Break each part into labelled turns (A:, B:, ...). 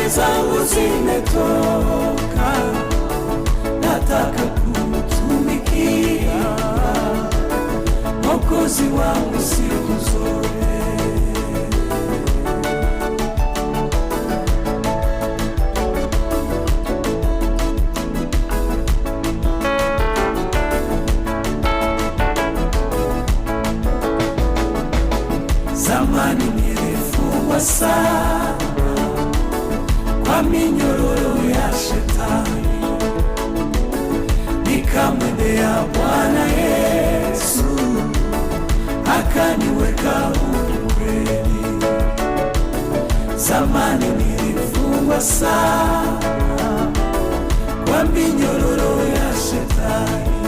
A: dhambi zangu zimetoka, nataka kumtumikia Mwokozi wangu siku zote. Zamani nilifungwa sana kwa minyororo ya shetani, nikamwendea Bwana Yesu akaniweka huru kweli. Zamani nilifungwa sana kwa minyororo ya shetani,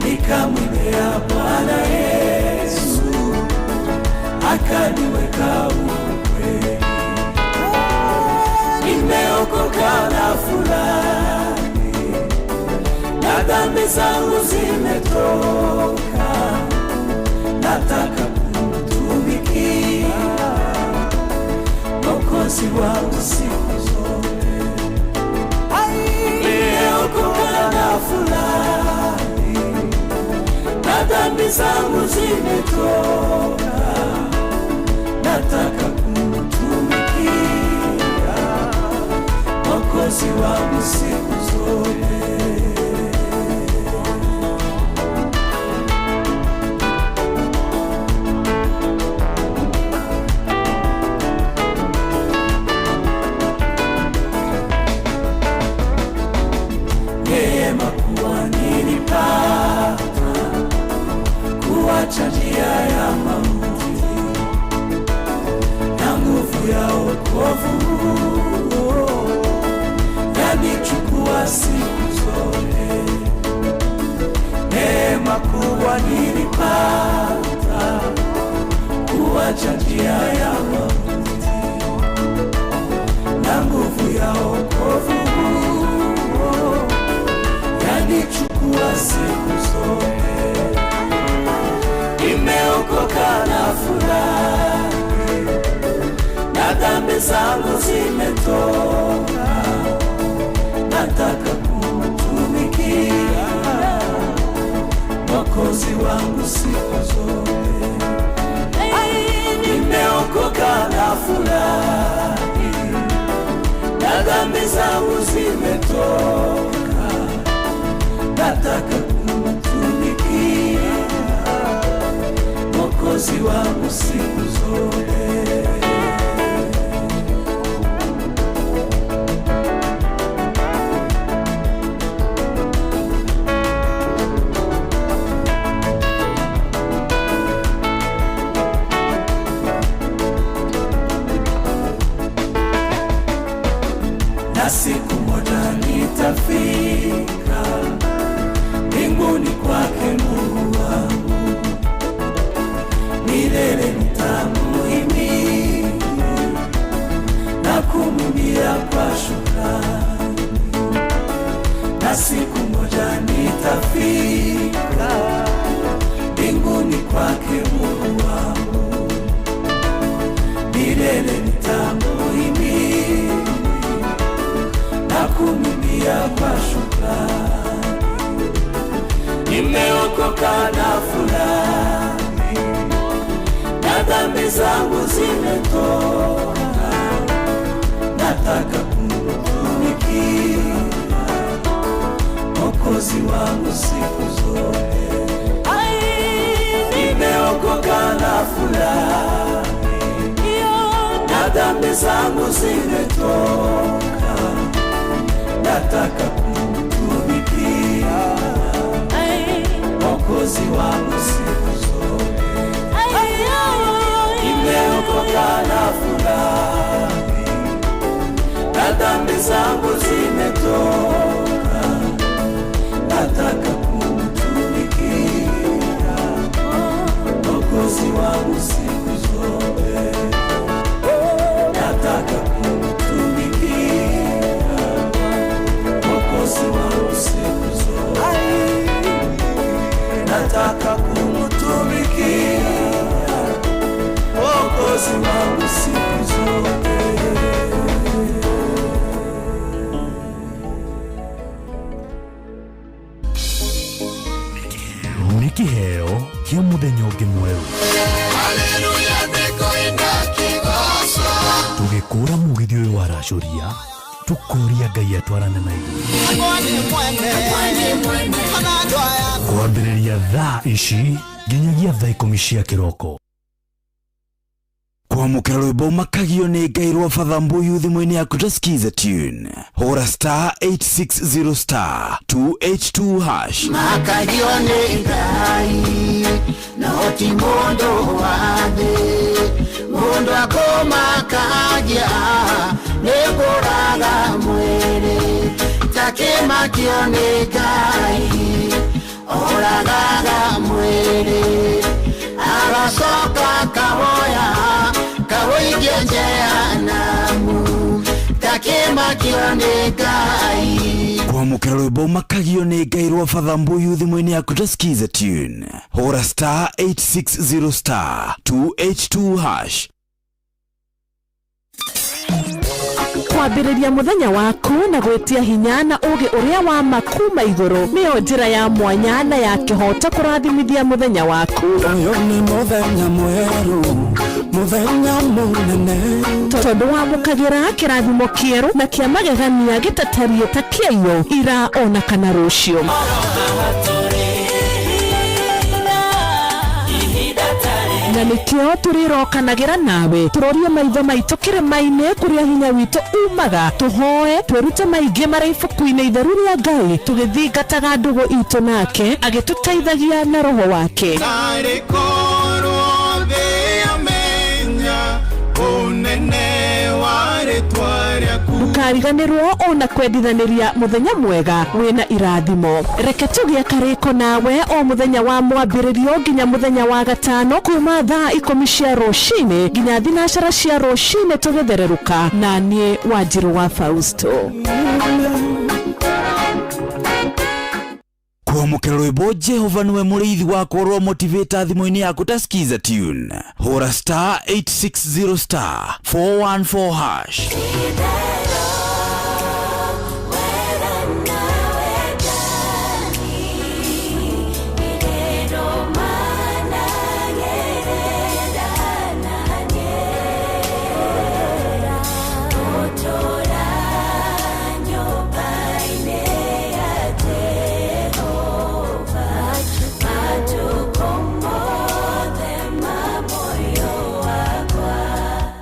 A: nikamwendea Bwana Yesu akaniweka huru kweli. Nimeokoka na furahi, na dhambi zangu zimetoka, nataka kumtumikia Mwokozi wangu siku zote. Nimeokoka na furahi, na dhambi zangu zimetoka, nataka kumtumikia Mwokozi wangu siku zote. Neema kuwa nilipata kuacha njia ya mauti na nguvu ya wokovu yanichukua siku zote. Neema kubwa nilipata kuacha njia ya mauti na nguvu ya wokovu yanichukua siku zote. Nimeokoka na furahi, na dhambi zangu zimetoka, nataka kumtumikia Mwokozi wangu siku zote. Nimeokoka na furahi, na dhambi zangu zimetoka, nataka kumtumikia Mwokozi wangu siku zote. Na siku moja nitafika mbinguni kwake Mungu wangu, milele nitamuhimidi na kumwimbia kwa shukrani. Na siku moja nitafika mbinguni kwake Mungu wangu, milele nitamuhimidi na kumwimbia kwa shukrani. Nimeokoka na furahi, na dhambi zangu zimetoka, nataka kumtumikia Mwokozi wangu siku zote. Nimeokoka na furahi, na dhambi zangu zimetoka, nataka kumtumikia Mwokozi wangu siku zote. Nimeokoka na furahi, na dhambi zangu zimetoka, nataka kumtumikia Mwokozi wangu siku zote. Nataka kumtumikia Mwokozi wangu siku zote. Nataka kumtumikia Mwokozi wangu siku zote.
B: Tũkũra mũgithi ũyũ waracũria tũkũria Ngai atwarane na ithuĩ kwambĩrĩria thaa ici nginyagia thaa 10 cia kĩroko.
C: Kwamũkĩra rwĩmbo makagio nĩ Ngai rwa Father Mbuyu thimũ-inĩ yaku ta skiza tune, hũra star 860 star 282 hash.
D: Makagio nĩ Ngai no ti mũndũ wa thĩ, mũndũ akũmakagia nĩ kũraga mwĩrĩ, takĩmakio nĩ Ngai oragaga mwĩrĩ, agacoka kawoya kawoigie Jehanamu, takĩmakio nĩ Ngai.
C: Kwamũkĩra rwĩmbo makagio nĩ Ngai rwa Father Mbuyu thimũ-inĩ yaku ta skiza tune, hũra star 860 star 282 hash.
E: Kwambĩrĩria mũthenya waku na gwĩtia hinya na ũũgĩ ũrĩa wa ma kuma igũrũ nĩyo njĩra ya mwanya na ya kĩhooto kũrathimithia mũthenya waku.
F: Ũyũ nĩ mũthenya mwerũ, mũthenya mũnene,
E: tondũ wamũkagĩra kĩrathimo kĩerũ na kĩa magegania gĩtatariĩ ta kĩaiyo ira ona kana rũciũ. Na nĩkĩo tũrĩrokanagĩra nawe tũrorie maitho maitũ kĩrĩma-inĩ kũrĩa hinya witũ umaga, tũhoe twĩrute maingĩ marĩa ibuku-inĩ itheru rĩa Ngai, tũgĩthingataga ndũgũ itũ nake agĩtũteithagia na roho wake.
G: Tarĩ korwo thĩ yamenya ũnene wa rĩtwa rĩaku.
E: Ndũkariganĩrwo ona kwendithanĩria mũthenya mwega wĩna irathimo. Reke tũgĩe karĩko nawe o mũthenya wa mwambĩrĩrio nginya mũthenya wa gatano kuma thaa 10 cia rũcinĩ nginya 12 cia rũcinĩ tũgĩthererũka na niĩ Wanjirũ wa Fausto.
C: Kwamũkĩra rwĩmbo Jehova nĩwe mũrĩithi wakwa rwa motivator thimũ-inĩ yaku ta skiza tune, hũra star 860 star 414 hash.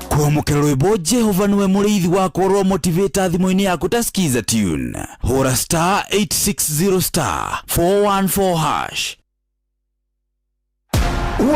C: Kwamũkĩra rwĩmbo Jehova nĩwe mũrĩithi wakwa rwa motivator thimũ-inĩ yaku ta skiza tune, hũra star 860 star 414 hash.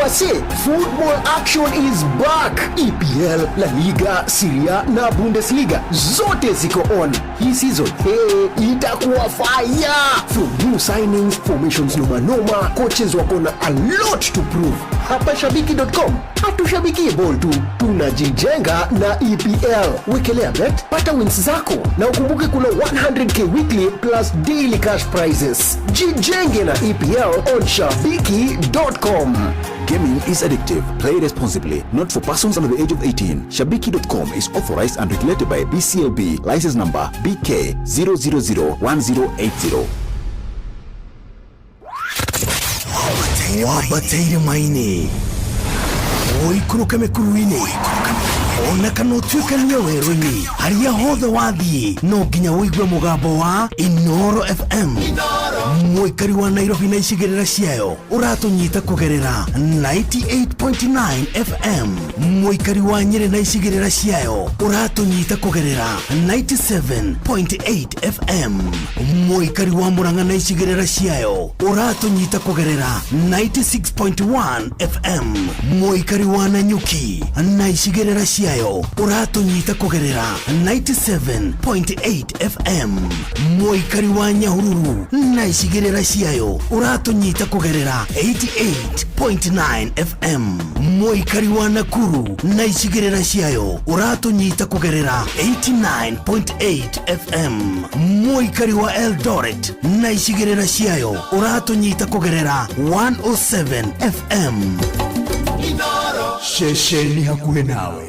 H: Wase, football action is back. EPL, La Liga, Serie A na Bundesliga zote ziko on. Hii season, hey, itakuwa fire. From new signings, formations noma noma, coaches wako na a lot to prove. Hapa shabiki.com hatushabikie ball tu, tunajijenga na EPL. Wekelea bet, pata wins zako na ukumbuke kuna 100k weekly plus daily cash prizes. Jijenge na EPL on shabiki.com.
I: Gaming is addictive. Play responsibly. Not for persons under the age of 18. Shabiki.com is authorized and regulated by BCLB. License number BK 0001080.
B: Wambateire maini ũikũrũke mĩkuru-inĩ ona kana ũtuĩkanie werũ-inĩ, harĩa hothe wathiĩ no nginya ũigue mũgambo wa Inoro FM. Mũikari wa Nairobi na icigĩrĩra ciayo ũratũnyita kũgerera 98.9 FM. Mũikari wa Nyĩrĩ na icigĩrĩra ciayo ũratũnyita kũgerera 97.8 FM. Mũikari wa Murang'a na icigĩrĩra ciayo ũratũnyita kũgerera 96.1 FM. Mũikari wa Nanyuki na icigĩrĩra ciayo ũratũnyita kũgerera 97.8 FM. Mũikari wa Nyahururu na icigĩrĩra ciayo ũratũnyita kũgerera 88.9 FM. Mũikari wa Nakuru na icigĩrĩra ciayo ũratũnyita kũgerera 89.8 FM. Mũikari wa Eldoret na icigĩrĩra ciayo ũratũnyita kũgerera 107 FM.
C: Ceceni hakuhĩ nawe.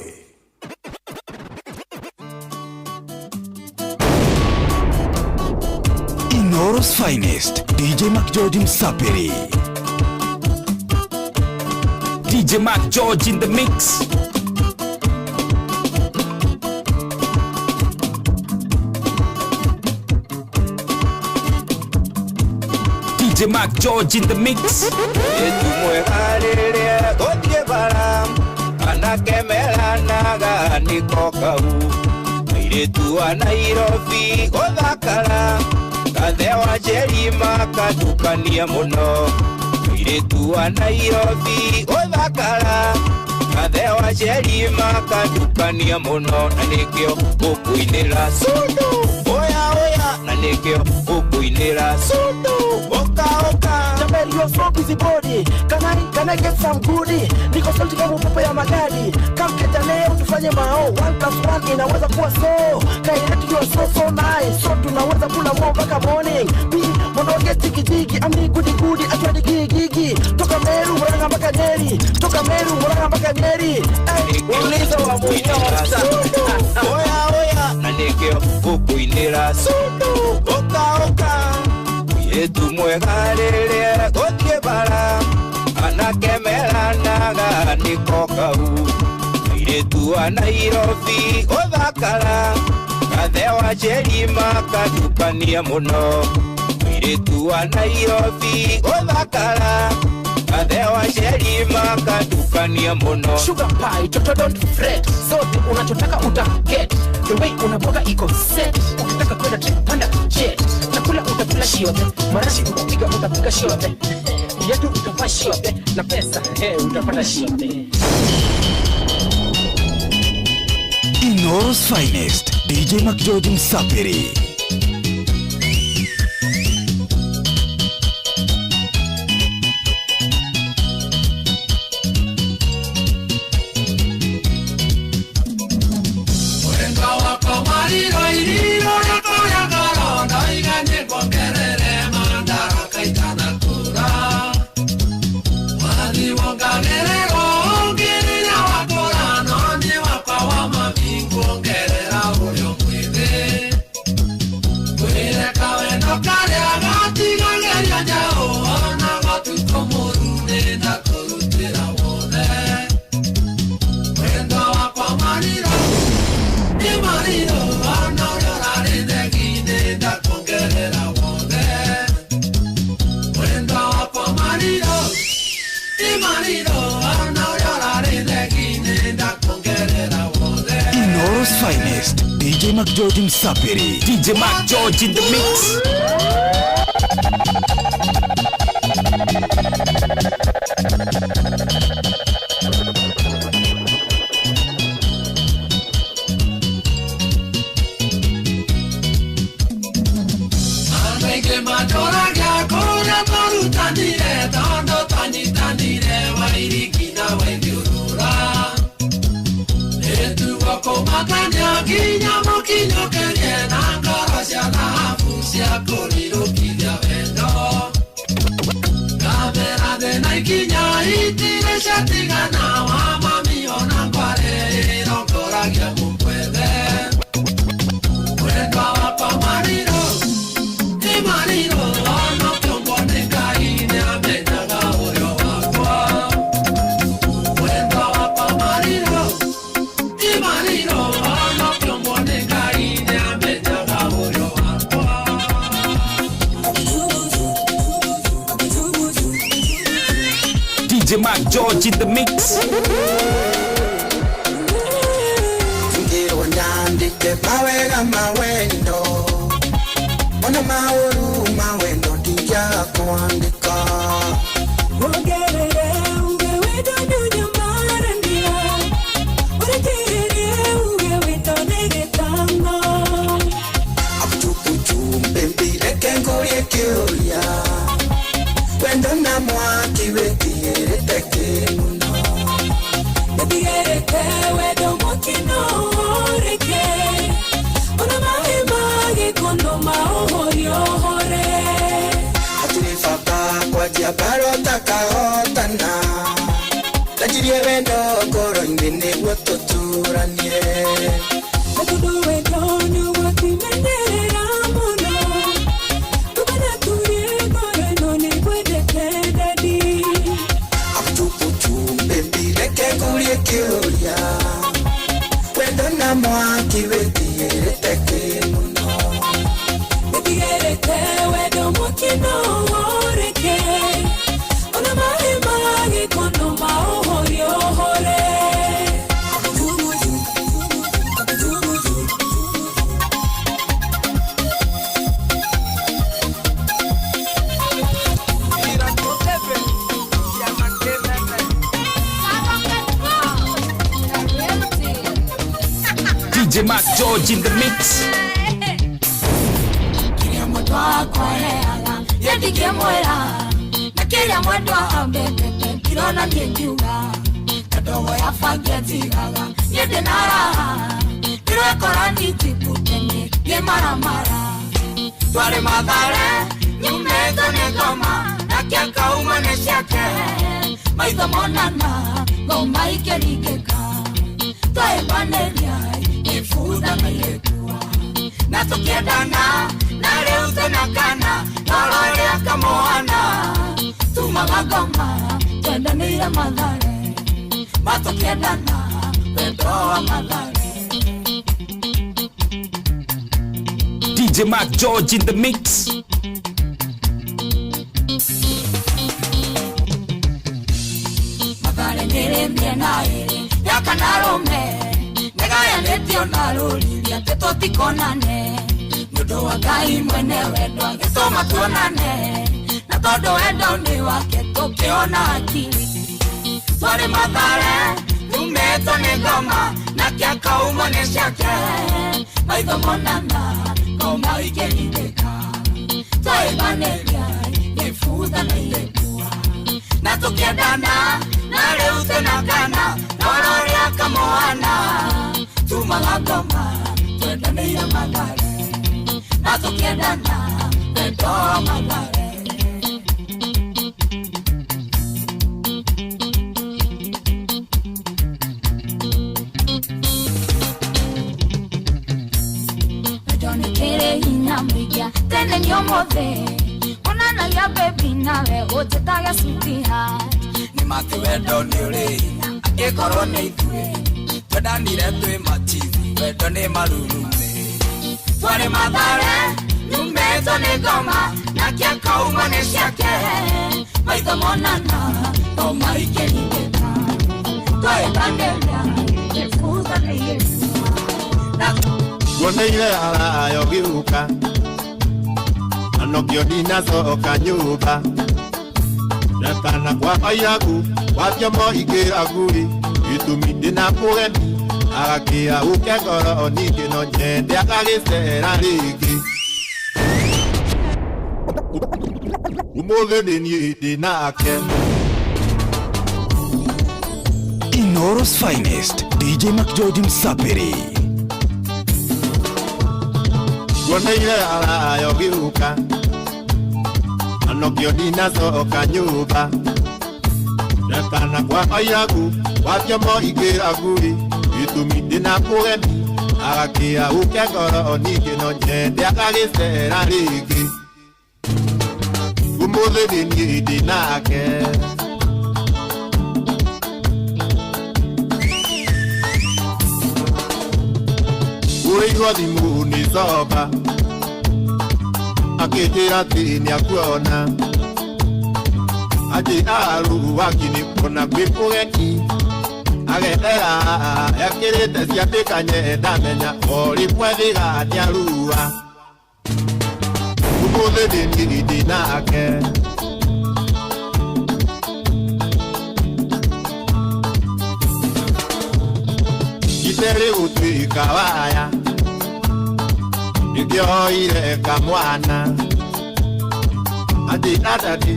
C: Inoro's finest, DJ Mac George Msapiri.
J: DJ Mac George in the mix.
C: DJ Mark George in the mix.
J: Etumwe rĩrĩa tũthiĩ bara anake meranaga nĩko kau airĩtu a Nairobi gũthakara kathe wa Njerima katukania mũno airĩtu a Nairobi gũthakara kathe wa Njerima katukania mũno na nĩkĩo ngũkũinĩra sundu oya oya na nĩkĩo ngũkũinĩra sundu oka oka.
K: Jamel, you are so busy body. Can I get some goodie? Niko salty kama upepo ya magadi. Come keta leo tufanye mao. 1 + 1 inaweza kuwa so. Kairetu you are so so nice. So tunaweza kula mo mpaka morning. B monoge tiki tiki. Amni goodie goodie atwadi gigi gigi. Toka Meru Murang'a mpaka Nyeri. Toka Meru Murang'a mpaka Nyeri. Hey, uliza wa munyosa.
J: Oya oya na nĩkĩo ngũkũinĩra sundu oka oka. Yetu mwega rĩrĩa gũthiĩ bara anake meranaga nĩko kau airĩtu a Nairobi gũthakara kathe wa Njerima katukania mũno airĩtu a Nairobi gũthakara kathe wa Njerima katukania mũno.
K: Sugar pie, toto don't fret. Zote unachotaka uta get. The way unabwaga iko set. Ukitaka kwenda trip panda jet. Chakula utakula shiote, marashi utapiga utapiga shiote, viatu utavaa shiote, na pesa utapata shiote.
C: Inoro's finest, DJ Mark George Msafiri. Finest, DJ Mark George Msafiri.
L: DJ Mark George in the mix.
C: DJ Mark George in the mix.
M: Ngiro nyandike mawega mawendo ona mauru mawendo ndija kuandika
N: ongerere uge wendo nyamarandia urekerere uge wendo negetango
M: apuchupuchu mbembi reke ngurie kiuria wendo na mwaki wĩtigĩrĩte kĩ mũno
N: wĩtigĩrĩte wendo mwaki no ũrĩke ona maĩ ma gĩkondo maũhorie ũhore
M: hatirĩ bata kwanjia mbara ũtakahotana ndanjirie wendo ngoro-inĩ nĩguo tũtũranie
N: na tondũ wendo nĩũgũtimenyerera mũno tũkanaturie ngoro ĩno nĩngwendete dadi
M: reke ngurie kĩũria wendo na mwaki wĩtigĩrĩte kĩ mũno
N: wĩtigĩrĩte wendo mwaki no ũrĩke
L: George in the mix.
N: Kĩrĩa mwendwa wakwa aheaga niĩ ndingĩmwĩra, na kĩrĩa mwendwa ambĩkĩte ndirona niĩ ngiuga, na ndogo ya bangi anjigaga niĩ ndĩ na raha, ndĩrekora nĩnjikute nĩ maramara. Twarĩ Mathare nyumĩte nĩ ngoma, nake akauma nĩ ciake, maitho monana ngoma ikĩringĩka, twaĩmbanĩria ibutha na irĩkua, na tũkĩendana na rĩu twĩna kana, toro rĩa kamwana tumaga ngoma twendanĩire Mathare, matũkĩendana wendo wa Mathare.
L: DJ Mark George in the mix.
N: Mathare nĩrĩ mĩena ĩrĩ ya kana rũme, nĩgayanĩtio na rũriri atĩ tũtikonane, nĩ ũndũ wa Ngai mwene wendo agĩtũma tuonane, na tondũ wendo nĩ wake tũkĩona akili. Twarĩ Mathare tumĩtwo nĩ ngoma, nake akaumwo nĩ ciake, maitho monana ngoma ikĩringĩka, twaĩmbanĩria ibutha na irĩkua, na tũkĩendana na rĩu twĩna kana, toro rĩa kamwana tumaga ngoma twendanĩire Mathare, na tũkĩendana wendo wa Mathare. Wendo nĩ kĩrĩ hinya mũingĩ tene nĩ ũmũthĩ, onanagia baby nawe ũnjĩtage sweetheart.
J: Nĩ matĩ wendo nĩ ũrĩ hinya angĩkorwo nĩ ithuĩ twendanire twĩ machizi, wendo nĩ marurume.
N: Twarĩ Mathare nyumĩtwo nĩ ngoma, nake akaumwo nĩ ciake, maitho monana ngoma ikĩringĩka, twaĩmbanĩria ibutha na irĩkua, na
G: Nguoneire arayo gĩũka, na nokĩo ndinacoka nyũmba, ndakana kwa airagu wathiomo ikĩra ngui, gĩtũmi ndĩna mũgeni agakĩra ũke ngoro ningĩ no nyende agagĩcera rĩngĩ. Ũmũthĩ nĩ niĩ ndĩnake.
C: Inoro's finest, DJ McGeorge Msapiri.
G: Nguoneire arayo gĩũka, na nokĩo ndinacoka nyũmba, ndakana kwa airagu wathiomo ikĩra ngui, gĩtũmi ndĩna mũgeni agakĩra ũke ngoro ningĩ no nyende agagĩcera rĩngĩ. Ũmũthĩ nĩ niĩ ndĩnake. Ũrĩirwo thimũ nĩ coba akĩnjĩra atĩ nĩakuona, atĩ aruwaki nĩ kuona kwĩ mũgeni agetera ekĩrĩte ciatĩkanye ndamenya o rĩmwe thiga nĩarua. Ũmũthĩ nĩ niĩ ndĩnake. Gĩterĩ gũtuĩka waya nĩkĩoire kamwana, atĩ atatĩ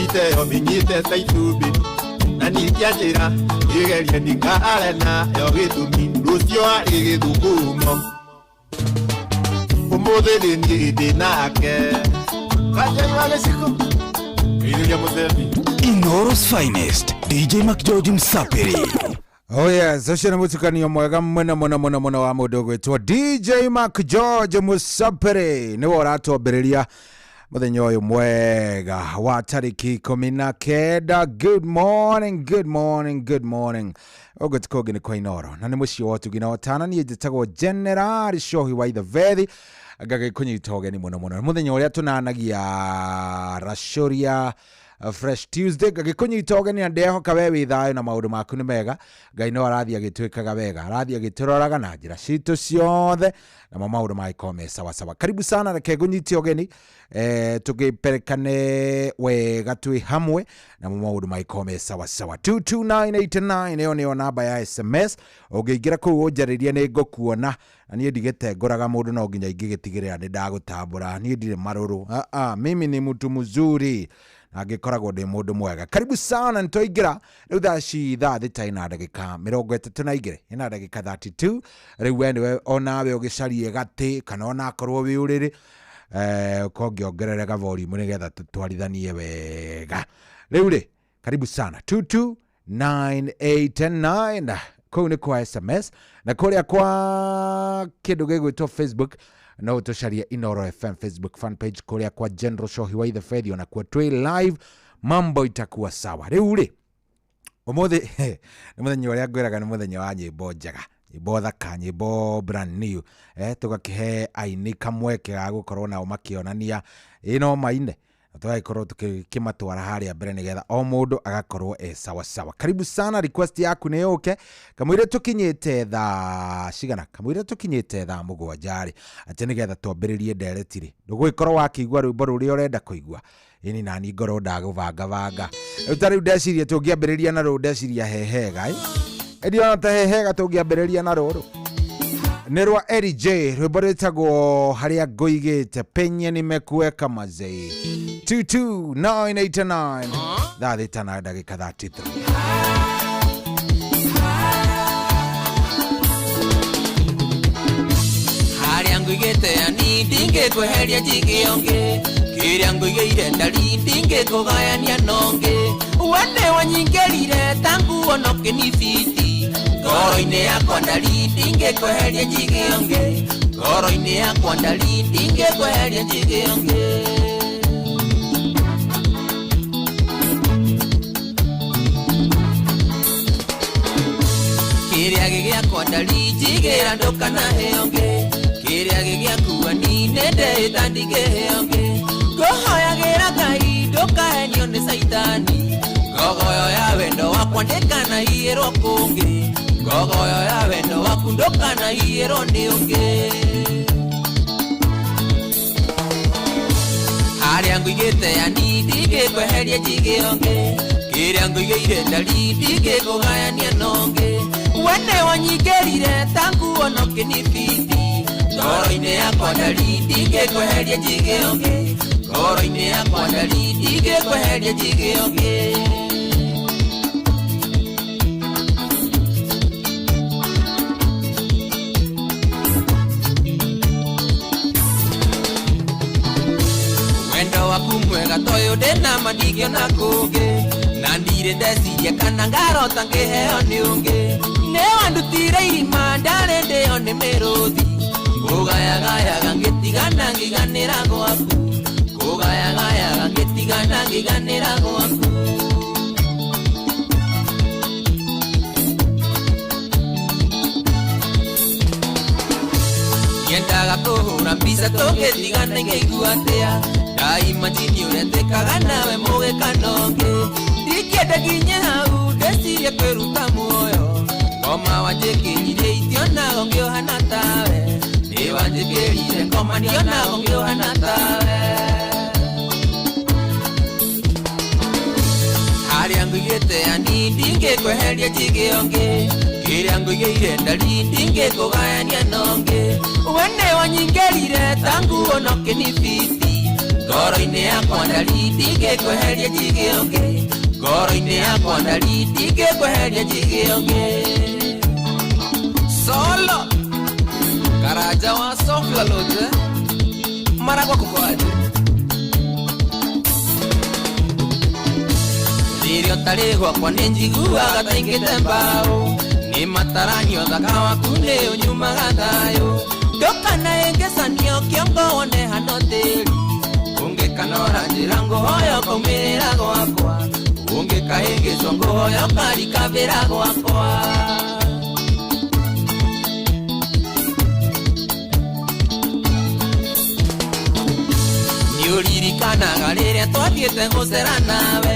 G: iteo mĩnyite ta itumbĩ, na ningĩ anjĩra ĩgerie ndikare nayo gĩtũmi rũciũ arĩ gĩthugumo. Ũmũthĩ nĩ niĩ ndĩnake. Kanjai wa gĩciko ĩrĩria mũthembi.
C: Inoro's finest, DJ McGeorge Msapiri.
O: Oh yes, ũcio nĩ mũtukanio mwega mũno mũno mũno mũno wa mũndũ ũgwĩtwo DJ Mark George Musapiri, nĩwe ũratwambĩrĩria mũthenya ũyũ mwega wa tarĩki 19. Good morning, good morning, good morning. Ũguo ti kũngĩ nĩ kwa Inoro, na nĩ mũciĩ wa ũtugi na ũtana. Niĩ njĩtagwo General Shohi wa Ithabethi, ngagĩkũnyita ũgeni mũno mũno mũthenya ũrĩa tũnanagia racũria Fresh Tuesday. Ngagĩkũnyita ũgeni na ndehoka we wĩ thayũ na maũndũ maku nĩ mega. Ngai no arathiĩ agĩtwĩkaga wega, arathiĩ agĩtũroraga na njĩra citũ ciothe, namo maũndũ magĩkorwo me sawasawa. Karibu sana, reke ngũnyite ũgeni tũgĩperekane wega twĩ hamwe, namo maũndũ magĩkorwo me sawasawa. 22989 ĩyo nĩyo namba ya SMS. Ũngĩingĩra kũu ũnjarĩrie nĩ ngũkuona, na niĩ ndigĩtengũraga mũndũ, no nginya ingĩgĩtigĩrĩra nĩ ndagũtambũra. Niĩ ndirĩ marũrũ. Ah, ah, mimi ni mtu mzuri na ngĩkoragwo ndĩ mũndũ mwega. Karibu sana, nĩtwaingĩra rĩu thaa ci 6:32 ĩna ndagĩka 32. Rĩu we nĩwe onawe ũgĩcarie gatĩ kana onakorwo wĩ ũrĩrĩ, ũkongĩongerere volume nĩgetha tũtwarithanie wega. Rĩu rĩ, karibu sana, 22989 kũu nĩ kwa SMS, na kũrĩa kwa kĩndũ gĩgwĩtwo Facebook no ũtũcarie Inoro FM Facebook fan page, kũrĩa kwa General Shohi wa Ithe onakuo twĩ live, mambo itakuwa sawa. Rĩu rĩ, ũmũthĩ nĩ mũthenya ũrĩa ngwĩraga nĩ mũthenya wa nyĩmbo njega, nyĩmbo thaka, nyĩmbo brand new, tũgakĩhe aini kamweke ga gũkorwo nao makĩonania ĩ no maine, na tũgagĩkorwo tũkĩmatwara harĩa mbere nĩgetha o mũndũ agakorwo e sawasawa. Karibu sana, request yaku nĩ yũke kamũira tũkinyĩte thaa cigana, kamũira tũkinyĩte thaa 7 rĩ, atĩ nĩgetha twambĩrĩrie ndereti rĩ, ndũgũgĩkorwo wakĩigua rwĩmbo rũrĩa ũrenda kũigua. Ĩni nani ngorwo ndagũbangabanga. Rĩu ta rĩu ndeciria tũngĩambĩrĩria na rũũ, ndeciria hehega ĩ ndiona ta hehega tũngĩambĩrĩria na rũrũ nĩ rwa Eric J, rwĩmbo rwĩtagwo harĩa ngũigĩte penye nimekuweka mazei. 22989 thaa 6:33.
J: Harĩa nguigĩte yani ndingĩkweheria njige ũngĩ, kĩrĩa nguigĩire ndari ndingĩkũgayania nongĩ, we nĩwe nyingĩrire ta nguo no kĩnibiti, ngoro-inĩ yakwa ndari ndingĩkweheria njige ũngĩ, ngoro-inĩ yakwa ndari ndingĩkweheria njige ũngĩ. Kĩrĩa gĩgĩakwa ndari njigĩra ndũkanahe ũngĩ, kĩrĩa gĩgĩakua ni nĩndĩĩta ndingĩhe ũngĩ, ngũhoyagĩra Ngai ndũkahenio nĩ caitani, ngogoyo ya wendo wakwa ndĩkanaiyĩrwo kũngĩ, ngogoyo ya wendo waku ndũkanaiyĩrwo nĩ ũngĩ. Harĩa ngũigĩte yani ndingĩkweheria njige ũngĩ, kĩrĩa ngũigĩire ndari ndingĩkũgayania nongĩ, we nĩwe nyingĩrire ta nguo no kĩnibiti, ngoro-inĩ yakwa ndari ndingĩkweheria njige ũngĩ, ngoro-inĩ yakwa ndari ndingĩkweheria njige ũngĩ. Wendo waku mwega toyũ ndĩna ma ndingĩona kũngĩ, na ndirĩ ndeciria kana ngarota ngĩheo nĩ ũngĩ, nĩ wandutire irima ndarĩ ndĩo nĩ mĩrũthi, kũgayagayaga ngĩtigana ngĩganĩra gwaku, kũgayagayaga ngĩtigana ngĩganĩra gwaku. Nyendaga kũhũra mbica tũngĩtigana ingĩigua atĩa, ndaimajini ũrĩa twĩkaga nawe mũgĩkana ũngĩ, ndingĩenda nginye hau ndecirie kwĩruta muoyo, ngoma wanjĩkĩrire itionago ngĩũhana tawe, nĩ wanjĩkĩrire ngoma ndionago ngĩũhana tawe. Harĩa ngũigĩte yani ndingĩkweheria njige ũngĩ, kĩrĩa ngũigĩire ndari ndingĩkũgayania nongĩ, we nĩwe nyingĩrire ta nguo no kĩnibiti, ngoro-inĩ yakwa ndari ndingĩkweheria njige ũngĩ, ngoro-inĩ yakwa ndari ndingĩkweheria njige ũngĩ. Solo Karaja wa Sofla Lodge Maragwa kuko aje? Rĩrĩa ũtarĩ gwakwa nĩ njiguaga ta ingĩte mbaũ, nĩ mataranio thaka waku nĩ ũnyumaga thayũ, ndũkanahĩngĩcanio kĩongo wone hano tĩri, ũngĩkanora njĩra ngũhoya ũkaumĩrĩra gwakwa, ũngĩkahĩngĩcwo ngũhoya ũkarikabĩra gwakwa. Ndirikanaga rĩrĩa twathiĩte gũcera nawe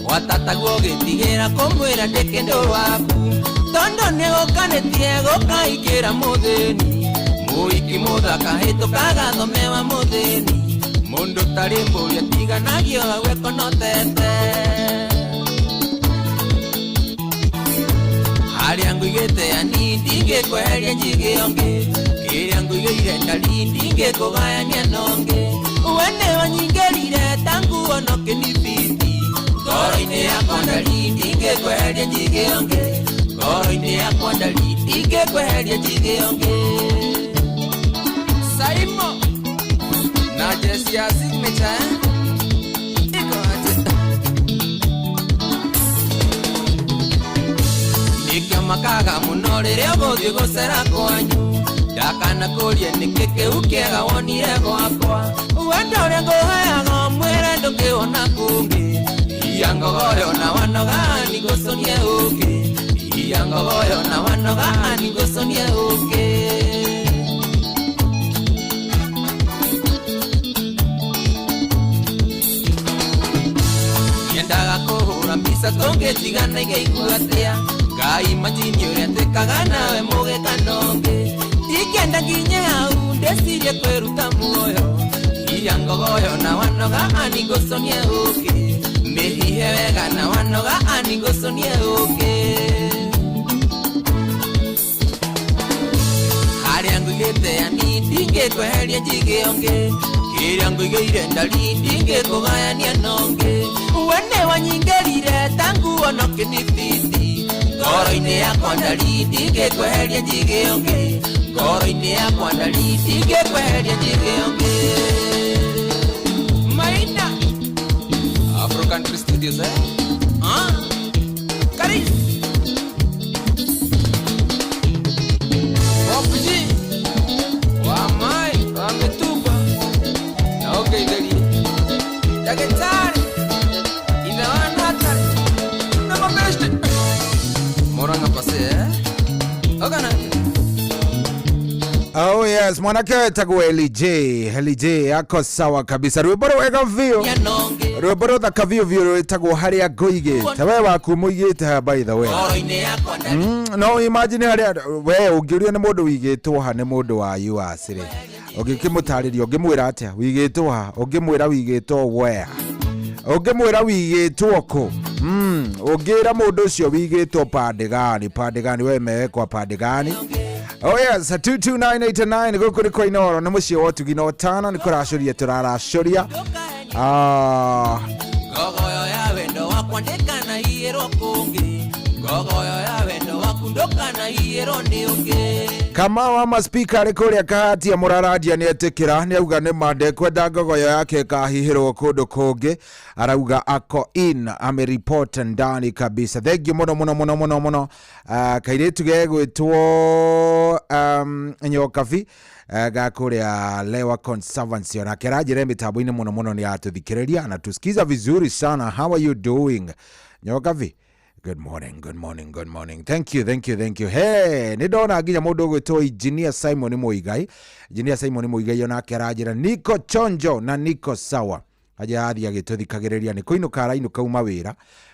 J: gwatataguo gĩtigĩra kũmwĩra ndĩ kĩndũ waku tondũ nĩgũkanĩtie gũkaingĩra mũthĩni mũiki mũthaka hĩtũkaga thomewa mũthĩni mũndũ tarĩ mbũri atiganagio hau ekonotete harĩa nguigĩte yani ndingĩkweheria njige ũngĩ kĩrĩa nguigĩire ndari ndingĩkũgayania na ũngĩ we nĩwe nyingĩrire ta nguo no kĩnibiti ngoro-inĩ yakwa ndari ndingĩkweheria njige ũngĩ ngoro-inĩ yakwa ndari ndingĩkweheria njige ũngĩ Saimo na Jesse ya signature iko aje nikĩo makaga mũno rĩrĩa ũgũthiĩ gũcera kwanyu ndakana kũrie nĩkĩ kĩu kĩega wonire gwakwa wendo ũrĩa ngũheaga mwĩre ndũngĩwona kũngĩ iya ngogoyo na wanoga nĩngũconie ũngĩ iya ngogoyo na wanoga nĩngũconie ũngĩ nyendaga kũhũra mbica tũngĩtigana ingĩigua atĩa Ngai majini ũrĩa twĩkaga nawe mũgĩkano ũngĩ ndingĩenda nginye hau ndĩcirie kwĩruta muoyo iya ngogoyo na wanoga aningũconie ũngĩ mĩhihe wega na wanoga aningũconie ũngĩ harĩa nguigĩte yani ndingĩkweheria njige ũngĩ kĩrĩa nguigĩire ndari ndingĩkũgayania na ũngĩ we nĩwe nyingĩrire ta nguo no kĩnibiti ngoro-inĩ yakwa ndari ndingĩkweheria njige ũngĩ ngoro-inĩ yakwa ndari ndingĩkweheria njige ũngĩ Maina Afro Country Studios ah Kari Ofuji wa mai wa mituba na okay dali Daktari ina wanatari na mabeste Moranga pase Ogana.
O: Oh yes, mwanake wetagwo LJ. LJ yako sawa kabisa. Rwimbo rwega vio. Rwimbo ruthaka vio vio rwitagwo haria nguigite. We waku muigite ha by the way. No imagine haria we ungiuria ni mundu wigitwo ha ni mundu wa US ri. Ungikimutariria ungimwira atia wigitwo ha ungimwira wigitwo where. Ungimwira wigitwo ku. Ungira mundu ucio wigitwo pande gani we mewekwa pande gani. Oh yes, 22989 guku ni kwa Inoro ni muciĩ wa ũtugi na ũtana nĩ kũracũria tũraracũria.
J: Ngogoyo ya wendo wakwa ndĩkanaiyĩrwo kũngĩ ngogoyo ya wendo waku ndũkanaiyĩrwo nĩ ũngĩ.
O: Kamau ama speaker arĩ kũrĩa Kahatia mũrarandia nĩ etĩkĩra nĩ auga nĩ ma ndekwenda ngogoyo yake ĩkahihĩrwo kũndũ kũngĩ arauga ako in ameripot ndani kabisa. Thank you mũno mũno mũno mũno mũno. Kairĩtu gegwĩtwo Nyokabi ga kũrĩa Lewa Conservancy onake aranjĩra mĩtambo-inĩ mũno mũno nĩ atũthikĩrĩria anatusikiza vizuri sana. How are you doing Nyokabi? Good morning, good morning, good morning. Thank you, thank you, thank you. Hey, nĩ ndona nginya mũndũ ũgwĩtwo Engineer Simon Muigai. Engineer Simon Muigai onake aranjĩra niko chonjo na niko sawa. Aja athiĩ agĩtũthikagĩrĩria nĩ kũinũka arainũka uma wĩra.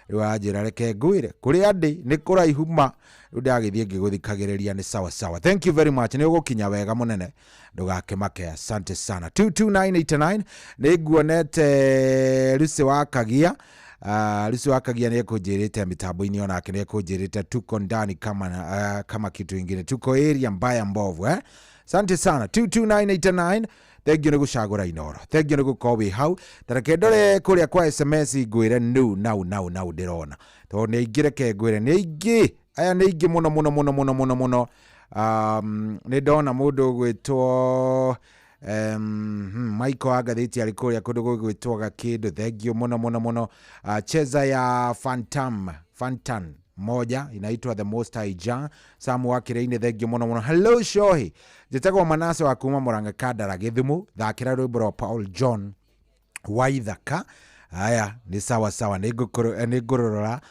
O: Rĩu aranjĩra reke ngwĩre kũrĩa ndĩ nĩ kũraihu ma rĩu ndagĩthiĩ ngĩgũthikagĩrĩria nĩ sawa sawa. Thank you very much. Nĩ ũgũkinya wega mũnene ndũgakĩmake. Asante sana. 22989 nĩ nguonete Lucy wa Kagia. Lucy wa Kagia nĩ ekũnjĩrĩte mitambo-inĩ onake nĩ ekũnjĩrĩte tuko ndani kama, kama kitu ingine tuko area mbaya mbovu Asante sana. 22989 thank you nĩ gũcagũra Inoro. Thank you nĩ gũkorwo wĩ hau. Tareke ndore kũrĩa kwa SMS ngwĩre nu nau nau nau ndĩrona tondũ nĩ aingĩ reke ngwĩre nĩ aingĩ aya nĩ aingĩ mũno mũno mũno mũno mũno mũno. Nĩ ndona mũndũ ũgwĩtwo Michael Agathiti arĩ kũrĩa kũndũ gũgwĩtwo Gakĩndũ. Thank you mũno mũno mũno. Cheza ya Fantan moja inaitwa The Most High Jah. Samu wa Kĩrĩinĩ thank you mũno mũno. Hello Shohi, njĩtagwo Manase wa kuma Murang'a Kandara Gĩthumo. Thakĩra rwĩmbo rwa Paul John Waithaka. Aya ni sawa sawa nĩ ngũrora.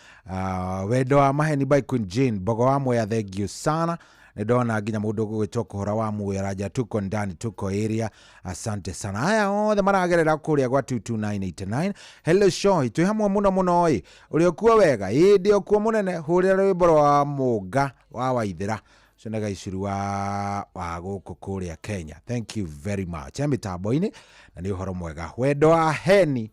O: Wendo wa Maheni by Queen Jane Mbogo wa Mwea thank you sana. Nĩ ndona nginya mũndũ ũgũgĩtwo kũhora wa muoyo aranja tuko ndani tuko area. Asante sana. Aya othe maragerera kũrĩa gwa 22989. Hello Shohi, twĩ hamwe mũno mũno ĩ. Ũrĩ okuo wega? Ĩ ndĩ okuo mũnene. Hũrĩra rwĩmbo rwa Mũnga wa Waithĩra. Ũcio nĩ Gaicuru wa gũkũ kũrĩa Kenya. Thank you very much. E mĩtambo-inĩ na nĩ ũhoro mwega. Wendo wa heni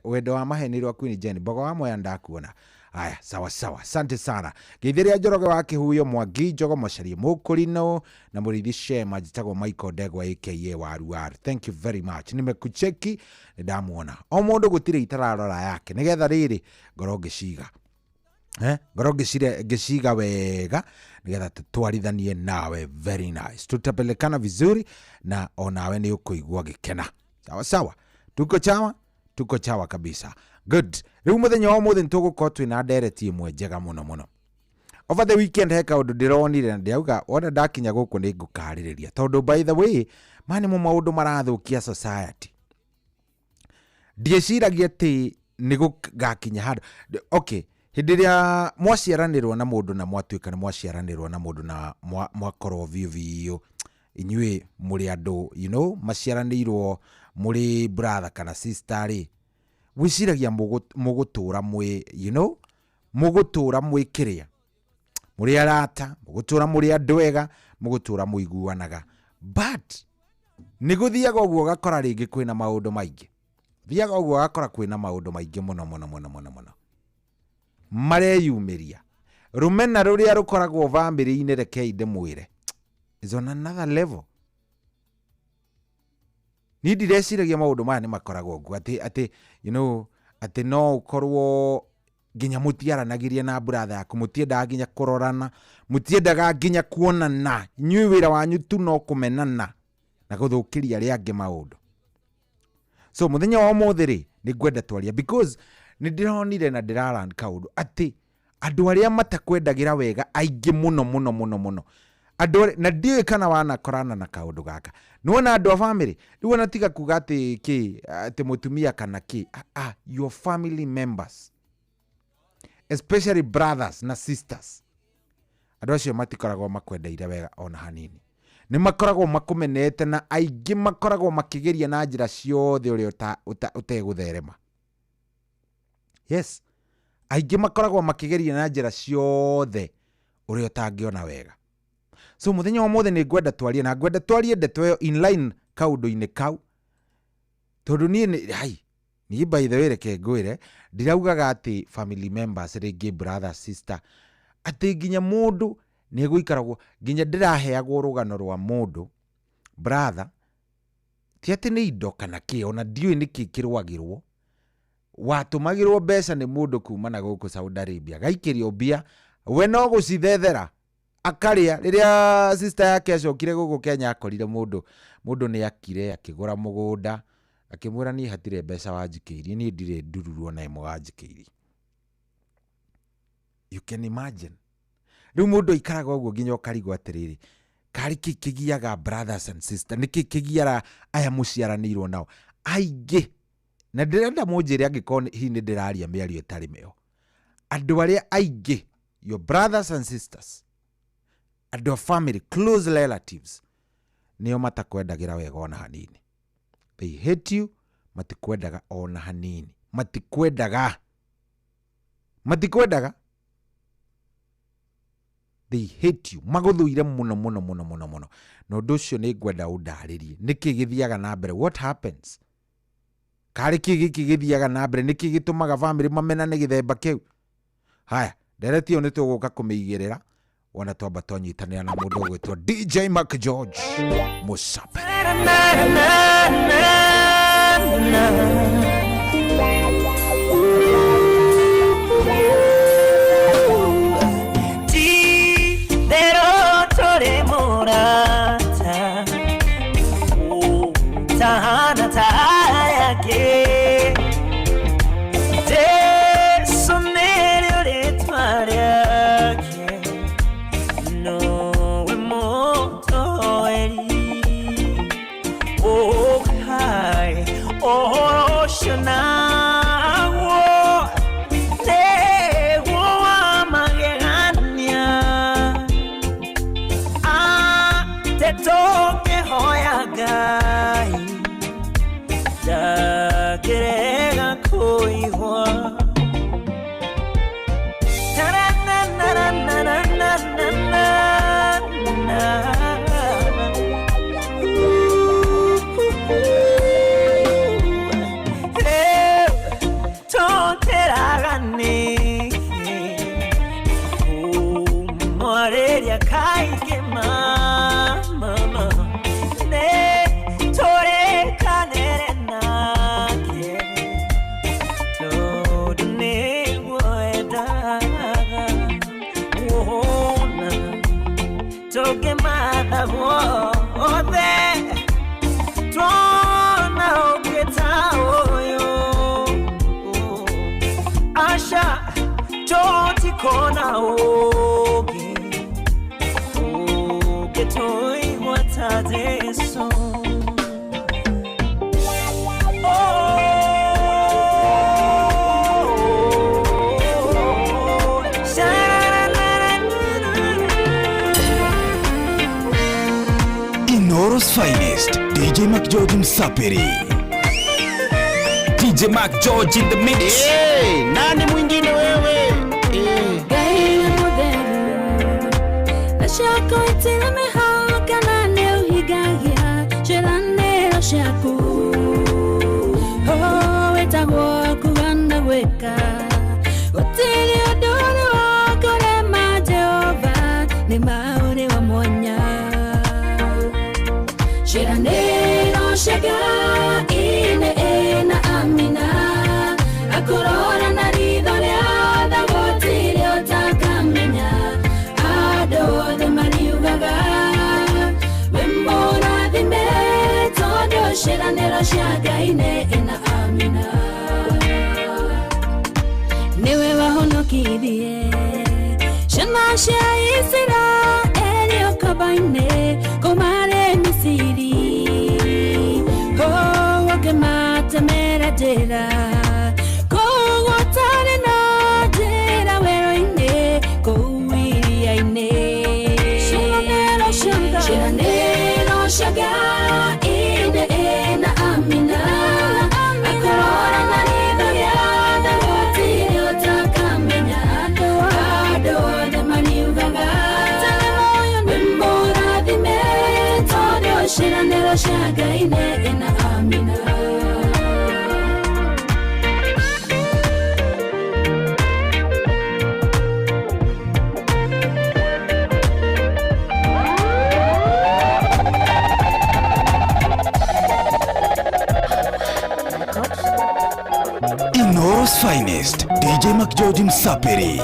O: wendo wa maheni rwa Queen Jane Mbogo wa Mwea ndakuona. Aya, sawa sawa, asante sana. Geithiria Njoroge wa Kihuyo, Mwangi Njogo, Macaria Mũkũrinũ na Mũrĩithi Shema. Njĩtagwo Michael Ndegwa aka Waruwaru. Thank you very much. Nimekucheki, nĩndamuona. O mũndũ gũtirĩ itararora yake nĩgetha rĩrĩ ngorwo ngĩciga ngorwo ngĩciga wega nĩgetha tũtwarithanie nawe. Very nice, tutapelekana vizuri na onawe nĩ ũkũigua gĩkena. Sawa sawa, tuko chawa, tuko chawa kabisa. Good. Rĩu mũthenya wa ũmũthĩ nĩtũgũkorwo twĩna ndereti ĩmwe njega mũno mũno. Over the weekend he kaũndũ ndĩronire na ndĩrauga wona ndakinya gũkũ nĩ ngũkarĩrĩria, tondũ by the way maya nĩmo maũndũ marathũkia society. Ndieciragia atĩ nĩ gũgakinya handũ. Okay, hĩndĩ ĩrĩa mwaciaranĩrwo na mũndũ na mwatuĩka nĩ mwaciaranĩrwo na mũndũ na mwakorwo biũ biũ inyuĩ mũrĩ andũ you know maciaranĩirwo mũrĩ brother kana sister rĩ, wĩciragia mũgũtũra mwĩ you know mũgũtũra mwĩ kĩrĩa mũrĩ arata, mũgũtũra mũrĩ andũ ega, mũgũtũra mũiguanaga. But nĩ gũthiaga ũguo ũgakora rĩngĩ kwĩna maũndũ maingĩ, thiaga ũguo ũgakora kwĩna maũndũ maingĩ mũno mũno mũno mũno mũno mareyumĩria. Rũmena rũrĩa rũkoragwo bamĩrĩ-inĩ, rekei ndĩmwĩre, is on another level. Niĩ ndireciragia maũndũ maya nĩ makoragwo ũguo atĩ you know atĩ no ũkorwo nginya mũtiaranagĩria na brother yaku, mũtiendaga nginya kũrorana, mũtiendaga nginya kuonana, inyuĩ wĩra wanyu tu no kũmenana na gũthũkĩria arĩa angĩ maũndũ. So mũthenya wa ũmũthĩ rĩ, nĩ ngwenda twaria because nĩ ndĩronire na ndĩraran kaũndũ atĩ andũ arĩa matakwendagĩra wega aingĩ mũno mũno mũno mũno andũ, na ndiũĩ kana wanakorana na kaũndũ gaka. Nĩwona andũ a bamĩrĩ rĩu ona tiga kuga atĩ kĩ atĩ mũtumia kana kĩ, your family members especially brothers na sisters, andũ acio matikoragwo makwendeire wega ona hanini. Nĩ makoragwo makũmenete na aingĩ makoragwo makĩgeria na njĩra ciothe ũrĩa ũtegũtherema. Yes, aingĩ makoragwo makĩgeria na njĩra ciothe ũrĩa ũtangĩona wega. So mũthenya wa ũmũthĩ nĩ ngwenda twarie na ngwenda twarie ndeto ĩyo inline kaũndũ-inĩ kau, tondũ niĩ nĩ hai niĩ by the way reke ngwĩre ndiraugaga atĩ family members rĩngĩ brother sister atĩ nginya mũndũ nĩ egũikaragwo, nginya ndĩraheagwo rũgano rwa mũndũ brother ti atĩ nĩ indo kana kĩ, ona ndiũĩ nĩkĩ kĩrwagĩrwo, watũmagĩrwo mbeca nĩ mũndũ kuma na gũkũ Saudi Arabia, gaikĩrio mbia we no gũcithethera akarĩa. Rĩrĩa sister yake acokire gũkũ Kenya akorire mũndũ nĩ akire akĩgũra mũgũnda, akĩmwĩra niĩ hatirĩ mbeca wanjikĩirie, niĩ ndirĩ ndururu ona ĩmwe wanjikĩirie. You can imagine. Rĩu mũndũ aikaraga ũguo nginya ũkarigwo atĩrĩrĩ, karĩ kĩ kĩgiaga brothers and sisters, nĩkĩ kĩgiaga aya mũciaranĩirwo nao aingĩ. Na ndĩrenda mũnjĩre angĩkorwo hihi nĩ ndĩraria mĩario ĩtarĩ mĩo, andũ arĩa aingĩ your brothers and sisters, andũ a family, close relatives, nĩo matakwendagĩra wega ona hanini. They hate you, matikwendaga ona hanini, matikwendaga, matikwendaga, they hate you, magũthũire mũno mũno mũno mũno mũno. Na ũndũ ũcio nĩ ngwenda ũndarĩrie nĩkĩ gĩthiaga na mbere, what happens, karĩ kĩ gĩkĩ gĩthiaga na mbere, nĩkĩ gĩtũmaga family mamenane gĩthemba kĩu. Haya, ndereti ĩyo nĩ tũgũka kũmĩigĩrĩra wona twamba twanyitanĩra na mũndũ ũgwĩtwo DJ Mark George Musape.
P: Oh, Ngĩhoya Ngai ndakĩrega kũigua. Kumwarĩria kaingĩ mama nĩ tũrĩkanĩre nake tondũ nĩguo endaga wona tũngĩmatha guothe tuona ũngĩ ta ũyũ aca tũtikona ũngĩ ũngĩtũigua ta Jesũ.
C: Inoro's finest, DJ McGeorge Msapiri.
L: DJ Mark George in the mix.
D: Hey, nani mwingine wewe?
Q: Ngai wĩ mũtheru na ciaku itirĩ mĩhaka na nĩ ũhingagia ciĩranĩro ciaku. Oh, wĩtagwo kuga na gwĩka gũtirĩ ũndũ ũrĩ wa kũrema Jehova nĩ maũrĩ wa mwanya. Ciĩranĩro cia Ngai nĩ ĩ na amina akũrora na ritho rĩa tha gũtirĩ ũtakamenya andũ othe mariugaga wĩ mũrathime tondũ ciĩranĩro cia Ngai nĩ ĩ na amina. Nĩwe wahonokirie ciana cia Isiraeli ũkombo-inĩ kuuma marĩ Misiri. Oh, ũkĩmatemera njĩra kũu gũtarĩ na njĩra werũ-inĩ kũu iria-inĩ. Ciĩranĩro cia Ngai nĩ ĩ na amina akũrora na ritho rĩa tha gũtirĩ ũtakamenya andũ othe mariugaga wĩ mũrathime tondũ ciĩranĩro cia Ngai nĩ ĩ na amina.
C: Inoro's finest, DJ McGeorge Msapiri.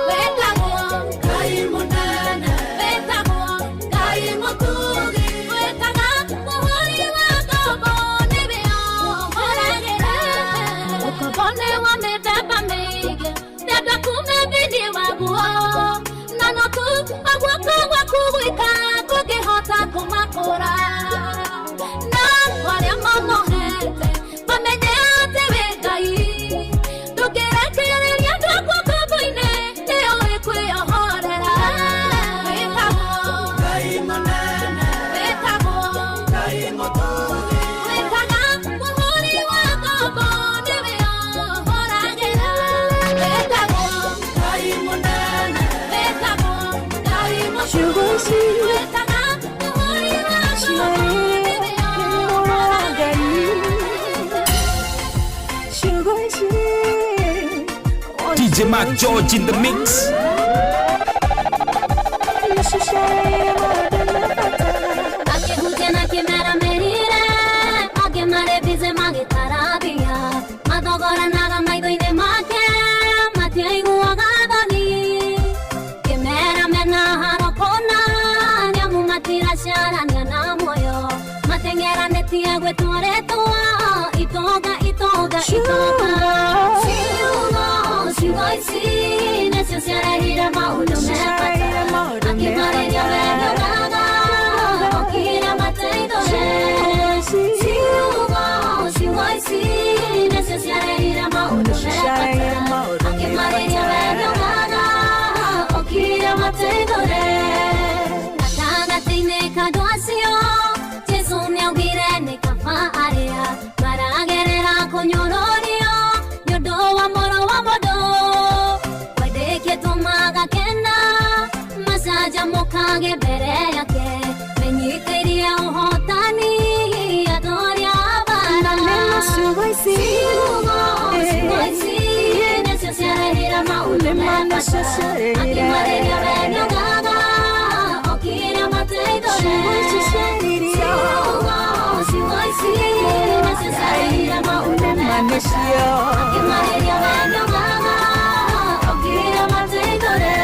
Q: Wetagwo.
L: Mark George in the mix.
R: Akĩhutia na kĩmera mĩrire angĩ marĩ busy magĩtarabia mathogoranaga maitho-inĩ make matiaiguaga thoni kĩmera mena haro kũna nĩamu matiracarania na muoyo mateng'eranĩtie gwĩtwarĩtwa itonga itonga itonga ciugo ciugo ici nĩcio ciarehire maũndũ me bata akĩmarĩria wenyonaga okire mateithũre ciugo ciugo ici nĩcio ciarehire maũndũ me bata akĩmarĩria wenyonaga okire mateithũre gatagatĩ-inĩ ka andũ acio Jesũ nĩaugire nĩ kaba arĩa maragerera kũnyũrũrio nĩ ũndũ wa mũrũ wa mũndũ kwendeketwo magakena macanjamũkage mbere yake menyitĩrie ũhotani atoria bara
Q: Maneno ciugo ici.
R: Ciugo, ciugo ici nĩcio ciarehire maũndũ me bata akĩmarĩria wenyonaga okire mateithũre
Q: Ciugo ici ciaririe.
R: Ciugo, ciugo ici nĩcio ciarehire maũndũ me bata akĩmarĩria wenyonaga okire mateithũre.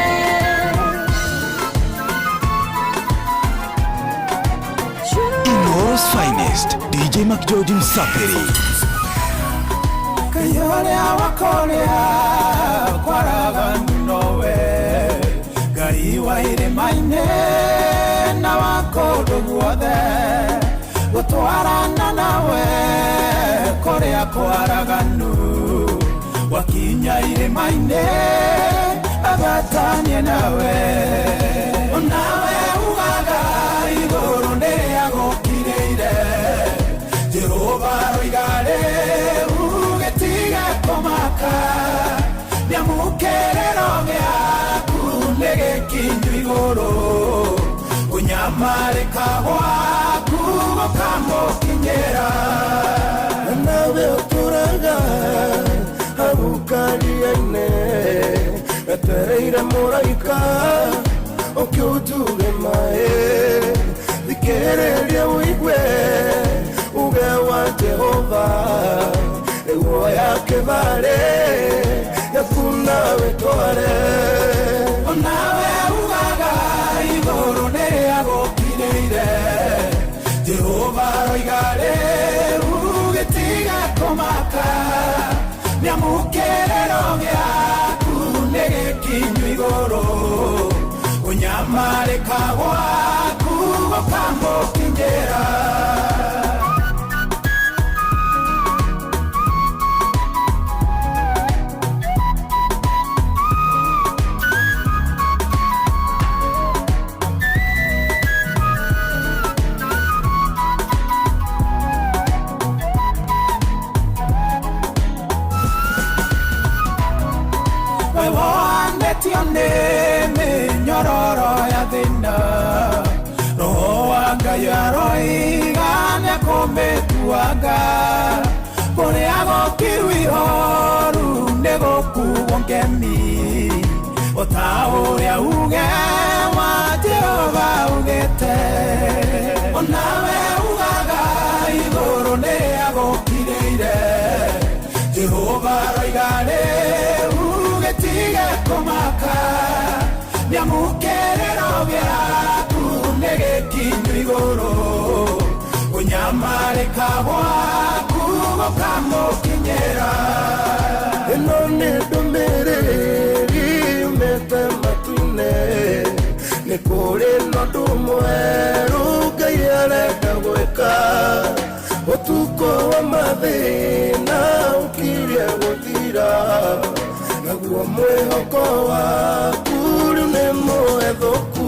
C: Inoro's finest, DJ Mark George Msafiri.
A: Kayoria wakoria kwaraganu nowe Ngai wa irĩma-inĩ na wa kũndũ guothe gũtwarana nawe kũrĩa kwaraganu wakinya irĩma-inĩ agatanie nawe nawe ugaga igũrũ nĩrĩa gũkirĩire Jehova roiga rĩu gĩtige kũmaka nĩamũkĩrĩro gĩaku nĩ gĩkinyu igũrũ kũnyamarĩka gwaku gũkamũkinyĩra.
S: Nawe ũtũraga hau karia-inĩ wetereire mũraika ũke ũtuge maĩ thikĩrĩria ũigue uge wa Jehova nĩguo ya kĩbarĩ yaku nawe tware.
A: Nawe ugaga igũrũ nĩrĩa gũkirĩire Jehova roiga rĩu gĩtige kũmaka nĩamũkĩrĩro gĩaku nĩ gĩkinyu igũrũ kũnyamarĩka gwaku gũkamũkinyĩra. We wonetio nĩ mĩnyororo ya thĩna roho wa Ngai aroiga nĩekũmĩtuanga kũrĩa gũkiru ihoru nĩgũkuo ngemi o ta ũrĩa uge wa Jehova ugĩte. Onawe ugaga igũrũ nĩrĩa gũkirĩire Jehova roiga rĩu gĩtige kũmaka nĩamũkĩrĩro gĩaku nĩ gĩkinyu igũrũ kũnyamarĩka gwaku gũkamũkinyĩra.
S: Ĩno nĩ ndũmĩrĩri yumĩte matu-inĩ nĩ kũrĩ na ũndũ mwerũ Ngai arenda gwĩka ũtukũ wa mathĩna ũkirie gũthira naguo mwĩhoko waku rĩu nĩ mũhethũku.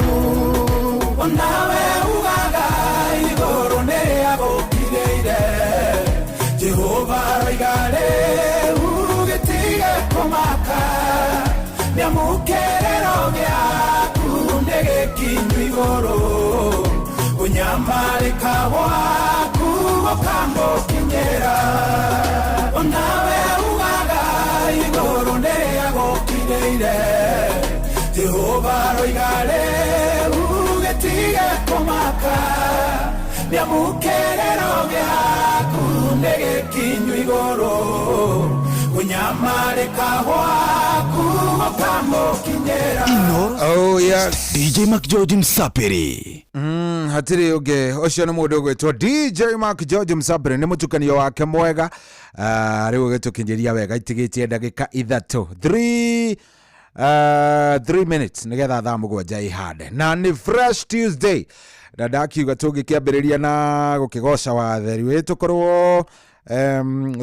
A: Onawe ugaga igũrũ nĩrĩa gũkirĩire Jehova roiga rĩu gĩtige kũmaka nĩamũkĩrĩro gĩaku nĩ gĩkinyu igũrũ kũnyamarĩka gwaku gũkamũkinyĩra. Onawe ugaga igũrũ nĩrĩa gũkirĩire Jehova aroiga rĩu gĩtige kũmaka nĩamũkĩrĩro gĩaku nĩ gĩkinyu igũrũ kũnyamarĩka gwaku gũkamũkinyĩra.
O: Oh yes.
C: DJ Mark George Msapiri.
O: Hatirĩ ũngĩ, ũcio nĩ mũndũ ũgwĩtwo DJ Mark George Msapiri, nĩ mũtukanio wake mwega. Rĩu ũgĩtũkinyĩria wega itigĩtie ndagĩka 3 3 minutes nĩgetha thaa 7 ihande, na nĩ fresh Tuesday, na ndakiuga tũngĩkĩambĩrĩria na gũkĩgoca watheri wĩ tũkorwo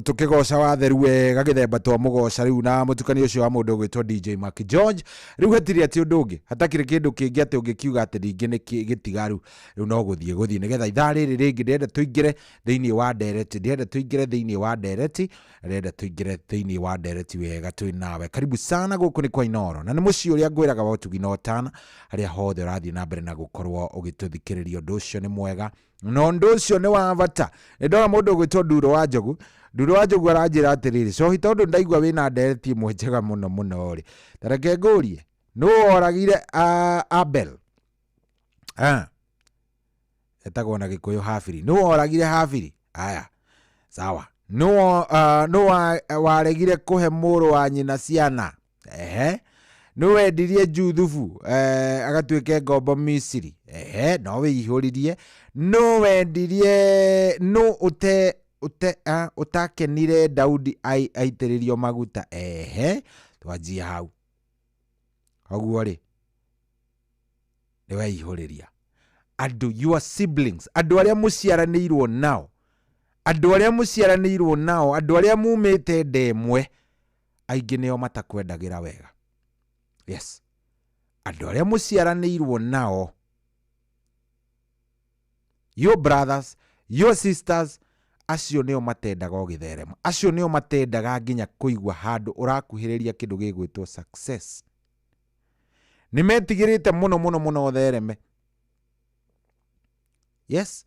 O: tũkĩgoca watheru wega gĩthemba twa mũgoca rĩu na mũtukanio ũcio wa mũndũ ũgwĩtwo DJ Mark George. Rĩu hatirĩ atĩ ũndũ ũngĩ, hatakĩrĩ kĩndũ kĩngĩ atĩ ũngĩkiuga atĩ ningĩ nĩ gĩtigaru, rĩu no gũthiĩ nĩgetha ithaa rĩrĩ rĩngĩ ndĩrenda tũingĩre thĩinĩ wa ndereti, ndĩrenda tũingĩre thĩinĩ wa ndereti, ndĩrenda tũingĩre thĩinĩ wa ndereti wega twĩ nawe. Karibu sana gũkũ nĩ kwa Inooro, na nĩ mũciĩ ũrĩa ngwĩraga wa ũtugi na ũtana, harĩa hothe ũrathiĩ na mbere na gũkorwo ũgĩtũthikĩrĩria. Ũndũ ũcio nĩ mwega na ũndũ ũcio nĩ wa bata. Nĩ ndona mũndũ ũgwĩtwo Nduro wa Njogu. Nduro wa Njogu aranjĩra atĩrĩrĩ, cohi, tondũ ndaigua wĩna ndereti ĩmwe njega mũno mũno rĩ, ta reke ngũrie, nũ woragire Abel? Etagwo na Gĩkũyũ Habiri. Nũ woragire Habiri? Aya, sawa. Nũ waregire kũhe mũrũ wa nyina ciana? Ehe. Nũ wendirie Juthubu agatuĩke ngombo Misiri? Ehe, no wĩihũririe. Nũ wendirie, nũ ũtakenire Daudi aitĩrĩrio maguta? Ehe, twanjie hau. Koguo rĩ, nĩ weihũrĩria. Andũ, your siblings, andũ arĩa mũciaranĩirwo nao, andũ arĩa mũciaranĩirwo nao, andũ arĩa mumĩte nda ĩmwe, aingĩ nĩo matakwendagĩra wega. Yes, andũ arĩa mũciaranĩirwo nao, your brothers, your sisters, acio nĩo matendaga ũgĩtherema, acio nĩo matendaga nginya kũigua handũ ũrakuhĩrĩria kĩndũ gĩgwĩtwo success. Nĩ metigĩrĩte mũno mũno mũno ũthereme. Yes,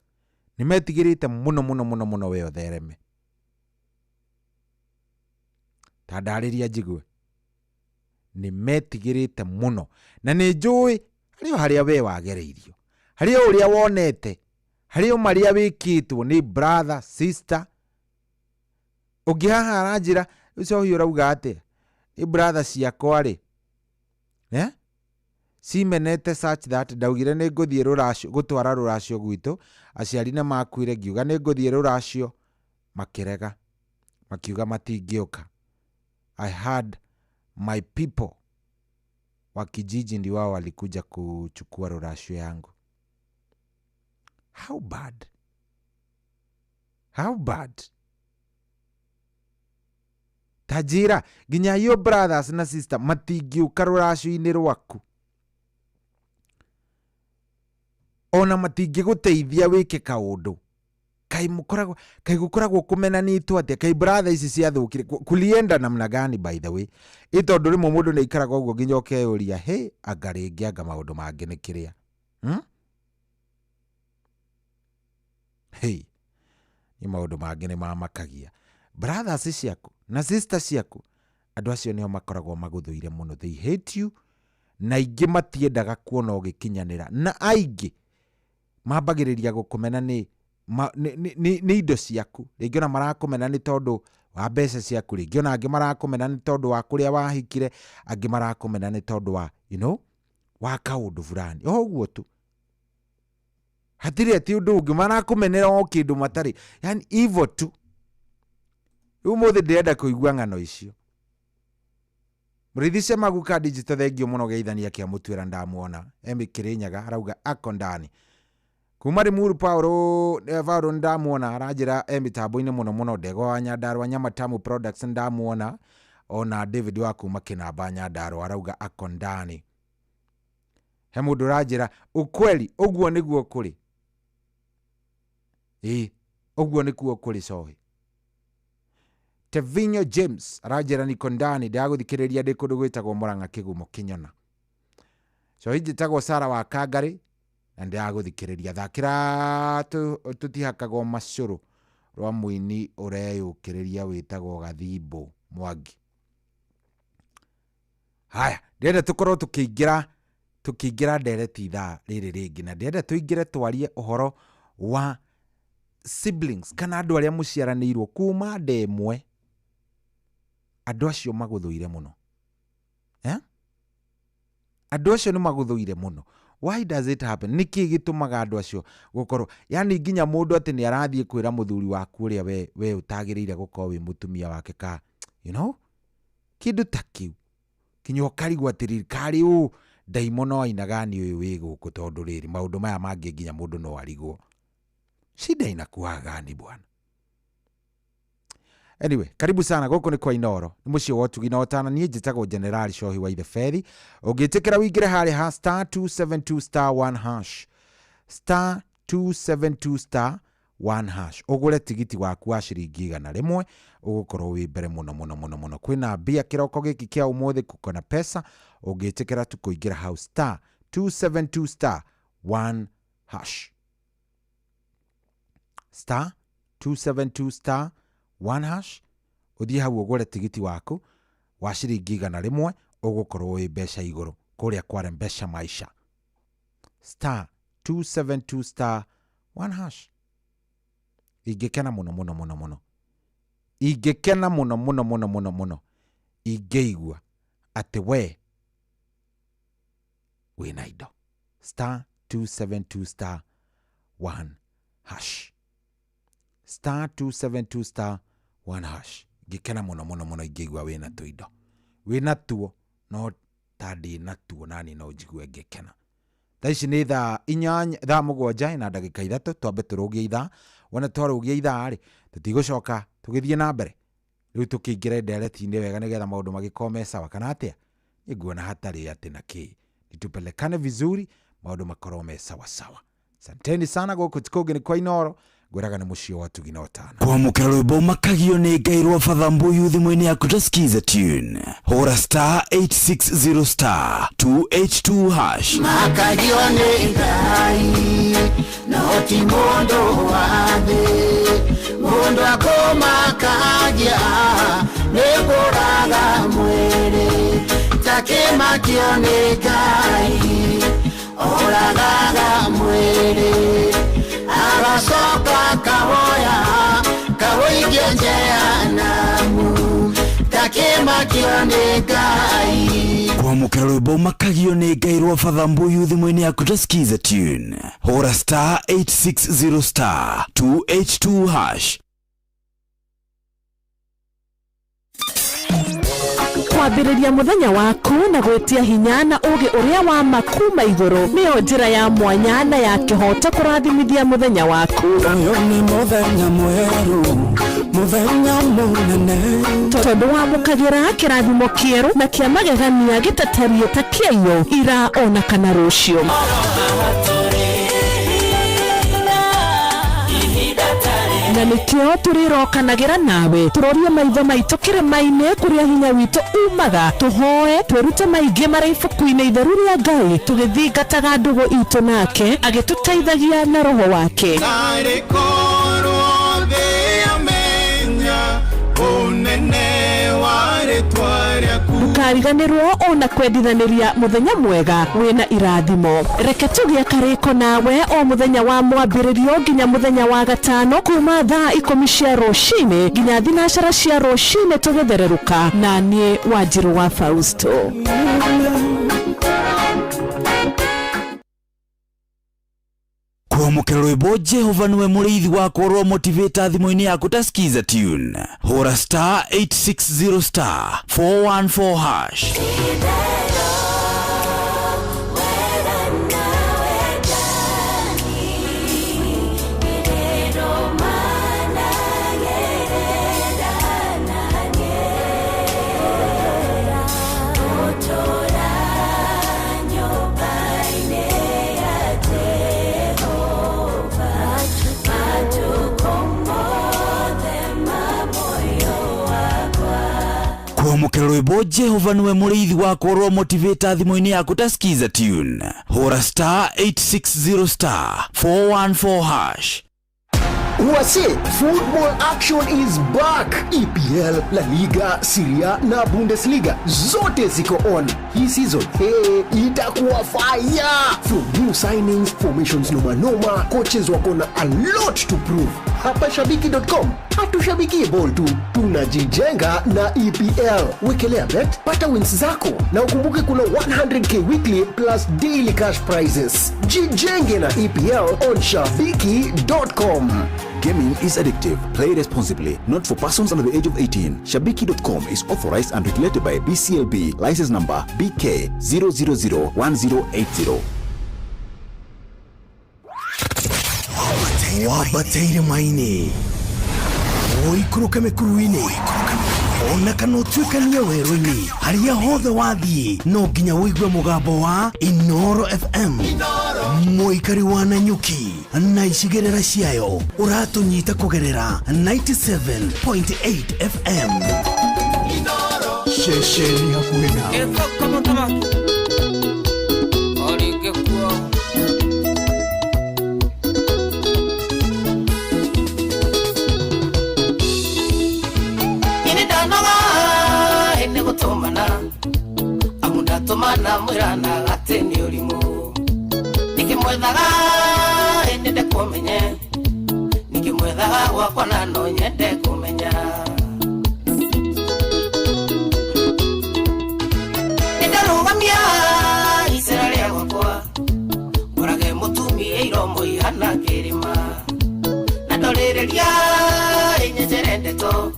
O: nĩ metigĩrĩte mũno mũno mũno mũno we ũthereme. Ta ndarĩria njigue. Nĩ metigĩrĩte mũno, na nĩ njũĩ harĩ o harĩa we wagereirio, harĩ o ũrĩa wonete, harĩ o marĩa wĩkĩtwo nĩ brother, sister. Ũngĩ haha aranjĩra, ũcio ũyũ ũrauga atĩa? Nĩ brother ciakwa rĩ, cimenete such that ndaugire nĩ ngũthiĩ rũracio, gũtwara rũracio gwitũ, aciari nĩ makuire, ngiuga nĩ ngũthiĩ rũracio, makĩrega, makiuga matingĩũka. I had my people wa kijiji ndio wao walikuja kuchukua rũracio yangu. How bad? How bad? Tajira, nginya your brothers na sister matingĩũka rũracio-inĩ rwaku, ona matingĩgũteithia wĩke kaũndũ. Kai mũkoragwo, kai gũkoragwo kũmenanĩtwo atĩa? Kai brother ici ciathũkire kulienda namna gani, by the way? Ĩ tondũ rĩmwe mũndũ nĩ aikaraga ũguo nginya ũkeyũria, he anga rĩngĩ anga maũndũ mangĩ nĩ kĩrĩa. Hey, nĩ maũndũ mangĩ nĩ mamakagia. Brothers ciaku na sister ciaku, andũ acio nĩo makoragwo magũthũire mũno. They hate you, na aingĩ matiendaga kuona ũgĩkinyanĩra, na aingĩ mambagĩrĩria gũkũmena nĩ nĩ indo ciaku. Rĩngĩ ona marakũmena nĩ tondũ wa mbeca ciaku, rĩngĩ ona angĩ marakũmena nĩ tondũ wa kũrĩa wahikire, angĩ marakũmena nĩ tondũ wa, you know, wa kaũndũ fulani. O ũguo tu, hatirĩ atĩ ũndũ ũngĩ, marakũmenera o kĩndũ matarĩ, yani hivyo tu. Rĩu ũmũthĩ ndĩrenda kũigua ng'ano icio. Mũrĩithi Cemaguka Digital, thengio mũno geithania kĩa mũtuĩra, ndamuona Emi Kĩrĩnyaga arauga ako ndani kuma Limuru. Paulo, Paulo ndamuona aranjĩra e mĩtambo-inĩ mũno mũno. Ndegwa wa Nyandarua Nyamatamu Products ndamuona, ona David wa kuma Kĩnamba Nyandarua arauga ako ndani. He mũndũ ũranjĩra ukweli, ũguo nĩguo kũrĩ. Ĩ ũguo nĩkuo kũrĩ cohi. Tevinyo James aranjĩra niko ndani, ndĩragũthikĩrĩria ndĩ kũndũ gwĩtagwo Mũrang'a Kĩgumo Kĩnyona. Cohi njĩtagwo Sara wa Kangarĩ na ndĩragũthikĩrĩria. Thakĩra tũtihakagwo macũrũ rwa mũini ũreyũkĩrĩria wĩtagwo Gathimbo Mwangi. Haya, ndĩrenda tũkorwo tũkĩingĩra ndereti ithaa rĩrĩ rĩngĩ, na ndĩrenda tũingĩre twarie ũhoro wa siblings kana andũ arĩa mũciaranĩirwo kuma nda ĩmwe, andũ acio magũthũire mũno, eh? Andũ acio nĩ magũthũire mũno. Why does it happen? Nĩkĩ gĩtũmaga andũ acio gũkorwo, yani nginya mũndũ atĩ nĩ arathiĩ kwĩra mũthuri waku ũrĩa we ũtagĩrĩire gũkorwo wĩ mũtumia wake, ka you know kĩndũ ta kĩu, kinya ũkarigwo atĩrĩrĩ, karĩ ũ ndaimono ainaga nĩ ũyũ wĩ gũkũ, tondũ rĩrĩ maũndũ maya mangĩ nginya mũndũ no arigwo shida inakuwa gani bwana. Anyway, karibu sana gũkũ nĩ kwa Inoro, nĩ mũciĩ wa ũtugi na ũtana. Niĩ njĩtagwo General Shohi wa Itheberi. Ũngĩtĩkĩra wĩingĩre harĩa ha star 272 star 1 hash, star 272 star 1 hash, ũgũre tigiti waku wa ciringi 100, ũgũkorwo wĩ mbere mũno mũno mũno mũno. Kwĩna mbia kĩroko gĩkĩ kĩa ũmũthĩ, kuko na pesa. Ũngĩtĩkĩra tu kũingĩra hau star 272 star 1 hash, star 272 star 1 hash, ũthiĩ hau ũgũre tigiti waku wa ciringi 100, ũgũkorwo wĩ mbeca igũrũ kũrĩa kwa Mbeca Maisha, star 272 star 1 hash. Ingĩkena mũno mũno mũno mũno, ingĩkena mũno mũno mũno mũno mũno ingĩigua atĩ we wĩna indo. Star 272 star 1 hash, star 272 star 1 hash. Ngĩkena mũno mũno mũno ingĩigua wĩna tũindo, wĩna tuo, no ta ndĩna tuo nani no njigue ngĩkena. Thaa ici nĩ thaa 8, thaa 7 na ndagĩka 3. Twambe tũrũgie ithaa, wona twarũgia ithaa rĩ, tũtigũcoka tũgĩthiĩ na mbere rĩu tũkĩingĩre ndereti-inĩ wega nĩgetha maũndũ magĩkorwo me sawa, kana atĩa? Niĩ nguona hatarĩ atĩ na kĩ, nitupelekane vizuri, maũndũ makorwo me sawa sawa. Asanteni sana, gũkũ ti kũngĩ nĩ kwa Inoro, ngwĩraga nĩ mũciĩ wa ũtugi na ũtana.
C: Kwamũkĩra rwĩmbo makagio nĩ Ngai rwa Father Mbuyu thimũ-inĩ yaku ta skiza tune, hũra star 860 star 282 hash.
M: Makagio nĩ Ngai no ti mũndũ wa thĩ, mũndũ akũmakagia nĩ kũraga mwĩrĩ, takĩmakio nĩ Ngai oragaga mwĩrĩ, agacoka kawoya kawoigie Jehanamu, takĩmakio nĩ Ngai.
C: Kwamũkĩra rwĩmbo makagio nĩ Ngai rwa Father Mbuyu thimũ-inĩ yaku ta skiza tune, hũra star 860 star 282 hash.
E: Kwambĩrĩria mũthenya waku na gwĩtia hinya na ũũgĩ ũrĩa wa ma kuma igũrũ nĩyo njĩra ya mwanya na ya kĩhooto kũrathimithia mũthenya waku.
F: Ũyũ nĩ mũthenya mwerũ, mũthenya mũnene,
E: tondũ wamũkagĩra kĩrathimo kĩerũ na kĩa magegania gĩtatariĩ ta kĩaiyũ ira ona kana rũciũ. Na nĩkĩo tũrĩrokanagĩra nawe, tũrorie maitho maitũ kĩrĩma-inĩ kũrĩa hinya witũ umaga, tũhoe twĩrute maingĩ marĩa ibuku-inĩ itheru rĩa Ngai, tũgĩthingataga ndũgũ itũ nake agĩtũteithagia na roho wake.
A: Narĩ korwo thĩ yamenya ũnene wa rĩtwa rĩaku.
E: Ndũkariganĩrwo ona kwendithanĩria mũthenya mwega wĩna irathimo. Reke tũgĩe karĩko nawe o mũthenya wa mwambĩrĩrio nginya mũthenya wa gatano kuma thaa 10 cia rũcinĩ nginya 9 cia rũcinĩ tũgĩthererũka, na niĩ Wanjirũ wa Fausto.
C: Kwamũkĩra rwĩmbo Jehova nĩwe mũrĩithi wakwa rwa motivator thimũ-inĩ yaku ta skiza tune, hũra star 860 star 414 hash. Kwamũkĩra rwĩmbo Jehova nĩwe mũrĩithi wakwa rwa motivator thimũ-inĩ yaku ta skiza tune, hũra star 860 star 414 hash.
H: Wase, football action is back. EPL, La Liga, Serie A na Bundesliga zote ziko on hii season. Hey, itakuwa fire from new signings, formations noma noma, coaches wako na a lot to prove. Hapa shabiki.com hatushabikie ball tu, tunajijenga na EPL. Wekelea bet, pata wins zako na ukumbuke kuna 100K weekly plus daily cash prizes. Jijenge na EPL on shabiki.com.
I: Gaming is addictive. Play responsibly. Not for persons under the age of 18. Shabiki.com is authorized and regulated by BCLB. License number BK 0001080.
B: Wambateire maini ũikũrũke mĩkuru-inĩ ona kana ũtuĩkanie werũ-inĩ harĩa hothe wathiĩ no nginya ũigue mũgambo wa Inoro FM mũikari wa Nanyuki na icigĩrĩra ciayo ũratũnyita kũgerera 97.8 FM ceceni hakuhĩ nawe.
J: Gĩkoko mũthamaki orĩngĩ kuo.
K: Ini ndanoga nĩ gũtũmana amu ndatũmana mwĩrana atĩ nĩ ũrimũ nikĩmwethaga nyende kũmenye nikĩmwethaga gwakwa na no nyende kũmenya nĩndarũgamia icera rĩa gwakwa ngorage mũtumia iromo ihana kĩrĩma na ndorĩrĩria ĩnyenjere ndeto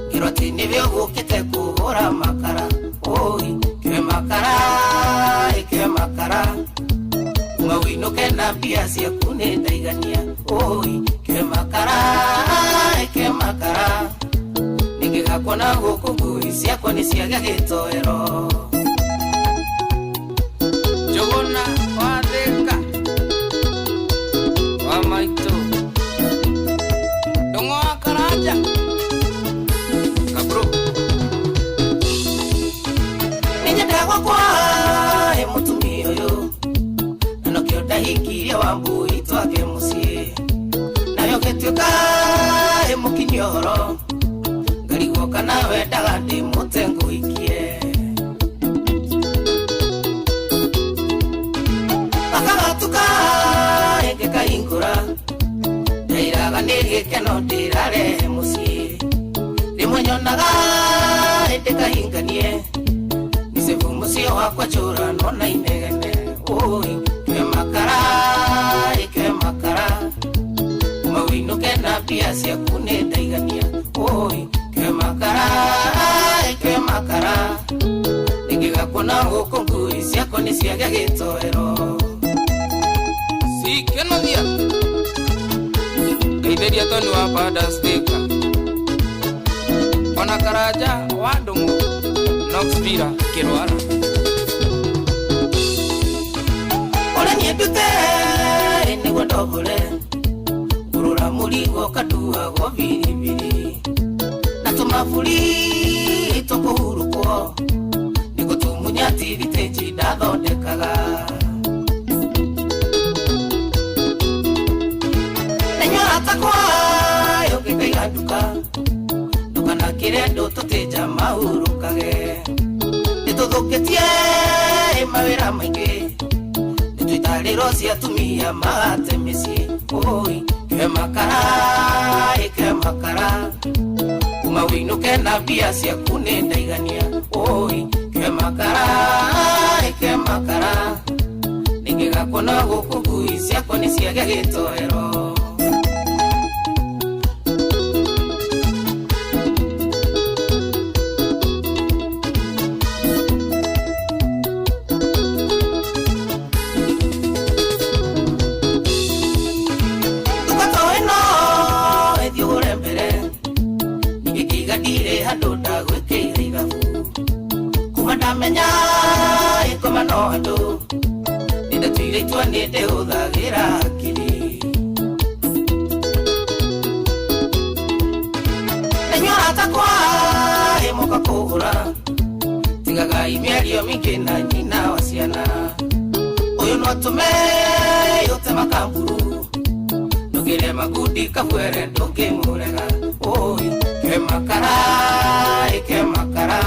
K: ngĩrwo atĩ nĩwe ũgũkĩte kũhũra makara oi kĩwe makara ĩkĩwe makara uma wĩinũke na mbia ciaku nĩ ndaigania oi kĩwe makara ĩkĩwe makara nĩngĩgakuona gũkũ ngui ciakwa nĩ ciagĩa gĩtoero.
J: Njũgũna wa Thĩka wa maitũ Ndũng'ũ wa Karanja Kabro.
K: Nĩnyendaga gwakwa ĩ mũtumia ũyũ na nokĩo ndahikirie wa mbui twake mũciĩ nayo gĩtuĩka ĩ mũkinyia ũhoro ngarigwo kana wendaga ndĩmũte ngũhikie akagatuka ĩngĩkahingũra ndairaga nĩ gĩkeno ndĩrarehe mũciĩ rĩmwe nyonaga ĩndĩkahinganie nĩcebu mũciĩ wakwa njũranwo na inegene oi kĩwe makara ĩkĩwe makara uma wĩinũke na mbia ciaku nĩ ndaigania oi kĩwe makara ĩkĩwe makara nĩngĩgakuona gũkũ ngui ciakwa nĩ ciagĩa gĩtoero.
J: Sikenothia ngeithĩria Toni wa Bandastika ona Karanja wa Ndũng'ũ Knoxville kĩrwara.
K: Ũrĩa niĩ ndute nĩguo ndombore ngũrũra mũrigo kanduagwo biribiri na tũmaburi tũkũhurũkwo nĩgũtumunya tiritĩnji ndathondekaga nĩnyora takwa yũkĩkaiga nduka ndũkanakĩre andũ tũtĩnja mahurũkage nĩtũthũkĩtie mawĩra maingĩ nĩtwĩtarĩro cia atumia magate mĩciĩ oi kĩwe makara ĩkĩwe makara uma wĩinũke na mbia ciaku nĩ ndaigania oi kĩwe makara ĩkĩwe makara nĩngĩgakuona gũkũ ngui ciakwa nĩ ciagĩa gĩtoero. Nduka ĩno ĩthiĩ ũgũre mbere ningĩkĩiga ndirĩ handũ ndagwĩkĩire ithabu kuma ndamenya ĩkoma no andũ nĩndatuire itua nĩ ndĩhũthagĩra hakiri nĩnyora takwa ĩmoka kũgũra tigagai mĩario mĩingĩ na nyina wa ciana ũyũ no atũme ũte makamburu ndũgĩre
J: Kemagudi kabwere ndũngĩmũrega ũyũ kemakara ĩkemakara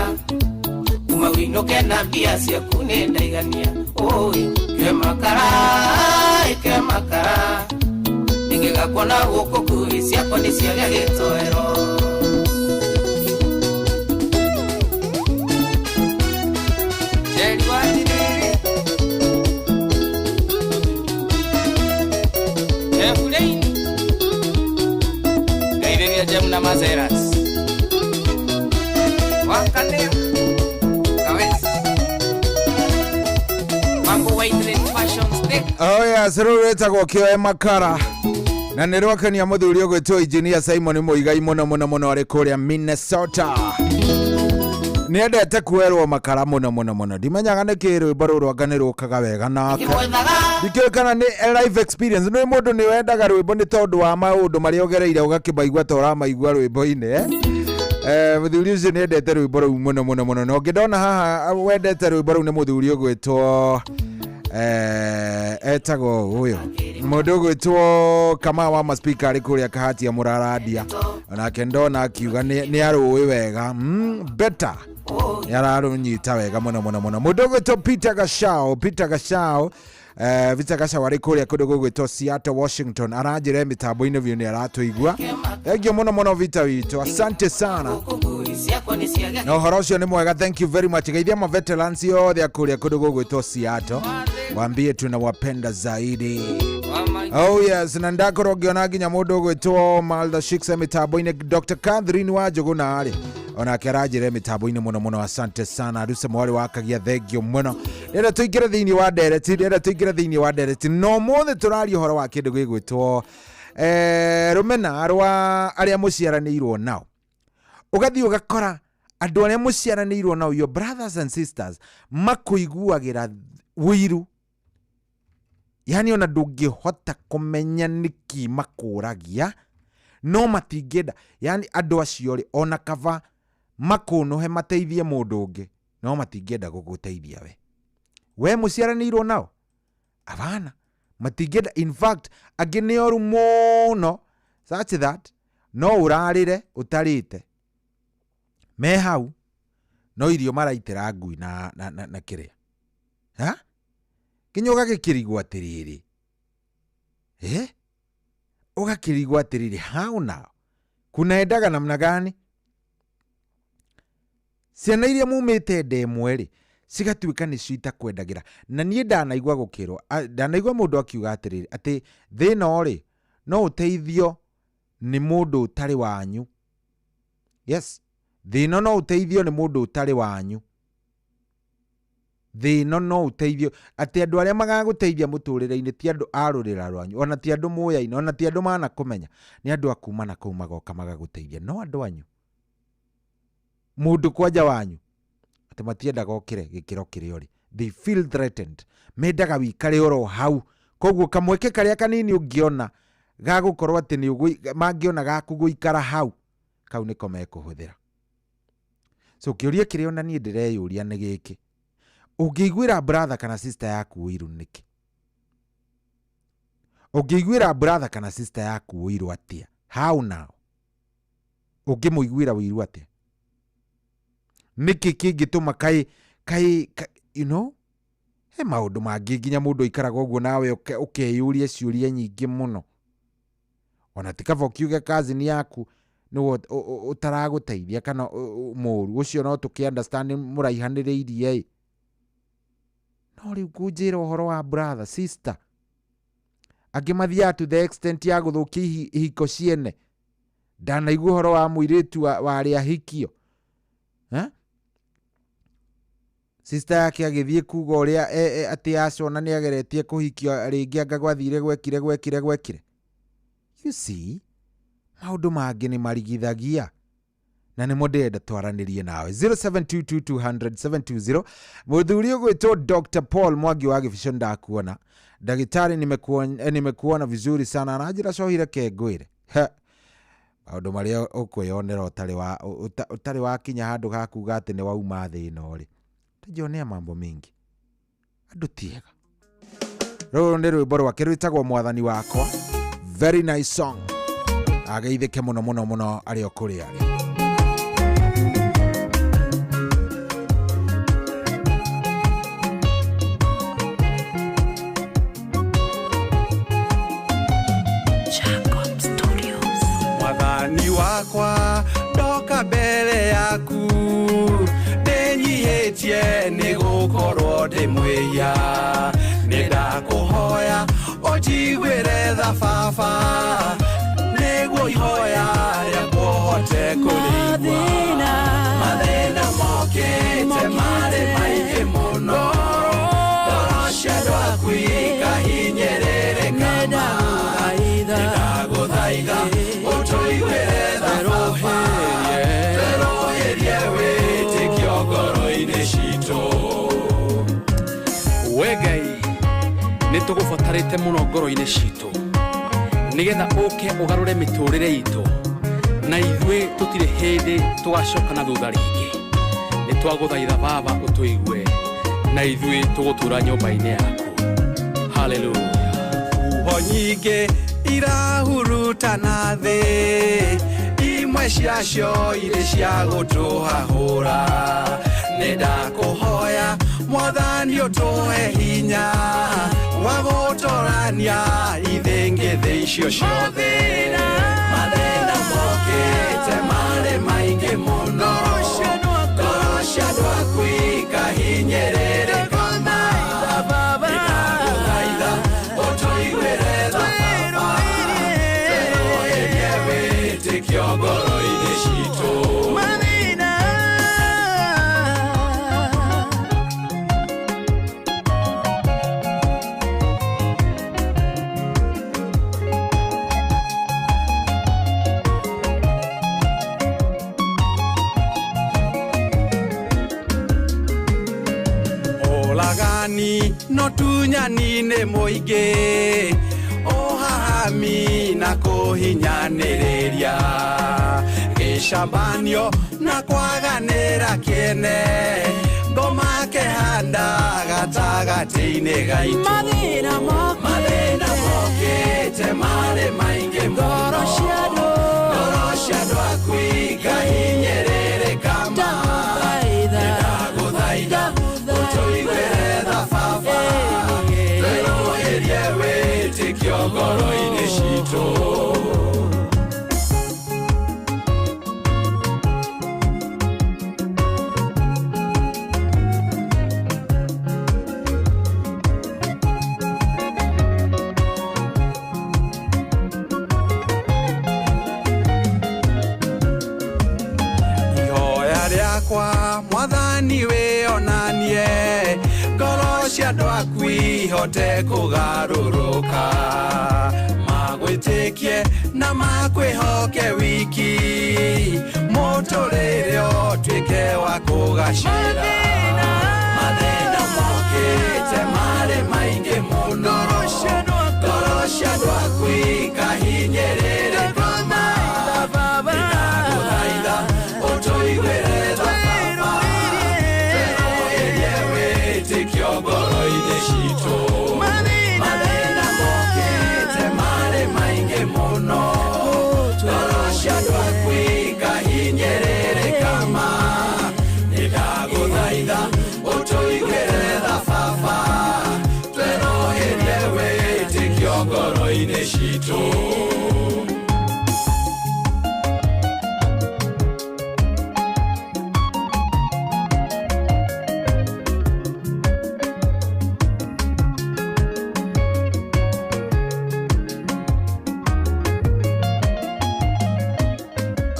J: kuma wĩinũke na mbia ciaku nĩ ndaigania ũyũ kemakara ĩkemakara ningĩgakuona gũkũ ngui ciakwa nĩ ciagĩa gĩtoero. Jerry wa Tiriri Jeffrey Gaireria Jem na Mazeras Wakaneo Kawes Mambo White Fashion Stick.
O: Oh yes, rũrũ rwĩtagwo kĩoe makara na nĩ rwakenia mũthuri ũgwĩtwo engineer Simon Muigai mũno mũno mũno arĩ kũrĩa Minnesota. Nĩ endete kuerwo makara mũno mũno mũno, ndimenyaga nĩkĩ rwĩmbo rũrũ anga nĩ rũkaga wega nake, ndikĩũĩ kana nĩ a life experience. Nĩ mũndũ nĩ wendaga rwĩmbo nĩ tondũ wa maũndũ marĩa ũgereire ũgakĩmaigua ta ũramaigua rwĩmbo-inĩ eh? Mũthuri ũcio nĩ endete rwĩmbo rũu mũno mũno mũno, na ũngĩ ndona haha wendete rwĩmbo rũu nĩ mũthuri ũgwĩtwo etagwo ũyũ mũndũ ũgwĩtwo Kamau wa maspika arĩ kũrĩa Kahatia Mũrarandia, onake ndona akiuga nĩ arũĩ wega better nĩ ararũnyita wega mũno mũno mũno. Mũndũ ũgwĩtwo Peter Gachau, Peter Gachau Peter Gachau arĩ kũrĩa kũndũ gũgwĩtwo Seattle, Washington, aranjĩra mĩtambo-inĩ biũ nĩ aratũigua. Thank you mũno mũno Vita witũ, asante sana na ũhoro ũcio nĩ mwega, thank you very much. Geithia ma veterans othe a kũrĩa kũndũ gũgwĩtwo Seattle, waambie tunawapenda zaidi. Oh yes, na ndakorwo ngĩona nginya mũndũ ũgwĩtwo Malda Shiksa mĩtambo-inĩ, Dr. Catherine wa Njũgũna rĩ onake aranjĩra mĩtambo-inĩ mũno mũno, asante sana. Ruse mwarĩ wa Kagia, thengio mũno. Rĩrĩa tũingĩre thĩinĩ wa ndereti, rĩrĩa tũingĩre thĩinĩ wa ndereti, no mũthĩ tũraria ũhoro wa kĩndũ gĩgwĩtwo rũmena rwa arĩa mũciaranĩirwo nao. Ũgathiĩ ũgakora andũ arĩa mũciaranĩirwo nao, your brothers and sisters, makũiguagĩra ũiru, yani ona ndũngĩhota kũmenya nĩkĩ makũragia, no matingĩenda, yani andũ acio rĩ ona kaba makũnũhe mateithie mũndũ ũngĩ, no matingĩenda gũgũteithia we. We mũciaranĩirwo nao abana matingĩenda, in fact angĩ nĩ oru mũno such that no ũrarĩre ũtarĩte me hau no irio maraitĩra ngui na, na, na, na kĩrĩa ha nginya ũgagĩkĩrigwo atĩrĩrĩ, ũgakĩrigwo atĩrĩrĩ, how now kunaendaga namna gani? Ciana iria mumĩte nda ĩmwe rĩ cigatuĩka nĩcio itakwendagĩra. Na niĩ ndanaigua gũkĩrwo, ndanaigua mũndũ akiuga atĩrĩrĩ atĩ thĩna rĩ no ũteithio nĩ mũndũ ũtarĩ wanyu. Yes, thĩna no ũteithio nĩ mũndũ ũtarĩ wanyu. Thĩna no ũteithio atĩ andũ arĩa magagũteithia mũtũrĩre-inĩ ti andũ a rũrĩra rwanyu, ona ti andũ mũyaine, ona ti andũ manakũmenya, nĩ andũ a kuma na kũu magoka magagũteithia, no andũ anyu mũndũ kwanja wanyu atĩ matiendaga ũkĩre gĩkĩro kĩrĩa ũrĩ, they feel threatened, mendaga wĩikare oro hau. Koguo kamweke karĩa kanini ũngĩona gagũkorwo atĩ nĩ mangĩona gaku gũikara hau, kau nĩko mekũhũthĩra. So kĩũria kĩrĩa ona niĩ ndĩreyũria nĩ gĩkĩ, ũngĩiguĩra brother kana sister yaku ũiru nĩkĩ? Ũngĩiguĩra brother kana sister yaku ũiru atĩa? How now? Ũngĩmũiguĩra ũiru atĩa? Nĩkĩ kĩngĩtũma kaĩ kaĩ you know, he maũndũ mangĩ nginya mũndũ aikaraga ũguo nawe ũkeyũria ciũria nyingĩ mũno. Ona ti kaba ũkiuge cousin yaku nĩwe ũtaragũteithia kana mũru ũcio, no tũkĩ understand mũraihanĩrĩirie ĩ, no rĩu kũnjĩra ũhoro wa brother sister, angĩ mathiaga to the extent ya gũthũkia ihiko ciene. Ndanaigua ũhoro wa mũirĩtu warĩ ahikio, sister yake agĩthiĩ kuga ũrĩa atĩ acona nĩ ageretie kũhikio rĩngĩ anga gwathire gwekire gwekire gwekire. You see, maũndũ mangĩ nĩ marigithagia na nĩmo ndĩrenda twaranĩrie nawe. 0722200720 mũthuri ũgwĩtwo Dr. Paul Mwangi wa Gĩbico, ndakuona ndagĩtarĩ, nimekuona vizuri sana, aranjĩra cohire kengwĩre maũndũ marĩa ũkwĩyonera ũtarĩ wakinya handũ ha kuga atĩ nĩ wauma thĩ ĩno rĩ, tajionea mambo mingi, andũ ti ega. Rũrũ nĩ rwĩmbo rwake rwĩtagwo Mwathani Wakwa, Very nice song. Ageithĩke mũno mũno mũno arĩ o kũrĩa arĩ.
A: Mwathani wakwa, ndoka mbere yaku ndĩnyihĩtie nĩ gũkorwo ndĩ mwĩhia. Nĩ ndakũhoya ũnjiguĩre tha baba, nĩguo ihoya rĩakwa ũhote kũrĩigua. Mathĩna mokĩte marĩ maingĩ mũno, ngoro cia andũ aku ikahinyĩrĩrĩka ma. Nĩndagũthaitha ũtũiguĩre tha baba, twerũhĩrie wĩtĩkio ngoro-inĩ citũ.
L: We Ngai, nĩ tũgũbatarĩte mũno ngoro-inĩ citũ, nĩgetha ũke ũgarũre mĩtũrĩre itũ, na ithuĩ tũtirĩ hĩndĩ tũgacoka na thutha rĩngĩ. Nĩ twagũthaitha baba ũtũigue, na ithuĩ tũgũtũra nyũmba-inĩ yaku. Haleluya.
A: Huho nyingĩ irahurutana thĩ, imwe ciacio irĩ cia gũtũhahũra. Nĩ ndakũhoya mwathani ũtũhe hinya wa gũtũrania ithĩngĩthĩ icio ciothe. Mathĩna mokĩte marĩ maingĩ mũno, ngoro cia andũ aku ikahinyĩrĩrĩka ma. Nĩndagũthaitha ũtũiguĩre tha baba, twerũhĩrie wĩtĩkio ngoro-inĩ citũ. Ũragani no tunyani-inĩ mũingĩ, ũhahami na kũhinyanĩrĩria, gĩcambanio na kwaganĩra kĩene, ngoma kĩhanda gatagatĩ-inĩ gaitũ. Mathĩna mokĩte marĩ maingĩ mũno, ngoro cia andũ aku ikahinyĩrĩrĩka ma. Nĩndagũthaitha ũtũiguĩre tha baba, twerũhĩrie wĩtĩkio ngoro-inĩ citũ. Ihoya rĩakwa mwathani wĩonanie, ngoro cia andũ aku ihote kũgarũrũka, magwĩtĩkie na makwĩhoke wiki, mũtũrĩre ũtuĩke wa kũgacĩra. Mathĩna mokĩte marĩ maingĩ mũno, ngoro cia andũ aku ikahinyĩrĩrĩka ma. Nĩndagũthaitha ũtũiguĩre tha baba, twerũhĩrie wĩtĩkio ngoro-inĩ citũ. Mathĩna mokĩte marĩ maingĩ mũno, ngoro cia andũ aku ikahinyĩrĩrĩka ma. Nĩndagũthaitha ũtũiguĩre tha baba, twerũhĩrie wĩtĩkio ngoro-inĩ citũ.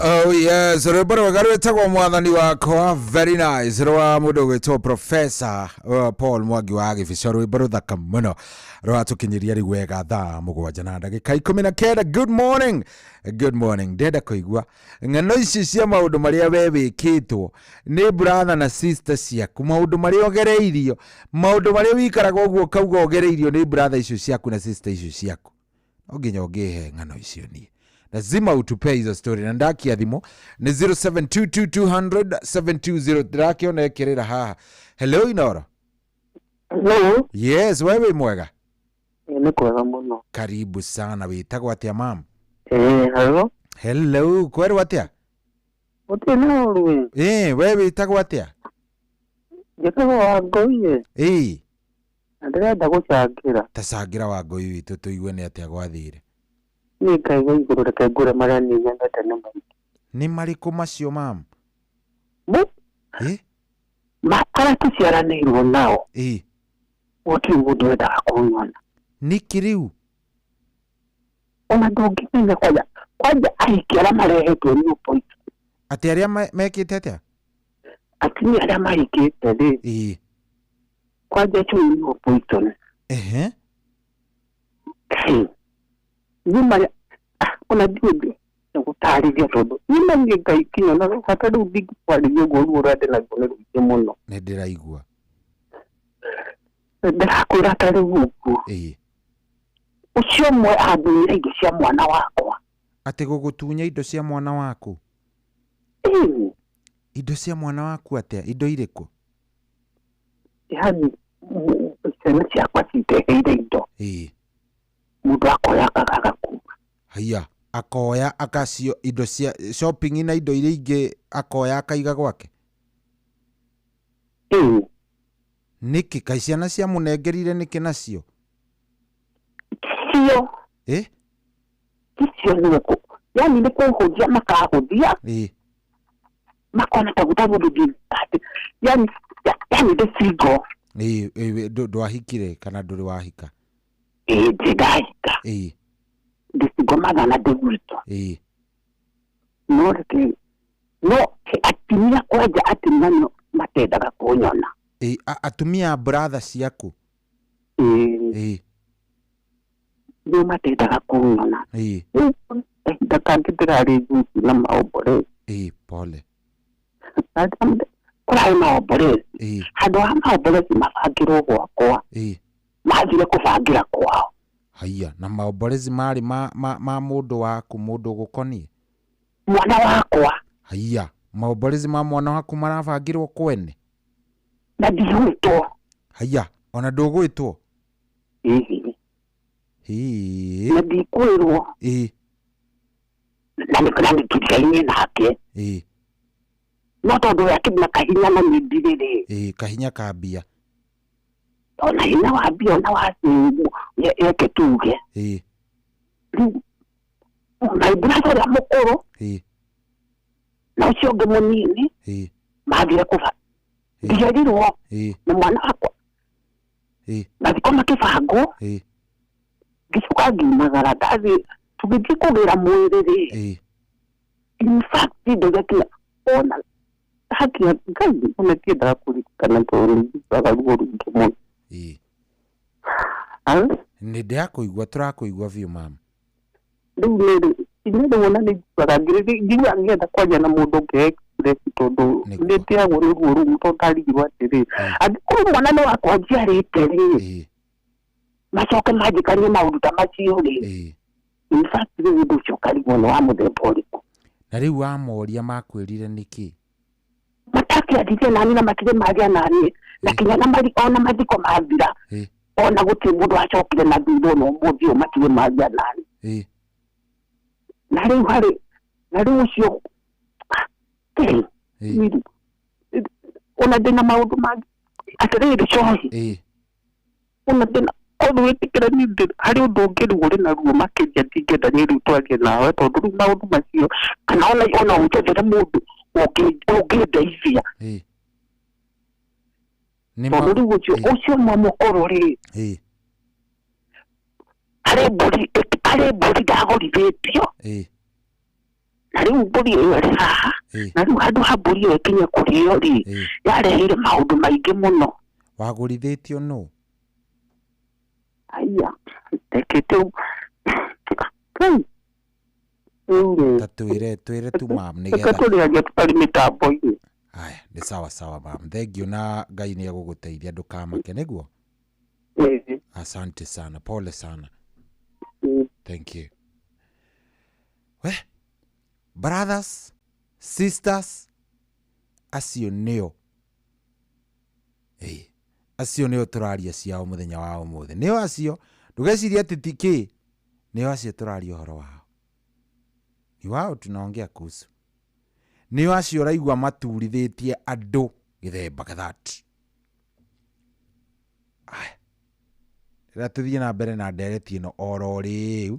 O: Oh yes, rwĩmbo rwega rwĩtagwo mwathani wakwa, very nice, rwa mũndũ ũgwĩtwo Professor Paul Mwangi wa Gĩbico, rwĩmbo rũthaka mũno rwatũkinyĩria rĩu wega thaa 7:19. Good morning, good morning. Ndenda kũigua ng'ano ici cia maũndũ marĩa we wĩkĩtwo nĩ brother na sister ciaku, maũndũ marĩa ũgereirio, maũndũ marĩa wĩikaraga ũguo ũkauga ũgereirio nĩ brother icio ciaku na sister icio ciaku. No nginya ũngĩhe ng'ano icio niĩ lazima utupe hizo story, na ndakia thimũ nĩ 0722200720. Ndĩrakĩona ĩkĩrĩra haha. Hello Inoro.
T: Hello.
O: Yes, we wĩ mwega?
T: Nĩ kwega mũno.
O: Karibu sana. Wĩtagwo atĩa mam?
T: Hello.
O: Hello, kwerwo atĩa?
T: Gũtirĩ na ũru ĩ.
O: We wĩtagwo atĩa?
T: Njĩtagwo Wangũi ĩ. Na ndĩrenda gũcangĩra.
O: Ta cangĩra Wangũi witũ tũigue nĩ atĩa gwathire.
T: Niĩ Ngai wa igũrũ reke ngũre marĩa niĩ nyendete nĩ maingĩ.
O: Nĩ marĩkũ macio mam?
T: Arĩa tũciaranĩirwo nao. Gũtirĩ mũndũ wendaga kũnyona.
O: Nĩkĩ rĩu?
T: Ona ndũngĩmenya kwanja kwanja ahiki arĩa marehetwo nĩ ũboiti.
O: Atĩ arĩa mekĩte atĩa?
T: Atumia arĩa mahikĩte rĩ. Kwanja acio nĩ ũboiti.
O: Ehe.
T: Ngai. Niĩ marĩa ona ndiũĩ gũtarĩria tondũ niĩ na niĩ Ngai kinya na bata rĩu ndingĩkwarĩria ũguo ruo ũrĩa ndĩnaguo nĩ rũingĩ mũno.
O: Nĩ ndĩraigua.
T: Ndĩrakwĩra ta rĩu ũguo. Ũcio ũmwe andunyire indo cia mwana wakwa.
O: Atĩ gũgũtunya indo cia mwana waku? Indo cia mwana waku atĩa? Indo irĩkũ?
T: Yaani ciana ciakwa cindeheire indo. Mũndũ akoya akagaga kuma.
O: Haiya, akoya akacio indo cia shopping na indo iria ingĩ akoya akaiga gwake? Nĩkĩ? Kaĩ ciana ciamũnengerire nĩkĩ nacio?
T: Cio. Icio nĩ kũ. Yaani nĩ kũhũthia makahũthia. Makona ta gũtarĩ ũndũ ndingĩka. Yaani yaani ndĩ single.
O: Ndwahikire kana ndũrĩ wahika?
T: Ndirĩ ndahika. Ndĩ single mother na ndĩ gwitũ. No reke no atumia kwanja atumia nĩo matendaga kũnyona.
O: Atumia a brother ciaku?
T: Nĩo matendaga kũnyona. Kahinda kangĩ ndĩrarĩ njuti na maomborezi.
O: Pole.
T: Kũrarĩ maomborezi. Handũ ha maomborezi mabangĩrwo gwakwa. Mathire kũbangĩra kwao.
O: Haiya, na maomborezi marĩ ma mũndũ waku, mũndũ ũgũkoniĩ?
T: Mwana wakwa.
O: Haiya, maomborezi ma mwana waku marabangĩrwo kwene?
T: Na ndigwĩtwo.
O: Haiya, ona ndũgwĩtwo?
T: Na ndikwĩrwo. Na nĩ nake. No tondũ we akĩrĩ na kahinya na niĩ ndirĩ rĩ.
O: Kahinya ka mbia.
T: Ona hinya wa mbia ona wa reke tuge. Rĩu my brother ũrĩa mũkũrũ na ũcio ũngĩ mũnini mathire kũba. Ndigerirwo na mwana wakwa. Mathiko makĩbangwo. Ngĩcoka ngiumagara ndathiĩ tũgĩthiĩ kũgĩra mwĩrĩ rĩ. In fact ndũgĩkinya ona haki ya Ngai ona ndiendaga kũririkana tondũ nĩ njiguaga ruo rũingĩ mũno.
O: Nĩ ndĩrakũigua, tũrakũigua biũ mama.
T: Rĩu nĩ rĩu ona nĩ njiguaga njiguaga ngĩenda kwaria na mũndũ ũngĩ tondũ nĩ ndĩagwo nĩ ruo rũu tondũ ndarigirwo atĩrĩ angĩkorwo mwana nĩ wakwa njiarĩte rĩ macoke manjĩkanie maũndũ ta macio rĩ. In fact rĩu ũndũ ũcio ũkarigwo nĩ wa mũthemba ũrĩkũ.
O: Na rĩu wamoria makwĩrire nĩkĩ?
T: Matakĩaririe nani na matirĩ maria nani na kinya na ona mathiko mathira ona gũtirĩ mũndũ acokire na thutha ona ũmũthĩ ũyũ matirĩ maria nani. Na rĩu harĩ na rĩu ũcio ona ndĩna maũndũ mangĩ atĩrĩrĩ cohi ona ndĩna ũndũ wĩtĩkĩra niĩ harĩ ũndũ ũngĩ rĩu ũrĩ na ruo makĩria ndingĩenda niĩ rĩu twarie nawe tondũ rĩu maũndũ macio kana ona ũnjethere mũndũ ũngĩndeithia. Tondũ rĩu ũcio ũmwe mũkũrũ rĩ harĩ mbũri ndagũrithĩtio na rĩu mbũri ĩyo ĩrĩ haha na rĩu handũ ha mbũri ĩyo ĩkinye kũrĩo rĩ yareheire maũndũ maingĩ mũno.
O: Wagũrithĩtio nũ?
T: Haiya, ndekĩte
O: Ta twĩre tu mam
T: reke
O: nĩgetha.
T: tũrĩaria tũtarĩ mĩtambo-inĩ.
O: Haya, nĩ sawa sawa mam. Thank you na Ngai nĩ egũgũteithia ndũkamake nĩguo? Asante sana, pole sana. Thank you. We, brothers, sisters, acio nĩo. Acio nĩo tũraria ciao mũthenya wa ũmũthĩ. Nĩo acio Ndũgecirie atĩ ti kĩ, nĩo acio tũraria ũhoro wao. Ni wao tunaongea kuhusu. Nĩo acio ũraigua maturithĩtie andũ gĩthemba that. Aya. Rĩrĩa tũthiĩ na mbere na ndereti ĩno oro rĩu,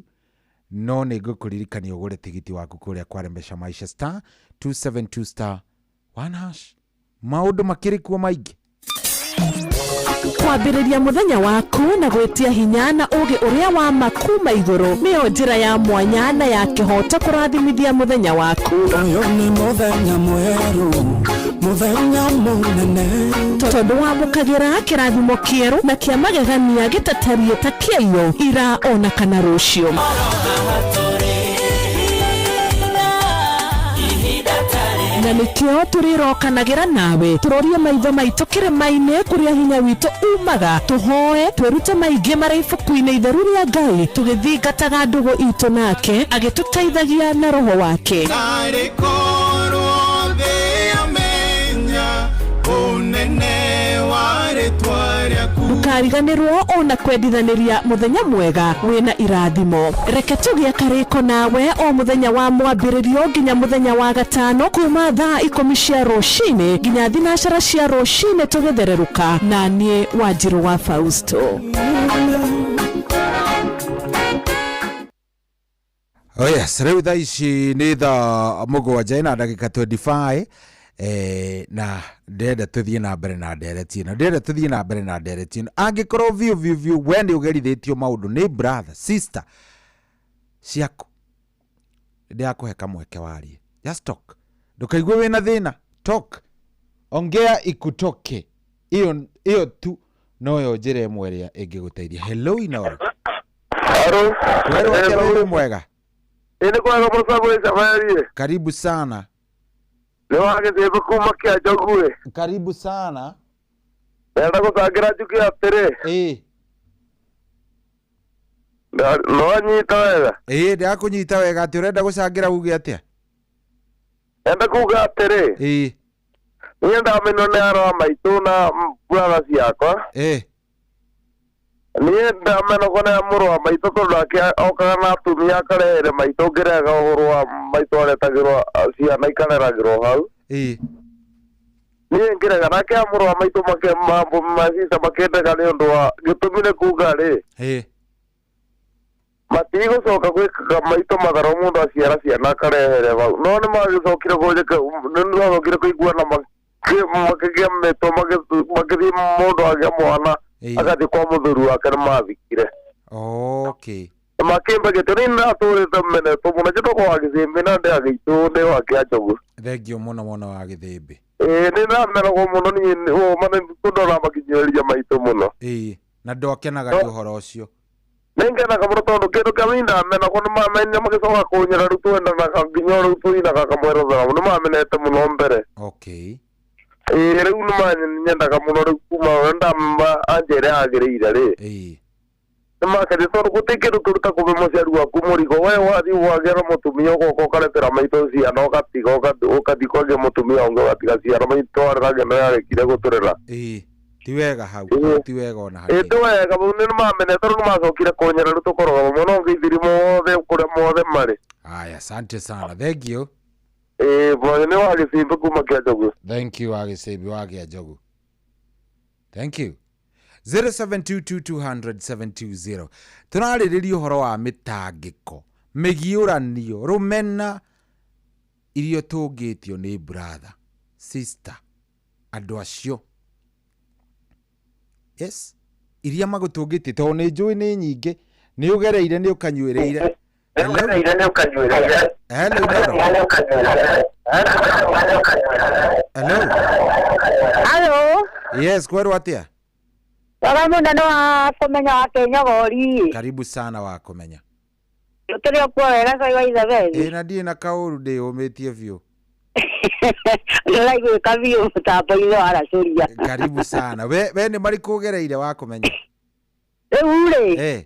O: no nĩ ngũkũririkania ũgũre tigiti waku kũrĩa kwa Rembesha Maisha star 272 star 1 hash. Maũndũ makĩrĩ kuo maingĩ.
E: Kwambĩrĩria mũthenya waku na gwĩtia hinya na ũũgĩ ũrĩa wa ma kuma igũrũ nĩyo njĩra ya mwanya na ya kĩhooto kũrathimithia mũthenya waku.
F: Ũyũ nĩ mũthenya mwerũ, mũthenya mũnene.
E: Tondũ wamũkagĩra kĩrathimo kĩerũ na kĩa magegania gĩtatariĩ ta kĩaio ira ona kana rũciũ. Na nĩkĩo tũrĩrokanagĩra nawe tũrorie maitho maitũ kĩrĩma-inĩ kũrĩa hinya witũ umaga, tũhoe twĩrute maingĩ marĩa ibuku-inĩ itheru rĩa Ngai, tũgĩthingataga ndũgũ itũ nake agĩtũteithagia na roho wake.
A: Tarĩ korwo thĩ yamenya ũnene wa rĩtwa rĩaku.
E: Ndũkariganĩrwo ona kwendithanĩria mũthenya mwega wĩna irathimo. Reke tũgĩe karĩko nawe o mũthenya wa mwambĩrĩrio nginya mũthenya wa gatano kuma thaa 10 cia rũcinĩ nginya 4 cia rũcinĩ tũgĩthererũka na niĩ Wanjirũ wa Fausto.
O: Oh yes, rĩu thaa ici nĩ thaa 7 na ndagĩka 25. Na ndĩrenda tũthiĩ na mbere na ndereti ĩno, ndĩrenda tũthiĩ na mbere na ndereti ĩno. Angĩkorwo biũ biũ biũ we nĩ ũgerithĩtio maũndũ nĩ brother sister ciaku, ndĩrakũhe kamweke warie. Just talk, ndũkaigue wĩna thĩna, talk, ongea ikutoke. Ĩyo tu noyo njĩra ĩmwe ĩrĩa ĩngĩgũteithia. Hello Inooro.
U: Hello.
O: Werũ atĩa, wĩ mwega?
U: Ĩ nĩ kwega mũcagũri Cabarie.
O: Karibu sana.
U: Nĩ wa gĩthĩmbĩ kuma kĩa Njogu.
O: Karibu sana.
U: Ndĩrenda gũcangĩra njuge atĩrĩ.
O: Ĩ.
U: No nyita wega.
O: Ĩ ndĩrakũnyita wega. Atĩ ũrenda gũcangĩra uge atĩa?
U: Ndĩrenda kuga atĩrĩ.
O: Ĩ.
U: Niĩ ndamenywo nĩ arũa maitũ na brother ciakwa.
O: Ĩ.
U: Niĩ ndamenagwo nĩ mũrũ wa maitũ tondũ nake okaga na atumia akarehere maitũ ngĩrega ũhoro wa maitũ aretagĩrwo ciana ikareragĩrwo hau.
O: Ĩ.
U: Niĩ ngĩrega nake mũrũ wa maitũ macita makĩndega nĩ ũndũ wa gĩtũmi nĩ kuga rĩ.
O: Ĩ.
U: Matigũcoka gwĩkaga maitũ matharũ mũndũ aciara ciana akarehere hau. No nĩ magĩcokire kũnjĩka, nĩ magĩcokire kũiguana makĩgĩa mĩtũ makĩthiĩ mũndũ agĩa mwana agathiĩ kwa mũthuri wake nĩ mathikire.
O: Okay.
U: Makĩmba gĩtĩ nĩ ndatũrĩte menetwo mũno njĩtagwo wa Gĩthĩmbĩ na ndĩ agĩitũ ndĩ wa Kĩanjogu.
O: Thengio mũno mwana wa Gĩthĩmbĩ.
U: Ĩ nĩ ndamenagwo mũno niĩ ũma nĩ tondũ makinyĩrĩria maitũ mũno.
O: Ĩ na ndwakenaga nĩ ũhoro ũcio.
U: Nĩ ngenaga mũno tondũ kĩndũ kĩa niĩ ndamenagwo nĩ mamenire magĩcoka kũnyĩra rĩu twendanaga nginya rĩu tũinaga kamwerethera nĩ mamenete mũno mbere.
O: Okay.
U: Ĩ rĩu nĩ manyendaga mũno rĩu kuma ndamba anjĩre agĩrĩire rĩ.
O: Ĩ.
U: Nĩ makendi tondũ gũtirĩ kĩndũ kĩruta kũbe mũciari waku mũrigo we wathiĩ wagĩa na mũtumia ũgoka ũkaretera maitũ ciana ũgatiga ũgathiĩ kwagĩa mũtumia ũngĩ ũgatiga ciana maitũ arerage no yarĩkire gũtũrera.
O: Ĩ ti wega hau, ti wega ona hanini.
U: Ĩ ti wega nĩ mamenete rĩu nĩ macokire kũnyĩra rĩu tũkoragwo mũno ngeithirie mothe kũrĩa mothe marĩ.
O: Aya, asante sana. Thank you.
U: Ĩ bwana nĩ wa Gĩcimbi kuma Kĩanjogu.
O: Thank you wa Gĩcimbi wa Kĩanjogu. Thank you. 0722200720. Tũrarĩrĩria ũhoro wa mĩtangĩko, mĩgiũranio, rũmena iria tũngĩtio nĩ brother, sister, andũ acio. Yes, iria magũtũngĩtie tondũ nĩ njũĩ nĩ nyingĩ, nĩ ũgereire nĩ ũkanyuĩrĩire. Hello. Hello. Hello.
V: Hello.
O: Yes, kwerwo atĩa?
V: Wega mũno nĩ wa kũmenya wa Kĩnyogori.
O: Karibu sana wa kũmenya.
V: Tũrĩ o kuo wega cai wa Isabeli.
O: Ĩ na ndirĩ na kaũru ndĩyũmĩtie biũ.
V: Ndĩraiguĩka biũ mũtambo-inĩ wa Racũria.
O: Karibu sana. We nĩ marĩkũ ũgereire wa kũmenya?
V: Rĩu rĩ.
O: Eh.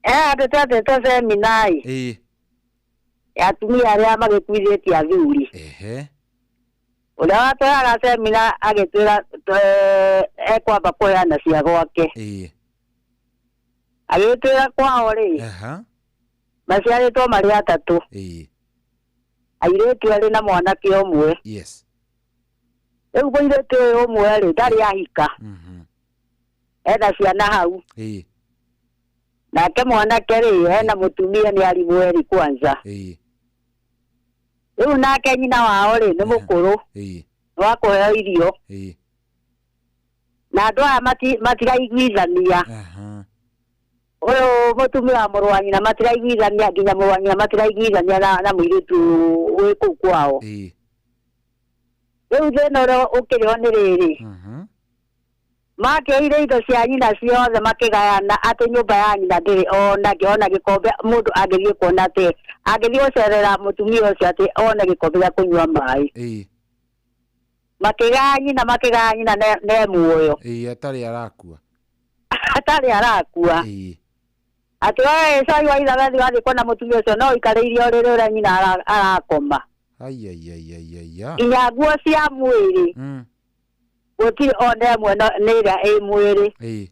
V: Andũ twatĩtwo seminar.
O: Ĩ.
V: Ya atumia arĩa magĩkuithĩtie athuri.
O: Ehe.
V: Ũrĩa watwaraga semina agĩtwĩra ekwamba kũheana cia gwake.
O: Ĩ.
V: Agĩtwĩra kwao rĩ,
O: Aha.
V: maciarĩtwo marĩ atatũ.
O: Ĩĩ.
V: Airĩtu erĩ na mwanake ũmwe.
O: Yes.
V: Rĩu mũirĩtu ũyũ ũmwe rĩ, ndarĩ ahika. Ena ciana hau.
O: Ĩĩ.
V: Nake mwanake rĩ, ena mũtumia nĩ arimũ erĩ kwanza.
O: Ĩĩ.
V: Rĩu nake nyina wao rĩ, nĩ mũkũrũ,
O: Ĩĩ.
V: nĩ wa kũheo irio.
O: Ĩĩ.
V: Na andũ aya matiraiguithania.
O: Aha.
V: Ũyũ mũtumia wa mũrũ wa nyina matiraiguithania, nginya mũrũ wa nyina matiraiguithania na mũirĩtu wĩ kũu kwao.
O: Ĩĩ.
V: Rĩu thĩna ũrĩa ũkĩrĩ ho nĩ rĩrĩ, makĩoire indo cia nyina ciothe makĩgayana atĩ nyũmba ya nyina ndĩrĩ ona kĩ, ona gĩkombe mũndũ angĩthiĩ kuona atĩ angĩthiĩ gũcerera mũtumia ũcio atĩ one gĩkombe gĩa kũnyua maĩ.
O: Ĩĩ.
V: Makĩgaya nyina, makĩgaya nyina ne muoyo.
O: Ĩĩ, atarĩ arakua.
V: Atarĩ arakua.
O: Ĩĩ.
V: Atĩ we cai wa ithabethi wathiĩ kuona mũtumia ũcio no ũikarĩire ũrĩrĩ ũrĩa nyina arakoma.
O: Ai ai ai ai ai ya.
V: Nginya nguo cia mwĩrĩ gũtirĩ ona ĩmwe nĩ ĩrĩa ĩ mwĩrĩ.
O: Ĩĩ.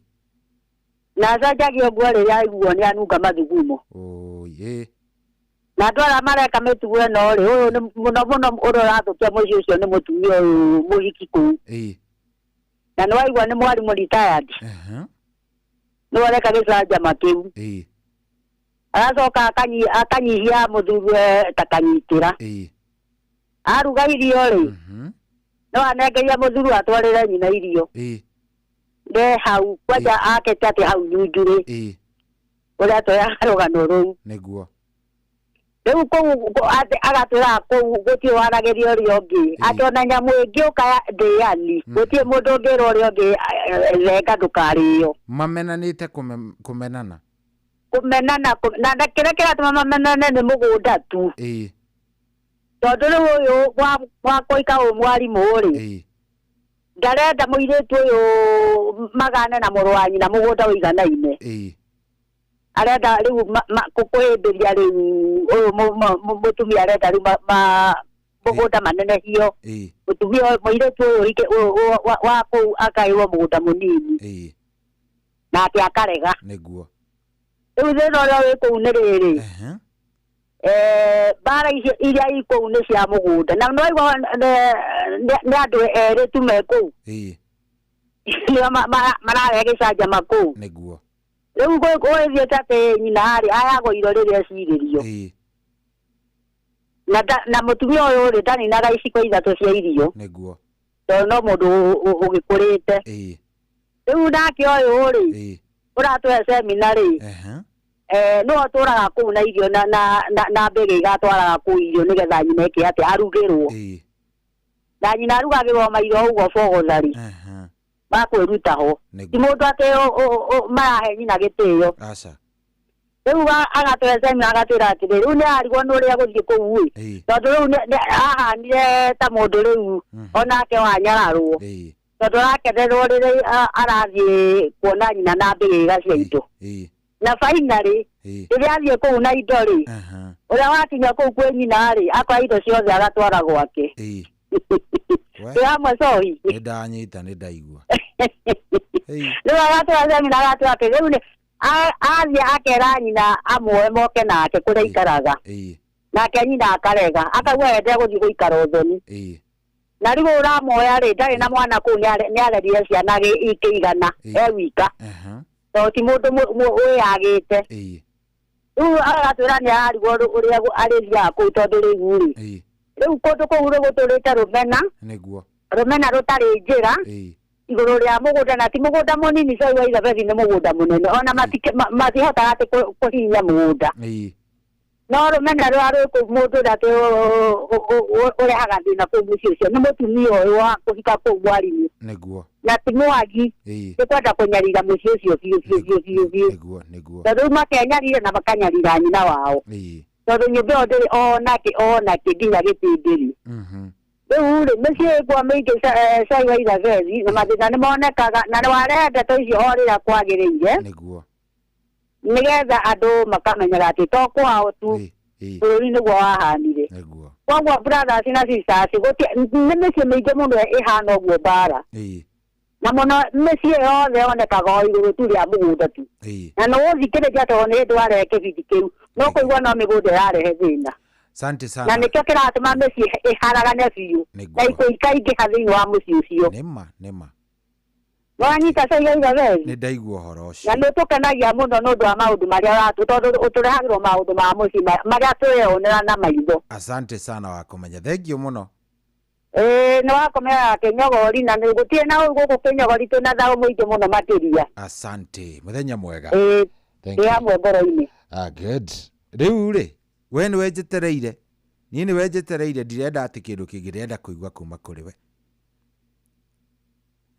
V: Na acenjagio nguo rĩrĩa aiguo nĩ anunga mathugumo.
O: Oi, ĩĩ.
V: Na andũ arĩa mareka mĩtugo ĩno rĩ, ũyũ nĩ mũno mũno ũrĩa ũrathũkia mũciĩ ũcio nĩ mũtumia ũyũ mũhiki kũu.
O: Ĩĩ.
V: Na nĩ waigua nĩ mwarimũ retired.
O: Aha.
V: Nĩwe ũreka gĩcanjama kĩu.
O: Ĩĩ.
V: Aracoka akanyihia mũthuri ta kanyitĩra.
O: Ĩĩ.
V: Aruga irio rĩ, no anengeria mũthuri atwarĩre nyina irio.
O: Ĩĩ.
V: Ne hau kwanja akĩte atĩ hau nyunjurĩ.
O: Ĩĩ.
V: Ũrĩa twoyaga rũgano rũu.
O: Nĩguo.
V: Rĩu kũu atĩ agatwĩraga kũu gũtirĩ waragĩria ũrĩa ũngĩ. Atĩ ona nyamũ ĩngĩũka ndĩani, gũtirĩ mũndũ ũngĩra ũrĩa ũngĩ thenga ndũkarĩo.
O: Mamenanĩte kũmenana.
V: Kũmenana, na kĩrĩa kĩratũma mamenane nĩ mũgũnda tu.
O: Ĩĩ.
V: Tondũ rĩu ũyũ wa kũika ũyũ mwarimũ rĩ, ndarenda mũirĩtu ũyũ magane na mũrũ wa nyina mũgũnda ũiganaine.
O: Ĩĩ.
V: Arenda rĩu kũhĩmbĩria rĩu ũyũ mũtumia arenda rĩu mũgũnda manenehio.
O: Ĩĩ.
V: Mũtumia ũyũ, mũirĩtu ũyũ wa kũu akaĩrwo mũgũnda mũnini.
O: Ĩĩ.
V: Nake akarega.
O: Nĩguo.
V: Rĩu thĩna ũrĩa wĩ kũu nĩ rĩrĩ, mbara icio iria i kũu nĩ cia mũgũnda. Na nĩwaigua nĩ andũ erĩ tu me kũu.
O: Ĩĩ.
V: Nĩo mararehe gĩcanjama kũu.
O: Nĩguo.
V: Rĩu gwĩthiĩte atĩ nyina rĩ, ayagwo irio rĩrĩa ecirĩrio.
O: Ĩĩ.
V: Na mũtumia ũyũ rĩ, ndaninaga iciko ithatũ cia irio.
O: Nĩguo.
V: Tondũ no mũndũ ũgĩkũrĩte.
O: Ĩĩ.
V: Rĩu nake ũyũ rĩ,
O: Ĩĩ.
V: ũratũhe semina rĩ,
O: Aha.
V: nĩwe ũtũraga kũu na irio na mbĩgĩ igatwaraga kũu irio nĩgetha nyina ĩke atĩ arugĩrwo.
O: Ĩĩ.
V: Na nyina arugagĩrwo mairio ũguo bogothari.
O: Aha.
V: Makwĩruta ho.
O: Nĩguo.
V: Ti mũndũ atĩ marahe nyina gĩtĩo.
O: Aca.
V: Rĩu agatwĩra semina agatwĩra atĩrĩ, rĩu nĩ arigwo nĩ ũrĩa gũthiĩ kũu ĩ. Tondũ rĩu ahanire ta mũndũ rĩu onake wanyararwo.
O: Ĩĩ.
V: Tondũ arakenerwo rĩrĩa arathiĩ kuona nyina na mbĩgĩga cia indo.
O: Ĩĩ.
V: Na finally,
O: Ĩĩ.
V: rĩrĩa athiĩ kũu na indo rĩ,
O: Aha.
V: ũrĩa wakinya kũu kwĩ nyina rĩ, akoya indo ciothe agatwara gwake.
O: Ĩĩ.
V: Twĩ hamwe cohi.
O: Nĩ ndanyita, nĩ ndaigua.
V: Rĩu agatwara semina agatwara atĩ rĩu nĩ athiĩ akera nyina amuoe moke nake kũrĩa aikaraga.
O: Ĩĩ.
V: Nake nyina akarega, akauga we ndegũthiĩ gũikara ũthoni.
O: Ĩĩ.
V: Na rĩu ũramuoya rĩ, ndarĩ na mwana kũu, nĩ arerire ciana ikĩigana e wika.
O: Aha.
V: Tondũ ti mũndũ wĩyagĩte.
O: Ĩĩ.
V: Rĩu agatwĩra nĩ ararigwo ũrĩa arĩthiaga kũu tondũ rĩu rĩ,
O: Ĩĩ.
V: rĩu kũndũ kũu rĩ gũtũrĩte rũmena,
O: Nĩguo.
V: rũmena rũtarĩ njĩra
O: Ĩĩ.
V: igũrũ rĩa mũgũnda, na ti mũgũnda mũnini cai wa Ithabethi nĩ mũgũnda mũnene, ona matihotaga atĩ kũhihinya mũgũnda.
O: Ĩĩ.
V: No rũmena rũrĩa rwĩ kũu mũndũ ũrĩa atĩ ũrehaga thĩna kũu mũciĩ ũcio nĩ mũtumia ũyũ wa kũhika kũu mwarimũ.
O: Nĩguo.
V: Na ti mwagi,
O: Ĩĩ.
V: nĩ kwenda kũnyarira mũciĩ ũcio biũ biũ biũ biũ biũ.
O: Nĩguo, nĩguo.
V: Tondũ rĩu makenyarire na makanyarira nyina wao.
O: Ĩĩ.
V: Tondũ nyũmba ĩyo ndĩrĩ onakĩ onakĩ nginya gĩtĩndĩri. Rĩu rĩ, mĩciĩ ĩkuo mĩingĩ cai wa Ithabethi, na mathĩna nĩ monekaga, na nĩ warehe ndeto icio o rĩrĩa kwagĩrĩire.
O: Nĩguo.
V: Nĩgetha andũ makamenyaga atĩ to kwao tu, bũrũri nĩguo wahanire.
O: Nĩguo.
V: Koguo brothers na sisters, nĩ mĩciĩ mĩingĩ mũno ĩhana ũguo mbara.
O: Ĩĩ.
V: Na mũno mĩciĩ yothe yonekaga o igũrũ tu rĩa mũgũnda tu. Na nĩ ũthikĩrĩria tondũ nĩ hĩndĩ warehe kĩbindi kĩu no kũigua no mĩgũnda ĩrarehe thĩna.
O: Asante
V: Na
O: sana.
V: nĩkĩo kĩratũma mĩciĩ ĩharagane biũ
O: Nĩguo.
V: na ikuũ ikaingĩha thĩinĩ wa mũciĩ ũcio.
O: Nĩma nĩma.
V: Nĩwanyita Cai Gatheri?
O: Nĩ ndaigua ũhoro ũcio.
V: Na nĩ ũtũkenagia mũno nĩ ũndũ wa maũndũ marĩa ũratũ tondũ ũtũrehagĩrwo maũndũ ma mũciĩ marĩa twĩyonera na maitho.
O: Asante sana wa kũmenya. Thank you mũno.
V: Ĩĩ nĩ wakomera kĩnyogori na nĩ gũtirĩ na ũru gũkũ kĩnyogori twĩna thayũ mũingĩ mũno makĩria.
O: Asante. Mũthenya mwega.
V: Ĩĩ
O: Thank
V: twĩ
O: you.
V: hamwe ngoro-inĩ.
O: Ah, good. Rĩu rĩ, we nĩwe njetereire. Niĩ nĩwe njetereire, ndirenda atĩ kĩndũ kĩngĩ, ndĩrenda kũigua kuma kũrĩ we.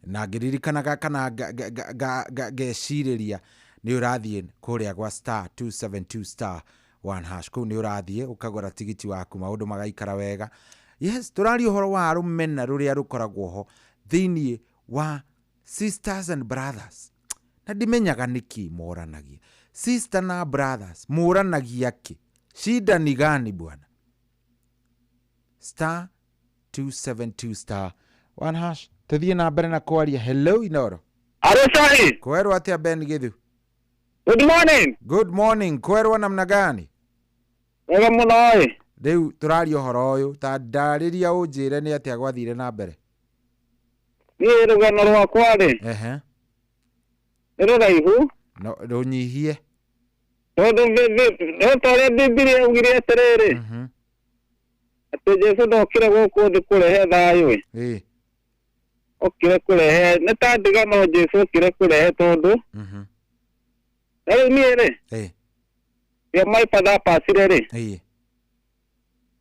O: Na ngĩririkanaga kana ngecirĩria nĩ ũrathiĩ kũrĩa gwa star 272 star 1 hash. Kũu nĩ ũrathiĩ ũkagũra tigiti waku, maũndũ magaikara wega. Yes, tũraria ũhoro wa rũmena rũrĩa rũkoragwo ho thĩinĩ wa sisters and brothers. Na ndimenyaga nĩkĩ moranagia. Sister na brothers moranagia kĩ? Shida ni gani bwana? Star 272 star 1 hash. Tũthiĩ na mbere na kwaria. Hello Inoro.
G: Alo Sahi.
O: Kwerwo atĩa Ben Githu?
G: Good morning.
O: Good morning. Kwerwo namna gani?
G: Wega mũno ĩ.
O: Rĩu tũraria ũhoro ũyũ, ta ndarĩria ũnjĩre nĩ atĩa gwathire na mbere.
G: Niĩ rũgano rwakwa rĩ.
O: Ehe.
G: Nĩ rũraihu.
O: No rũnyihie.
G: Tondũ no ta ũrĩa Bibilia yaugire atĩrĩrĩ. Atĩ Jesũ ndokire gũkũ thĩ kũrehe thayũ ĩ. Okire kũrehe nĩ ta ndigano Jesũ okire kũrehe tondũ. Na rĩu niĩ rĩ. Rĩrĩa my father apacire rĩ.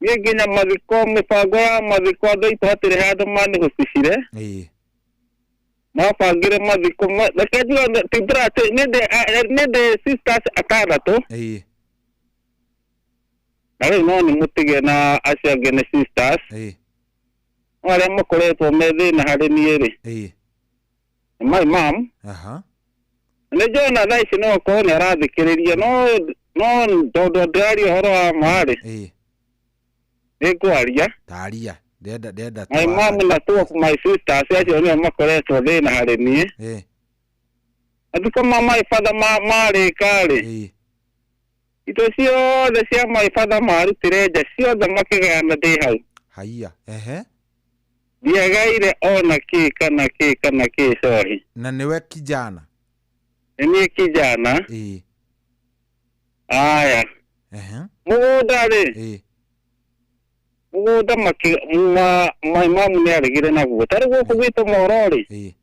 G: Niĩ nginya mathiko mĩbango ya mathiko andũ aitũ hatirĩ handũ manĩhũcicire. Mabangire mathiko reke njuge ti nĩ ndĩ sisters atandatũ. Na rĩu no nĩmũtige na acio angĩ nĩ sisters. No arĩa makoretwo me thĩna harĩ niĩ rĩ. Nĩ my mom. Nĩ njũĩ ona thaa ici no akorwo nĩ arathikĩrĩria no tondũ ndĩraria ũhoro wa ma rĩ. Nĩ ngwaria.
O: Taria. Ndĩrenda ndĩrenda
G: My mom na two of my sisters acio nĩo makoretwo thĩna harĩ niĩ. Mathiko ma my father marĩka rĩ. Indo ciothe cia my father marutire nja ciothe makĩgayana ndĩ hau.
O: Haiya. Ehe.
G: Ndiagaire ona kĩ kana kĩ kana kĩ cohi.
O: Na nĩwe kijana.
G: Nĩ niĩ kijana. Aya.
O: Ehe.
G: Mũgũnda rĩ. Mũgũnda my mom nĩ aregire naguo. Ta rĩu gũkũ gwitũ Moro rĩ.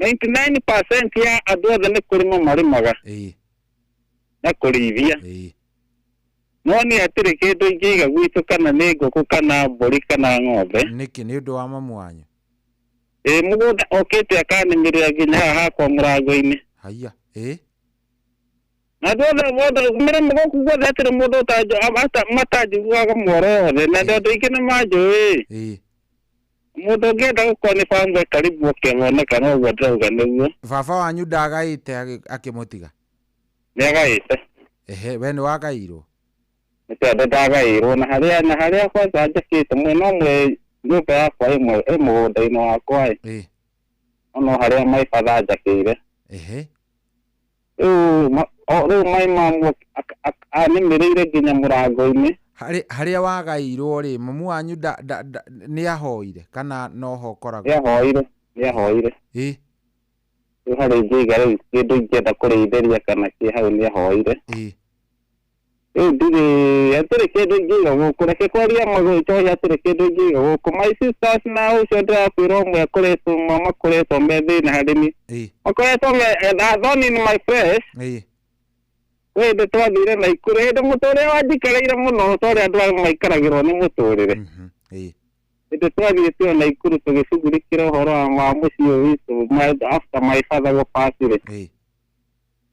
G: 99% ya andũ othe nĩ kũrĩma marĩmaga. Na kũrĩithia. No niĩ hatirĩ kĩndũ ingĩiga gwitũ kana nĩ ngũkũ kana mbũri kana ng'ombe.
O: Nĩkĩ? Nĩ ũndũ wa mamu wanyu?
G: Ĩĩ mũgũnda okĩte akanĩmĩrĩra nginya haha hakwa mũrango-inĩ.
O: Haiya.
G: Na andũ othe mĩrĩmo gũkũ guothe hatirĩ mũndũ matanjiguaga Moro yothe na andũ aingĩ nĩ manjũĩ. Mũndũ ũngĩenda gũkorwo nĩ bamwe karibu ũkĩmoneka no ũguo ndĩrauga nĩguo.
O: Baba wanyu ndagaĩte akĩmũtiga?
G: Nĩagaĩte.
O: Ehe, we nĩ wagairwo?
G: Nĩ tondũ ndagaĩirwo na harĩa kwanza njakĩte mwena ũmwe nyũmba yakwa ĩ mũgũnda-inĩ wakwa ĩ. No harĩa my father njakĩire. Rĩu my mom anĩmĩrĩire nginya mũrango-inĩ.
O: Harĩa wagairwo rĩ, mamu wanyu nĩ ahoire kana noho ũkoragwo?
G: Nĩahoire. Rĩu harĩa ingĩiga rĩu kĩndũ ingĩenda kũrĩithĩria kana kĩ hau nĩahoire. Rĩu ndirĩ hatirĩ kĩndũ ingĩiga gũkũ, reke kwaria magũicohi hatirĩ kĩndũ ingĩiga gũkũ. My sisters na ũcio ndĩrakwĩra ũmwe akoretwo makoretwo me thĩna harĩ niĩ. Makoretwo me thorn in my flesh. Hĩndĩ twathire Naikuru, hĩndĩ mũtũrĩre wanjikarĩire mũno ta ũrĩa andũ arĩa maikaragĩrwo nĩ mũtũrĩre. Hĩndĩ twathiĩte o Naikuru tũgĩcugurikĩra ũhoro wa mũciĩ ũyũ witũ after my father gũpass rĩ.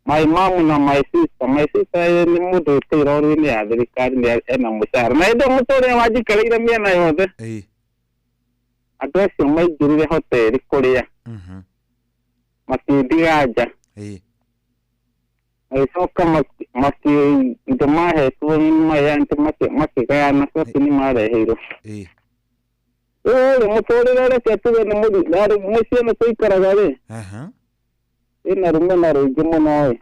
G: My mom na my sister, my sister nĩ mũndũ wĩtĩire rori-inĩ ya thirikari nĩ ena mũcara. Na hĩndĩ ĩyo mũtũrĩre wanjikarĩire mĩena yothe. Andũ acio maingĩrire hoteli kũrĩa. Makĩndiga nja. Magĩcoka indo mahetwo nĩ my aunt makĩgayana coki nĩ mareheirwo. Rĩu rĩ mũtũrĩre reke tuge nĩ mũri na rĩu mũciĩ nĩ tũikaraga rĩ.
O: Aha.
G: Ĩna rũmena rũingĩ mũno ĩ.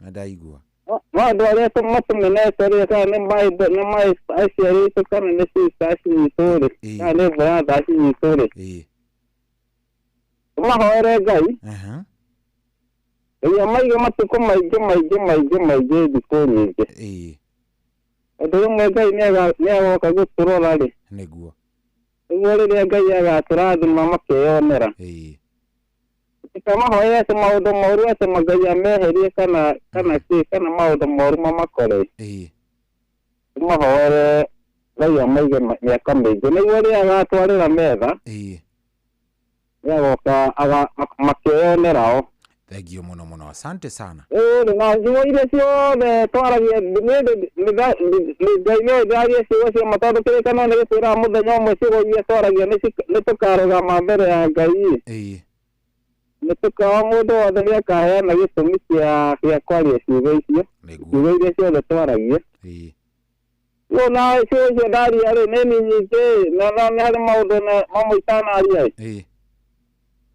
O: Ndaigua.
G: No andũ arĩa matũmenete rĩ kana nĩ my nĩ my aciari aitũ kana nĩ sisters witũ rĩ kana nĩ brothers witũ rĩ. Tũmahoere Ngai.
O: Aha.
G: Ngai amaige matukũ maingĩ maingĩ maingĩ maingĩ thikũ nyingĩ. Tondũ rĩmwe Ngai nĩagoka gũtũrora rĩ.
O: Nĩguo.
G: Nĩguo rĩrĩa Ngai agatũrathima makeyonera. Tũkamahoera atĩ maũndũ moru atĩ Ngai ameherie kana kana kĩ kana maũndũ moru mamakore. Tũmahoere Ngai amaige mĩaka mĩingĩ nĩguo rĩrĩa agatwarĩra metha. Nĩagoka makeyonera o.
O: Thank you muno muno. Asante sana.
G: Na ciugo iria ciothe twaragia nĩ Ngai nĩwe ndĩraria ciugo cia ma tondũ kĩrĩkanĩro nĩ gĩtwĩraga mũthenya ũmwe ciugo iria twaragia nĩ tũkarũgama mbere ya Ngai. Nĩ tũkawa mũndũ wothe nĩakaheana gĩtũmi gĩa kwaria ciugo icio. Ciugo iria ciothe twaragia. Rĩu na ciugo icio ndaria rĩ nĩ nyingĩ na nĩ harĩ maũndũ mamwe itanaria ĩ.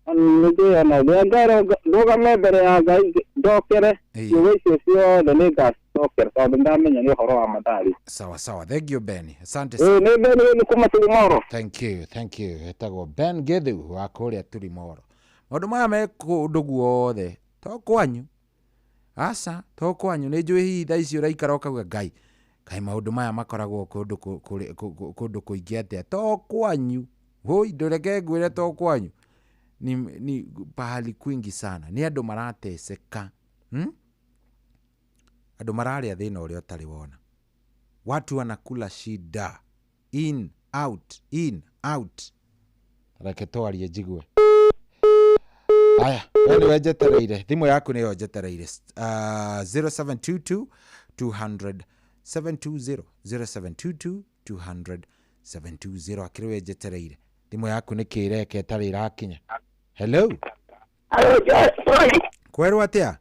G: Nĩngĩona rĩrĩa ndũgame mbere ya Ngai njokere ciugo icio ciothe nĩngacokera tondũ ndamenya nĩ ũhoro wa ma ndaria.
O: Sawa sawa. Thank you Ben. Asante sana.
G: Nĩ Ben nĩ kuma Turimoro.
O: Thank you, thank you. Etagwo Ben Githu wa kũrĩa Turimoro. Maũndũ maya me kũndũ guothe to kwanyu. Aca, to kwanyu. Nĩ njũĩ hihi thaa ici ũraikara ũkauga Ngai kaĩ maũndũ maya makoragwo kũndũ kũndũ kũingĩ atĩa. To kwanyu. Hoi ndũreke ngwĩre to kwanyu. Ni pahali kwingi sana. Nĩ andũ marateseka. Andũ mararĩa thĩna ũrĩa ũtarĩ wona. Watu wanakula shida. In, out, in, out. Reke twarie njigue. Aya, we nĩwe njetereire. Thimũ yaku nĩyo njetereire. 0722 200 720 0722 200 720 akĩrĩ we njetereire. Thimũ yaku nĩ kĩreke ĩtarĩ ĩrakinya. Hello.
T: Hello, sorry.
O: Kwerwo atĩa?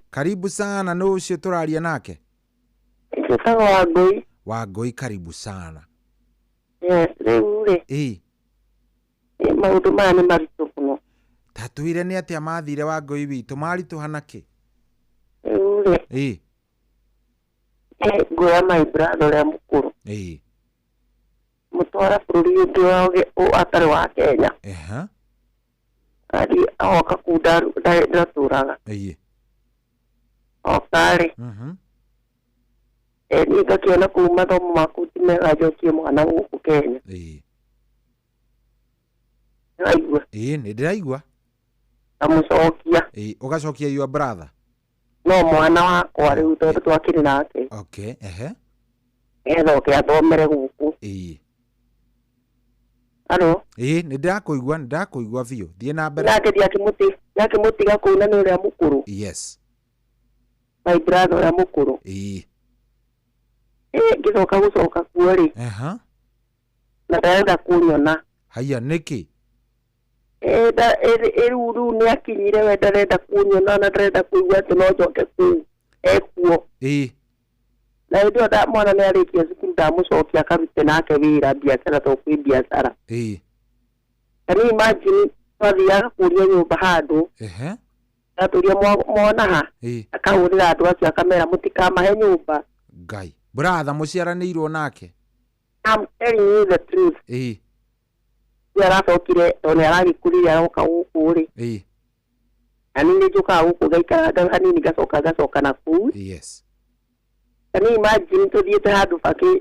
O: Karibu sana, nũ ũcio tũraria nake?
T: Njĩtagwo Wangũi.
O: Wangũi, karibu sana.
T: Yes, rĩu rĩ. Maũndũ maya nĩ maritũ mũno.
O: Ta twĩre nĩ atĩa mathire Wangũi witũ, maritũha nakĩ?
T: Rĩu rĩ. Nguoya my brother ũrĩa mũkũrũ. Mũtwara bũrũri ũngĩ atarĩ wa Kenya. Athiĩ agoka kũu ndatũraga. Oka rĩ. Niĩ ngakĩona kũu mathomo maku ti mega njokie mwana gũkũ Kenya. Nĩwaigua?
O: Nĩ ndĩraigua.
T: Ngamũcokia.
O: Ũgacokia your brother?
T: No mwana wakwa rĩu tondũ twakĩrĩ nake.
O: Okay, ehe.
T: Nĩgetha oke athomere gũkũ. Alo?
O: Nĩ ndĩrakũigua, nĩ ndĩrakũigua biũ. Thiĩ na mbere.
T: Nake ndiakĩmũtiga kũu na nĩ ũrĩa mũkũrũ.
O: Yes.
T: My brother ũrĩa mũkũrũ. Ngĩcoka gũcoka kuo rĩ. Na ndarenda kũnyona.
O: Haiya, nĩkĩ?
T: Rĩu rĩu nĩ akinyire we ndarenda kũnyona na ndarenda kũigua atĩ no njoke kũu ekuo. Na hĩndĩ ĩyo mwana nĩ arĩkia cukuru ndamũcokia akarute nake wĩra biacara tondũ kwĩ biacara. Can you imagine twathiaga kũria nyũmba handũ. Atũria mona ha. Akahũrĩra andũ acio akamera mũtikamahe nyũmba.
O: Ngai. Brother mũciaranĩirwo nake?
T: I'm telling you the truth. Rĩu aracokire tondũ nĩ aragĩkũrire aroka gũkũ rĩ. Na niĩ nĩ njũkaga gũkũ ngaikaranga hanini ngacoka ngacoka na kũu.
O: Yes.
T: Can you imagine tũthiĩte handũ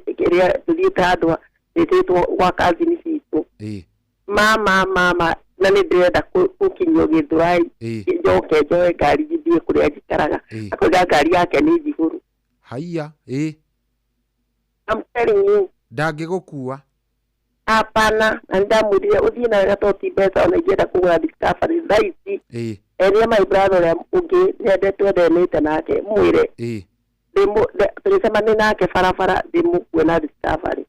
T: kĩrĩa tũthiĩte handũ ĩtĩtwo gwa cousin citũ. Mama mama na nĩ ndĩrenda gũkinyio Gĩthũrai njoke njoe ngari thiĩ kũrĩa njikaraga. Akoiga ngari yake nĩ njihũru.
O: Haiya.
T: I'm telling you.
O: Ndangĩgũkua.
T: Hapana, na ndamwĩrire ũthiĩ na wega tondũ ti mbeca ona ingĩenda kũgũra Discovery thaa ici. Eria my brother ũrĩa ũngĩ twendanĩte nake mwĩre. Tũgĩcemania nake barabara ndĩmũkue na Discovery.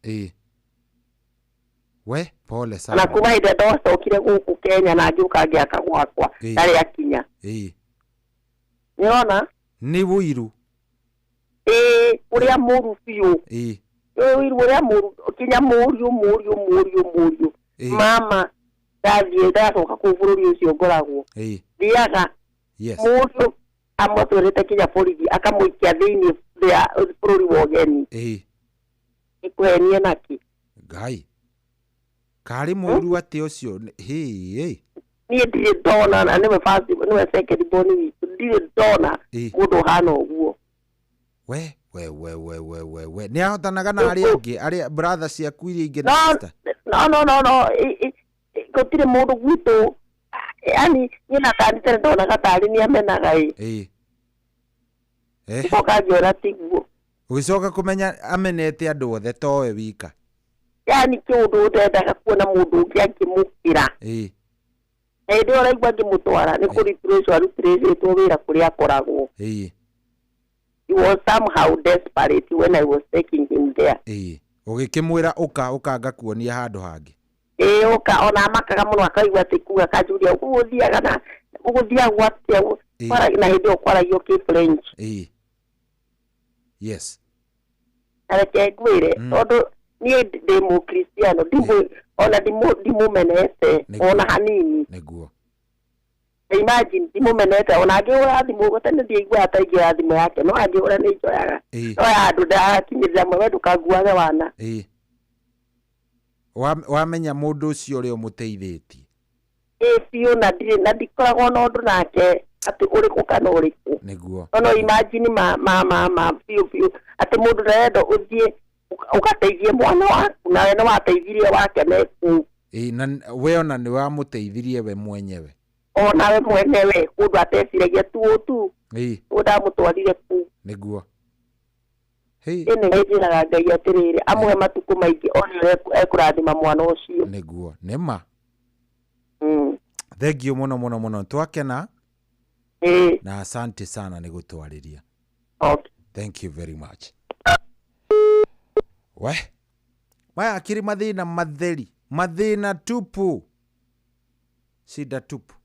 O: We, pole sana.
T: Na kuma hĩndĩ ĩrĩa ndacokire gũkũ Kenya na ngĩũka ngĩaka gwakwa ndarĩ akinya. Nĩũrona?
O: Nĩ ũiru.
T: Ũrĩa mũru biũ. Ũiru ũrĩa mũru kinya mũriũ mũriũ mũriũ mũriũ mama ndathiĩ ndacoka kũu bũrũri ũcio ngoragwo thiaga mũriũ amũtwarĩte kinya borithi akamũikia thĩinĩ rĩa bũrũri wa ũgeni ĩkũhenie naki
O: Ngai karĩ mũru atĩ ũcio hĩ
T: niĩ ndirĩ ndona na nĩwe first nĩwe second born witũ ndirĩ ndona mũndũ ũhana ũguo
O: we we we we we we we nĩ ahotanaga na arĩa angĩ arĩa brother ciaku iria ingĩ na sister
T: no no no no gũtirĩ mũndũ gwitũ yani niĩ na tani tene ndonaga tarĩ nĩ amenaga ĩ coka ngĩona tiguo
O: ũgĩcoka kũmenya amenete andũ othe towe wika
T: yani kĩũndũ ndendaga kuona mũndũ ũngĩ akĩmũkĩra na hĩndĩ ĩyo ũraigua ngĩmũtwara nĩ kũritũrĩcwo arutirĩcĩtwo wĩra kũrĩa akoragwo he was somehow desperate when I was taking him there
O: ũgĩkĩmwĩra ũka ũka ngakuonia handũ hangĩ
T: ũka ona amakaga mũno akaigua atĩ kuga kanjuria ũgũthiaga na ũgũthiagwo atĩa na hĩndĩ ĩyo kwaragio kĩ French
O: yes
T: na reke ngwĩre tondũ niĩ ndĩ mũkristiano ona ndimũmenete ona hanini
O: nĩguo
T: imagine ndimũmenete ona angĩhũra thimũ tene ndiaiguaga ta ingĩoya thimũ yake no angĩhũra nĩ njoyaga no ya andũ ndakinyĩrĩra mwe ndũkanguage wana
O: wamenya mũndũ ũcio ũrĩa ũmũteithĩtie
T: biũ na ndirĩ na ndikoragwo na ũndũ nake atĩ ũrĩkũ kana ũrĩkũ
O: nĩguo
T: no imagine ma ma ma ma biũ biũ atĩ mũndũ ndarenda ũthiĩ ũgateithie mwana waku nawe nĩ wateithirie wake me kũu
O: na we ona nĩ wamũteithirie we mwenyewe
T: onawe mwenyewe kũndũ ateciragia tu tu ũndamũtwarire kũu
O: nĩguo
T: ĩnĩ njĩraga Ngai atĩrĩrĩ amũhe matukũ maingĩ one ũrĩa ekũrathima mwana ũcio
O: nĩguo nĩma thank you mũno mũno mũno twakena na asante sana nĩ gũtwarĩria
T: okay.
O: Thank you very much we maya akĩrĩ mathĩna matheri mathĩna tupu shida tupu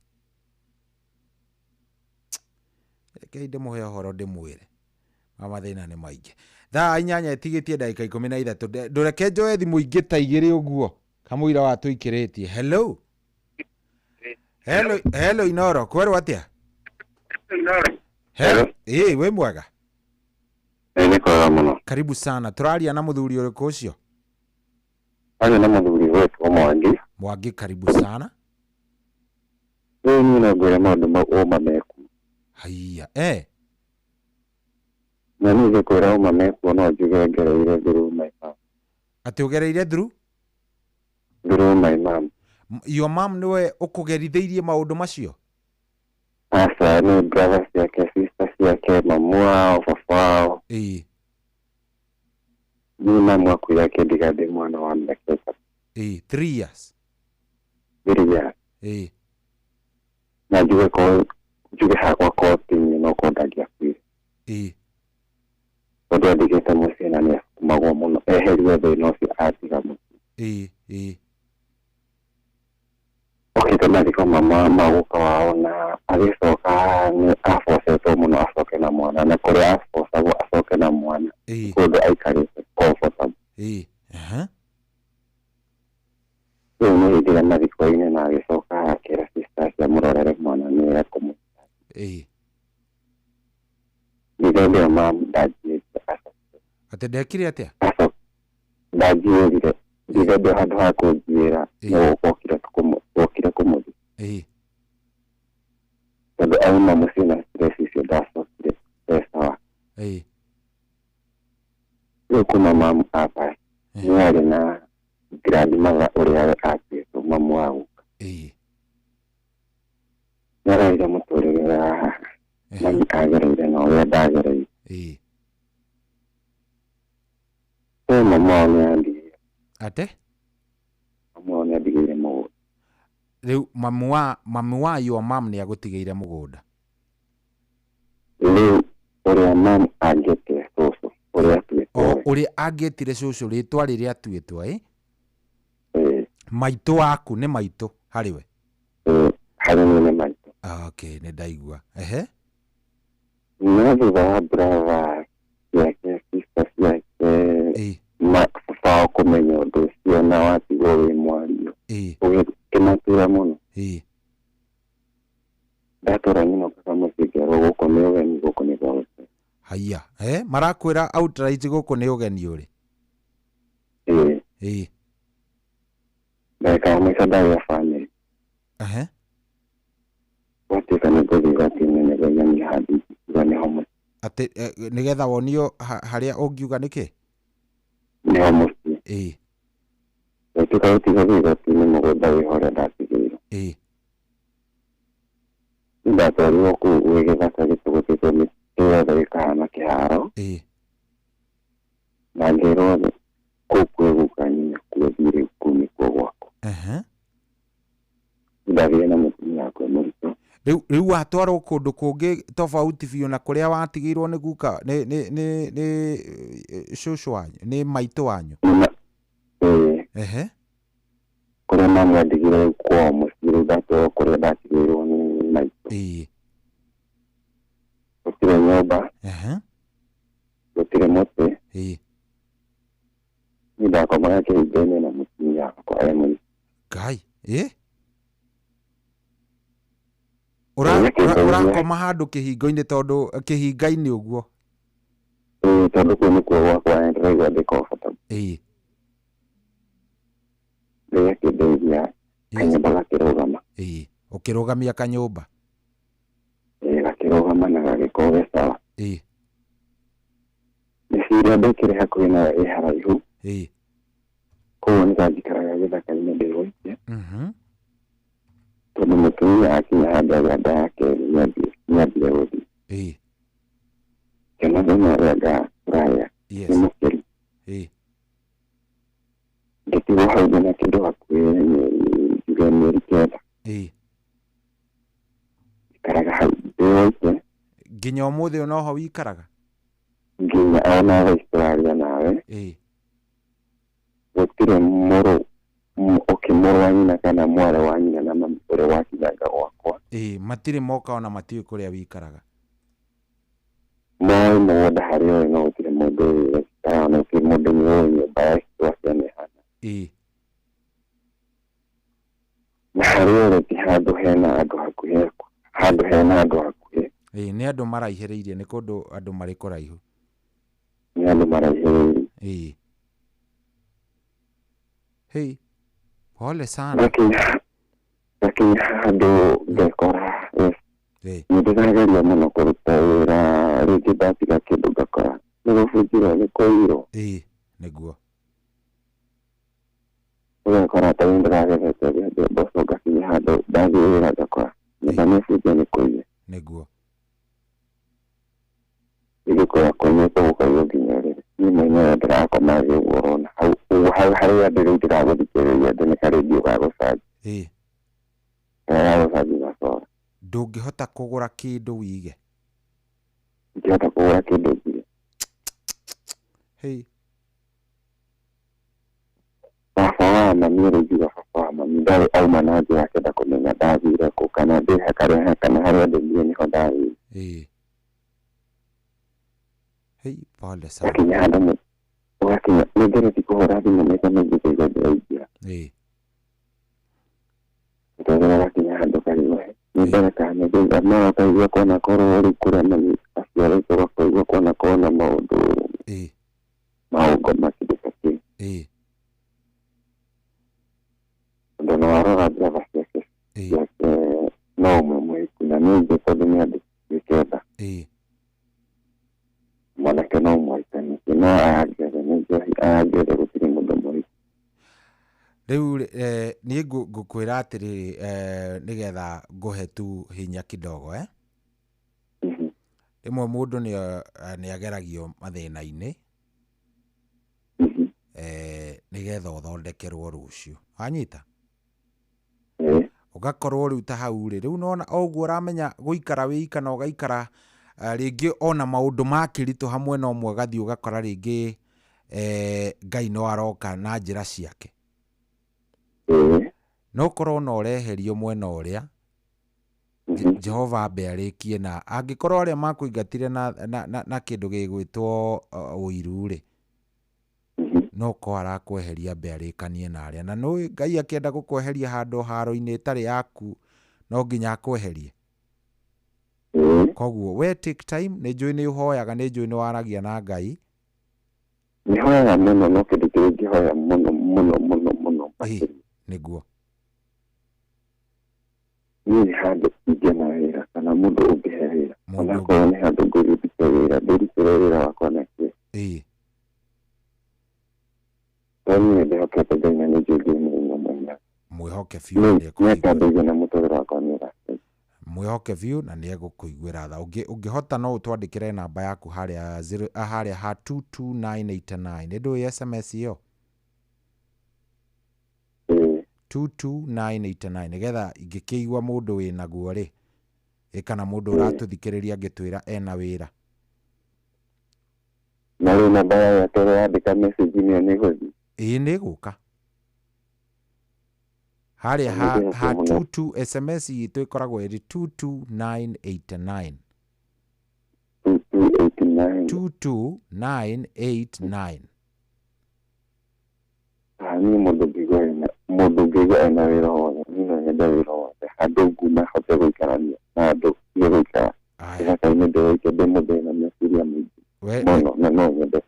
O: rekei ndĩmũhe ũhoro ndĩmwĩre ma mathĩna nĩ maingĩ thaa 8 ĩtigĩtie ndagĩka 13 ndũreke njoe thimũ ingĩ ta igĩrĩ ũguo kamũira wa tũikĩrĩtie hello hello hello Inoro kwerwo atĩa hello wĩ mwega
G: nĩ kwega mũno
O: karibu sana tũraria na mũthuri ũrĩkũ ũcio
G: aria na mũthuri wetwo Mwangi
O: Mwangi karibu sana
G: rĩu niĩ no ngwĩre maũndũ mau ũma mekuo
O: haiya
G: na niĩ ngĩkwĩra ũma mekuo no njuge ngereire through my mom
O: atĩ ũgereire through
G: through my mom
O: your mom nĩwe ũkũgerithĩirie maũndũ macio
G: aca nĩ brother ciake sister ciake mamu wao baba wao niĩ mamu akuire akĩndiga ndĩ mwana wa mĩaka 3
O: 3 years
G: 3 years na njuge ko njuge hakwa koti-inĩ no korwo ndangĩakuire tondũ andigĩte mũciĩ na nĩ akumagwo mũno eherio thĩna ũcio atiga mũciĩ okĩte mathiko mama maguka wao na agĩcoka nĩ abocetwo mũno acoke na mwana na kũrĩa abocagwo acoke na mwana kũndũ aikarĩte comfortable rĩu nĩ hĩndĩ ĩrĩa mathiko-inĩ na agĩcoka akĩra sister acio amũrorere mwana nĩ ekũmũ thutha ũrĩa mam ndanjĩrire
O: atĩ ndekire atĩa
G: ndanjĩrire thutha ũrĩa handũ ha kũnjĩra no wokire kũmũthi tondũ auma mũciĩ na stress icio ndacokire sawa rĩu kuma mamu apa nĩ arĩ na grandmother ũrĩa we atuĩtwo mamu wa guka nĩaraire mũtũrĩre wa mami agereire na ũrĩa ndagereire rĩu mamu wao nĩandigĩire
O: ate
G: mamu wao nĩandigĩire mũgũnda
O: rĩu mamu wa your mom nĩagũtigĩire mũgũnda
G: rĩu ũrĩa mamu angĩtire cũcũ ũrĩa atuĩtwo
O: ũrĩa angĩtire cũcũ rĩtwa rĩrĩa atuĩtwo maitũ waku nĩ maitũ harĩ we
G: harĩ niĩ nĩ maitũ
O: okay nĩ ndaigua ehe
G: no thutha wa brother ciake sister ciake mũciĩ ona watigwo wĩ mwario ũgĩkĩmatura mũno. Ndatwara nyinũkaga mũciĩ ngerwo gũkũ nĩ ũgeni, gũkũ nĩ gwa gũcera.
O: Haiya, marakwĩra outright gũkũ nĩ ũgeni ũrĩ?
G: Ĩĩ. Ndagĩka ya mũico ndagĩa bamĩrĩ. Gwatuĩka nĩ ngũthiĩ igoti-inĩ nĩguo nyonie handũ ingiuga nĩho mũciĩ.
O: Atĩ nĩgetha wonio harĩa ũngiuga nĩkĩ?
G: Nĩho mũciĩ. Gwatuĩka gũtigũthiĩ igoti-inĩ mũgũnda wĩho ũrĩa ndatigĩirwo. Ndatwarirwo kũu gwĩ gĩthaka gĩtũgũtĩtwo mĩtĩ yothe gĩkahana kĩharo. Na ngĩrwo kũu kwĩ guka nyina kuo thiĩ rĩu kũu nĩkuo gwakwa. Ndathire na mũtumia wakwa mũritũ.
O: Rĩu watwarwo kũndũ kũngĩ tofauti biũ na kũrĩa watigĩirwo nĩ guka nĩ cũcũ wanyu, nĩ maitũ wanyu.
G: Kũrĩa mami andigire rĩu kwao mũciĩ rĩu ndatwarwo kũrĩa ndatigĩirwo nĩ maitũ. Gũtirĩ nyũmba. Gũtirĩ mũtĩ. Niĩ ndakomaga kĩhingo-inĩ na mũtumia wakwa e mũritũ.
O: Ngai, ũrakoma handũ kĩhingo-inĩ tondũ kĩhinga-inĩ ũguo?
G: Ĩĩ, tondũ kũu nĩkuo gwakwa na ndĩraigua ndĩ comfortable. Ngai akĩndeithia kanyũmba gakĩrũgama.
O: Ũkĩrũgamia kanyũmba?
G: Ĩĩ, gakĩrũgama na gagĩkorwo ge sawa. Mĩciĩ ĩrĩa ndekĩre hakuhĩ nayo ĩ haraihu. Koguo nĩndanjikaraga gĩthaka-inĩ ndĩ gwike. Tondũ mũtumia akinya handũ agĩa nda ya kerĩ nĩambire gũthiĩ. Ngĩona thĩna ũrĩa ngũraya nĩ mũkĩru. Ngĩtigwo hau ndĩna kĩndũ hakuhĩ mĩeri njuge mĩeri 9. Njikaraga hau ndĩ woike.
O: Nginya ũmũthĩ ũyũ noho wĩikaraga?
G: Nginya ona thaa ici tũraria nawe. Gũtirĩ mũrũ mũrũ wa nyina kana mwarĩ wa nyina na mami ũrĩa wakinyanga gwakwa.
O: Matirĩ moka ona matiũĩ kũrĩa wĩikaraga.
G: Moĩ mũgũnda harĩa ũrĩ no gũtirĩ mũndũ ũĩ gũikara na gũtirĩ mũndũ ũĩ nyũmba ya situation ĩhana. Na harĩa ũrĩ ti handũ hena andũ hakuhĩ, handũ hena andũ hakuhĩ.
O: Nĩ andũ maraihĩrĩirie, nĩ kũndũ andũ marĩ kũraihu.
G: Nĩ andũ maraihĩrĩirie.
O: Hey, pole sana.
G: Ngakinya handũ ngekora nĩ ndĩrageria mũno kũruta wĩra rĩngĩ ndatiga kĩndũ ngakora nĩ gũbunjirwo nĩ kũiyirwo.
O: Nĩguo.
G: Ũgekora ta rĩu ndĩragethete mbembe mboco ngakinya handũ ndathiĩ wĩra ngakora nyũmba nĩ bunje nĩ kũiye.
O: Nĩguo.
G: Rĩngĩ kũnyitwo gũkaiywo nginya ũrĩrĩ. Niĩ mwenyewe ndĩrakoma thĩ ũguo ũrona hau harĩa ndĩ rĩu ndĩragũthikĩrĩria ndĩ nĩ karĩndiũ ga gũcanji. Karĩa ga gũcanji na solar.
O: Ndũngĩhota kũgũra kĩndũ wĩige?
G: Ndingĩhota kũgũra kĩndũ njige. Baba wa mami ũrĩa ingiuga baba wa mami ndarĩ auma na njĩra akĩenda kũmenya ndathire kũ kana ndĩ kana harĩa ndĩ niĩ nĩho ndathire.
O: Pole sana.
G: Ngakinya handũ ũgakinya nĩ ngeretie kũhũra thimũ maita maingĩ ngaigua ndĩraingĩra. Ngĩgerera gakinya handũ karigwo nĩ mbere kana nĩ thutha no ũkaigua kona korwo rĩu kũrĩa mami aciarĩtwo ũkaigua kona korwo na maũndũ ma ũngoma kĩndũ ta kĩu. Tondũ nĩ warora brother ciake no ũmwe mũhĩku na nĩ aingĩ tondũ nĩ andũ 9. Mwanake no ũmwe aikanĩtie no aya angĩ othe nĩ njohi, aya angĩ othe gũtirĩ mũndũ mũhĩku.
O: Rĩu niĩ ngũkwĩra atĩrĩrĩ nĩgetha ngũhe tu hinya kidogo Rĩmwe mũndũ nĩ ageragio mathĩna-inĩ nĩgetha ũthondekerwo rũciũ. Wanyita? Ũgakorwo rĩu ta hau rĩ, rĩu nĩwona o ũguo ũramenya gũikara wĩika na ũgaikara rĩngĩ ona maũndũ makĩritũha mwena ũmwe ũgathiĩ ũgakora rĩngĩ Ngai no aroka na njĩra ciake. No ũkorwo no ũreherio mwena ũrĩa Jehova ambe arĩkie na angĩkorwo arĩa makũingatire na kĩndũ gĩgwĩtwo ũiru rĩ, No ko arakweheria ambe arĩkanie na arĩa. Na nĩũĩ Ngai akĩenda gũkweheria handũ haro-inĩ ĩtarĩ yaku no nginya akweherie. Koguo we take time, nĩ njũĩ nĩ ũhoyaga, nĩ njũĩ nĩ waragia na Ngai.
G: Nĩ hoyaga mũno, no kĩndũ kĩrĩa ingĩhoya mũno mũno mũno mũno
O: makĩria nĩguo
G: niĩ nĩ handũ ingĩona wĩra kana mũndũ ũngĩhe wĩra, onakorwo nĩ handũ ngũthiĩ ndute wĩra, ndĩrutĩre wĩra wakwa na kĩo. Tondũ niĩ ndĩhokete Ngai na nĩ njũĩ Ngai nĩ hinya mũno.
O: Mwĩhoke biũ na
G: nĩ akandeithia na mũtũrĩre wakwa nĩ ũgacenjia.
O: Mwĩhoke biũ na nĩ egũkũiguĩra tha. Ũngĩhota no ũtwandĩkĩre namba yaku harĩa zero, harĩa ha 22989. Nĩ ndũĩ SMS ĩyo? 22989, nĩgetha ingĩkĩigua mũndũ wĩnaguo rĩ, ĩ kana mũndũ ũratũthikĩrĩria angĩtwĩra ena wĩra.
G: Na rĩu namba ya Airtel yandĩka message ĩyo nĩ ĩgũthiĩ?
O: Ĩĩ, nĩ ĩgũka harĩa ha 22 SMS itũ ĩkoragwo ĩrĩ 22989.
G: 2289.
O: 22989.
G: Niĩ mũndũ ũngĩigua ena wĩra wothe, niĩ no nyende wĩra wothe, handũ nguma hote gũikarania na andũ, tige gũikara gĩthaka-inĩ ndĩroikia ndĩ mũthĩna meciria maingĩ mũno, na no nyende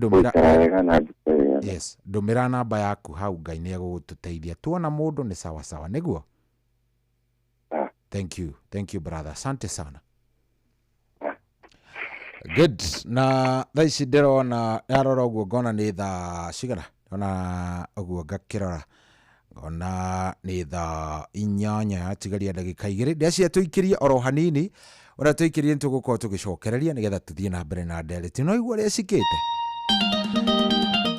G: gũikara wega na ndute wĩra.
O: Yes, ndũmĩra namba yaku hau, Ngai nĩ egũgũtũteithia. Tuona mũndũ nĩ sawa sawa, nĩguo? Thank you, thank you brother, asante sana. Good. Na thaa ici ndĩrona yarora ũguo ngona nĩ thaa cigana, ndona ũguo ngakĩrora ngona nĩ thaa 8 yatigaria ndagĩka 2. Ndĩracia tũikĩrie oro hanini, ũrĩa tũikĩrie nĩ tũgũkorwo tũgĩcokereria nĩgetha tũthiĩ na mbere na ndereti. No igua ũrĩa cikĩte.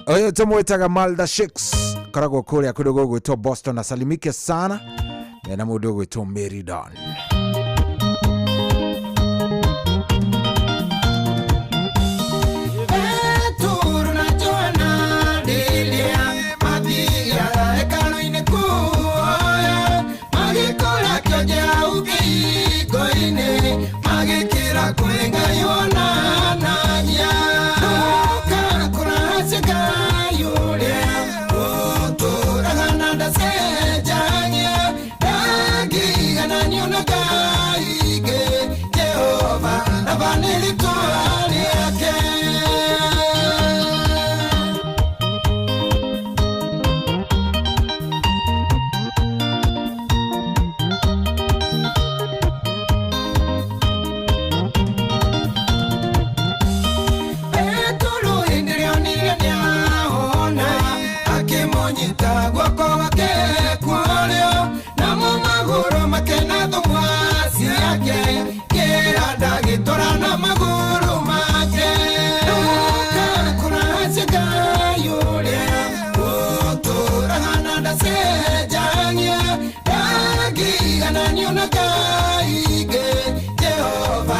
O: Ũyũ tũmwĩtaga Malda Shakes, koragwo kũrĩa kũndũ gũgwĩtwo Boston. Asalimike sana mena mũndũ ũgwĩtwo Mary Don.
A: Jehova, Jehova,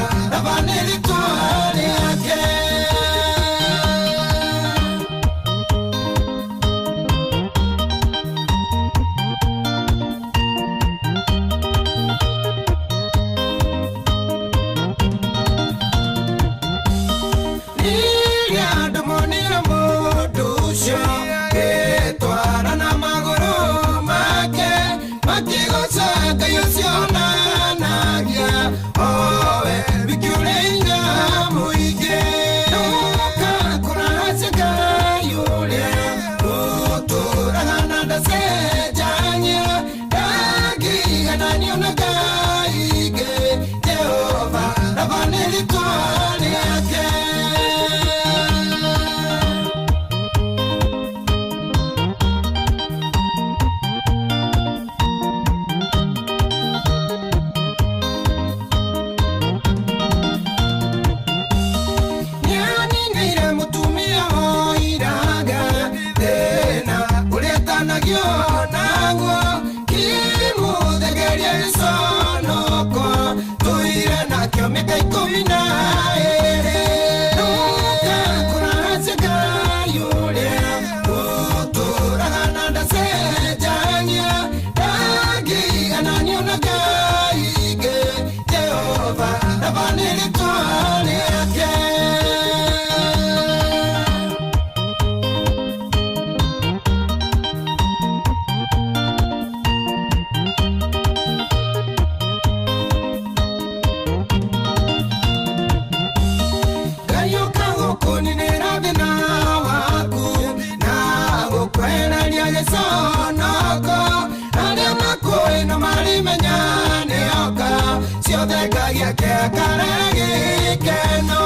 A: Reke akare gĩkeno.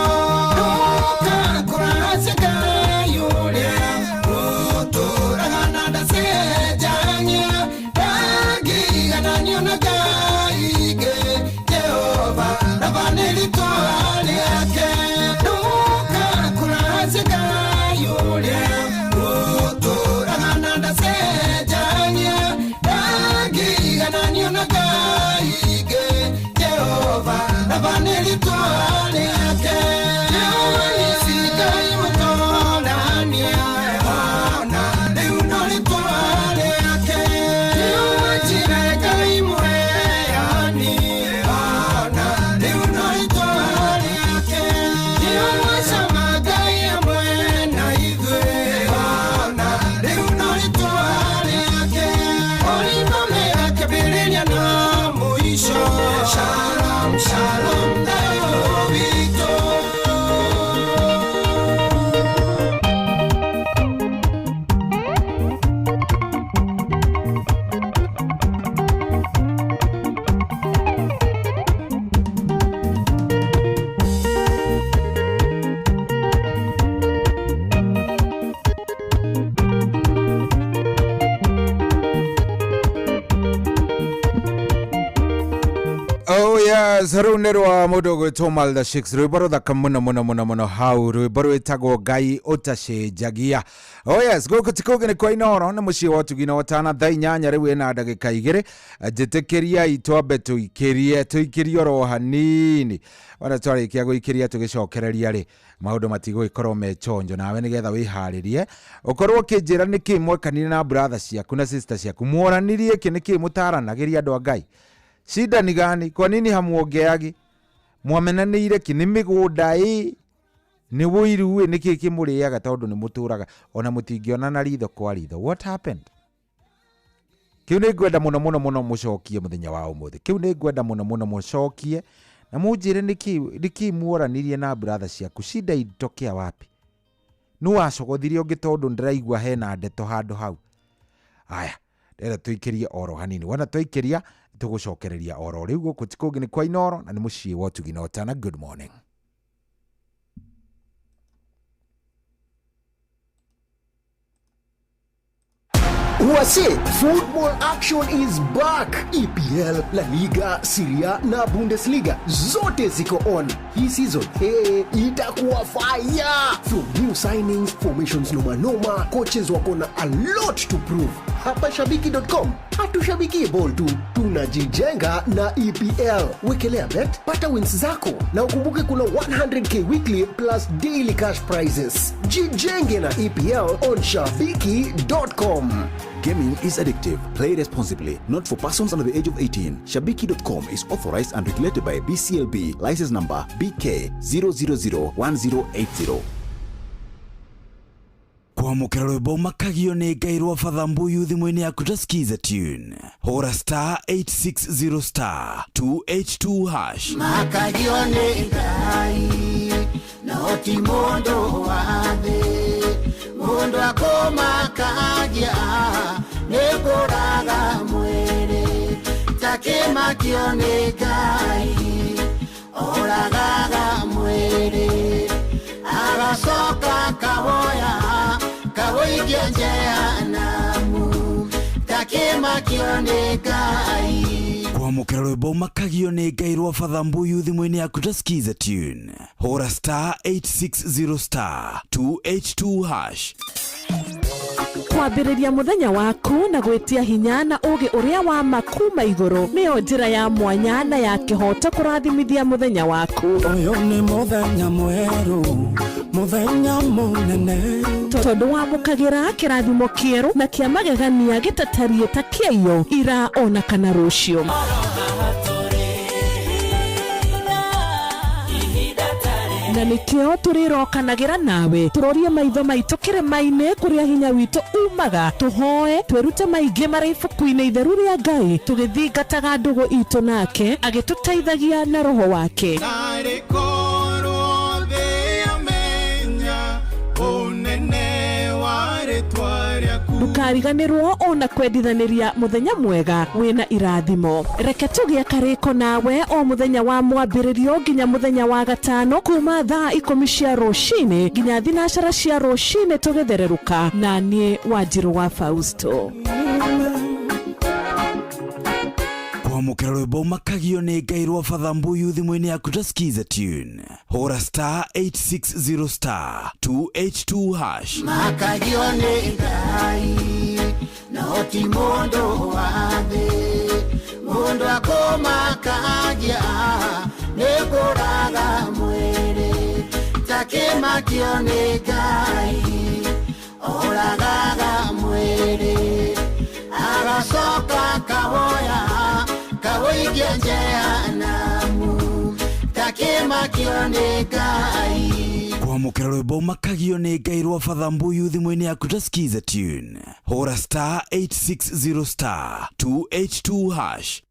A: Nduka kũracia Ngai ũrĩa ũtũũraga na ndacenjagia. Ndangĩigananio na Ngai ingĩ. Jehova Raba nĩ rĩĩtwa rĩake. Nduka kũracia Ngai ũrĩa ũtũũraga na ndacenjagia. Ndangĩigananio na Ngai ingĩ. Jehova Raba nĩ rĩĩtwa rĩake. Jehova nĩ Ngai mũtoorania. Ona rĩu no rĩĩtwa rĩake. Jehova Jireh Ngai mũheani. Ona rĩu no rĩĩtwa rĩake. Jehova Shammah Ngai hamwe na ithuĩ. Ona rĩu no rĩĩtwa rĩake. Ũrĩmamera kĩambĩrĩria na mũico. Shalom, shalom, thayũ witũ.
O: Oh yes, rĩu nĩ rwa mũndũ ũgwĩtwo Malda Shakes, rwĩmbo rũthaka mũno mũno mũno mũno hau, rwĩmbo rwĩtagwo Ngai ũtacenjagia. Oh yes, gũkũ ti kũngĩ nĩ kwa Inooro, nĩ mũciĩ wa ũtugi na ũtana, thaa 8 rĩu ĩna ndagĩka 2. Njĩtĩkĩriai twambe tũikĩrie, tũikĩrie oro hanini. Ona twarĩkia gũikĩria tũgĩcokereria rĩ, maũndũ matigũgĩkorwo me chonjo, nawe nĩgetha wĩharĩrie ũkorwo ũkĩnjĩra nĩkĩ mwekanire na brother ciaku na sister ciaku, mworanirie kĩ, nĩkĩ mũtaranagĩria andũ a Ngai. Shida ni gani? Kwa nini hamuongeagi? Mwamenanĩire kĩ? Nĩ mĩgũnda ĩ? Nĩ ũiru ĩ? Nĩkĩ kĩmũrĩaga tondũ nĩ mũtũraga ona mũtingĩonana ritho kwa ritho? What happened? Kĩu nĩ ngwenda mũno mũno mũno mũcokie mũthenya wa ũmũthĩ. Kĩu nĩ ngwenda mũno mũno mũcokie na mũnjĩre nĩkĩ muoranirie na brother ciaku. Shida ilitokea wapi? Nũ wacogothirie ũngĩ tondũ ndĩraigua hena ndeto handũ hau? Aya, ndĩrenda tũikĩrie oro hanini. Wona twaikĩria tũgũcokereria oro rĩu. Gũkũ ti kũngĩ nĩ kwa Inooro na nĩ mũciĩ wa ũtugi na ũtana. Good morning.
H: Wase, football action is back. EPL, La Liga, Serie A na Bundesliga zote ziko on. Hii season, hey, itakuwa fire. From new signings, formations noma noma, coaches wako na a lot to prove. Hapa shabiki.com hatushabiki ball tu, tunajijenga na EPL. Wekelea bet, pata wins zako na ukumbuke kuna 100k weekly plus daily cash prizes. Jijenge na EPL on shabiki.com.
I: Gaming is addictive. Play responsibly. Not for persons under the age of 18. Shabiki.com is authorized and regulated by BCLB. License number BK 0001080.
C: Kwamũkĩra rwĩmbo makagio nĩ Ngai rwa Father Mbuyu thimũ-inĩ yaku ta skiza tune. Hũra star 860 star 282 hash.
M: Makagio nĩ Ngai no ti mũndũ wa thĩ. Mũndũ akũmakagia nĩ kũraga mwĩrĩ, takĩmakio nĩ Ngai oragaga mwĩrĩ, agacoka kawoya kawoikia jehanamu, takĩmakio nĩ Ngai.
C: Kwamũkĩra rwĩmbo makagio nĩ Ngai rwa Father Mbuyu thimũ-inĩ yaku ta skiza tune. Hũra star 860 star 282 hash.
E: Kwambĩrĩria mũthenya waku na gwĩtia hinya na ũũgĩ ũrĩa wa ma kuma igũrũ nĩyo njĩra ya mwanya na ya kĩhooto kũrathimithia mũthenya waku.
F: Ũyũ nĩ mũthenya mwerũ, mũthenya mũnene,
E: tondũ wamũkagĩra kĩrathimo kĩerũ na kĩa magegania gĩtatariĩ ta kĩaiyo ira ona kana rũciũ. Na nĩkĩo tũrĩrokanagĩra nawe tũrorie maitho maitũ kĩrĩma-inĩ kũrĩa hinya witũ umaga, tũhoe twĩrute maingĩ marĩ ibuku-inĩ itheru rĩa Ngai, tũgĩthingataga ndũgũ itũ nake agĩtũteithagia na roho wake.
A: Narĩ korwo thĩ yamenya ũnene wa rĩtwa rĩaku.
E: Ndũkari Ndũkariganĩrwo ona kwendithanĩria mũthenya mwega wĩna irathimo. Reke tũgĩe karĩko nawe o mũthenya wa mwambĩrĩrio nginya mũthenya wa gatano kuma thaa 10 cia rũcinĩ nginya 12 cia rũcinĩ tũgĩthererũka na niĩ Wanjirũ wa Fausto.
C: Kwamũkĩra rwĩmbo makagio nĩ Ngai rwa Father Mbuyu thimũ-inĩ yaku ta skiza tune. Hũra star 860 star 282 hash.
M: Makagio nĩ Ngai no ti mũndũ wa thĩ, mũndũ akũmakagia nĩ kũraga mwĩrĩ, takĩmakio nĩ Ngai oragaga mwĩrĩ, agacoka kawoya kawoigia jehanamu, takĩmakio nĩ Ngai.
C: Kwamũkĩra rwĩmbo makagio nĩ Ngai rwa Father Mbuyu thimũ-inĩ yaku ta skiza tune. Hũra star 860 star 282 hash.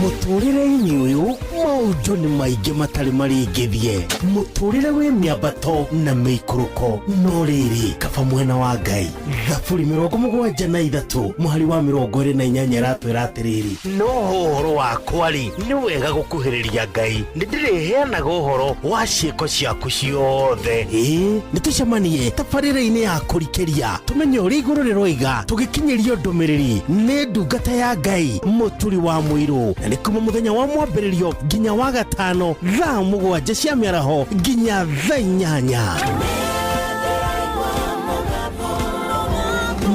B: Mũtũrĩre-inĩ ũyũ maũndũ nĩ maingĩ matarĩ maringithie, mũtũrĩre wĩ mĩambato na mĩikũrũko, no rĩrĩ kaba mwena wa Ngai. Thaburi 73 mũhari wa 28 ĩratwĩra atĩrĩrĩ, no ũhoro wakwa rĩ nĩ wega gũkuhĩrĩria Ngai, nĩ ndĩrĩheanaga ũhoro wa ciĩko ciaku ciothe. Ĩĩ nĩ tũcemanie tabarĩra-inĩ ya kũrikĩria tũmenye ũrĩa igũrũ rĩroiga, tũgĩkinyĩrio ndũmĩrĩri nĩ ndungata ya Ngai Mũturi wa Mũirũ, na nĩ kuma mũthenya wa mwambĩrĩrio nginya wa gatano thaa 7 cia mĩaraho nginya thaa 8.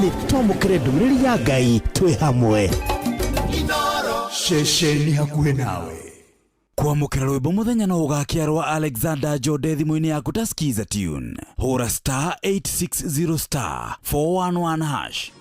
B: Nĩ twamũkĩre ndũmĩrĩri ya Ngai twĩ hamwe.
C: Ceceni hakuhĩ nawe. Kwamũkĩra rwĩmbo mũthenya no ũgakĩa rwa Alexander Jode thimũ-inĩ yaku ta skiza tune. Hũra star 860 star 411 hash.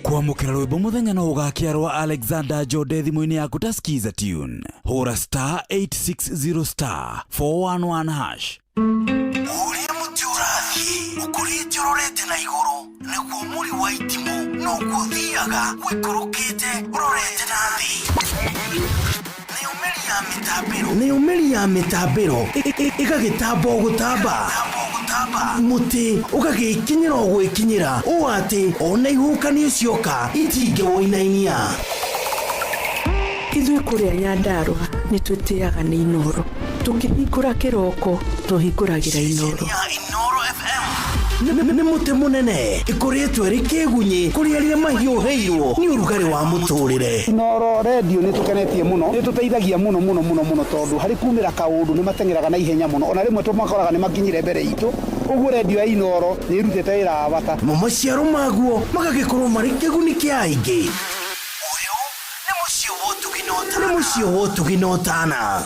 C: Kwamũkĩra rwĩmbo mũthenya no ũgakĩa rwa Alexander Jode thimũ-inĩ yaku ta skiza tune. Hũra star 860 star 411 hash.
B: Ũrĩa mũtĩ ũrathiĩ ũkũrĩte ũrorete na igũrũ, nĩguo mũri wa itimũ noguo ũthiaga ũikũrũkĩte ũrorete na thĩ. Nayo mĩri ya mĩtambĩro ĩgagĩtamba o gũtamba, mũtĩ ũgagĩkinyĩra o gwĩkinyĩra, ũũ atĩ ona ihuhũkanio cioka itingĩwũinainia.
E: Ithuĩ kũrĩa Nyandarũa nĩ twĩtĩaga nĩ Inooro, tũkĩhingũra kĩroko tũhingũragĩra Inooro.
B: Nĩ mũtĩ mũnene ĩkũrĩtwo ĩrĩ kĩgunyĩ kũrĩ arĩa mahiũhĩirwo nĩ ũrugarĩ wa mũtũrĩre.
N: Inooro redio nĩ tũkenetie mũno, nĩ tũteithagia mũno mũno mũno mũno, tondũ harĩ kumĩra kaũndũ nĩ mateng'eraga na ihenya mũno, ona rĩmwe tũmakoraga nĩ makinyire mbere itũ. Ũguo redio ya Inooro nĩ ĩrutĩte wĩra wa bata.
B: Mo maciaro maguo magagĩkorwo marĩ kĩguni kĩa aingĩ. Ũyũ nĩ mũciĩ wa ũtugi na ũtana. Nĩ mũciĩ wa ũtugi na ũtana.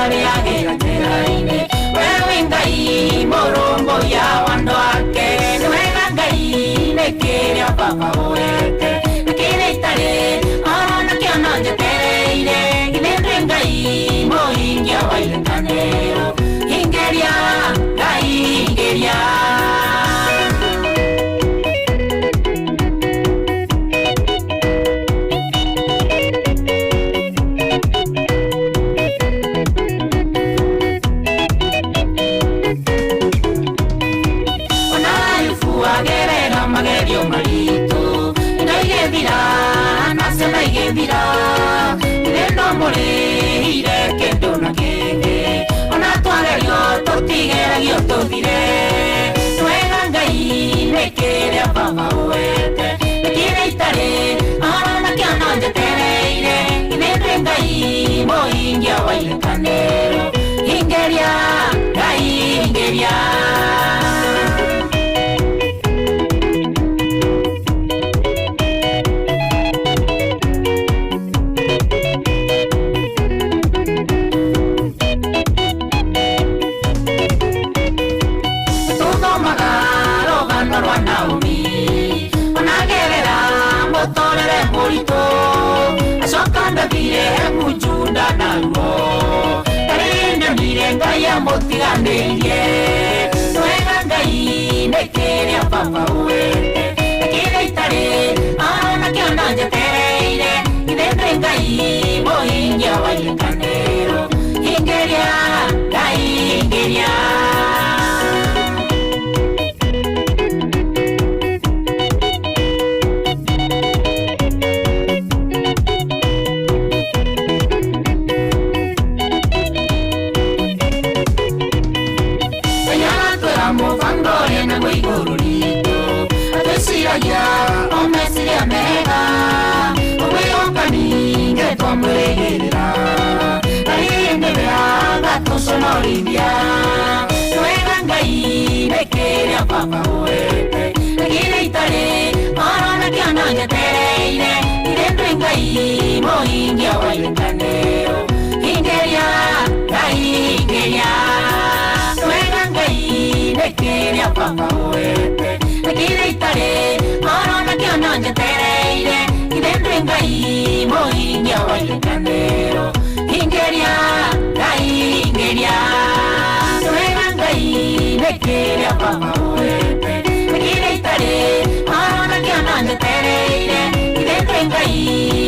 D: arĩagĩra njĩra-inĩ. We wĩ Ngai mũrũmbũiya wa andũ ake. Nĩ wega Ngai nĩ kĩrĩa baba ũwete. Nĩ kĩrĩa itarĩ oro nakĩo no njetereire. Githĩ ndwĩ Ngai mũhingia wa irĩkanĩro. Hingĩria Ngai hingĩria. Ona Ayubu agerera magerio maritũ, indo igĩthira na ciana igĩthira, ithe no mũrĩhire kĩndũ na kĩngĩ. Ona twagerio tũtigeragio tũthire. Nĩ wega Ngai nĩ kĩrĩa baba ũwete, nĩ kĩrĩa itarĩ oro nakĩo no njetereire. Githĩ ndwĩ Ngai mũhingia wa irĩkanĩro. Hingĩria Ngai hingĩria. Tuthomaga rũgano rwa Naomi, onagerera mũtũrĩre mũritũ, acoka ndathire Juda na ruo, ndarĩ ndonire Ngai amũtiganĩirie. Nĩ wega Ngai nĩ kĩrĩa baba ũwete, nĩ kĩrĩa itarĩ oro nakĩo no njetereire. Githĩ ndwĩ Ngai mũhingia wa irĩkanĩro. Hingĩria Ngai hingĩria. Ngai mũbango ũrĩa naguo igũrũ ritũ, atwĩciragia o meciria mega, ũgwĩhoka ningĩ twamwĩrĩgĩrĩra. Ngai nĩwe agatũconorithia. Nĩ wega Ngai nĩ kĩrĩa baba ũwete, nĩ kĩrĩa itarĩ oro nakĩo no njetereire. Githĩ ndwĩ Ngai mũhingia wa irĩkanĩro. Hingĩria Ngai hingĩria. Nĩ wega Ngai nĩ kĩrĩa baba ũwete, nĩ kĩrĩa itarĩ oro nakĩo no njetereire. Githĩ ndwĩ Ngai mũhingia wa irĩkanĩro. Hingĩria Ngai hingĩria. Nĩ wega Ngai nĩ kĩrĩa baba ũwete, nĩ kĩrĩa itarĩ oro nakĩo no njetereire. Githĩ ndwĩ Ngai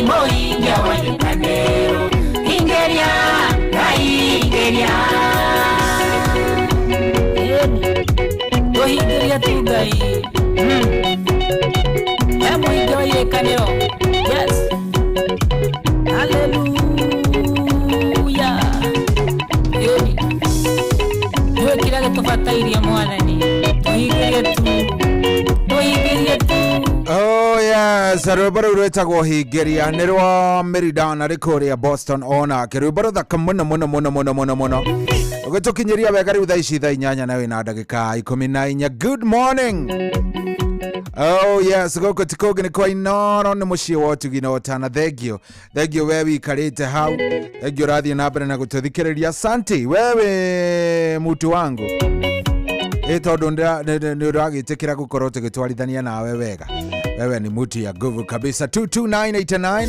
D: mũhingia wa irĩkanĩro. Hingĩria Ngai hingĩria. Tũhingĩria tu Ngai. We mũhingia wa irĩkanĩro. Yes. Hallelujah. Ĩni. Nĩwe kĩrĩa gĩtũbatairie Mwathani. Tũhingĩrie tu. Tũhingĩrie tu.
O: Oh yes, rwĩmbo rũu rwĩtagwo hingĩria nĩ rwa Meridan arĩ kũrĩa Boston onake rwĩmbo rũthaka mũno mũno mũno mũno mũno mũno ũgĩtũkinyĩria wega rĩu thaa ici thaa 8 na wĩna ndagĩka 14. Good morning. Oh yes, gũkũ ti kũngĩ nĩ kwa Inoro, nĩ mũciĩ wa ũtugi na ũtana. Thengio thengio we wikarĩte hau, thengio ũrathiĩ na mbere na gũtũthikĩrĩria. Asante wewe mutu wangu, ĩ tondũ nĩ ũragĩtĩkĩra gũkorwo tũgĩtwarithania nawe wega. Wewe ni mutu ya nguvu kabisa. 22989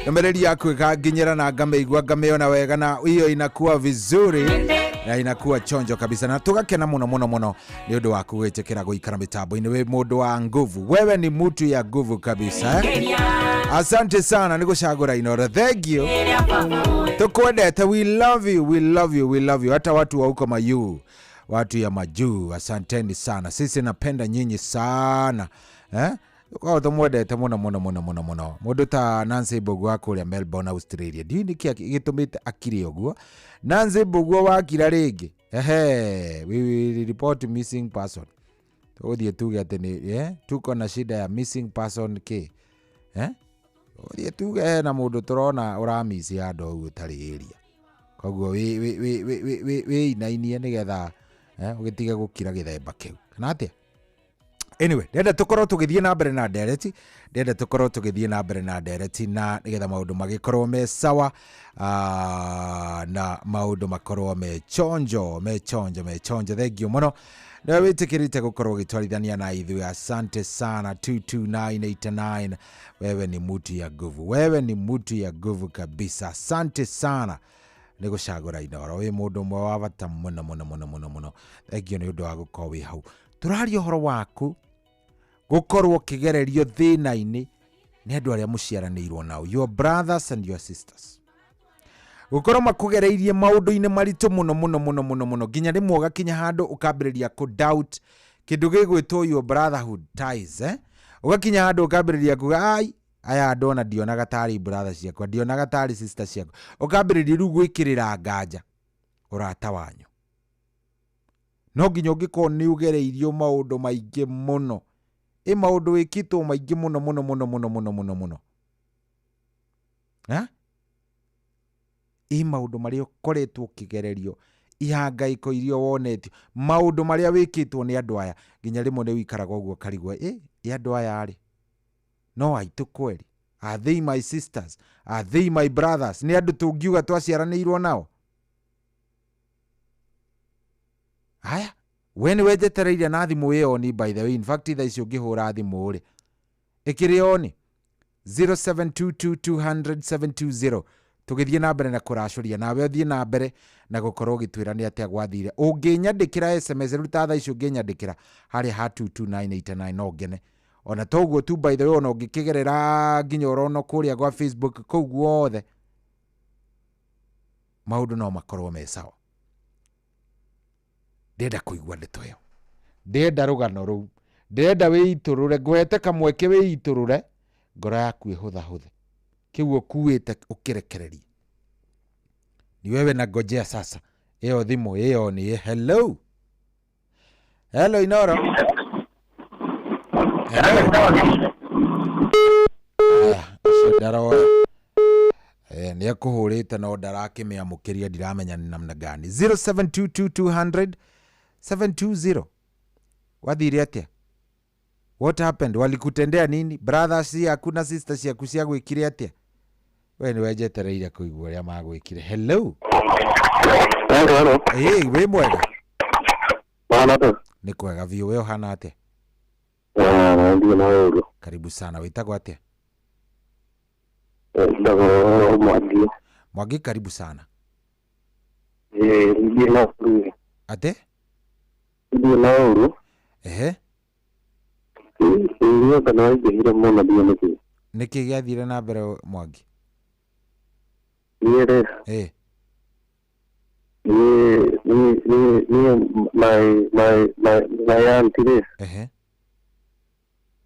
O: ndũmĩrĩri yaku ĩkanginyĩra na ngamĩigua ngamĩona wega, na hiyo inakuwa vizuri na inakuwa chonjo kabisa, na tũgakena mũno mũno mũno nĩ ũndũ waku gwĩtĩkĩra gũikara mĩtambo-inĩ. Wĩ mũndũ wa nguvu, wewe ni mutu ya nguvu kabisa, eh? Asante sana nĩ gũcagũra Inoro. Thank you, tukwendete. We love you, we love you, we love you. Hata watu wa huko majuu, watu ya majuu, asanteni sana. Sisi napenda nyinyi sana, eh? Korwo tumwendete mũno mũno mũno mũno mũno. Mũndũ ta Nancy Mbũgua wa kũrĩa Melbourne Australia, ndiũĩ nĩkĩ gĩtũmĩte akire ũguo. Nancy Mbũgua wakira rĩngĩ, ehe, we will report missing person. Tũgũthiĩ tuge atĩ nĩ tuko na shida ya missing person kĩ, eh? Tũgũthiĩ tuge hena mũndũ tũrona ũramici handũ hau ũtarĩ area, koguo wĩinainie nĩgetha ũgĩtige gũkira gĩthemba kĩu kana atĩa. Anyway, ndĩrenda tũkorwo tũgĩthiĩ na mbere na ndereti, ndĩrenda tũkorwo tũgĩthiĩ na mbere na ndereti na nĩgetha maũndũ magĩkorwo me sawa, na maũndũ makorwo me chonjo, me chonjo, me chonjo. Thank you mũno nĩwe wĩtĩkĩrĩte gũkorwo ũgĩtwarithania na ithuĩ. Asante sana. 22989, wewe ni mutu ya nguvu, wewe ni mutu ya nguvu kabisa. Asante sana nĩ gũcagũra Inoro, wĩ mũndũ ũmwe wa bata mũno mũno mũno mũno mũno. Thank you nĩ ũndũ wa gũkorwo wĩ hau. Tũraria ũhoro waku gũkorwo ũkĩgererio thĩna-inĩ nĩ andũ arĩa mũciaranĩirwo nao, your brothers and your sisters, gũkorwo makũgereirie maũndũ-inĩ maritũ mũno mũno mũno mũno mũno, nginya rĩmwe ũgakinya handũ ũkambĩrĩria kũ doubt kĩndũ gĩgwĩtwo your brotherhood ties, eh? Ũgakinya handũ ũkambĩrĩria kuga, ai, aya andũ ona ndionaga tarĩ brother ciakwa, ndionaga tarĩ sister ciakwa. Ũkambĩrĩria rĩu gwĩkĩrĩra nganja ũrata wanyu. No nginya ũngĩkorwo nĩ ũgereirio maũndũ maingĩ mũno, ĩ maũndũ wĩkĩtwo maingĩ mũno mũno mũno mũno mũno mũno mũno, eh? Ĩ maũndũ marĩa ũkoretwo ũkĩgererio, ihangaiko iria wonetio, maũndũ marĩa wĩkĩtwo nĩ andũ aya, nginya rĩmwe nĩ wĩikaraga ũguo ũkarigwo, ĩ andũ aya rĩ no aitũ kweri? Are they my sisters? Are they my brothers? Nĩ andũ tũngiuga twaciaranĩirwo nao? Haya, we nĩ wenjetereire na thimũ ĩ on, by the way. In fact, thaa ici ũngĩhũra thimũ rĩ, ĩkĩrĩ on 0722200720, tũgĩthiĩ na mbere na kũracũria nawe, ũthiĩ na mbere na gũkorwo ũgĩtwĩra nĩ atĩa gwathire. Ũngĩnyandĩkĩra SMS rĩu ta thaa ici, ũngĩnyandĩkĩra harĩa ha 22989, no ngene. Ona toguo tu, by the way, ona ũngĩkĩgerera nginya ũrono kũrĩa gwa Facebook, kũu guothe maũndũ no makorwo me sawa. Ndĩrenda kũigua ndeto ĩyo, ndĩrenda rũgano rũu, ndĩrenda wĩitũrũre, ngũhete kamweke wĩitũrũre, ngoro yaku ĩhũthahũthe, kĩu ũkuĩte ũkĩrekererie. Ni wewe na ngojea sasa ĩyo thimũ ĩyo nĩ. Hello, hello Inoro. Hello. Aya, ũcio ndaroya. Nĩ ekũhũrĩte no ndarakĩmĩamũkĩria, ndiramenya nĩ namna gani. 0722 720, wathire atĩa? What happened? Walikutendea nini? Brothers ciaku na sisters ciaku ciagwĩkire atĩa? We nĩ wenjetereire kũigua ũrĩa magwĩkire. Hello.
G: Hello, hello.
O: Ĩ, wĩ mwega?
G: Mahana tu.
O: Nĩ kwega biũ, we ũhana atĩa?
G: Ah, ndio na wewe.
O: Karibu sana, wĩtagwo atĩa?
G: Ndagwo Mwangi.
O: Mwangi, karibu sana.
G: Eh, ndio na uru.
O: Ate?
G: Ndio na uru.
O: Ehe.
G: Ndio kana waingĩhire mũno, ndio nĩkĩ.
O: Nĩkĩ gĩathire na mbere, Mwangi?
G: Niĩ rĩ, niĩ niĩ niĩ niĩ my auntie rĩ,
O: Ehe.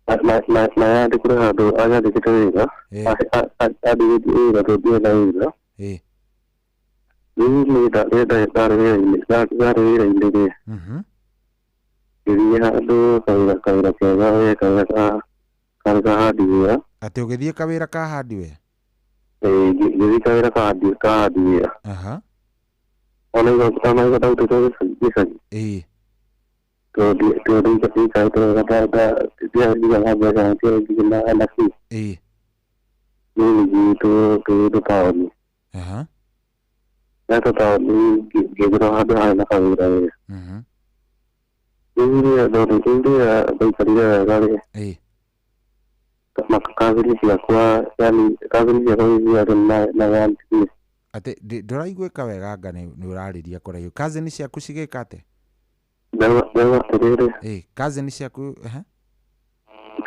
G: my auntie kũrĩ handũ anyandĩkĩte wĩra. Andĩkĩte wĩra tondũ ndiarĩ na wĩra. Rĩu niĩ ndarĩ wĩra-inĩ rĩ, ngĩthiĩ handũ kawĩra kega we, kawĩra ka karĩ ka hardware.
O: Atĩ ũgĩthiĩ kawĩra ka hardware?
G: Ĩĩ, ngĩthiĩ kawĩra ka hardware.
O: Aha.
G: Ona igo ndarutĩte gĩcagi. Tondũ ndiikarĩte wega, ndiarĩ mbeca, ndiarĩ nginya na kĩ. Rĩu ningĩ taũni.
O: Aha.
G: Ndetwo taũni, ngĩthĩrwo handũ harĩ na kawĩra rĩ. Rĩu rĩrĩa rĩu rĩrĩa ndaikarire wega rĩ, cousin ciakwa, yani cousin ciakwa ciarĩ na auntie.
O: Atĩ ndũraiguĩka wega, anga nĩ ũrarĩria kũraihu. Cousin ciaku cigĩka atĩa?
G: Ndauga atĩrĩrĩ,
O: Ĩ, cousin ciaku, ehe.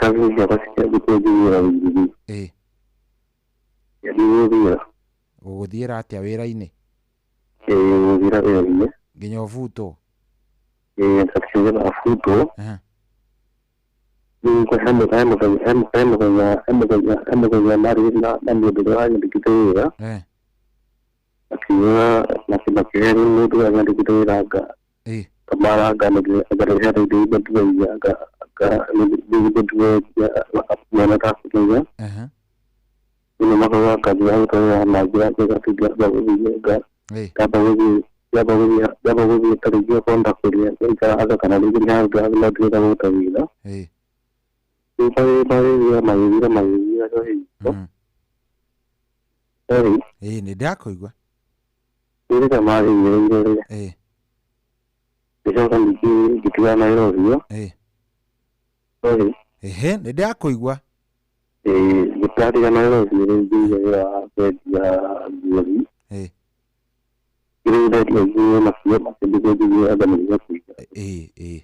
G: Cousin ciakwa cikĩanjĩtie wĩra wĩingĩ. Ndigũthiĩra.
O: Ũgũthiĩra atĩa wĩra-inĩ?
G: Ĩĩ, gũthiĩra wĩra-inĩ.
O: Nginya ũbutwo?
G: Ĩĩ, ngakiuga abutwo.
O: Aha.
G: Rĩu he mũthenya he he mũthenya he mũthenya he mũthenya marĩ na mũndũ ũrĩa wanyandĩkĩte wĩra. Akiuga makĩhe mũndũ ũrĩa wanyandĩkĩte wĩra anga kamara anga ngarehera indo iria ndwendia, anga anga mwana takũmenya.
O: Aha.
G: Rĩu makauga ngathiĩ gũta wĩra na njĩra njega, tingĩamba gũthiĩ nga ngamba gũthiĩ ta rĩngĩ okorwo ndakũrĩa ngaikara handũ, kana rĩngĩ nĩ handũ no ndĩrenda kũruta wĩra. Rĩu magĩthira magĩthira njohi.
O: Ĩĩ nĩ ndakũigua.
G: Rĩrĩa magĩthire rĩ.
O: Ĩĩ.
G: Ngĩcoka ningĩ ngĩtigana na wĩra ũcio.
O: Ĩĩ.
G: Sorry.
O: Ehe, nĩ ndakũigua.
G: Ĩĩ, ngĩtigana na wĩra ũcio rĩu ngĩiga wĩra wa kwendia nguo.
O: Ĩĩ.
G: Rĩu ndendia nguo nacio makĩndigwo njigue anga nĩguo kũiga.
O: Ĩĩ, ĩĩ.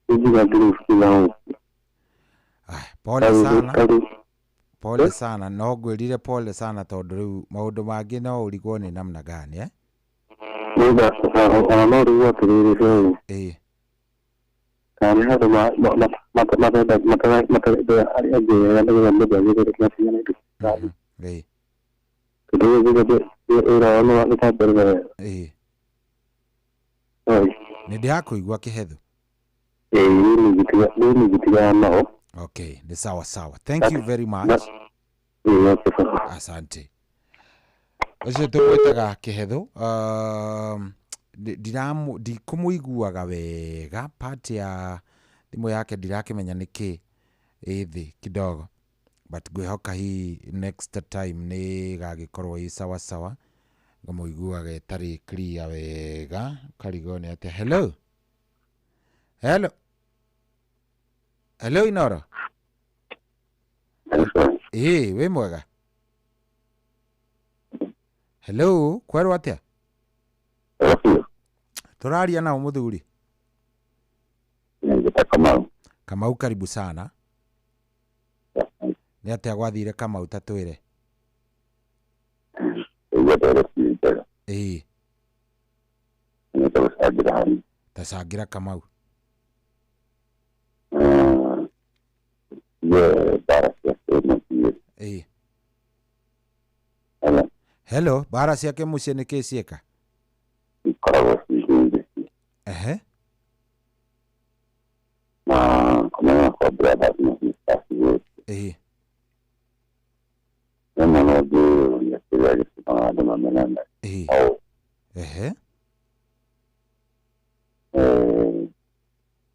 G: Njiga ngĩrĩ na ũcio.
O: Pole sana. Pole sana, no ngwĩrire pole sana tondũ rĩu maũndũ mangĩ no ũrigwo nĩ namna gani eh?
G: Nĩga ona no ũrigwo atĩrĩrĩ we.
O: Ĩĩ.
G: Kana nĩ handũ matenda matenda arĩa angĩ wega nĩgetha mũndũ agĩrĩre kĩrĩa na indo.
O: Ĩĩ.
G: Tondũ rĩu wĩra wao nĩ kwambĩrĩria wega.
O: Ĩĩ. Nĩ ndĩrakũigua Kĩhethu.
G: Ĩĩ, rĩu nĩngĩtigana nao.
O: Okay, ni sawa sawa. Thank you very much. Asante. Ũcio tũgwĩtaga Kĩhethu. Ndikũmũiguaga wega part ya thimũ yake ndirakĩmenya nĩkĩ ĩ thĩ kidogo, but ngwĩhoka hii next time nĩ ĩgagĩkorwo ĩ sawa sawa, ngũmũiguaga ĩtarĩ clear wega. Karigwo nĩ atĩa. Hello, hello, hello Inoro. Ĩĩ, wĩ mwega? Hello, kwerwo atĩa? Tũraria nao mũthuri.
G: Kamau.
O: Kamau, karibu sana. Nĩ atĩa gwathire Kamau, ta twĩre? Ĩĩ. Tacangĩra Kamau. Ĩĩ. Hello, bara ciake mũciĩ nĩ kĩ ciĩka?
G: Ikoragwo ciĩ nyingĩ.
O: Ehe.
G: Na kũmenyana kwa brothers na sisters.
O: Ĩĩ.
G: Nĩ mũno ngĩũria kĩrĩa gĩtũmaga andũ mamenane.
O: Ĩĩ. Ehe.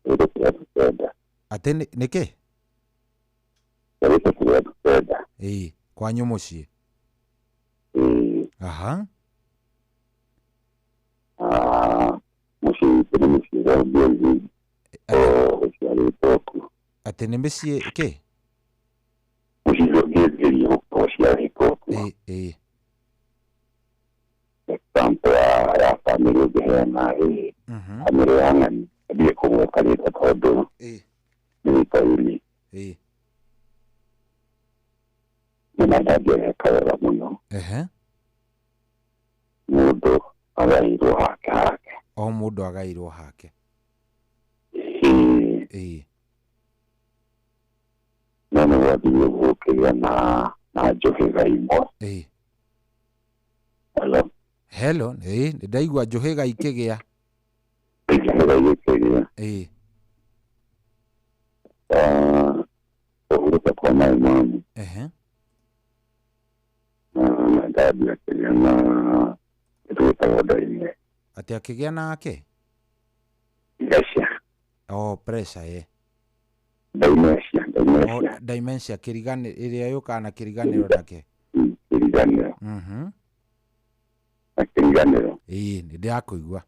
G: Ĩrĩ kĩrĩa tũkenda.
O: Atĩ nĩkĩ?
G: Ĩrĩ kĩrĩa tũkenda.
O: Ĩĩ, kwanyu mũciĩ.
G: Ĩĩ.
O: Aha.
G: Mũciĩ witũ nĩ mũciĩ ũrĩa ũngĩenji ũciarĩtwo kuo.
O: Atĩ nĩ mĩciĩ kĩ?
G: Mũciĩ ũrĩa ũngĩenjeria gũkorwo ũciarĩtwo kuo.
O: Ĩĩ, ĩĩ.
G: Example ya family ũngĩheana ĩ family ya ng'ani ndirĩ kũgweta rĩtwa tondũ
O: nĩ
G: gĩkũyũ-inĩ.
O: Ĩĩ.
G: Nĩ mandangĩreka wega mũno.
O: Ehe.
G: Mũndũ agairwo hake hake.
O: O mũndũ agairwo hake.
G: Ĩĩ.
O: Ĩĩ.
G: No nĩ gwathiire gũkĩgĩa na njũhĩga imwe.
O: Ĩĩ.
G: Hello.
O: Hello, ĩĩ, nĩ ndaigua njũhĩga ikĩgĩa.
G: Njũhĩga igĩkĩgĩa.
O: Ĩĩ.
G: Kũhurũka kwa my mom.
O: Ehe.
G: Na dadi akĩgĩa na kĩndũ gĩtagwo ndaimwe.
O: Atĩ akĩgĩa na ake?
G: Pressure.
O: Oh, pressure, ĩĩ.
G: Dementia, dementia.
O: Oh, dementia kĩriganĩro ĩrĩa yũkaga na kĩriganĩro nake.
G: Kĩriganĩro.
O: Mhm.
G: Na kĩriganĩro.
O: Ĩĩ, nĩ ndĩrakũigua.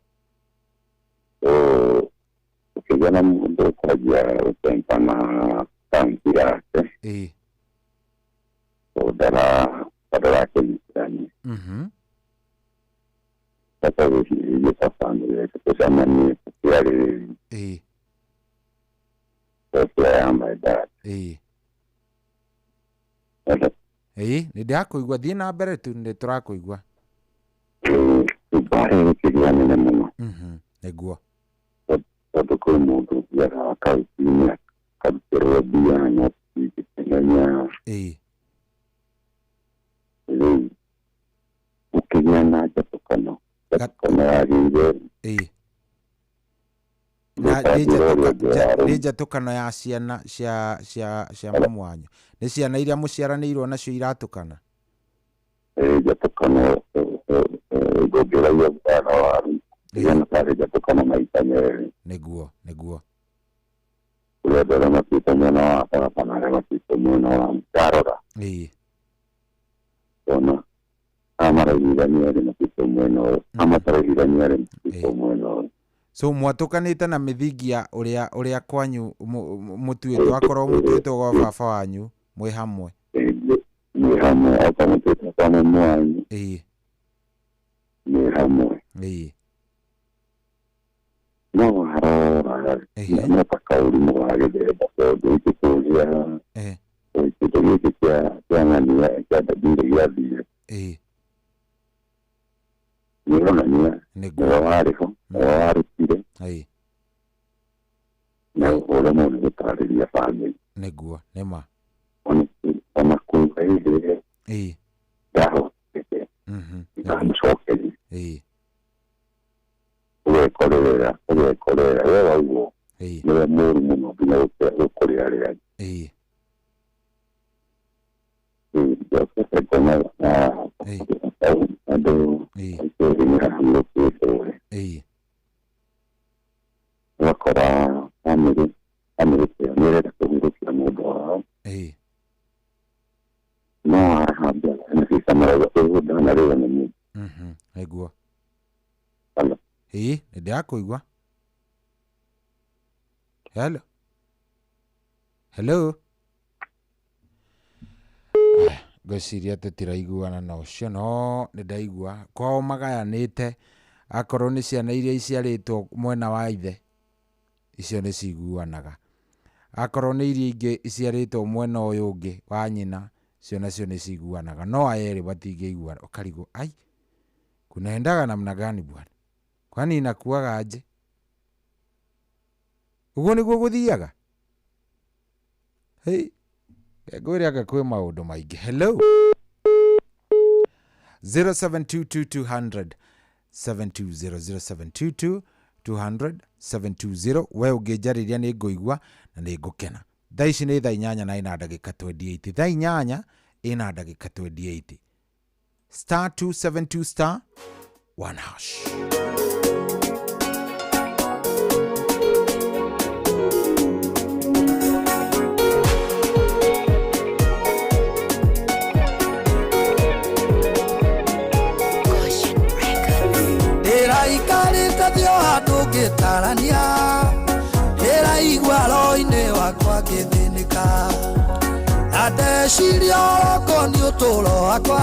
G: Ũkĩgĩa na mũndũ ũkwanjia gũtempa na tanki yake.
O: Ĩĩ.
G: Ndarakĩnyitithania.
O: Mhm.
G: Sasa gwĩciria ta family reke tũcemanie tũkĩarĩrĩria.
O: Ĩĩ.
G: Pressure ya my dad.
O: Ĩĩ. Ĩĩ, nĩ ndĩrakũigua, thiĩ na mbere tu, nĩ tũrakũigua.
G: Mbara ĩgĩkĩgĩa nene mũno.
O: Mhm, nĩguo.
G: Tondũ kwĩ mũndũ ũthiaga akaunti-inĩ akarutĩrwo mbia no tũtingĩkĩmenya.
O: Ĩĩ.
G: Rĩu gũkĩgĩa na njatũkano. Njatũkano yagĩire.
O: Ĩĩ. Na nĩ njatũkano ya ciana cia cia cia mamu wanyu. Nĩ ciana iria mũciaranĩirwo nacio iratũkana?
G: Ĩĩ, njatũkano ngũngĩragia mbara waru. Ĩhana tarĩ njatũkano maita merĩ.
O: Nĩguo, nĩguo.
G: Kwĩ Kũrĩ andũ arĩa matuĩte mwena wa baba na arĩa matuĩte mwena wa ndarora. Ona aya maraiguithania rĩ matuĩte mwena ũyũ, aya mataraiguithania rĩ matuĩte mwena ũyũ.
O: So mwatũkanĩte na mĩthingi ya ũrĩa ũrĩa kwanyu mũtuĩtwo, akorwo mũtuĩtwo gwa baba wanyu mwĩ hamwe.
G: Mwĩ hamwe, okorwo mũtuĩtwo kwa mamu wanyu mwĩ hamwe. No warora no ta kaũrimũ ga gĩthemba tondũ ingĩkũria kĩndũ gĩkĩ kĩa ng'ania kĩa ndabire gĩathire, nĩ ũronania nĩwe warĩ ho, nĩwe warutire, na ũremwo nĩ gũtarĩria bamĩrĩ.
O: Nĩguo nĩma.
G: Ona kuga hĩndĩ ĩrĩa ndahotete ndamũcokeria, ũgekorerera we waugwo nĩwe mũru mũno nginya gũkũrĩ arĩa angĩ. Njokete ngona andũ aitũri nĩ hahurũkĩte ũrĩa ũgakora bamĩrĩ ĩyo nĩ ĩrenda kũhurũkia mũndũ wao, no arahambia na cica marauga ũyũ ndanarĩo nĩ mũndũ.
O: Nĩguo. Nĩ ndĩrakũigua. Hello. Hello. Ngwĩciria tũtiraiguana na ũcio, no nĩ ndaigua kwao magayanĩte, akorwo nĩ ciana iria iciarĩtwo mwena wa ithe icio nĩ ciguanaga, akorwo nĩ iria ingĩ iciarĩtwo mwena ũyũ ũngĩ wa nyina cio nacio nĩ ciguanaga, no aya erĩ matingĩiguana. Ũkarigwo ai kunaendaga namna gani bwana, kwani inakuaga aje? Ũguo nĩguo gũthiaga? Hey, ngwĩre anga kwĩ maũndũ maingĩ. Hello. 0722 200 720, 0722 200 720. We ũngĩnjarĩria nĩ ngũigua na nĩ ngũkena. Thaa ici nĩ thaa inyanya na ina ndagĩka 28. Thaa inyanya ina ndagĩka 28. Star 272 star 1 hash.
M: Ndĩraikarĩte thĩ o handũ ngĩtarania, ndĩraigua roho-inĩ wakwa ngĩthĩnĩka, na ndeciria oroko nĩ ũtũũro wakwa,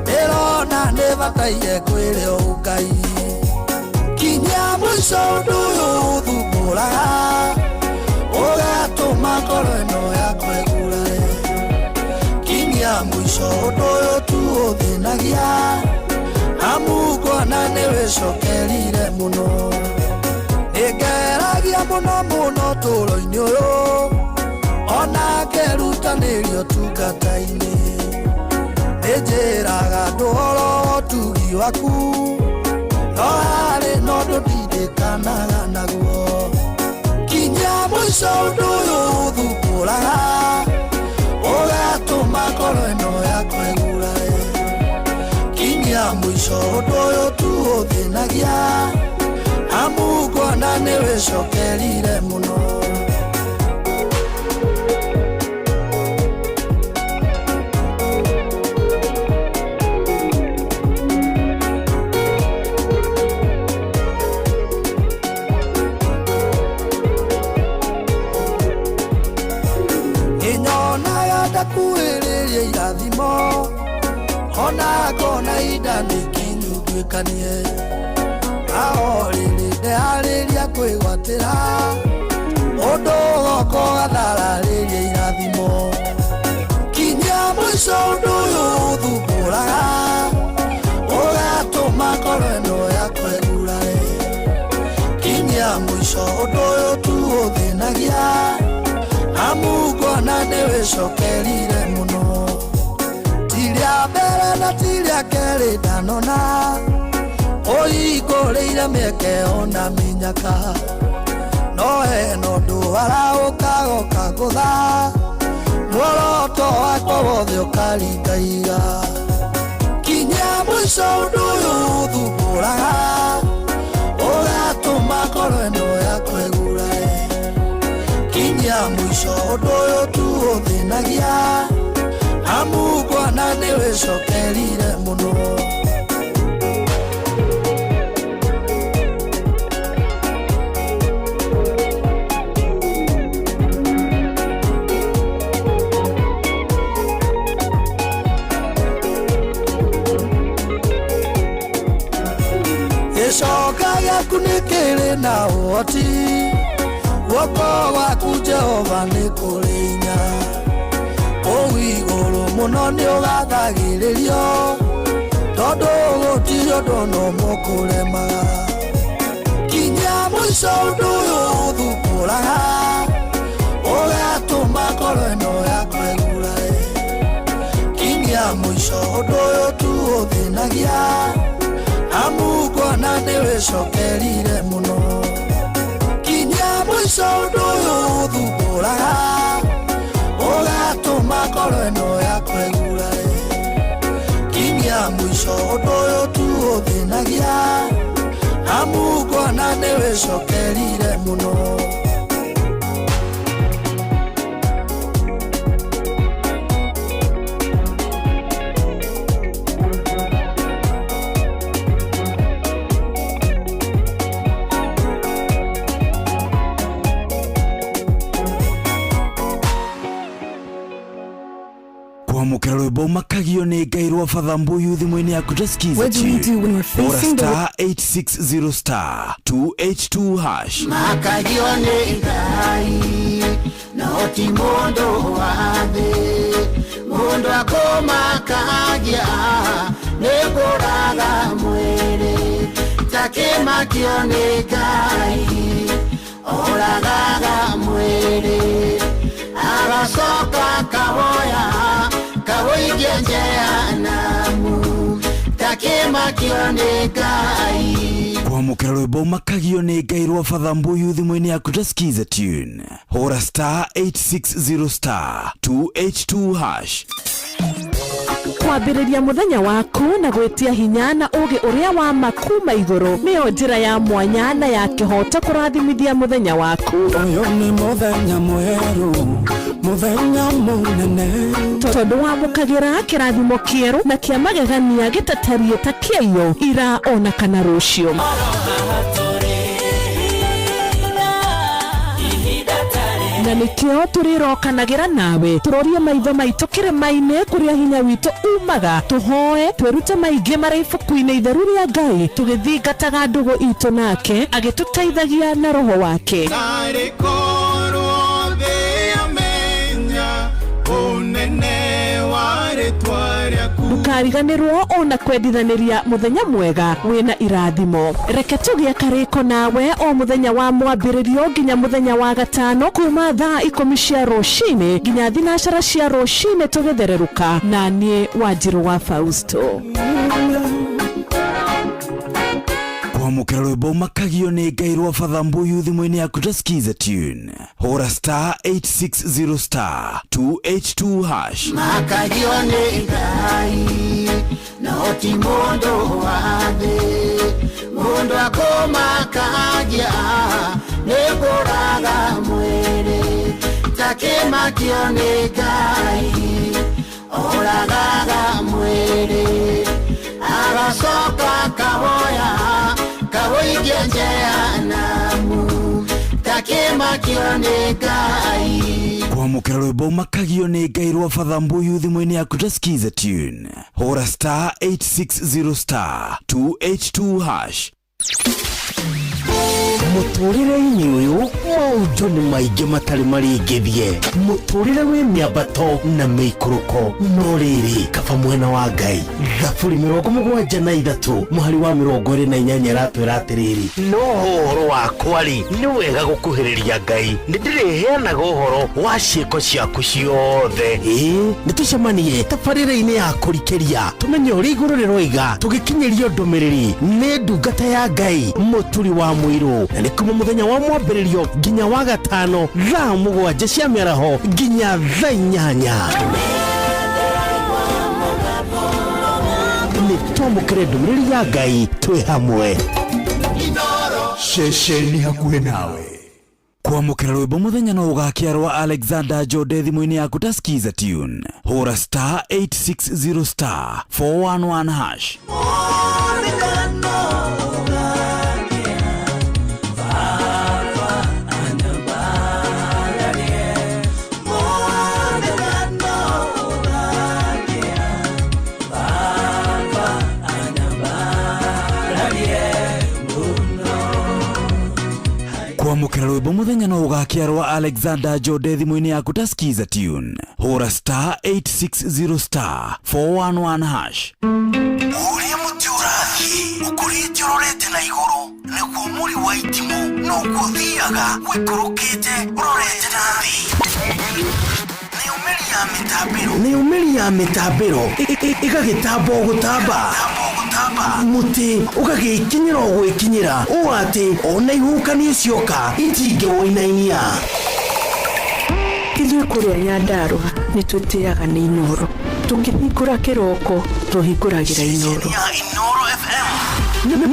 M: ndĩrona nĩ bataire kwĩrĩ Ngai. Kinya mũico ũndũ ũyũ ũthumbũraga, ũgatũma ngoro ĩno yakwa ĩgurare. Kinya mũico ũndũ ũyũ tu ũthĩnagia, amu ngona nĩ wĩcokerire mũno. Nĩngeragia mũno mũno ũtũũro-inĩ ũyũ, ona ngerutanĩria ũtungata-inĩ. Nĩnjĩraga andũ ũhoro wa ũtugi waku, no harĩ na ũndũ ndindĩkanaga naguo. Kinya mũico ũndũ ũyũ ũthumbũraga, ũgatũma ngoro ĩno yakwa ĩgurare. Kinya mũico ũndũ ũyũ tu ũthĩnagia, amu ngona nĩ wĩcokerire mũno. Nĩnyonaga ndakuhĩrĩria irathimo, ona ngona ihinda nĩikinyu nduĩkanie. Ao rĩrĩ ndeharĩria kwĩgwatĩra, ũndũ ũgoka ũgathararĩria irathimo. Kinya mũico ũndũ ũyũ ũthumbũraga, ũgatũma ngoro ĩno yakwa ĩgurare. Kinya mũico ũndũ ũyũ tu ũthĩnagia, amu ngona nĩ wĩcokerire mũno. Ti rĩa mbere na ti rĩa kerĩ ndanona, ũhingũrĩire mĩeke ona mĩnyaka, no hena ũndũ arahũka goka ngũtha, muoroto wakwa wothe ũkaringa iga. Kinya mũico ũndũ ũyũ ũthumbũraga, ũgatũma ngoro ĩno yakwa ĩgurare. Kinyia mũico ũndũ ũyũ tu ũthĩnagia amu ngona nĩwĩcokerire mũno. Gĩcoka gĩaku nĩ kĩrĩ na ũhoti, guoko gwaku Jehova nĩ kũrĩ hinya, kũu igũrũ mũno nĩ ũgathagĩrĩrio, tondũ gũtirĩ ũndũ ona ũmwe ũkũremaga. Kinyia mũico ũndũ ũyũ ũthumbũraga, ũgatũma ngoro ĩno yakwa ĩgurae. Kinyia mũico ũndũ ũyũ tu ũthĩnagia, amu ngona nĩwĩcokerire mũno. Kinyia mũico ũndũ ũyũ ũthumbũraga, ũgatũma ngoro ĩno yakwa ĩgurae. Kinyia mũico ũndũ ũyũ tu ũthĩnagia, amu ngona nĩwĩcokerire mũno.
C: Kwamũkĩra rwĩmbo makagio nĩ Ngai rwa Father Mbuyu thimũ-inĩ yaku ta skiza
P: What do we do when we're
C: Hũra
P: facing the
C: star 860 star 282 hash.
Q: Makagio nĩ Ngai no ti mũndũ wa thĩ, mũndũ akũmakagia nĩ kũraga mwĩrĩ, takĩmakio nĩ Ngai oragaga mwĩrĩ, agacoka kawoya kawoigie njehanamu, takĩmakio nĩ Ngai.
C: Kwamũkĩra rwĩmbo makagio nĩ Ngai rwa Father Mbuyu thimũ-inĩ yaku ta skiza tune. Hũra star 860 star 282 hash.
E: Kwambĩrĩria mũthenya waku na gwĩtia hinya na ũũgĩ ũrĩa wa ma kuma igũrũ nĩyo njĩra ya mwanya na ya kĩhooto kũrathimithia mũthenya waku.
F: Ũyũ nĩ mũthenya mwerũ, mũthenya mũnene,
E: tondũ wamũkagĩra kĩrathimo kĩerũ na kĩa magegania gĩtatariĩ ta kĩaiyo ira ona kana rũciũ. Na nĩkĩo tũrĩrokanagĩra nawe tũrorie maitho maitũ kĩrĩma-inĩ kũrĩa hinya witũ umaga, tũhoe twĩrute maingĩ marĩ ibuku-inĩ itheru rĩa Ngai, tũgĩthingataga ndũgũ itũ nake agĩtũteithagia na roho wake.
A: Tarĩ korwo thĩ yamenya ũnene wa rĩtwa rĩaku.
E: Ndũkariganĩrwo ona kwendithanĩria mũthenya mwega wĩna irathimo. Reke tũgĩe karĩko nawe o mũthenya wa mwambĩrĩrio nginya mũthenya wa gatano kuma thaa 10 cia rũcinĩ nginya 9 cia rũcinĩ tũgĩthererũka, na niĩ Wanjirũ wa Fausto.
C: Kwamũkĩra rwĩmbo makagio nĩ Ngai rwa Father Mbuyu thimũ-inĩ yaku ta skiza tune. Hũra star 860 star 282 hash.
Q: Makagio nĩ Ngai no ti mũndũ wa thĩ, mũndũ akũmakagia nĩ kũraga mwĩrĩ, takĩmakio nĩ Ngai oragaga mwĩrĩ, agacoka kawoya kawoigie njehanamu, takĩmakio nĩ Ngai.
C: Kwamũkĩra rwĩmbo makagio nĩ Ngai rwa Father Mbuyu thimũ-inĩ yaku ta skiza tune. Hũra star 860 star 282 hash.
B: Mũtũrĩre-inĩ ũyũ maũndũ nĩ maingĩ matarĩ marĩngĩthie, mũtũrĩre wĩ mĩambato na mĩikũrũko, no rĩrĩ kaba mwena wa Ngai. Thaburi 73 mũhari wa 28 ĩratwĩra atĩrĩrĩ, no ũhoro wakwa rĩ nĩ wega gũkuhĩrĩria Ngai, nĩndĩrĩheanaga ũhoro wa ciĩko ciaku ciothe. Ĩĩ nĩtũcemanie tabarĩra-inĩ ya kũrikĩria tũmenye ũrĩa igũrũ rĩroiga, tũgĩkinyĩrio ndũmĩrĩri nĩ ndungata ya Ngai Mũturi wa Mũirũ, na nĩ kuma mũthenya wa mwambĩrĩrio nginya wa gatano thaa 7 cia mĩaraho nginya thaa 8. Nĩ twamũkĩre ndũmĩrĩri ya Ngai twĩ hamwe.
O: Ceceni hakuhĩ nawe.
C: Kwamũkĩra rwĩmbo mũthenya no ũgakia rwa Alexander Jode thimũ-inĩ yaku ta Skiza tune. Hũra star 860 star 411 hash. Kwamũkĩra rwĩmbo mũthenya no ũgakia rwa Alexander Jode thimũ-inĩ yaku ta Skiza tune. Hũra star 860 star 411 hash.
B: Ũrĩa mũtĩ ũrathiĩ ũkũrĩte ũrorete na igũrũ nĩguo mũri wa itimũ noguo ũthiaga ũikũrũkĩte ũrorete na thĩ. Nayo mĩri ya mĩtambĩro ĩgagĩtamba o gũtamba, mũtĩ ũgagĩkinyĩra o gwĩkinyĩra ũũ atĩ ona ihuhũkanio cioka itingĩwũinainia.
E: Ithuĩ kũrĩa Nyandarũa nĩ twĩtĩaga nĩ Inooro. Tũkĩhingũra kĩroko tũhingũragĩra Inooro.
B: Inooro FM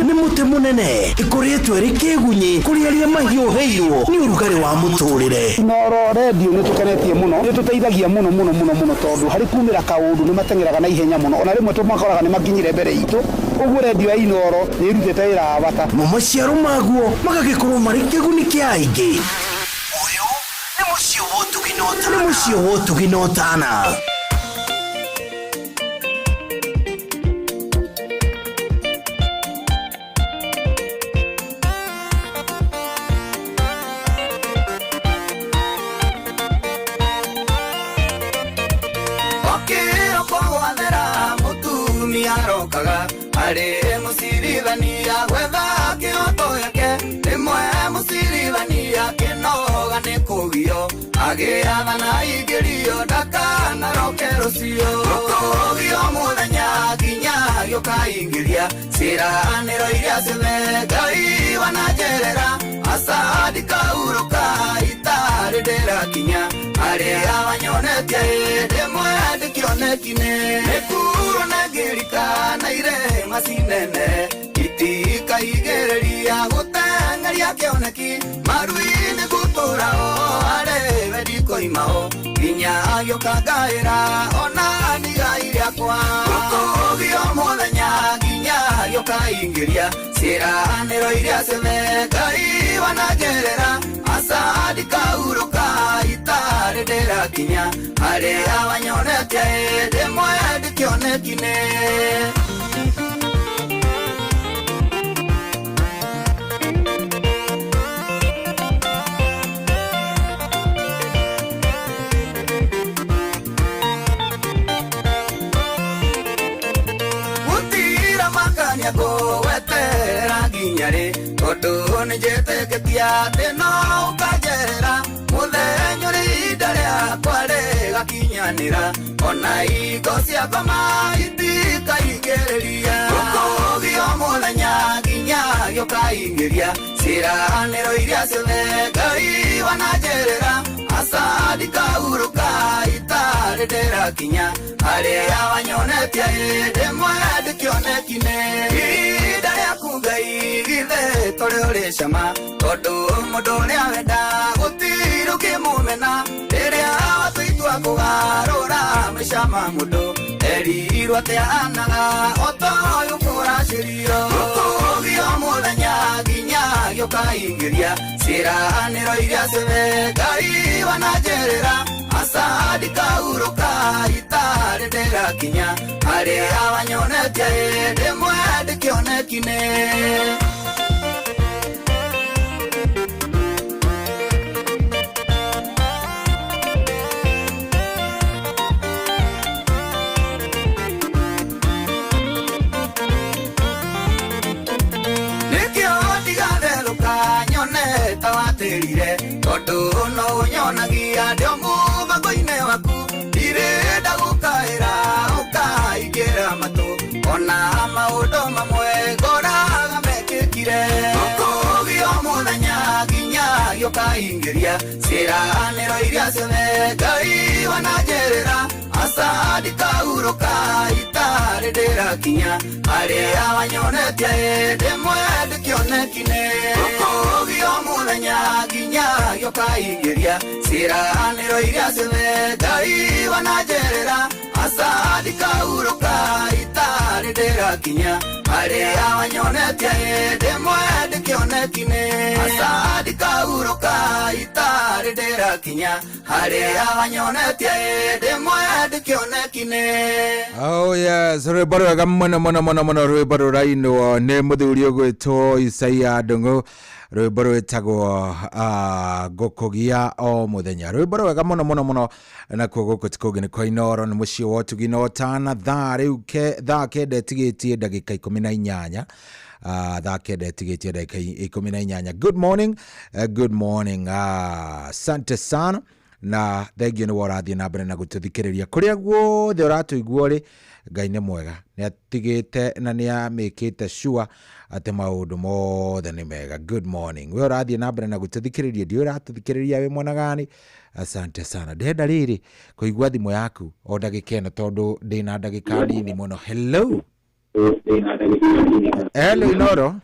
B: nĩ mũtĩ mũnene ĩkoretwo ĩrĩ kĩgunyĩ kũrĩ arĩa mahiũhĩirwo nĩ ũrugarĩ wa mũtũrĩre.
N: Inooro redio nĩ tũkenetie mũno, nĩ tũteithagia mũno mũno mũno mũno tondũ harĩ kumĩra kaũndũ nĩ mateng'eraga na ihenya mũno, ona rĩmwe tũmakoraga nĩ makinyire mbere itũ. Ũguo redio ya Inooro nĩ ĩrutĩte wĩra wa bata.
B: Mo maciaro maguo magagĩkorwo marĩ kĩguni kĩa aingĩ. Ũyũ nĩ mũciĩ wa ũtugi na ũtana. Nĩ mũciĩ wa ũtugi na ũtana.
J: Okĩroko gwathera mũtumia arokaga arĩ mũcirithania gwetha kĩhoto gĩake, rĩmwe mũcirithania kĩnoga nĩ kũgio agĩathana aingĩrio ndakanaroke rũciũ. Rũkũgio mũthenya nginya gĩũkaingĩria ciĩranĩro iria ciothe Ngai wananjerera, aca ndikaurũka itarĩ ndĩrakinya harĩa wanyonetie ndĩmwe ndĩkĩoneki-inĩ. Nĩkurwo na ngĩrika na irĩma cinene itikaigĩrĩria gũteng'eria kĩoneki, maru-inĩ gũtũra o harĩ we ndikoima o nginya gĩũka ngaĩra ona ndigai rĩakwa. Rũkũgio mũthenya nginya gĩũkaingĩria ciĩranĩro iria ciothe Ngai wananjerera, aca ndikaurũka itarĩ ndĩrakinya harĩa wanyonetie ndĩmwe ndĩkĩoneki-inĩ. Gũtira makania ngũgweterera nginya rĩ, tondũ nĩnjĩtĩkĩtie atĩ no ũkanjerera mũthenya ũrĩ ihinda rĩakwa rĩgakinyanĩra, ona hingo ciakwa ma itikaigĩrĩria. Rũkũgio mũthenya nginya gĩũkaingĩria ciĩranĩro iria ciothe Ngai wananjerera, aca ndikaurũka itarĩ ndĩrakinya harĩa wanyonetie ndĩmwe ndĩkĩoneki-inĩ. Ihinda rĩaku Ngai githĩ tũrĩ ũrĩ cama, tondũ mũndũ ũrĩa wenda gũtirĩ ũkĩmũmena, rĩrĩa watua itua kũgarũra maica ma mũndũ erirwo atĩ ahanaga o ta ũyũ kũracĩrio. Rũkũgio mũthenya nginya gĩũkaingĩria ciĩranĩro iria ciothe Ngai wananjerera, aca ndikaurũka itarĩ ndĩrakinya harĩa wanyonetie ndĩmwe ndĩkĩoneki-inĩ. Nĩkĩo ndigatherũka nyone ta watĩrire, tondũ no ũnyonagia ndĩ mũbango-inĩ waku, ndirĩ ndagũkaĩra ũkaingĩra matũ, ona maũndũ mamwe ngoraga mekĩkire. Rũkũgio mũthenya nginya gĩũkaingĩria ciĩranĩro iria ciothe Ngai wananjerera, aca
A: Aca ndikahurũka itarĩ ndĩrakinya harĩa wanyonetie ĩndĩ mwende kĩoneki-inĩ. Gũkũgio mũthenya nginya gĩũkaingĩria ciĩranĩro iria ciothe Ngai wananjĩrĩra. Aca ndikahurũka itarĩ ndĩrakinya harĩa wanyonetie ĩndĩ mwende kĩoneki-inĩ. Aca ndikahurũka itarĩ ndĩrakinya harĩa wanyonetie ĩndĩ mwende kĩoneki-inĩ.
O: Oh yes, rwĩmbo rwega mũno mũno mũno mũno, rwĩmbo rũrainwo nĩ mũthuri ũgwĩtwo Isaia Ndung'u, rwĩmbo rwĩtagwo ngũkũgia o mũthenya, rwĩmbo rwega mũno mũno mũno. Nakuo gũkũ ti kũngĩ nĩ kwa Inooro, nĩ mũciĩ wa ũtugi na ũtana. Thaa rĩu thaa 9 ĩtigĩtie ndagĩka 18, thaa 9 ĩtigĩtie ndagĩka 18. Good morning, good morning, asante sana na thengio nĩ ũrathiĩ na mbere na gũtũthikĩrĩria kũrĩa guothe ũratũigua rĩ. Ngai nĩ mwega, nĩ atigĩte na nĩ amĩkĩte sure atĩ maũndũ mothe nĩ mega. Good morning, we ũrathiĩ na mbere na gũtũthikĩrĩria, ndiũĩ ũratũthikĩrĩria wĩ mwena gani. Asante sana. Ndĩrenda rĩrĩ kũigua thimũ yaku o ndagĩka ĩno tondũ ndĩna ndagĩka nini mũno. Hello, hello Inooro.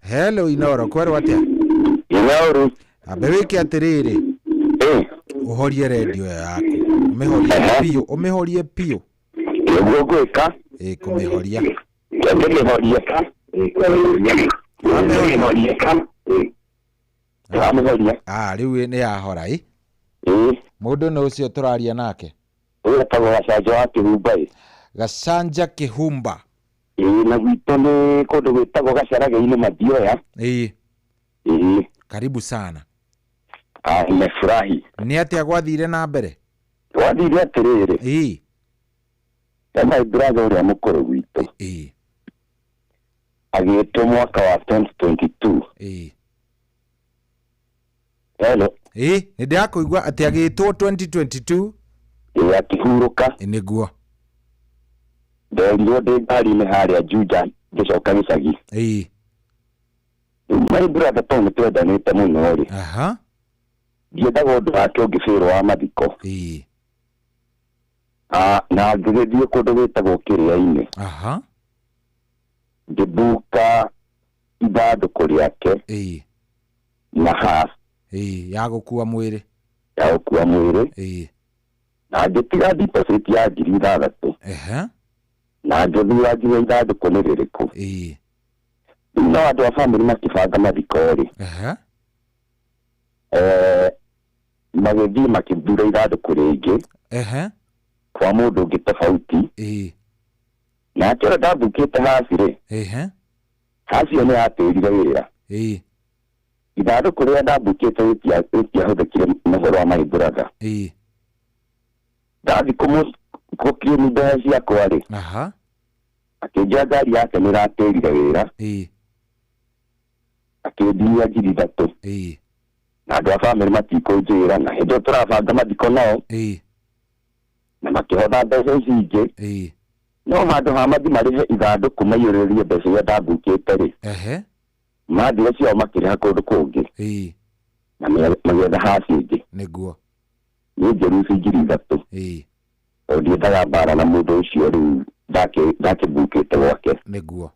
O: Hello Inooro, kwerwo atĩa?
G: Inooro.
O: Ambe wĩke atĩrĩrĩ, ũhorie redio ĩyo yaku, ũmĩhorie biũ, ũmĩhorie biũ.
G: Nĩguo ngwĩka.
O: Ĩ kũmĩhoria.
G: Ngĩmĩhoria. Ndĩramĩhoria.
O: Ah, rĩu nĩ yahora ĩ. Mũndũ nĩ ũcio tũraria nake?
G: Ũyũ etagwo Gacanja wa Kĩhumba ĩ.
O: Gacanja Kĩhumba.
G: Ĩ, na gwitũ nĩ kũndũ gwĩtagwo Gacarage-inĩ Mathioya.
O: Ĩ.
G: Ĩ.
O: Karibu sana.
G: Ah, nimefurahi.
O: Nĩ atĩa gwathire na mbere?
G: Gwathire atĩrĩrĩ.
O: Ĩ.
G: He my brother ũrĩa mũkũrũ gwitũ.
O: Ĩ.
G: Agĩtwo mwaka wa 2022.
O: Ĩ.
G: Hello.
O: Ĩ, nĩ ndĩrakũigua atĩ agĩtwo 2022.
G: Ĩ, akĩhurũka.
O: Nĩguo.
G: Nderirwo ndĩ ngari-inĩ harĩa Juja ngĩcoka gĩcagi.
O: Ĩ.
G: Rĩu my brother tondũ nĩ twendanĩte mũno rĩ.
O: Aha.
G: Ndiendaga ũndũ wake ũngĩbĩrwo wa mathiko.
O: Ĩ.
G: Ah, na ngĩgĩthiĩ kũndũ gwĩtagwo Kĩrĩa-inĩ.
O: Aha.
G: Ngĩmbuka ithandũkũ rĩake.
O: Ĩ.
G: Na half.
O: Ĩ, ya gũkua mwĩrĩ.
G: Ya gũkua mwĩrĩ.
O: Ĩ.
G: Na ngĩtiga deposit ya 6,000.
O: Ehe.
G: Na ngĩthura nginya ithandũkũ nĩ rĩrĩkũ.
O: Ĩ.
G: Rĩu no andũ a bamĩrĩ makĩbanga mathiko rĩ.
O: Ehe.
G: Magĩthiĩ makĩthura ithandũkũ rĩngĩ.
O: Ehe.
G: Kwa mũndũ ũngĩ tofauti.
O: Ĩ.
G: Nake ũrĩa ndambukĩte haci rĩ.
O: Ehe.
G: Haci ĩyo nĩ yatĩrire wĩra.
O: Ĩ.
G: Ithandũkũ rĩrĩa ndambukĩte rĩtiahũthĩkire mũhoro wa my brother.
O: Ĩ.
G: Ndathiĩ kũclaim mbeca ciakwa rĩ.
O: Aha.
G: Akĩnjoya ngari yake nĩ ĩratĩrire wĩra.
O: Ĩ.
G: Akĩndinia 3,000.
O: Ĩ.
G: Na andũ a bamĩrĩ matikũnjĩra, na hĩndĩ ĩyo tũrabanga mathiko nao.
O: Ĩ.
G: Na makĩhotha mbeca ici ingĩ.
O: Ĩ.
G: No handũ ha mathi marĩhe ithandũkũ maiyũrĩrĩrie mbeca iria ndambukĩte rĩ.
O: Ehe.
G: Mathire ciao makĩrĩha kũndũ kũngĩ.
O: Ĩ.
G: Na magĩetha haci ĩngĩ.
O: Nĩguo.
G: Niĩ ngĩruci 3,000.
O: Ĩ.
G: Tondũ ndiendaga mbara na mũndũ ũcio rĩu ndakĩmbukĩte gwake.
O: Nĩguo.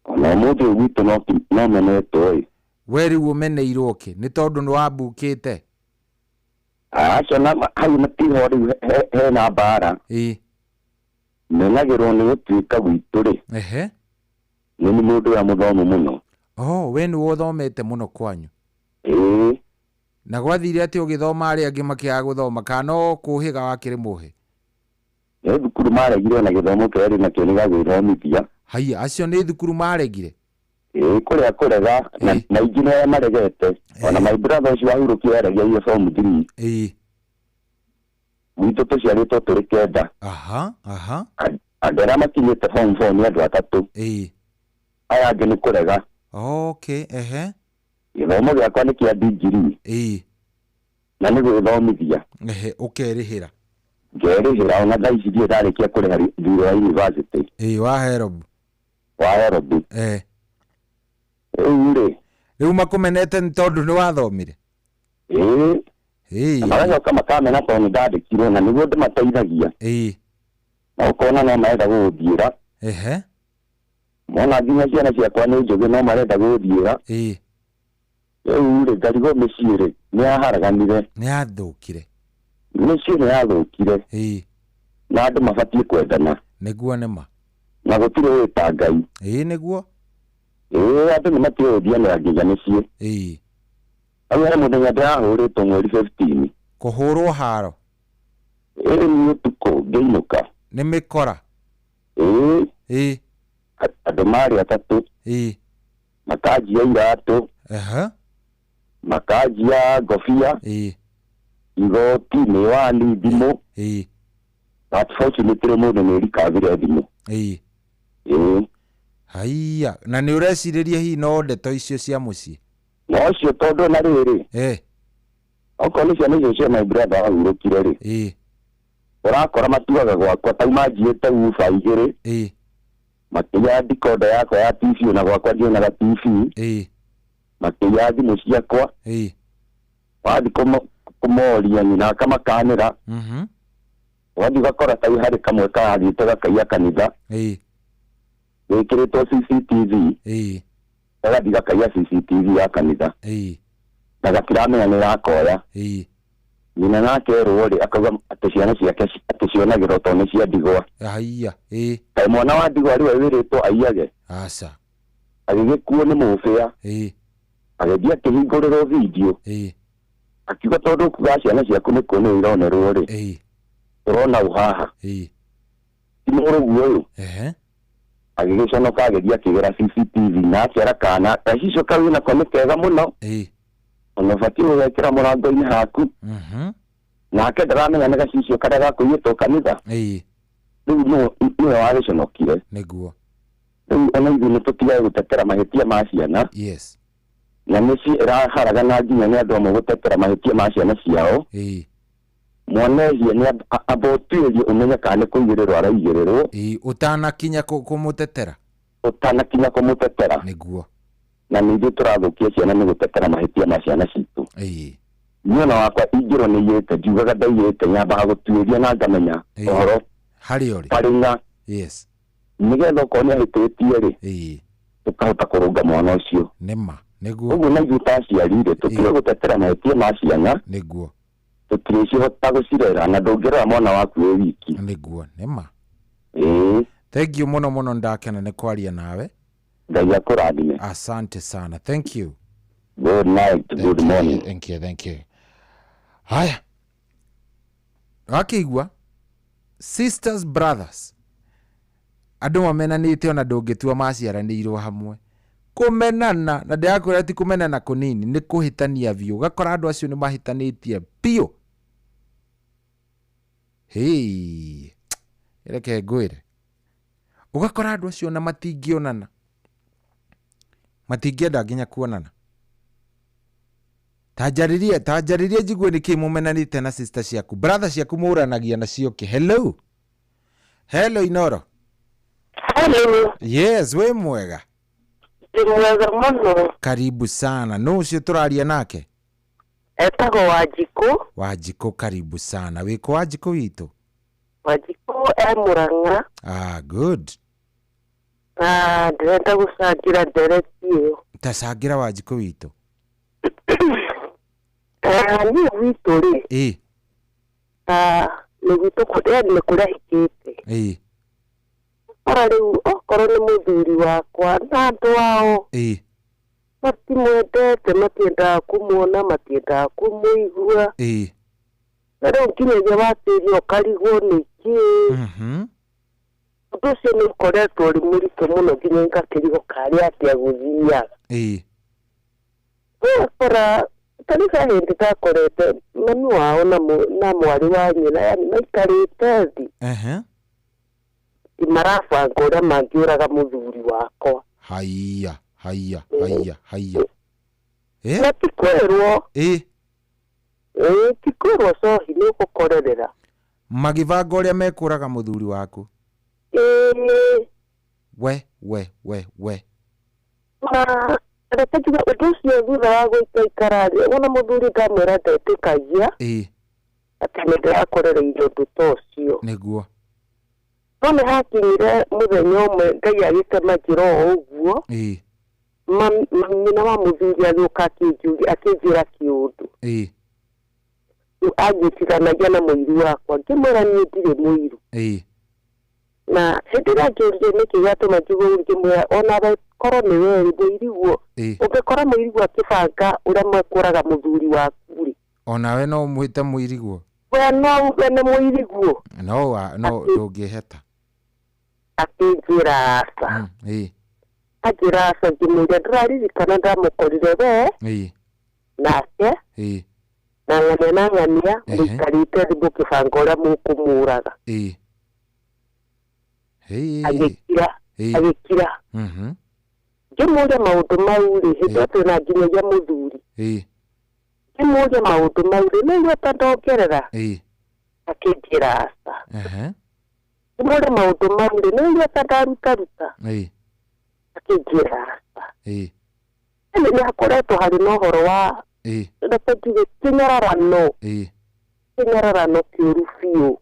G: Ona ũmũthĩ ũyũ gwitũ no menetwo ĩ.
O: We rĩu ũmeneirwo kĩ? Nĩ tondũ nĩ wambukĩte?
G: Aca, na hau tiho rĩu hena mbara.
O: Ĩ.
G: Menagĩrwo nĩ gũtuĩka gwitũ rĩ.
O: Ehe.
G: Nĩ nĩ mũndũ ũrĩa mũthomu mũno.
O: Oh, we nĩwe ũthomete mũno kwanyu?
G: Ĩ.
O: Na gwathire atĩ ũgĩthoma arĩa angĩ makĩaga gũthoma, kana no kũhĩga wakĩrĩ mũhĩ?
G: Nĩ thukuru maregire na gĩthomo kĩrĩa ndĩ nakĩo nĩ gĩa gwĩthomithia.
O: Haiya, acio nĩ thukuru maregire?
G: Ĩ, kũrĩa kũrega na ingĩ nĩ arĩa maregete. Ona my brother ũcio wahurũkire aregeire form 3.
O: Ĩ.
G: Gwitũ tũciarĩtwo tũrĩ 9.
O: Aha, aha.
G: Andũ arĩa makinyĩte form 4 nĩ andũ 3.
O: Ĩ.
G: Aya angĩ nĩ kũrega.
O: Okay, ehe.
G: Gĩthomo gĩakwa nĩ kĩa degree.
O: Ĩ.
G: Na nĩ gwĩthomithia.
O: Ehe, ũkerĩhĩra.
G: Ngerĩhĩra ona thaa ici ndirĩ ndarĩkia kũrĩha thirĩ wa university.
O: Ĩ, wa Herob.
G: Wa Herob.
O: Eh.
G: Rĩu rĩ.
O: Rĩu makũmenete nĩ tondũ nĩ wathomire?
G: Ĩ.
U: Na magacoka makamena tondũ nĩ ndandĩkirwo na nĩguo ndĩmateithagia. Na ũkona no marenda gũgũthiĩra. Mona nginya ciana ciakwa nĩ njũgĩ no marenda gũthiĩra. Rĩu rĩ ngarigwo mĩciĩ rĩ nĩ yaharaganire.
O: Nĩ yathũkire.
U: Mĩciĩ nĩ yathũkire. Na andũ mabatiĩ kwendana.
O: Nĩguo nĩma.
U: Na gũtirĩ ũĩ ta Ngai.
O: Nĩguo.
U: Andũ nĩ matiĩ gũthianĩra nginya mĩciĩ. Hau he mũthenya ndĩrahũrĩtwo mweri 15.
O: Kũhũrwo haro.
U: Nĩ ũtukũ ngĩinũka.
O: Nĩ mĩkora.
U: Andũ marĩ atatũ. Makanjia iratũ. Makanjia ngobia. Igoti, mĩwani, thimũ. But fortunately mũndũ nĩ rikavire thimũ.
O: Haiya, na nĩ ũrecirĩria hihi no ndeto icio cia mũciĩ?
U: No cio tondũ na rĩrĩ. Okorwo nĩ ciana icio cia my brother ahurũkire rĩ. Ũrakora matuaga gwakwa tau manjiĩte uba igĩrĩ. Makĩiya decoder yakwa ya TV na gwakwa ndionaga TV. Makĩiya thimũ ciakwa. Wathiĩ kũmoria nyina akamakanĩra. Wathiĩ ũgakora tau harĩ kamwe karathiĩte gakaiya kanitha. Wĩkĩrĩtwo CCTV. Gagathiĩ gakaiya CCTV ya kanitha. Na gatiramenya nĩ gakoya. Nyina nake erwo rĩ akauga atĩ ciana ciake atĩ cionagĩrwo tondũ nĩ cia ndigwa.
O: Haiya.
U: Kaĩ mwana wa ndigwa rĩu wĩrĩtwo aiyage.
O: Aca.
U: Agĩgĩkuo nĩ mũbĩa. Agĩthiĩ akĩhingũrĩrwo video. Akiuga tondũ ũkuga ciana ciaku nĩ kuonwo ironerwo rĩ. Ũrona ũ haha. Ti mũrũguo ũyũ. Agĩgĩconoka agĩthiĩ akĩgĩra CCTV na akĩara kana gacicio kau nako nĩ kega mũno. Ona ũbatiĩ gũgekĩra mũrango-inĩ haku. Nake ndaramenya nĩ gacicio karĩa gakũiyĩtwo kanitha. Rĩu nĩwe wagĩconokire.
O: Nĩguo.
U: Rĩu ona ithuĩ nĩ tũtigage gũtetera mahĩtia ma ciana. Na mĩciĩ ĩraharagana nginya nĩ andũ amwe gũtetera mahĩtia ma ciana ciao. Mwana ehie nĩ amba ũtuĩrie ũmenye kana nĩ kũigĩrĩrwo araigĩrĩrwo.
O: Ũtanakinya kũmũtetera.
U: Ũtanakinya kũmũtetera.
O: Nĩguo.
U: Na nĩ ithuĩ tũrathũkia ciana nĩ gũtetera mahĩtia ma ciana citũ. Niĩ ona wakwa ingĩrwo nĩ iyĩte ndiugaga ndaiyĩte nyambaga gũtuĩria na ngamenya ũhoro
O: harĩa ũrĩ.
U: Harĩ ng'a. Nĩgetha okorwo nĩ ahĩtĩtie rĩ. Tũkahota kũrũnga mwana ũcio.
O: Nĩma. Nĩguo.
U: Ũguo na ithuĩ ta aciari rĩ tũtige gũtetera mahĩtia ma ciana.
O: Nĩguo.
U: Tũtirĩcihota gũcirera na ndũngĩrera mwana waku wĩ wiki.
O: Nĩguo nĩma. Thank you mũno mũno ndakena nĩ kwaria nawe.
U: Ngai akũrathime.
O: Asante sana. Thank you.
U: Good night. Good morning.
O: Thank you, thank you. Haya. Wakĩigua sisters brothers andũ mamenanĩte ona ndũngĩtua maciaranĩirwo hamwe. Kũmenana na ndĩrakwĩra ti kũmenana kũnini nĩ kũhĩtania biũ. Ũgakora andũ acio nĩ mahĩtanĩtie biũ. Hey, reke ngwĩre. Ũgakora andũ acio ona matingĩonana. Matingĩenda nginya kuonana. Tanjarĩrie njigue nĩkĩ mũmenanĩte na sister ciaku. Brother ciaku mũranagia nacio kĩ. Hello. Hello Inoro.
P: Hello.
O: Yes, wĩ mwega.
P: Ndĩ mwega mũno.
O: Karibu sana. Nũ ũcio tũraria nake?
P: Etagwo Wanjikũ.
O: Wanjikũ, karibu sana. Wĩkũ Wanjikũ witũ?
P: Wanjikũ e Mũrang'a.
O: Ah, good.
P: Na ndĩrenda gũcangĩra ndereti ĩyo.
O: Tacangĩra Wanjikũ witũ.
P: Niĩ gwitũ rĩ. Nĩ gwitũ nĩ kũrĩa hikĩte. Ora rĩu okorwo nĩ mũthuri wakwa na andũ ao. Matimwendete, matiendaga kũmuona, matiendaga kũmũigua. Na rĩu nginyagia watĩria ũkarigwo nĩkĩ. Ũndũ ũcio nĩ ũkoretwo ũrĩ mũritũ mũno nginya ngakĩrigwo karĩ atĩa gũthiaga. Ũgakora tarĩu he hĩndĩ ndakorete mami wao na mwarĩ wa nyina yani maikarĩte thĩ. Marabanga ũrĩa mangĩũraga mũthuri wakwa.
O: Haiya, haiya, haiya, haiya.
P: Na ti kwĩrwo. Ti kwĩrwo cohi nĩ ũgũkorerera.
O: Magĩbanga ũrĩa mekũraga mũthuri waku. We we we we.
P: Na Reke njuge ũndũ ũcio thutha wa gũikaikara rĩ, wona mũthuri ndamwĩra ndetĩkagia atĩ nĩ ndĩrakorereire ũndũ ta ũcio.
O: Nĩguo.
P: No nĩ hakinyire mũthenya ũmwe Ngai agĩtema njĩra o ũguo, nyina wa mũthuri agĩũka akĩnjĩra kĩũndũ. Rĩu anjĩtithanagia na mũiru wakwa, ngĩmwĩra niĩ ndirĩ mũiru. Na hĩndĩ ĩrĩa anjũririe nĩkĩ gĩatũma njuge ũguo, ngĩmwĩra onawe korwo nĩ we rĩ, mũiriguo, ũngĩkora mũiriguo akĩbanga ũrĩa mekũraga mũthuri waku rĩ,
O: Onawe no ũmwĩte mũiriguo?
P: We no uge nĩ mũiriguo?
O: No no ndũngĩheta.
P: Akĩnjĩra aca. Anjĩra aca, ngĩmwĩra ndĩraririkana ndamũkorire we nake na ng'ania na ng'ania mũikarĩte thĩ mũkĩbanga ũrĩa mũkũmũraga. Agĩkira, agĩkira. Ngĩmũria maũndũ mau rĩ, hĩndĩ ĩyo twĩna nginyagia mũthuri. Ngĩmũria maũndũ mau rĩ, nĩ ta ndongerera? Akĩnjĩra aca. Ngĩmũria maũndũ mau rĩ, nĩ ta ndarutaruta? Akĩnjĩra aca. Ĩndĩ nĩ hakoretwo harĩ na ũhoro wa reke njuge kĩnyararano, kĩnyararano kĩũru biũ.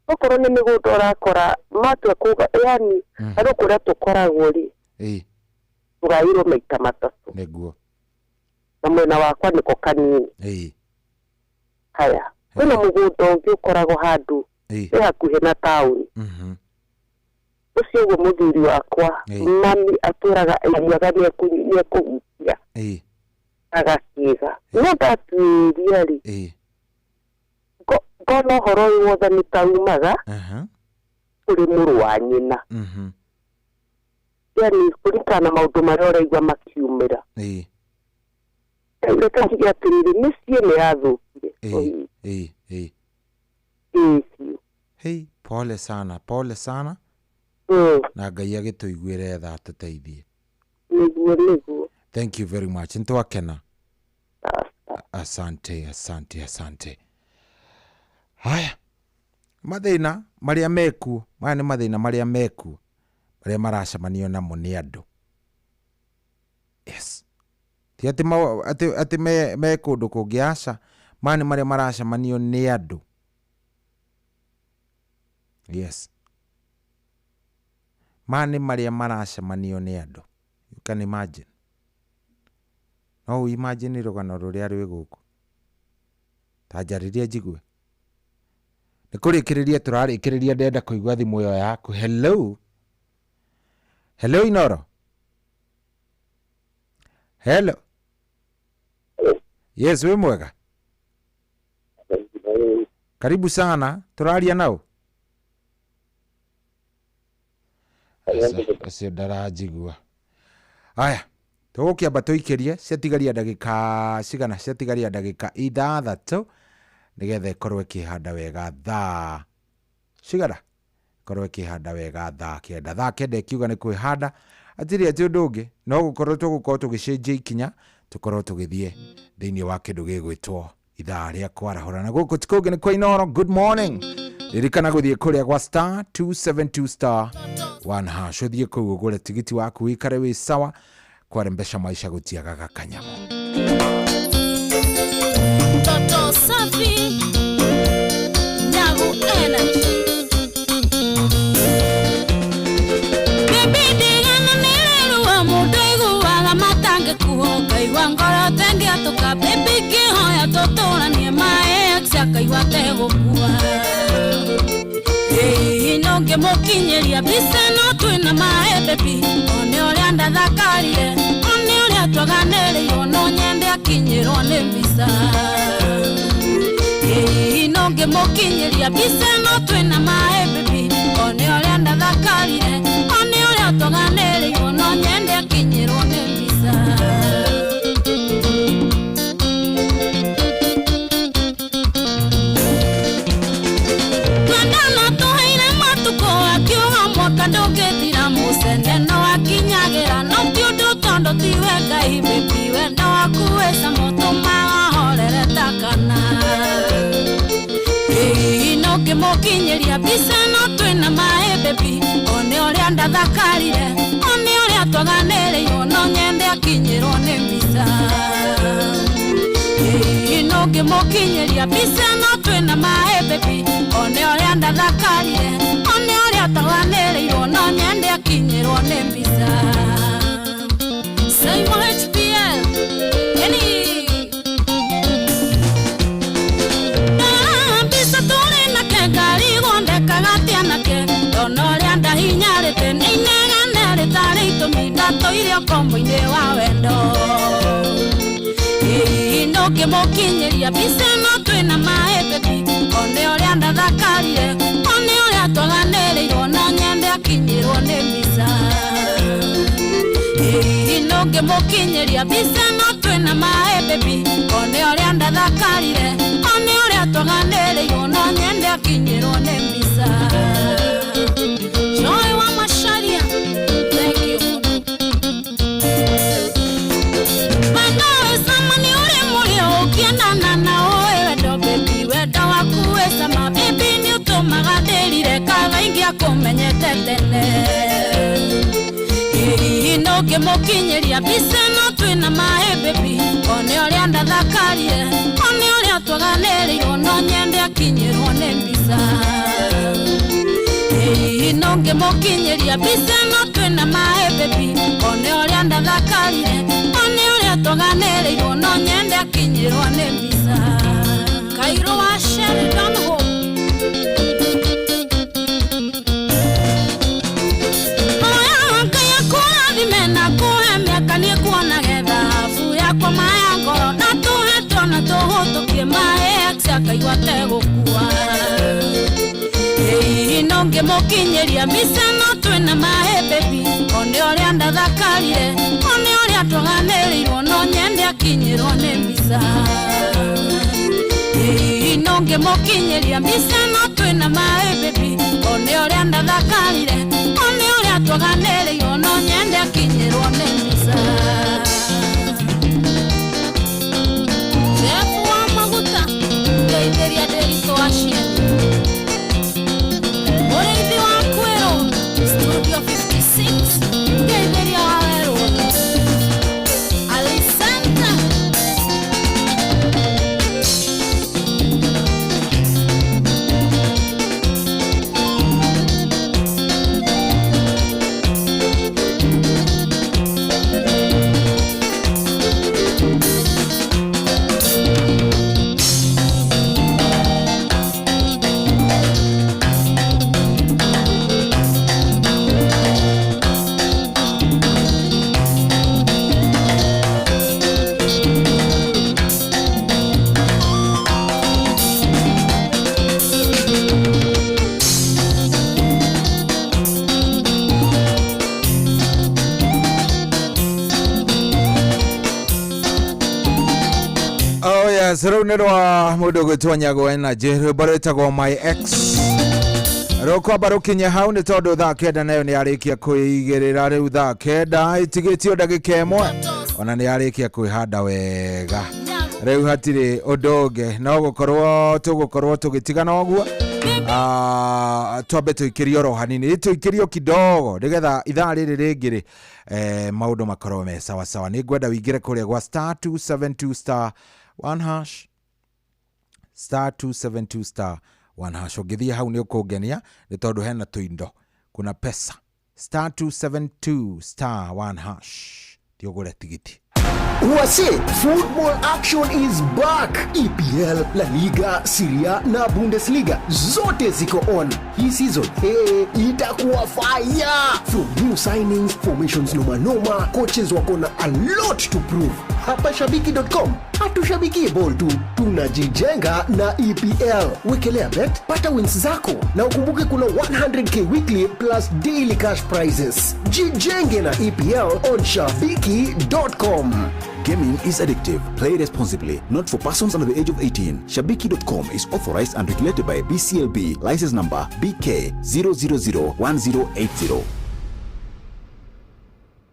P: Okorwo nĩ mĩgũnda ũrakora matua kuga, yani andũ kũrĩa tũkoragwo rĩ, tũgaĩirwo maita matatũ.
O: Nĩguo.
P: Na mwena wakwa nĩko kanini. Haya, kwĩna mũgũnda ũngĩ ũkoragwo handũ wĩ hakuhĩ na taũni. Ũcio ũguo mũthuri wakwa mami atũraga aiguaga nĩekũhutia agakĩga. No ndatuĩria rĩ, ngona ũhoro ũyũ wothe nĩ ta umaga kũrĩ mũrũ wa nyina. Yani kũringana na maũndũ marĩa ũraigua makiumĩra. Reke njuge atĩrĩrĩ, mĩciĩ nĩ yathũkire. Ĩĩ biũ.
O: Hei, pole sana, pole sana. Na Ngai agĩtũiguĩre tha atũteithie.
P: Nĩguo, nĩguo.
O: Thank you very much. Nĩtwakena. Asante, asante, asante. Haya, mathĩna marĩa mekuo, maya nĩ mathĩna marĩa mekuo, marĩa maracemanio namo nĩ andũ. Yes. Ti atĩ atĩ me kũndũ kũngĩ, aca, maya nĩ marĩa maracemanio nĩ andũ. Yes. Maya nĩ marĩa maracemanio nĩ andũ. You can imagine. No ũ imagine rũgano rũrĩa rwĩ gũkũ. Ta njarĩria njigue. Nĩ kũrĩkĩrĩria tũrarĩkĩrĩria, ndĩrenda kũigua thimũ ĩyo yaku. Hello. Hello Inoro. Hello. Yes, wĩ mwega? Karibu sana. Tũraria nao? Acio ndaranjigua. Aya, tũgũkĩamba tũikĩrie, ciatigaria ndagĩka cigana? Ciatigaria ndagĩka ithathatũ nĩgetha ĩkorwo ĩkĩhanda wega thaa cigana? Ĩkorwo ĩkĩhanda wega thaa 9. Thaa 9 ĩkiuga nĩ kwĩhanda, atirĩ atĩ ũndũ ũngĩ, no gũkorwo tũgũkorwo tũgĩcenjia ikinya, tũkorwo tũgĩthiĩ thĩinĩ wa kĩndũ gĩgwĩtwo ithaa rĩa kwarahũra. Na gũkũ ti kũngĩ nĩ kwa Inoro. Good morning. Ririkana gũthiĩ kũrĩa gwa star 272 star 1 hash, ũthiĩ kũu ũgũre tigiti waku wĩikare wĩ sawa, kwarembesha maisha gũtiagaga kanyamũ.
R: Toto safi, Nyagu energy. Baby ndigana nĩrĩrua mũndũ aiguaga matangĩkuo, ngaigua ngoro tengĩatũka. Baby ngĩhoya tũtũranie maĩ ex akaigua ategũkua. Ĩĩ no ngĩmũkinyĩria mbica no twĩna maĩ baby, one ũrĩa ndathakarire, one ũrĩa twaganĩrĩirwo, no nyende akinyĩrwo nĩ mbica. Ĩĩ no ngĩmũkinyĩria mbica no twĩna maĩ baby, one ũrĩa ndathakarire, one ũrĩa twaganĩrĩirwo, no nyende akinyĩrwo nĩ mbica. Twendana tũheire matukũ akiuga mwaka ndũngĩthira, mũcene no akinyagĩra, no ti ũndũ tondũ tiwe Ngai baby, wendo waku wĩ cama ũtũmaga horere ta kana. Ĩĩ no ngĩmũkinyĩria mbica no twĩna maĩ baby, one ũrĩa ndathakarire, one ũrĩa twaganĩrĩirwo, no nyende akinyĩrwo nĩ mbica. Ĩĩ nũngĩmũkinyĩria mbica ĩno twĩna maĩ baby, one ũrĩa ndathakarire, one ũrĩa twaganĩrĩirwo, no nyende akinyĩrwo nĩ mbica. Saimo HPL eni mbica tũrĩ nake ngarigwo ndekaga atĩa nake, ndona ũrĩa ndahinyarĩte nĩ inegene rĩtarĩ itũmi, ndatũire ũkombo-inĩ wa wendo. Ĩĩ nũngĩmũkinyĩria mbica ĩno twĩna maĩ baby, one ũrĩa ndathakarire, one ũrĩa twaganĩrĩirwo, no nyende akinyĩrwo nĩ mbica. Ĩĩ nũngĩmũkinyĩria mbica ĩno twĩna maĩ baby, one ũrĩa ndathakarire, one ũrĩa twaganĩrĩirwo, no nyende akinyĩrwo nĩ mbica. Joy wa Macharia, thank you. Wendo wĩ cama nĩ ũrĩ mũrĩo ũkĩendana na ũĩ wendo baby, wendo waku wĩ cama baby, nĩ ũtũmaga ndĩrire kaba ingĩakũmenyete tene. Ĩĩ nũngĩmũkinyĩria mbica ĩno twĩna maĩ baby, one ũrĩa ndathakarire, one ũrĩa twaganĩrĩirwo, no nyende akinyĩrwo nĩ mbica. Ĩĩ nũngĩmũkinyĩria mbica ĩno twĩna maĩ baby, one ũrĩa ndathakarire, one ũrĩa twaganĩrĩirwo, no nyende akinyĩrwo nĩ mbica. Kairũ wa Sheridan Hope. Oya Ngai akũrathime na akũhe mĩaka niĩ kuonage thahabu yakwa maya ngoro, na tũhe twana tũhũtũkie maĩ ex akaigua ategũkua. Ĩĩ nũngĩmũkinyĩria mbica ĩno twĩna maĩ baby, one ũrĩa ndathakarire, one ũrĩa twaganĩrĩirwo, no nyende akinyĩrwo nĩ mbica. Ĩĩ nũngĩmũkinyĩria mbica ĩno twĩna maĩ baby, one ũrĩa ndathakarire, one ũrĩa twaganĩrĩirwo, no nyende akinyĩrwo nĩ mbica. Jeff wa maguta, ngeithĩria Ndĩritũ wa Cieni, Mũrĩithi wa Kwĩrũ, Studio 56, ngeithĩria wa Werũ, Alisanta.
O: Oh yes, rĩu nĩ rwa mũndũ ũgwĩtwo Nyago Energy, rwĩmbo rwĩtagwo My Ex. Rũkwamba rũkinye hau nĩ tondũ thaa 9 nayo nĩ yarĩkia kwĩigĩrĩra. Rĩu thaa 9 ĩtigĩtio ndagĩka 1, ona nĩ yarĩkia kwĩhanda wega. Rĩu hatirĩ ũndũ ũngĩ no gũkorwo tũgũkorwo tũgĩtigana ũguo. Twambe tũikĩrio oro hanini, tũikĩrio kidogo nĩgetha ithaa rĩrĩ rĩngĩ rĩ maũndũ makorwo me sawa sawa. Nĩ ngwenda wĩingĩre kũrĩa gwa star 272 star 1 hash, star 272 star 1 hash. Ũngĩthiĩ hau nĩ ũkũngenia nĩ tondũ hena tũindo, kuna pesa. Star 272 star 1 hash, thiĩ ũgũre tigiti.
H: Wase, football action is back. EPL, La Liga, Serie A na Bundesliga zote ziko on. Hii season, hey, itakuwa fire. From new signings, formations noma noma, coaches wako na a lot to prove. Hapa shabiki.com hatushabikie ball tu, tunajijenga na EPL. Wekelea bet, pata wins zako na ukumbuke kuna 100k weekly plus daily cash prizes. Jijenge na EPL on shabiki.com.
I: Gaming is addictive. Play responsibly. Not for persons under the age of 18. Shabiki.com is authorized and regulated by BCLB. License number BK 0001080.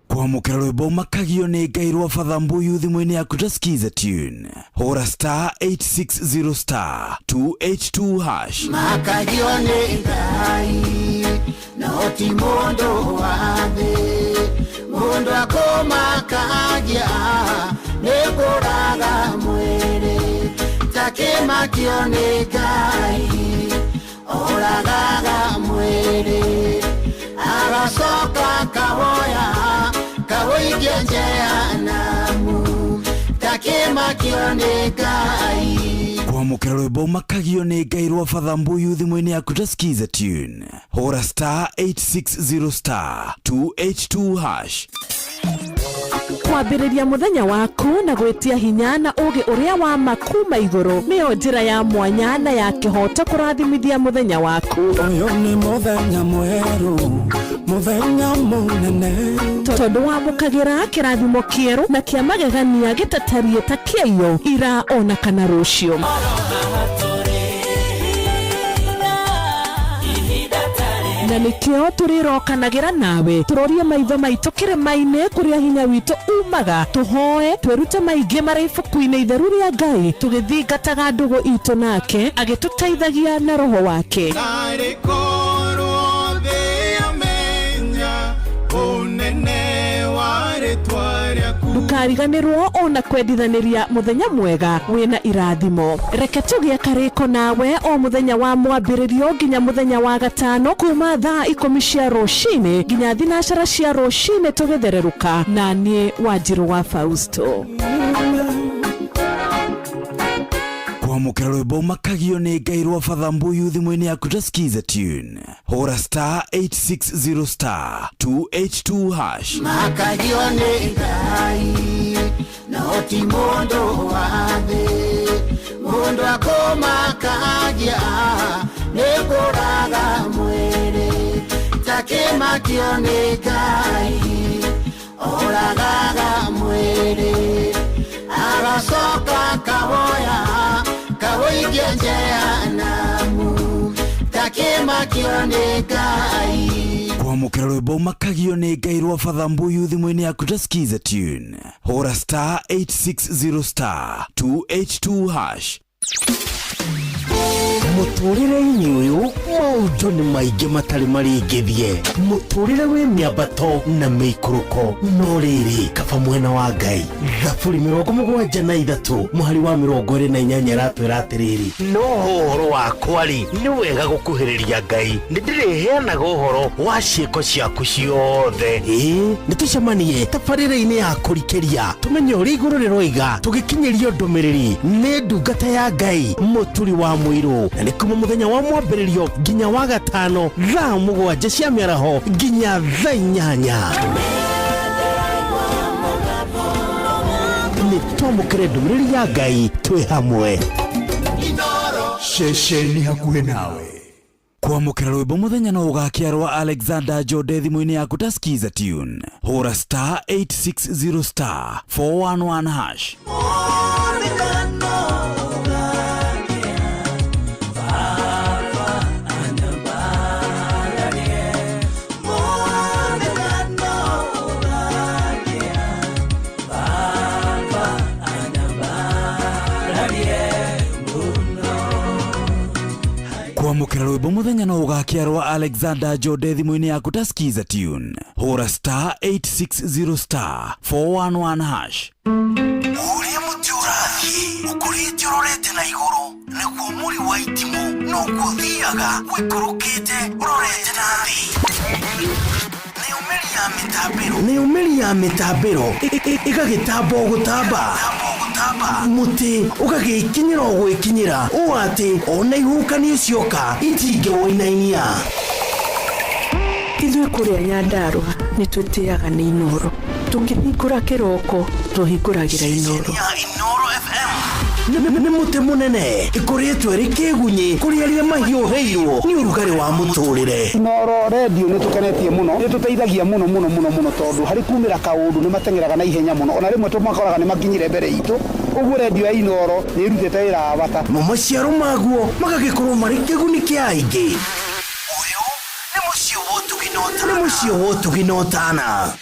C: Kwamũkĩra rwĩmbo makagio nĩ Ngai rwa Father Mbuyu thimũ-inĩ yaku ta skiza tune. Hũra star 860 star 282 hash.
Q: Makagio nĩ Ngai no ti mũndũ wa thĩ. Mundu akomakagia nĩkũraga mwĩrĩ takĩmakio nĩ Ngai oragaga mwĩrĩ agacoka kawoya kawoikia jehanamu takĩmakio nĩ Ngai.
C: Kwamũkĩra rwĩmbo makagio nĩ Ngai rwa Father Mbuyu thimũ-inĩ yaku ta skiza tune. Hũra star 860 star 282 hash.
E: Kwambĩrĩria mũthenya waku na gwĩtia hinya na ũgĩ ũrĩa wa ma kuma igũrũ nĩyo njĩra ya mwanya na ya kĩhoto kũrathimithia mũthenya waku.
F: Ũyũ nĩ mũthenya mwerũ, mũthenya mũnene,
E: tondũ wamũkagĩra kĩrathimo kĩerũ na kĩa magegania gĩtatariĩ ta kĩaiyo ira ona kana rũciũ. Na nĩkĩo tũrĩrokanagĩra nawe tũrorie maitho maitũ kĩrĩma-inĩ kũrĩa hinya witũ umaga, tũhoe twĩrute maingĩ marĩ ibuku-inĩ itheru rĩa Ngai tũgĩthingataga ndũgũ itũ nake agĩtũteithagia na roho wake.
A: Narĩ korwo thĩ yamenya ũnene wa rĩtwa rĩaku.
E: Ndũkariganĩrwo ona kwendithanĩria mũthenya mwega wĩna irathimo. Reke tũgĩe karĩko nawe o mũthenya wa mwambĩrĩrio nginya mũthenya wa gatano kuma thaa 10 cia rũcinĩ nginya 9 cia rũcinĩ tũgĩthererũka na niĩ Wanjirũ wa Fausto.
C: Kwamũkĩra rwĩmbo makagio nĩ Ngai rwa Father Mbuyu thimũ-inĩ yaku ta skiza tune. Hũra star 860 star 282 hash.
Q: Makagio nĩ Ngai no ti mũndũ wa thĩ, mũndũ akomakagia nĩkũraga mwĩrĩ takĩmakio nĩ Ngai oragaga mwĩrĩ agacoka kawoya kawoikia jehanamu takĩmakio nĩ Ngai.
C: Kwamũkĩra rwĩmbo makagio nĩ Ngai rwa Father Mbuyu thimũ-inĩ yaku ta skiza tune. Hũra star 860 star 282 hash.
B: Mũtũrĩre-inĩ ũyũ maũndũ nĩ maingĩ matarĩ marĩngĩthie, mũtũrĩre wĩ mĩambato na mĩikũrũko, no rĩrĩ kaba mwena wa Ngai. Thaburi 73 mũhari wa 28 ĩratwĩra atĩrĩrĩ, no ũhoro wakwa rĩ nĩ wega gũkuhĩrĩria Ngai, nĩndĩrĩheanaga ũhoro wa ciĩko ciaku ciothe. Ĩĩ nĩtũcemanie tabarĩra-inĩ ya kũrikĩria tũmenye ũrĩa igũrũ rĩroiga tũgĩkinyĩrio ndũmĩrĩri nĩ ndungata ya Ngai Mũturi wa Mũirũ, na nĩ kuma mũthenya wa mwambĩrĩrio nginya wa gatano thaa 7 cia mĩaraho nginya thaa 8. Nĩ twamũkĩre ndũmĩrĩri ya Ngai twĩ hamwe.
O: Ceceni hakuhĩ nawe.
C: Kwamũkĩra rwĩmbo mũthenya no ũgakĩa rwa Alexander Jode thimũ-inĩ yaku ta skiza tune. Hũra star 860 star 411 hash. Kwamũkĩra rwĩmbo mũthenya no ũgakĩa rwa Alexander Jode thimũ-inĩ yaku ta skiza tune. Hũra star 860 star 411 hash.
B: Ũrĩa mũtĩ ũrathiĩ ũkũrĩte ũrorete na igũrũ nĩguo mũri wa itimũ noguo ũthiaga ũikũrũkĩte ũrorete na thĩ. Nayo mĩri ya mĩtambĩro ĩgagĩtamba o gũtamba, mũtĩ ũgagĩkinyĩra o gwĩkinyĩra ũũ atĩ ona ihuhũkanio cioka itingĩwũinainia.
K: Ithuĩ kũrĩa Nyandarũa nĩ twĩtĩaga nĩ Inooro. Tũkĩhingũra kĩroko tũhingũragĩra Inooro.
B: Inooro FM nĩ mũtĩ mũnene ĩkũrĩtwo ĩrĩ kĩgunyĩ kũrĩ arĩa mahiũhĩirwo nĩ ũrugarĩ wa mũtũrĩre.
N: Inooro redio nĩ tũkenetie mũno, nĩ tũteithagia mũno mũno mũno mũno tondũ harĩ kumĩra kaũndũ nĩ mateng'eraga na ihenya mũno, ona rĩmwe tũmakoraga nĩ makinyire mbere itũ. Ũguo redio ya Inooro nĩ ĩrutĩte wĩra wa bata.
B: Mo maciaro maguo magagĩkorwo marĩ kĩguni kĩa aingĩ. Ũyũ nĩ mũciĩ wa ũtugi na ũtana. Nĩ mũciĩ wa ũtugi na ũtana.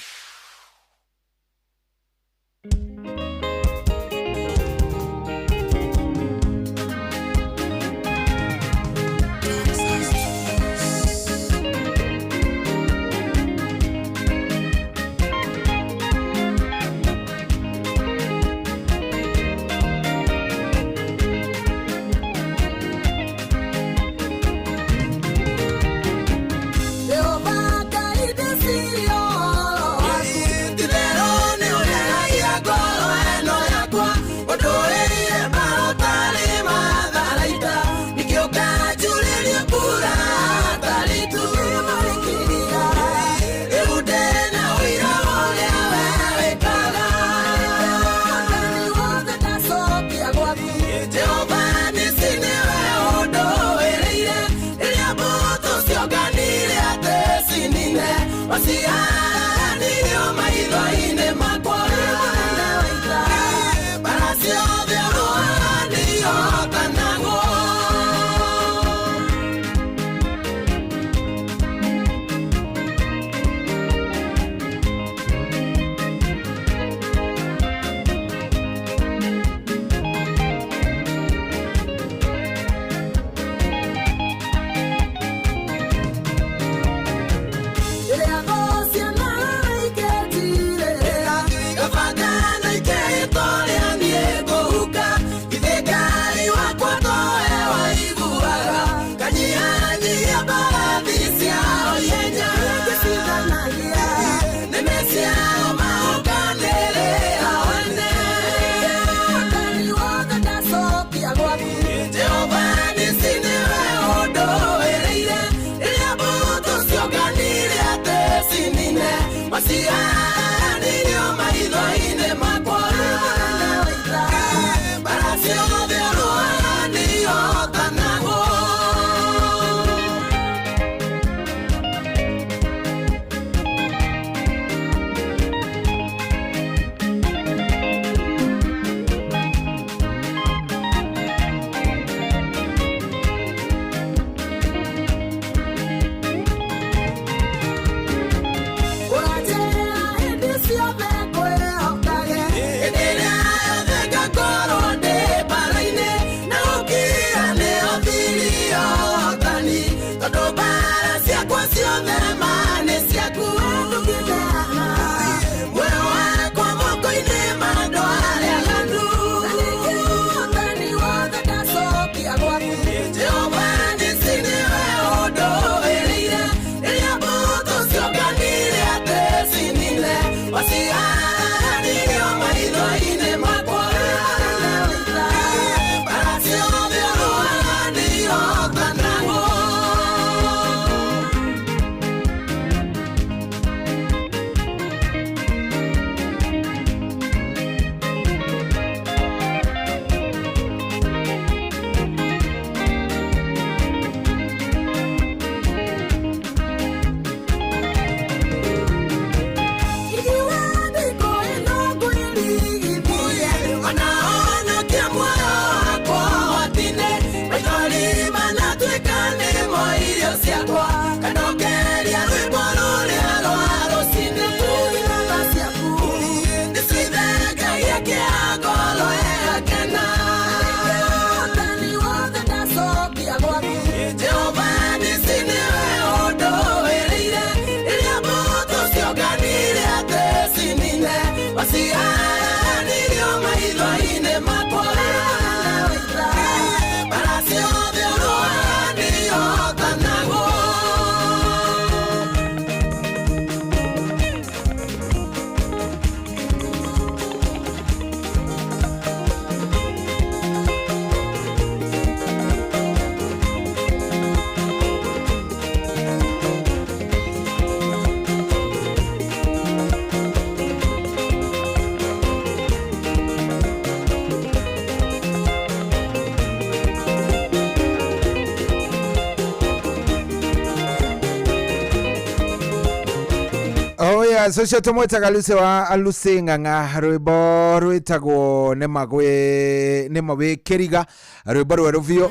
O: Yes, ũcio tũmwĩtaga Lucy wa Lucy Ng'ang'a, rwĩmbo rwĩtagwo nĩ mawĩ kĩriga, rwĩmbo rwerũ biũ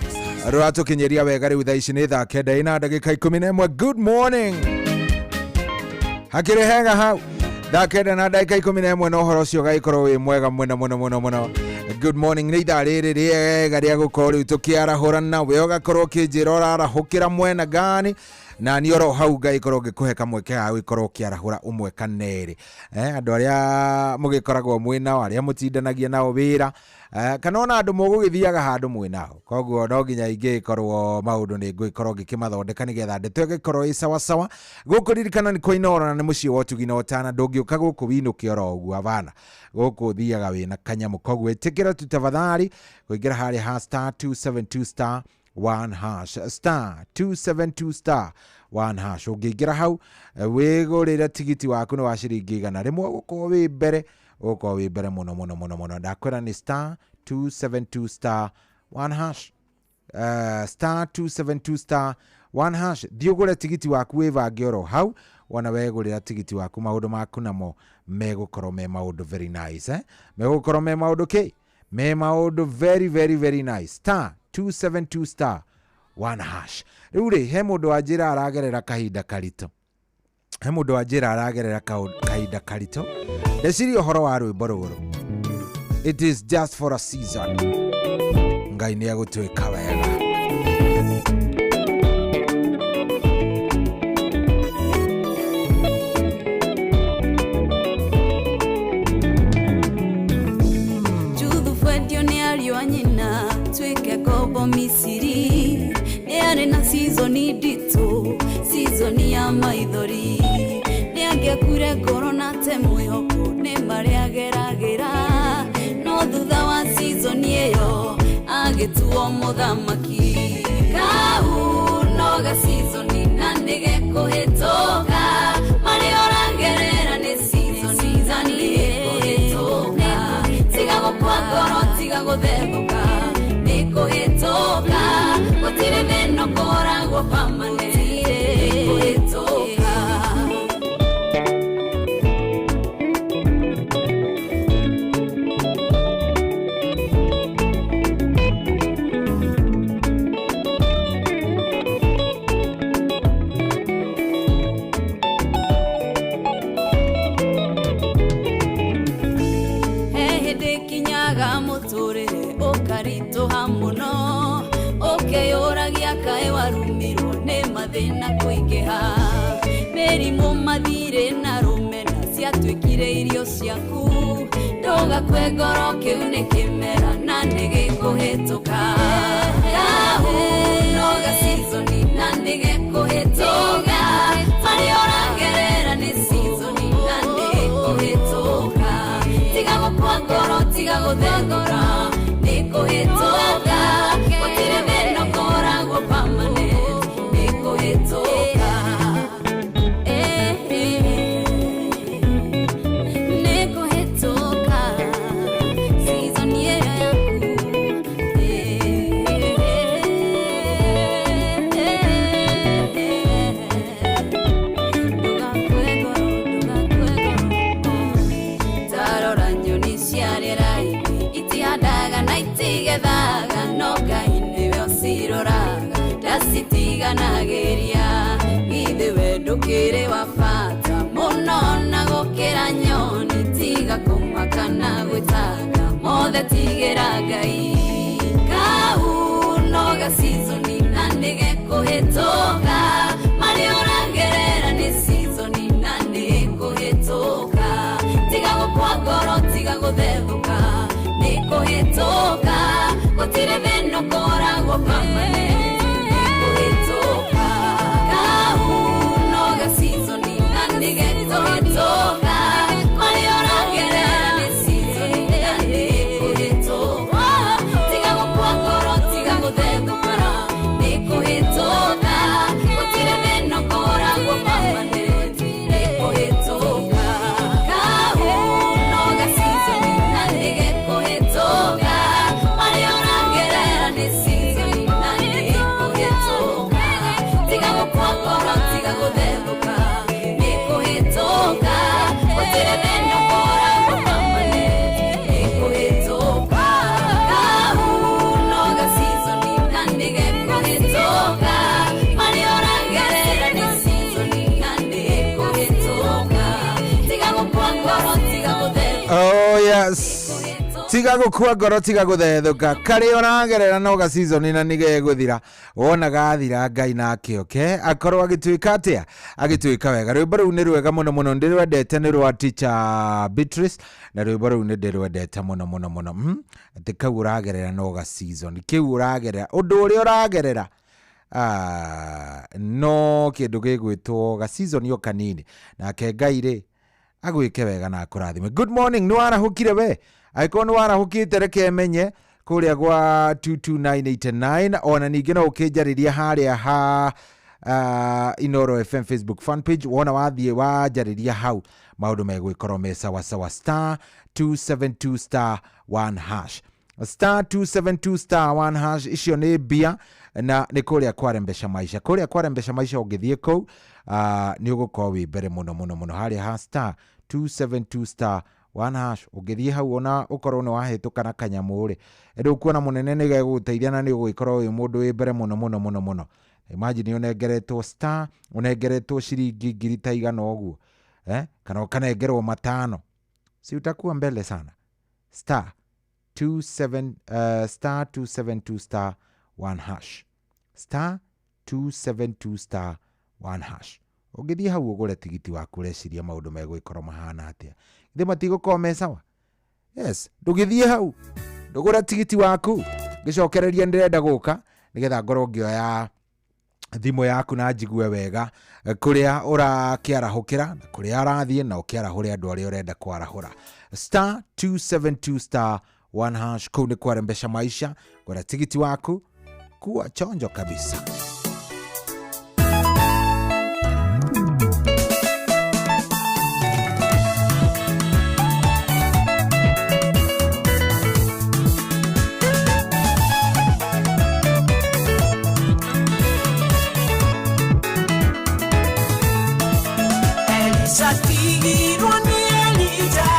O: rũratũkinyĩria wega rĩu thaa ici nĩ thaa 9 ina ndagĩka 11. Good morning, hakĩrĩ hega hau thaa 9 na ndagĩka 11, na ũhoro ũcio ũgagĩkorwo wĩ mwega mũno mũno mũno mũno. Good morning, nĩ ithaa rĩrĩ rĩega rĩa gũkorwo rĩu tũkĩarahũrana, we ũgakorwo ũkĩnjĩra ũrarahũkĩra mwena gani, na niĩ oro hau ngagĩkorwo ngĩkũhe kamweke ga gũgĩkorwo ũkĩarahũra ũmwe kana erĩ, andũ arĩa mũgĩkoragwo mwĩ nao, arĩa mũtindanagia nao wĩra, kana ona andũ mũgũgĩthiaga handũ mwĩ nao. Koguo no nginya ingĩgĩkorwo maũndũ nĩ ngũgĩkorwo ngĩkĩmathondeka nĩgetha ndeto ĩgĩkorwo ĩ sawasawa. Gũkũ ririkana nĩ kwa Inooro na nĩ mũciĩ wa ũtugi na ũtana, ndũngĩũka gũkũ winũke oro ũguo, abana, gũkũ ũthiaga wĩna kanyamũ. Koguo ĩtĩkĩra tu tafadhali kũingĩra harĩa ha star 272 star 1 hash, star 272 star 1 hash. Ũngĩingĩra hau wĩgũrĩre tigiti waku nĩ wa ciringi 100, ũgũkorwo wĩ mbere, ũgũkorwo wĩ mbere mũno mũno mũno mũno. Ndakwĩra nĩ star 272 star 1 hash, star 272 star 1 hash. Thiĩ ũgũre tigiti waku wĩbange oro hau, wona wegũrĩra tigiti waku maũndũ maku namo megũkorwo me maũndũ very nice, eh? Megũkorwo me maũndũ kĩ? Me maũndũ very very very nice. Star 272 star 1 hash. Rĩu rĩ, he mũndũ wa njĩra aragerera kahinda karitũ, he mũndũ wa njĩra aragerera kahinda karitũ. Ndeciria ũhoro wa rwĩmbo rũrũ, it is just for a season. Ngai nĩ egũtwĩka wega.
R: Juthufu endio nĩ ariũ a nyina tuĩke ngombo Misiri, nĩ arĩ na season nditũ, season ya maithori, nĩ angĩakure ngoro na te mwĩhoko nĩ marĩa ageragĩra, no thutha wa season ĩyo agĩtuo mũthamaki. Kau no ga season na nĩ gekũhĩtũka, marĩa ũragerera nĩ season na nĩ gekũhĩtũka, tiga gũkua ngoro, tiga gũthethũka, nĩ kũhĩtũka, gũtirĩ thĩna ũkoragwo permanent, nĩ kũhĩtũka. He hĩndĩ kinyaga mũtũrĩre ũkaritũha mũno, ũkeyũragia kaĩ warumirwo nĩ mathĩna kũingĩha, mĩrimũ mathirĩ na rũmena ciatuĩkire irio ciaku, ndũgakue ngoro kĩu nĩ kĩmera na nĩ gĩkũhĩtũka. Kau no ga season na nĩ gĩkũhĩtũka, marĩa ũragerera nĩ season na nĩ gĩkũhĩtũka, tiga gũkua ngoro, tiga gũthethũka, nĩ kũhĩtũka, gũtirĩ thĩna ũkoragwo permanent, nĩ kũhĩtũka. Nĩ kũhĩtũka, season ĩyo yaku. Ndũgakue ngoro, ndũgakue ngoro. Tarora nyoni cia rĩera-inĩ, itihandaga na itigethaga, no Ngai nĩwe ũciroraga, ndacitiganagĩria. Githĩ we ndũkĩrĩ wa bata mũno na gũkĩra nyoni, tiga kũmaka na gwĩtanga, mothe tigĩra Ngai. Kau no ga season na nĩ gekũhĩtũka, marĩa ũragerera nĩ season na nĩ kũhĩtũka, tiga gũkua ngoro, tiga gũthethũka, nĩ kũhĩtũka, gũtirĩ thĩna ũkoragwo permanent, nĩ kũhĩtũka. Kau no ga season na nĩ gekũhĩtũka, marĩa ũragerera nĩ season na nĩ kũhĩtũka, tiga gũkua ngoro, tiga gũthethũka, nĩ kũhĩtũka, gũtirĩ
O: Tiga gũkua ngoro, tiga gũthethũka. Karĩa ũragerera no ga season na nĩgegũthira. Wona gathira Ngai nake oke akorwo agĩtuĩka atĩa, agĩtuĩka wega. Rwĩmbo rũu nĩ rwega mũno mũno, ndĩrwendete, nĩ rwa teacher Beatrice, na rwĩmbo rũu nĩ ndĩrwendete mũno mũno mũno. Atĩ kau ũragerera no ga season, kĩu ũragerera, ũndũ ũrĩa ũragerera no kĩndũ gĩgwĩtwo ga season o kanini, nake Ngai rĩ agwĩke wega na akũrathime. Good morning, nĩ warahũkire we? Angĩkorwo nĩ warahũkĩte, reke menye kũrĩa gwa 22989. Ona ningĩ no ũkĩnjarĩria harĩa ha Inoro FM Facebook fan page. Wona wathiĩ wanjarĩria hau, maũndũ megwĩkorwo me sawa sawa. Star 272 star 1 hash, star 272 star 1 hash. Icio nĩ mbia na nĩ kũrĩa kwarembesha maisha, kũrĩa kwarembesha maisha. Ũngĩthiĩ kũu nĩ ũgũkorwo wĩ mbere mũno mũno mũno harĩa ha star 272 star 1 hash. Ũngĩthiĩ hau ona ũkorwo nĩ wahĩtũka na kanyamũ rĩ, ndũkuona mũnene nĩ gegũgũteithia na nĩ ũgũgĩkorwo wĩ mũndũ wĩ mbere mũno mũno mũno mũno. Imagine ũnengeretwo star, ũnengeretwo ciringi ngiri ta igana ũguo, kana ũkanengerwo 5, si utakuwa mbele sana? Star 27 star 272 star 1 hash, star 272 star 1 hash. Ũngĩthiĩ hau ũgũre tigiti waku, ũreciria maũndũ megũgĩkorwo mahana atĩa? Githĩ matigũkorwo me sawa? Yes, ndũgĩthiĩ hau ndũgũre tigiti waku. Ngĩcokereria ndĩrenda gũka nĩgetha ngorwo ngĩoya thimũ yaku na njigue wega kũrĩa ũrakĩarahũkĩra na kũrĩa ũrathiĩ, na ũkĩarahũre andũ arĩa ũrenda kwarahũra. Star 272 star 1 hash, kũu nĩ kwarembesha maisha. Gũra tigiti waku, kuwa chonjo kabisa.
L: Elisha tigirwo nĩ Elija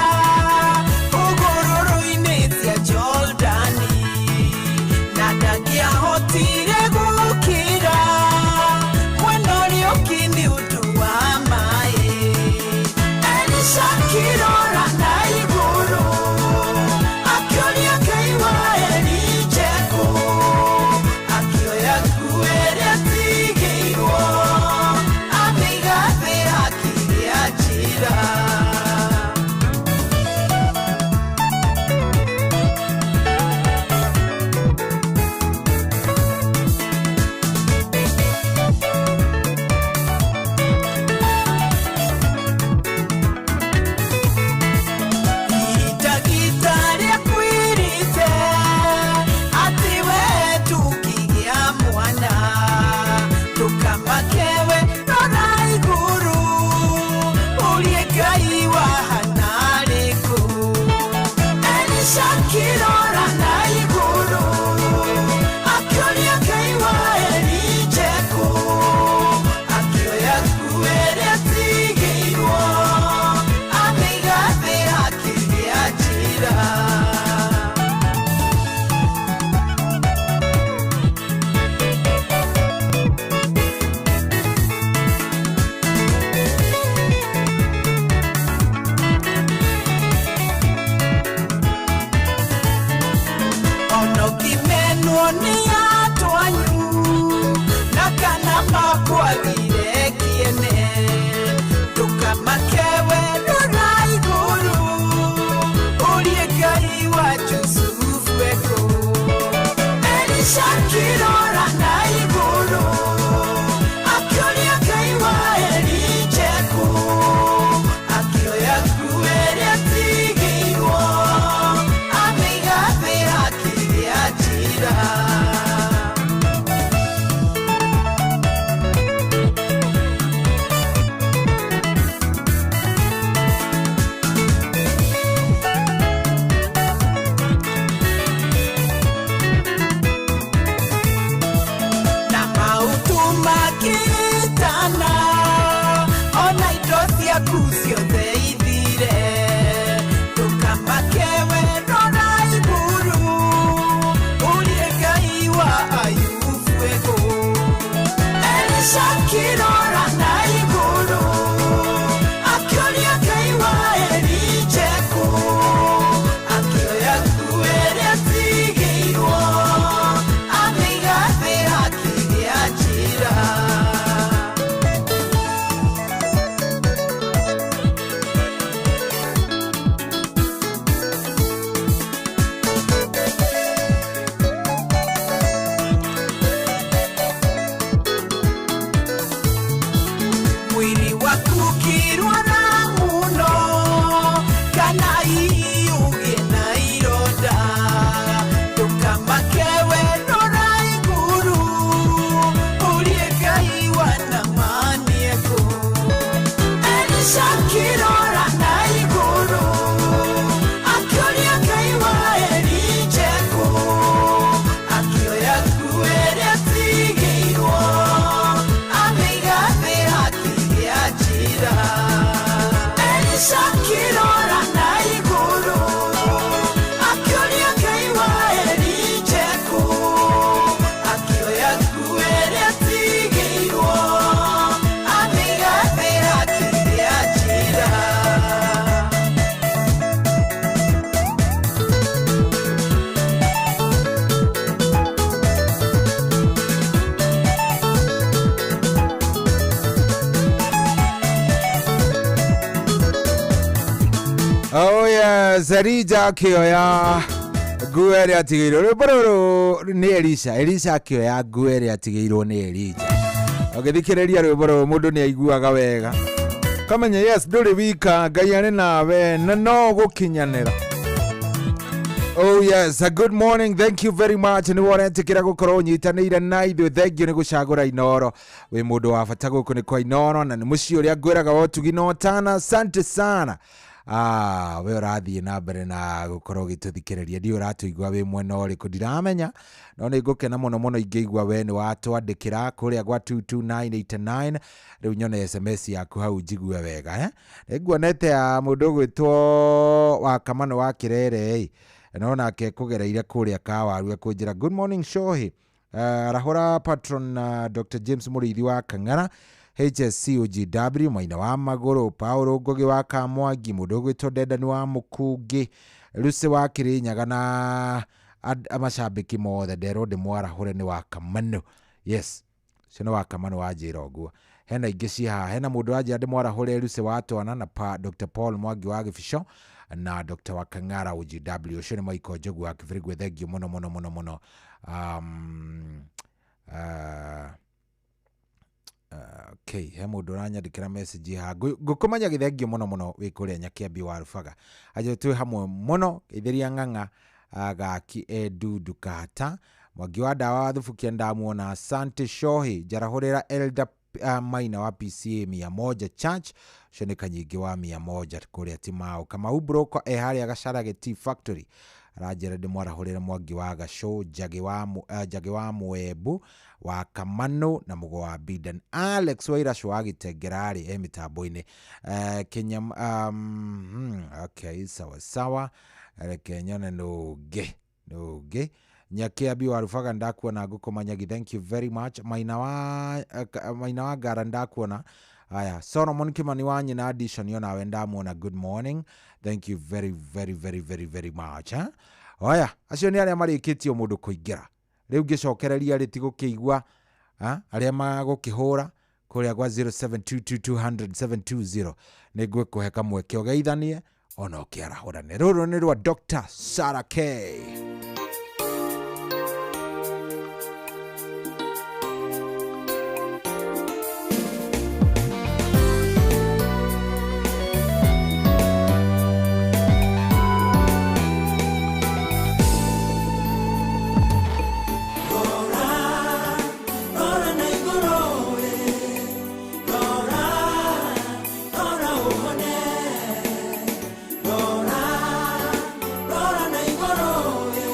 L: hũgũrũrũ-inĩ cia Jordani, na ndangĩahotire gũkĩra mwena ũrĩa ũngĩ nĩ ũndũ wa maĩ. Elisha akĩrora na igũrũ akĩũria Ngai wa Elija kũ, akĩoya nguo ĩrĩa atigĩirwo amĩiga thĩ akĩrĩa njĩra. Ndagĩtarĩ akwĩrĩte atĩ we ndũngĩgĩa mwana, ndũkamake we, rora igũrũ ũrie Ngai wa Hana arĩkũ. Elisha akĩrora na igũrũ akĩũria Ngai wa Elija kũ, akĩoya nguo ĩrĩa atigĩirwo amĩiga thĩ akĩrĩa njĩra. Ona ũkĩmenwo nĩ andũ anyu na kana makwagire kĩene, ndũkamake we, rora igũrũ ũrie Ngai wa Jusufu ekũ. Elisha akĩrora na igũrũ akĩũria Ngai wa Elija kũ, akĩoya nguo ĩrĩa atigĩirwo amĩiga thĩ akĩrĩa njĩra.
O: Yes, Elija akĩoya nguo ĩrĩa atigĩirwo. Rwĩmbo rũrũ nĩ Elisha. Elisha akĩoya nguo ĩrĩa atigĩirwo nĩ Elija. Ũgĩthikĩrĩria rwĩmbo rũrũ mũndũ nĩ aiguaga wega. Kamenya yes, ndũrĩ wika, Ngai arĩ nawe na no gũkinyanĩra. Oh yes, a good morning. Thank you very much. Nĩ woretĩkĩra gũkorwo ũnyitanĩire na ithuĩ. Thank you nĩ gũcagũra Inoro. Wĩ mũndũ wa bata gũkũ nĩ kwa Inoro na nĩ mũciĩ ũrĩa ngwĩraga wa ũtugi na ũtana. Asante sana. We ũrathiĩ na mbere na gũkorwo ũgĩtũthikĩrĩria. Ndiũĩ ũratũigua wĩ mwena ũrĩkũ, ndiramenya, no nĩ ngũkena mũno mũno ingĩigua we nĩ watwandĩkĩra kũrĩa gwa 22989. Rĩu nyone SMS yaku hau njigue wega, eh? Nĩ nguonete ya mũndũ ũgwĩtwo wa Kamano wa Kĩrere ĩ, no nake kũgereire kũrĩa Kawaru ekũnjĩra good morning Shohi. Arahũra patron Dr. James Mũrĩithi wa Kang'ara, HSC OGW Maina wa Magũrũ, Paulo Ngũgĩ wa Kamwangi, mũndũ ũgwĩtwo Ndendani wa Mũkungĩ, Lucy wa Kĩrĩnyaga na macambĩki mothe nderwo ndĩmwarahũre nĩ wa Kamano. Yes, ũcio nĩ wa Kamano wanjĩra ũguo. Hena ingĩ ciĩ haha, hena mũndũ wanjĩra ndĩmwarahũre Lucy wa Twana na Dr. Paul Mwangi wa Gĩbico na Dr. wa Kang'ara OGW. Ũcio nĩ Michael Njogu wa Kĩbĩrĩgwe. Thank you mũno mũno mũno mũno. Okay, he mũndũ ũranyandĩkĩra message haha. Ngũkũmenya gĩthengio mũno mũno wĩ kũrĩa Nyakĩambi wa Rubaga. Anjĩra twĩ hamwe mũno, geithĩria ng'ang'a gaki Edundu Kahata, Mwangi wa ndawa wa Thubukia ndamuona. Asante Shohi, njarahũrĩra Elder Maina wa PCA 100 Church, ũcio nĩ Kanyingĩ wa 100 kũrĩa Timau. Kamau Broko e harĩa Gacharage Tea Factory, aranjĩra ndĩmwarahũrĩre Mwangi wa Gacũ, Njagĩ wa Mwembu wa Kamano na Mũgo wa Bidan. Alex Wairacũ wa Gĩtengera rĩ e mĩtambo-inĩ. Kenya, okay, sawa sawa. Reke nyone nũngĩ, nũngĩ. Nyakĩambi wa Rubaga ndakuona, ngũkũmanyagi, thank you very much. Maina wa Ngara ndakuona. Aya, Solomon Kimani wa nyina Addition onawe ndamuona, good morning. Thank you very very very very very much. Oya, acio nĩ arĩa marĩkĩtie mũndũ kũingĩra. Rĩu ngĩcokereria rĩ tigũkĩigua, arĩa magũkĩhũra kũrĩa gwa 0722200720 nĩ ngwĩkũhe kamweke ũgeithanie ona ũkĩarahũrane. Rũrũ nĩ rwa Dr. Sarah K.
L: Rora na igoro we.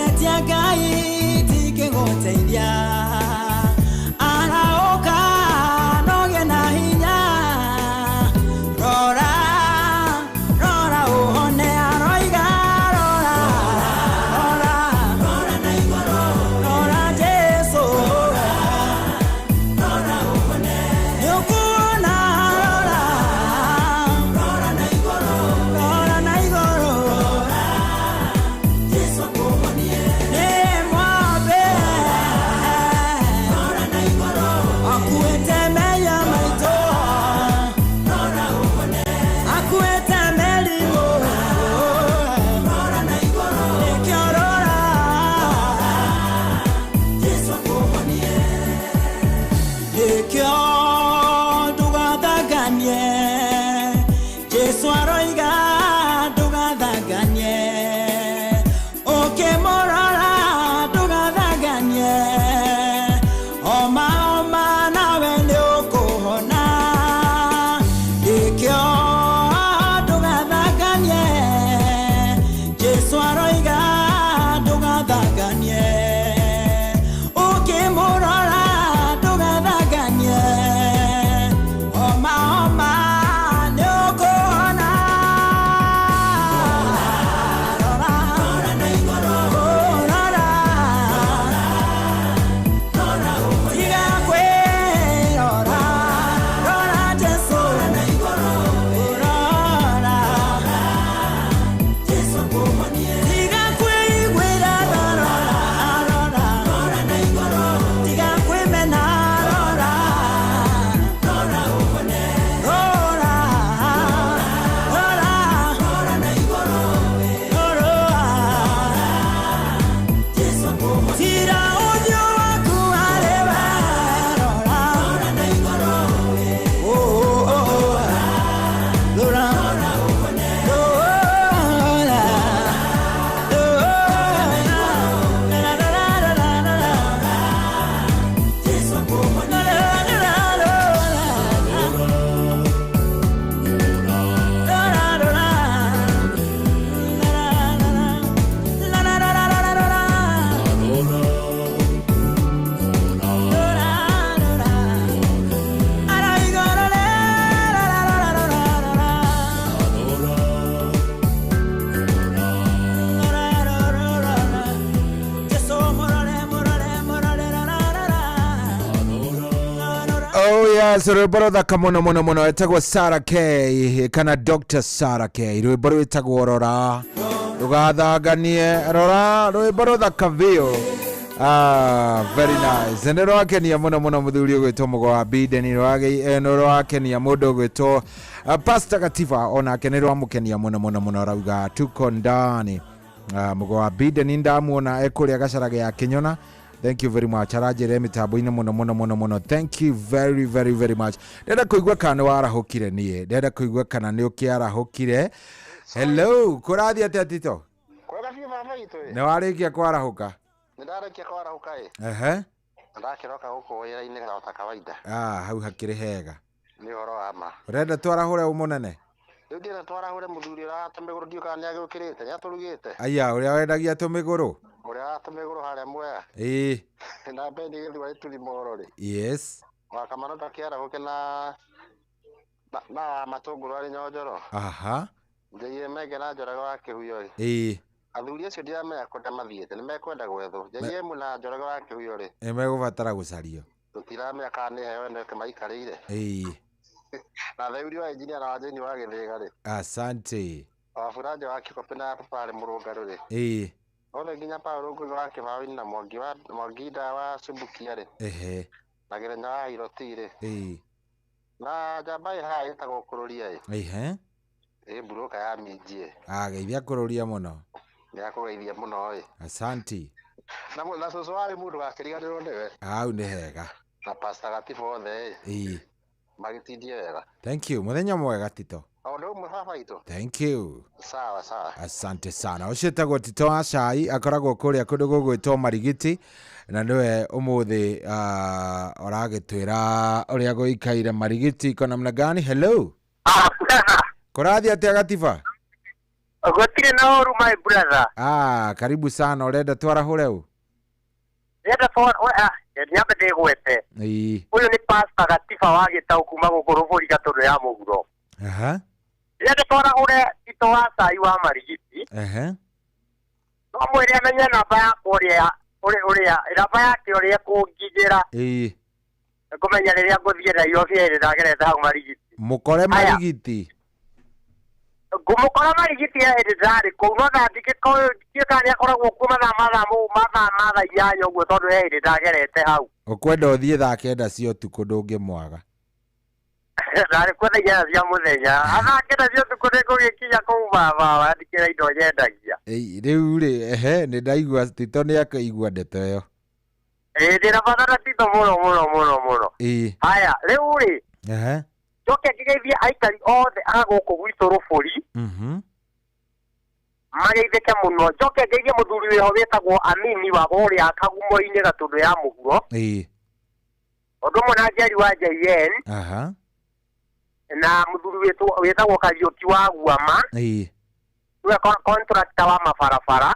L: Ndetia Ngai tingĩgũteithia. Arahũka na ũgĩe na hinya. Rora, rora ũhone, aroiga rora, rora, rora na igũrũ, rora Jesu, rora ũhone, nĩũkuona, rora, rora na igũrũ, rora na igũrũ, Jesu akũhonie. Nĩ mwambe, rora na igũrũ, akuĩte mehia maitũ, rora ũhone, akuĩte mĩrimũ, rora na igũrũ, nĩkĩo rora, Jesu akũhonie. Nĩkĩo ndũgathanganie, Jesu aroiga ndũgathanganie, ũkĩmũrora ndũgathanganie, oma oma nawe nĩũkũhona. Nĩkĩo ndũgathanganie, Jesu aroiga ndũgathanganie, ũkĩmũrora ndũgathanganie, oma oma nĩũkũhona. Rora, rora na igũrũ, rora, rora tiga kwĩrora, rora Jesu, rora Jesu akũhonie. Tiga kwĩiguĩra tha, rora, rora, rora na igũrũ, tiga kwĩmena, rora, rora ũhone, rora, rora, rora na igũrũ, rora Jesu akũhonie. Tira ũthiũ waku harĩ we, rora, rora na igũrũ, oh, oh, oh, rora, rora ũhone, rora,
O: Oh yes, rwĩmbo rũthaka mũno mũno mũno ĩtagwo Sarah K kana Dr. Sarah K, rwĩmbo rwĩtagwo Rora ndũgathanganie, rora, rwĩmbo rũthaka biũ. Ah, very nice. Nĩ rwakenia mũno mũno mũthuri ũgwĩtwo Mũgo wa Biden, nĩ rwakenia mũndũ ũgwĩtwo Pastor Gatiba, onake nĩ rwamũkenia mũno mũno mũno, arauga tuko ndani. Mũgo wa Biden ndamuona ekũrĩa gacaraga ya Kĩnyona. Thank you very much. Aranjĩra mĩtambo-inĩ mũno mũno mũno mũno. Thank you very very very much. Ndĩrenda kũigua kana nĩ warahũkire niĩ. Ndĩrenda kũigua kana nĩ ũkĩarahũkire. Hello, kũrathiĩ atĩa Tito?
S: Kwega biũ baba witũ ĩ.
O: Nĩ warĩkia kwarahũka?
S: Nĩ ndarĩkia kwarahũka ĩ.
O: Ehe.
S: Ndakĩroka gũkũ wĩra-inĩ ta kawaida.
O: Ah, hau hakĩrĩ hega.
S: Nĩ ũhoro wa ma.
O: Ũrenda twarahũre mũnene?
S: Rĩu ndĩrenda twarahũre mũthuri ũrĩa wa tũmĩgũrũ, ndiũĩ kana nĩ agĩũkĩrĩte, nĩ atũrugĩte.
O: Aya, ũrĩa wendagia tũmĩgũrũ?
S: Ũrĩa wa tũmĩgũrũ harĩa Mwea.
O: Ĩĩ.
S: Na Bendi gĩthua gĩturi mohoro rĩ.
O: Yes.
S: Wa Kamano ndakĩarahũke na na wa matũngũrũ arĩ Nyonjoro.
O: Aha.
S: Njĩire Menge na Njoroge wa Kĩhuyo rĩ.
O: Ĩĩ.
S: Athuri acio ndiramenya kũrĩa mathiĩte, nĩ mekwenda gwethwo. JM na Njoroge wa Kĩhuyo rĩ.
O: Nĩ megũbatara gũcario.
S: Tũtiramenya kana nĩ heo ĩno maikarĩire.
O: Ĩĩ.
S: Na Theuri wa injinia na wa Jane wa Gĩthĩga rĩ.
O: Asante.
S: Wa Buranja wa Kĩkopi na Paparĩ Mũrũngarũ rĩ.
O: Ĩĩ.
S: Othe nginya Paũlũ Ngũgĩ wa Kĩbaũ-inĩ na Mwangi wa Mwanginda wa Subukia rĩ.
O: Ehe.
S: Na Gĩthenya wa Iroti rĩ.
O: Ĩĩ.
S: Na njamba ĩ haha ĩtagwo Kũrũria ĩ.
O: Ehe.
S: Ĩ mburũka ya minji ĩ.
O: Ah, geithia kũrũria mũno.
S: Nĩ akũgeithia mũno ĩ.
O: Asante.
S: Na na cũcũ warĩ mũndũ wakĩriganĩrwo nĩwe.
O: Hau nĩ hega.
S: Na Pastor Gatibu othe ĩ.
O: Ĩĩ.
S: Magĩtindie wega.
O: Thank you. Mũthenya mwega Tito.
S: O ũndũ ũmwe baba witũ.
O: Thank you.
S: Sawa sawa.
O: Asante sana. Ũcio etagwo Tito wa Cai, akoragwo kũrĩa kũndũ gũgwĩtwo Marigiti, na nĩwe ũmũthĩ ũragĩtwĩra ũrĩa gũikaire Marigiti iko namna gani. Hello. Kũrathiĩ atĩa Gatiba?
T: Gũtirĩ na ũru my brother.
O: Ah, karibu sana ũrenda twarahũre ũ?
T: Ndĩrenda nyambe ndĩgwete.
O: Ĩĩ.
T: Ũyũ nĩ Pastor Gatiba wa Gĩtaũ kuma gũkũ Rũbũri Gatũndũ ya Mũhuro.
O: Aha.
T: Ndĩrenda twarahũre Tito wa cai wa Marigiti.
O: Ehe.
T: No mwĩre amenye namba yakwa ũrĩa ũrĩa namba yake ũrĩa ĩkũnginyĩra.
O: Ĩĩ.
T: Ngũmenya rĩrĩa ngũthiĩ Nairobi hĩndĩ ndagerete hau Marigiti.
O: Mũkore Marigiti.
T: Ngũmũkora Marigiti he hĩndĩ ndarĩ kũu no ndingĩkorwo ndiũĩ kana nĩakoragwo kuo mathaa mathaa ma thaa 8 ũguo tondũ he hĩndĩ ndagerete hau.
O: Ũkwenda ũthiĩ thaa 9 cia ũtukũ ndũngĩmwaga.
T: Ndarĩ kuo thaa 8 cia mũthenya. Thaa 9 cia ũtukũ nĩngũgĩkinya kũu baba ndikĩra indo nyendagia.
O: Rĩu rĩ, ehe, nĩ ndaigua Tito nĩakaigua ndeto ĩyo.
T: Ĩĩ ndĩna bata na Tito mũno mũno mũno mũno.
O: Ĩĩ.
T: Haya, rĩu rĩ,
O: Ehe.
T: njoke ngĩgeithie aikari othe a gũkũ gwitũ Rũbũri mageithĩke mũno. Njoke ngeithie mũthuri wĩho wĩtagwo Amini wa kũrĩa Kagumo-inĩ Gatũndũ ya Mũhuro.
O: Ĩĩ.
T: Ũndũ ũmwe na Njeri wa JN.
O: Aha.
T: Na mũthuri wĩtagwo Kariũki wa Guama.
O: Ĩĩ.
T: Nĩwe contractor wa mabarabara.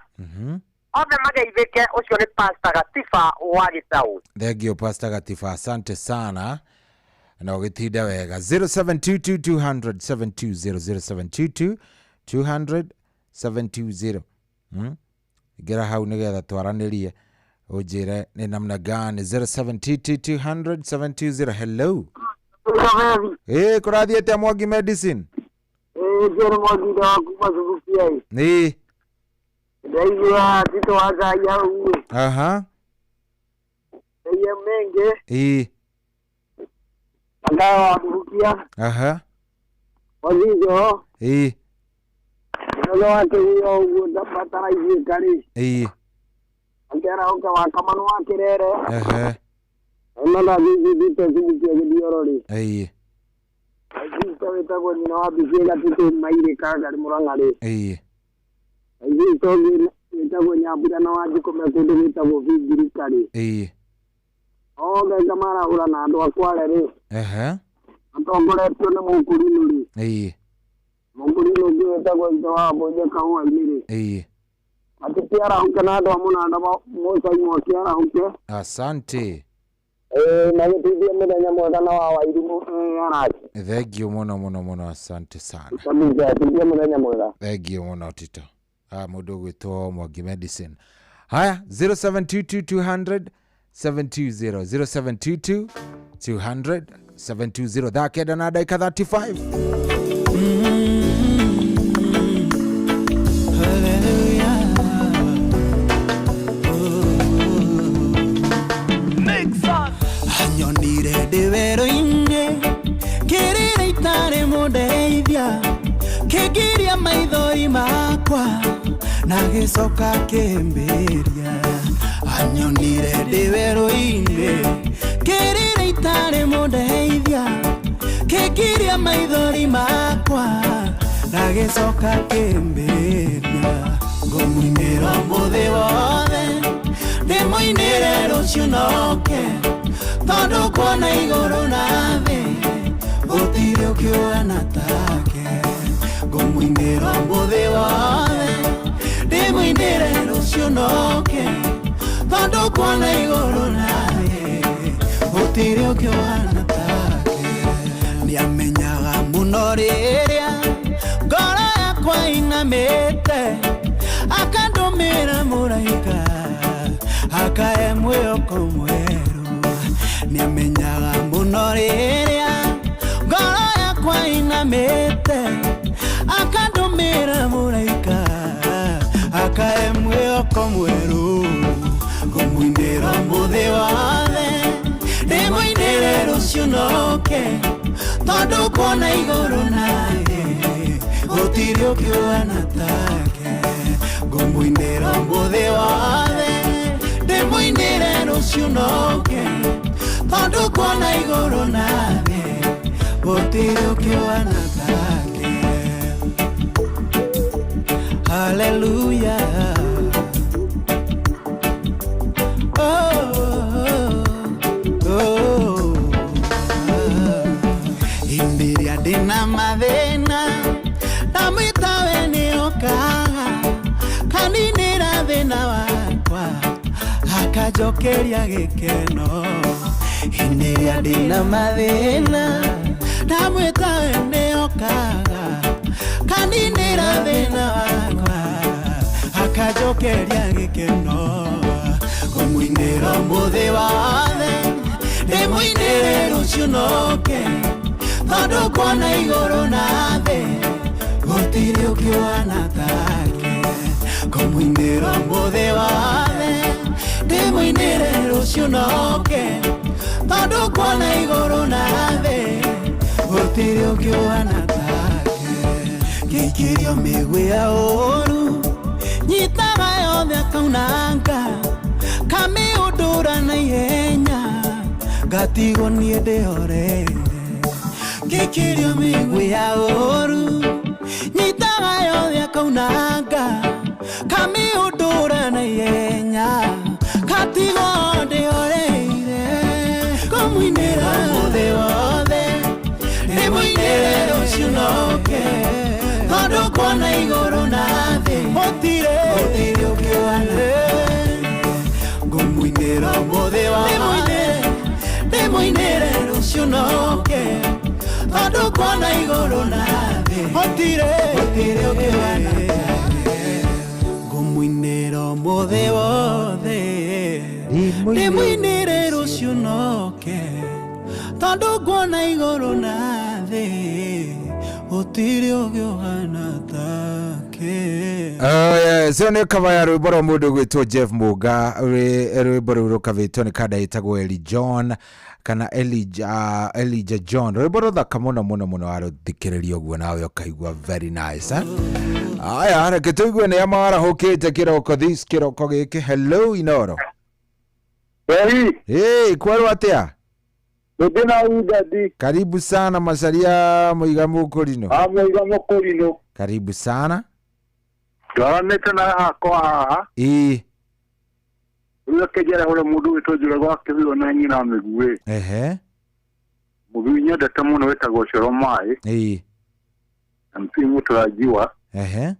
T: Othe mageithĩke, ũcio nĩ Pastor Gatiba wa Gĩtaũ.
O: Thank you Pastor Gatiba, asante sana. Na ũgĩtinda wega. 0722 200 720 0722 200 720. Ingĩra hau nĩgetha twaranĩrie ũnjĩre nĩ namna gani. 0722 200 720. Hello. Ĩĩ kũrathiĩ atĩa Mwangi Medicine?
V: Ĩĩ Njere Mwangi wa kuma Subukia.
O: Ĩĩ.
V: Ndaigua Tito wa cai hau.
O: Aha.
V: Ndaigua menge.
O: Ĩĩ.
V: Angawa wa Subukia.
O: Aha.
V: Wazijo.
O: Ĩĩ.
V: Ndio wakĩguo ũguo bataraiguĩka rĩ.
O: Ĩĩ.
V: Akĩarahũka wa Kamanu wa Kĩrere.
O: Ehe.
V: Ona ndathithithite Subukia gĩthioro rĩ.
O: Ĩĩ.
V: Sister wĩtagwo nyina wa Mbici Gatũtũ Mairĩ Kangarĩ Mũrang'a rĩ.
O: Ĩĩ.
V: Sister ũngĩ wĩtagwo Nyambura na Wanjikũ me kũndũ gwĩtagwo Bingirika rĩ.
O: Ĩĩ.
V: Othe ngamarahũra na andũ a Kwale rĩ.
O: Ehe.
V: Matongoretio nĩ Mũkũrinũ rĩ.
O: Ĩĩ.
V: Mũkũrinũ ũngĩ wĩtagwo ithe wa Mbũnje Kahũa-inĩ rĩ.
O: Ĩĩ.
V: Matikĩarahũke na andũ a Mũnanda Mũcai Mwakĩarahũke.
O: Asante.
V: Ĩĩ na gĩteithie mũthenya mwega na wa Wairimũ Araki.
O: Thank you mũno mũno mũno, asante sana.
V: Kabisa, teithie mũthenya mwega.
O: Thank you mũno Tito. Mũndũ ũgwĩtwo Mwangi Medicine. Haya, 0722 200 720 0722 200 720 thaa 9 na ndagĩka 35.
L: Anyonire ndĩ werũ-inĩ kĩrĩra itarĩ mũndeithia kĩngiria maithori makwa na gĩcoka kĩmbĩria. Anyonire ndĩ werũ-inĩ kĩrĩra itarĩ mũndeithia kĩngiria maithori makwa na gĩcoka kĩmbĩria. Ngũmũinĩra ũmũthĩ wothe ndĩmũinĩre rũciũ noke tondũ kuona igũrũ na thĩ gũtirĩ ũkĩũhana take. Ngũmũinĩra ũmũthĩ wothe ndĩmũinĩre rũciũ noke tondũ kuona igũrũ na thĩ gũtirĩ ũkĩũhana take. Nĩamenyaga mũno rĩrĩa ngoro yakwa inamĩte akandũmĩra mũraika akae mwĩhoko mwerũ. Nĩamenyaga mũno rĩrĩa ngoro yakwa inamĩte akandũmĩra mũraika akae mwĩhoko mwerũ. Ngũmũinĩra ũmũthĩ wothe ndĩmũinĩre rũciũ noke tondũ kuona igũrũ na thĩ gũtirĩ ũkĩũhana take. Ngũmũinĩra ũmũthĩ wothe ndĩmũinĩre rũciũ noke tondũ kuona igũrũ na thĩ gũtirĩ ũkĩũhana take. Hallelujah. Oh, oh, oh. Hĩndĩ ĩrĩa ndĩna mathĩna ndamwĩta we nĩokaga Akanjokeria gĩkeno hĩndĩ ĩrĩa ndĩna mathĩna ndamwĩta we nĩokaga kaninĩra thĩna wakwa akanjokeria gĩkeno ngũmũinĩra ũmũthĩ wothe ndĩmũinĩre rũciũ noke tondũ kuona igũrũ na thĩ gũtirĩ ũkĩwana take ngũmũinĩra ũmũthĩ wothe ndĩmũinĩre rũciũ noke tondũ kuona igũrũ na thĩ gũtirĩ ũkĩwana take ngĩikĩrio mĩguĩ ya ũũru nyitaga yothe akaunanga kamĩũndũra na ihenya ngatigwo niĩ ndĩhoreire ngĩikĩrio mĩguĩ ya ũũru nyitaga yothe akaunanga kamĩũndũra na ihenya ngatigwo ndĩhoreire ngũmũinĩra ũmũthĩ wothe ndĩmũinĩre rũciũ noke tondũ kuona igũrũ na thĩ gũtirĩ ũkĩwana ngũmũinĩra ũmũthĩ wothe ndĩmũinĩre rũciũ noke tondũ kuona igũrũ na thĩ gũtirĩ ũkĩwana ngũmũinĩra ũmũthĩ wothe ndĩmũinĩre rũciũ noke tondũ kuona igũrũ na thĩ gũtirĩ ũkĩwana take.
O: Oh yes, ĩyo nĩ cover ya rwĩmbo rwa mũndũ ũgwĩtwo Jeff Muga, rwĩmbo rũu rũkavĩtwo nĩ kanda ĩtagwo Eli John kana Elijah John. Rwĩmbo rũthaka mũno mũno mũno, warũthikĩrĩria ũguo nawe ũkaigua very nice eh? Aya, reke tũigue nĩ amarahũkĩte kĩroko this kĩroko gĩkĩ. Hello Inoro.
U: Hey.
O: Hey, kwerwo atĩa?
U: Ndina udadi.
O: Karibu sana Macharia Muiga Mũkũrinũ.
U: Ah, Muiga Mũkũrinũ.
O: Karibu sana.
U: Ndwaranĩte na hakwa haha.
O: Ĩĩ.
U: Rĩu akĩnjĩra ũrĩa mũndũ wĩtwo Njũragwo akĩbirwo na nyina mĩguĩ.
O: Ehe.
U: Mũthuri nyendete mũno wĩtagwo Coro Maĩ.
O: Ĩĩ.
U: MP Mũtũranjiwa.
O: Ehe.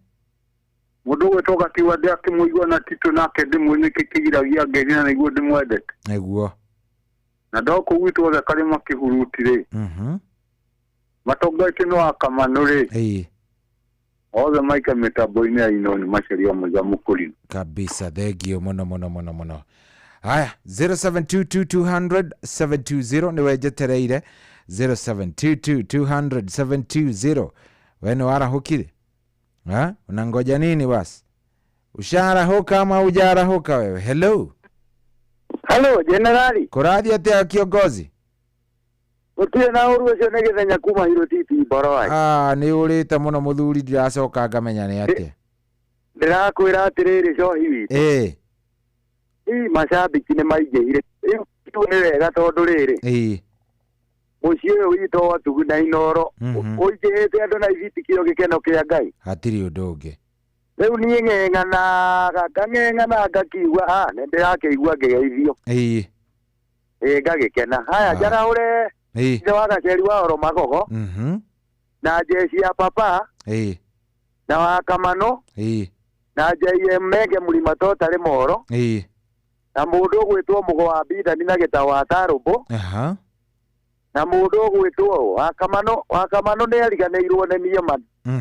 U: Mũndũ ũgwĩtwo Gatiwa ndĩakĩmũigua na Tito nake ndĩmũĩ nĩkĩ kĩgiragia ngeithi na nĩguo ndĩmwendete.
O: Nĩguo.
U: Na ndokũ gwitũ othe karĩ makĩhuruti rĩ. Matongoretio nĩ wa Kamanũ rĩ.
O: Ĩĩ.
U: Othe maika mĩtambo-inĩ ya Inoro nĩ Macharia Muiga Mũkũrinũ.
O: Kabisa, thengio mũno mũno mũno mũno. Haya, 0722200720 nĩwe njetereire. 0722200720. We nĩ warahũkire? Ha? Unangoja nini basi? Usharahuka ama hujarahuka wewe? Hello.
D: Hello, Generali.
O: Kũrathiĩ atĩa kiongozi?
D: Gũtirĩ na ũru ũcio nĩ gĩthenya kuma Hirotiti Mboroai.
O: Ah, nĩ ũrĩte mũno mũthuri, ndiracoka ngamenya nĩ atĩa.
D: Ndĩrakwĩra atĩrĩrĩ cohi witũ.
O: Ĩĩ.
D: Ii macambĩki nĩ maingĩhire. Rĩu nĩ wega tondũ rĩrĩ.
O: Ĩĩ.
D: Mũciĩ ũyũ witũ wa Tugu na Inoro ũingĩhĩte andũ na ibitikio gĩkeno kĩa Ngai.
O: Hatirĩ ũndũ ũngĩ.
D: Rĩu niĩ ng'eng'anaga ngang'eng'ana ngakiigua ah nĩ ndĩrakĩigua ngĩgeithio.
O: Ĩĩ.
D: Ĩĩ ngagĩkena. Haya njarahũre ithe wa Gaceri wa Oro Magogo. Na jeshi ya papa.
O: Ĩĩ.
D: Na wa Kamano.
O: Ĩĩ.
D: Na JM Menge Mũrima Totarĩ Moro.
O: Ĩĩ.
D: Na mũndũ ũgwĩtwo Mũgo wa Bithani na Gĩtaũ wa Tarũmbũ.
O: Aha.
D: Na mũndũ ũgwĩtwo wa Kamano nĩ ariganĩirwo nĩ niĩ ma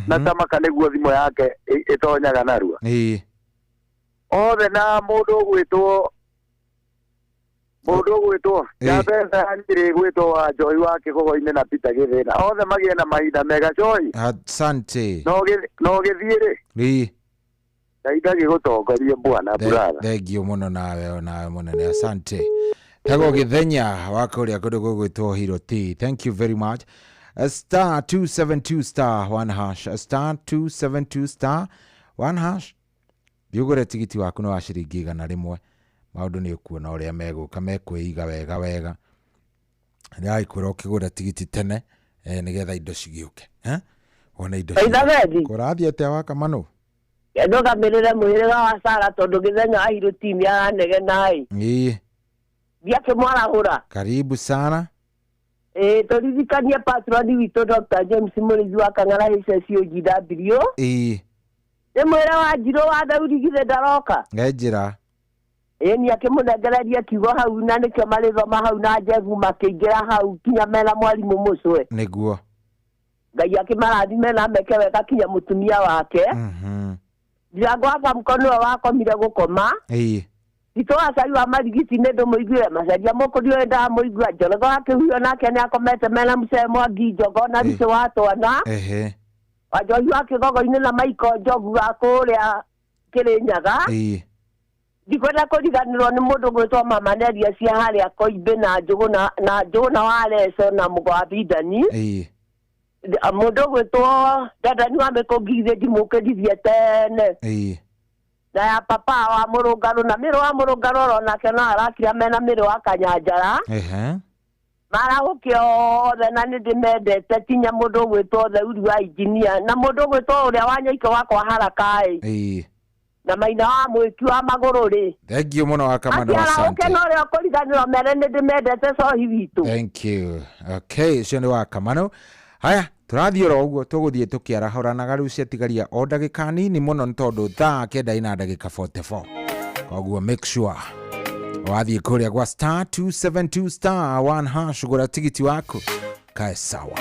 D: na tamaka nĩguo thimũ yake ĩtonyaga narua.
O: Ĩĩ.
D: Othe na mũndũ ũgwĩtwo Njabetha Nyĩrĩ gwĩtwo wa Njohi wa Kĩgogo-inĩ na Peter Gĩthĩna. Othe magĩe na mahinda mega Njohi.
O: Asante.
D: No gĩthiĩ rĩ.
O: Ĩĩ.
D: Ngai ndagĩgũtongorie bwana brother.
O: Thengio mũno nawe nawe mũnene, asante. Tagwo Gĩthenya wa kũrĩa kũndũ gũgwĩtwo Hiroti. Thank you very much. Star 272 star 1 hash. Star 272 star 1 hash. Thiĩ tigiti waku nĩ wa ciringi 100. Maũndũ nĩ ũkuona ũrĩa megũka mekwĩiga wega wega. Ndĩragĩkwĩra ũkĩgũra tigiti tene nĩgetha indo cigĩũke. Wone indo. Kũrathiĩ atĩa wa Kamanũ?
M: Ndũgamĩrĩre mũhĩrĩga wa Sara tondũ Gĩthenya wa Hiroti nĩ aranegena ĩ.
O: Ĩĩ.
M: Ndiakĩmwarahũra.
O: Karibu sana.
M: Ĩĩ, tũririkanie patroni witũ Dr. James Mũrĩithi wa Kang'ara HSOGW.
O: Ĩĩ.
M: Nĩ mwĩre wa Njirũ wa Thauri githĩ ndaroka?
O: Ngenjĩra.
M: Ĩni akĩmũnengereria kiugo hau na nĩkĩo marĩthoma hau na Njehu makĩingĩra hau kinya mena mwarimũ mũcwe.
O: Nĩguo.
M: Ngai akĩmarathime na meke wega kinya mũtumia wake. Ndirango wa Bamko nĩwe wakomire gũkoma.
O: Ĩĩ.
M: Tito acari wa marigiti nĩ ndũmũiguire macaria mũkũri ũyũ ndamũigua Njoroge wa Kĩhuyo nake nĩ akomete mena mũcee Mwangi Njogo na Ricũ wa Twana.
O: Ehe.
M: Wanjohi wa Kĩgogo-inĩ na Michael Njogu wa kũrĩa Kĩrĩnyaga.
O: Ĩĩ.
M: Ndikwenda kũriganĩrwo nĩ mũndũ gwĩtwo Mama Neria cia harĩa Koimbĩ na Njũgũna na Njũgũna wa Leso na Mũgo wa Bindani.
O: Ĩĩ.
M: Mũndũ gwĩtwo Dandani wa Mĩkũngi githĩ ndimũkĩrithie tene.
O: Ĩĩ.
M: Na ya papa wa Mũrũngarũ na Mĩrũ wa Mũrũngarũ oro nake no arakira mena Mĩrũ wa Kanyanjara.
O: Ehe.
M: Marahũke othe na nĩ ndĩmendete tinya mũndũ ũgwĩtwo Theuri wa injinia na mũndũ ũgwĩtwo ũrĩa wa Nyaike wakwa Haraka-ĩ.
O: Ĩĩ.
M: Na Maina wa Mwĩki wa Magũrũ rĩ.
O: Thank you mũno Wakamano,
M: Atiarahũke
O: asante.
M: na ũrĩa ũkũriganĩrwo mere nĩ ndĩmendete cohi witũ.
O: Thank you. Okay, ũcio nĩ Wakamano. Haya, tũrathiĩ oro ũguo tũgũthiĩ tũkĩarahũranaga rĩu ciatigaria o ndagĩka nini mũno nĩ tondũ thaa kenda ina ndagĩka 44. Koguo make sure wathiĩ kũrĩa gwa star 272 star 1 hash gũra tigiti waku kae sawa.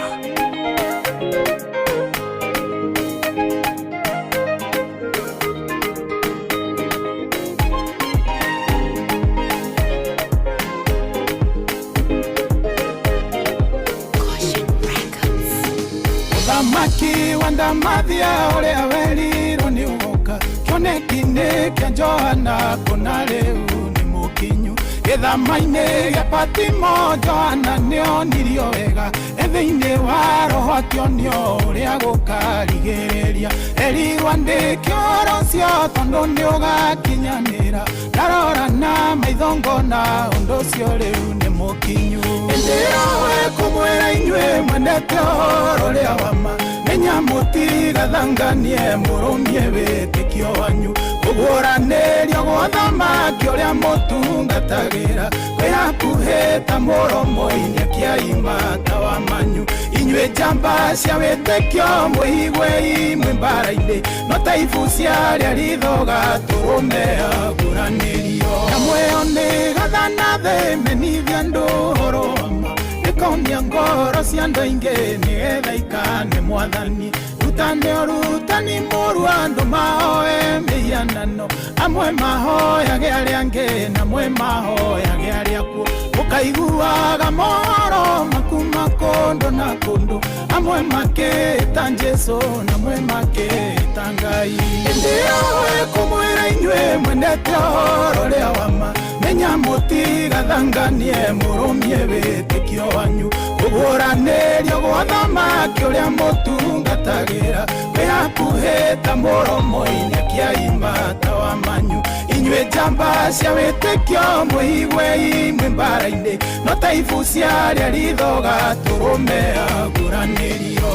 A: Mũthamaki wa ndamathia ũrĩa werirwo nĩ ũgoka kĩoneki-inĩ kĩa Johana kũna rĩu nĩ mũkinyu gĩthama-inĩ gĩa Patimo Johana nĩonirio wega e thĩinĩ wa roho akĩonio ũrĩa gũkarigĩrĩria erirwo andĩke ũhoro ũcio tondũ nĩũgakinyanĩra ndarora na maitho ngona ũndũ ũcio rĩu nĩ mũkinyu ĩndĩ yowe kũmwĩra inyuĩ mwendete ũhoro ũrĩa wa ma menya mũtigathanganie mũrũmie wĩtĩkio wanyu kũguũranĩrio gwa thamaki ũrĩa mũtungatagĩra kwĩ hakuhĩ ta mũromo-inĩ akĩaima ta wa manyu inyuĩ njamba cia wĩtĩkio mwĩiguei mwĩ mbara-inĩ no ta ibu cia arĩa rithoga tũrũme aguranĩrio nyamũ ĩyo nĩ gathana thĩ menithia andũ ũhoro wa ma ĩkonia ngoro cia andũ aingĩ nĩgetha ikane mwathani rutane ũrutani mũru andũ mahoe mĩhianano amwe mahoyage arĩa angĩ na amwe mahoyage arĩa akuũ mũkaiguaga mohoro makuma kũndũ na kũndũ amwe makĩĩta Jesũ na amwe makĩĩta Ngai ĩndĩ yowe kũmwĩra inyuĩ mwendete ũhoro ũrĩa wa ma menya mũtigathanganie mũrũmie wĩtĩkio wanyu kũguũranĩrio gwa thamaki ũrĩa mũtungatagĩra kwĩ hakuhĩ ta mũromo-inĩ akĩaima ta wa manyu inyuĩ njamba cia wĩtĩkio mwĩiguei mwĩ mbara-inĩ no ta ibu cia arĩa rithoga tũrũme aguranĩrio.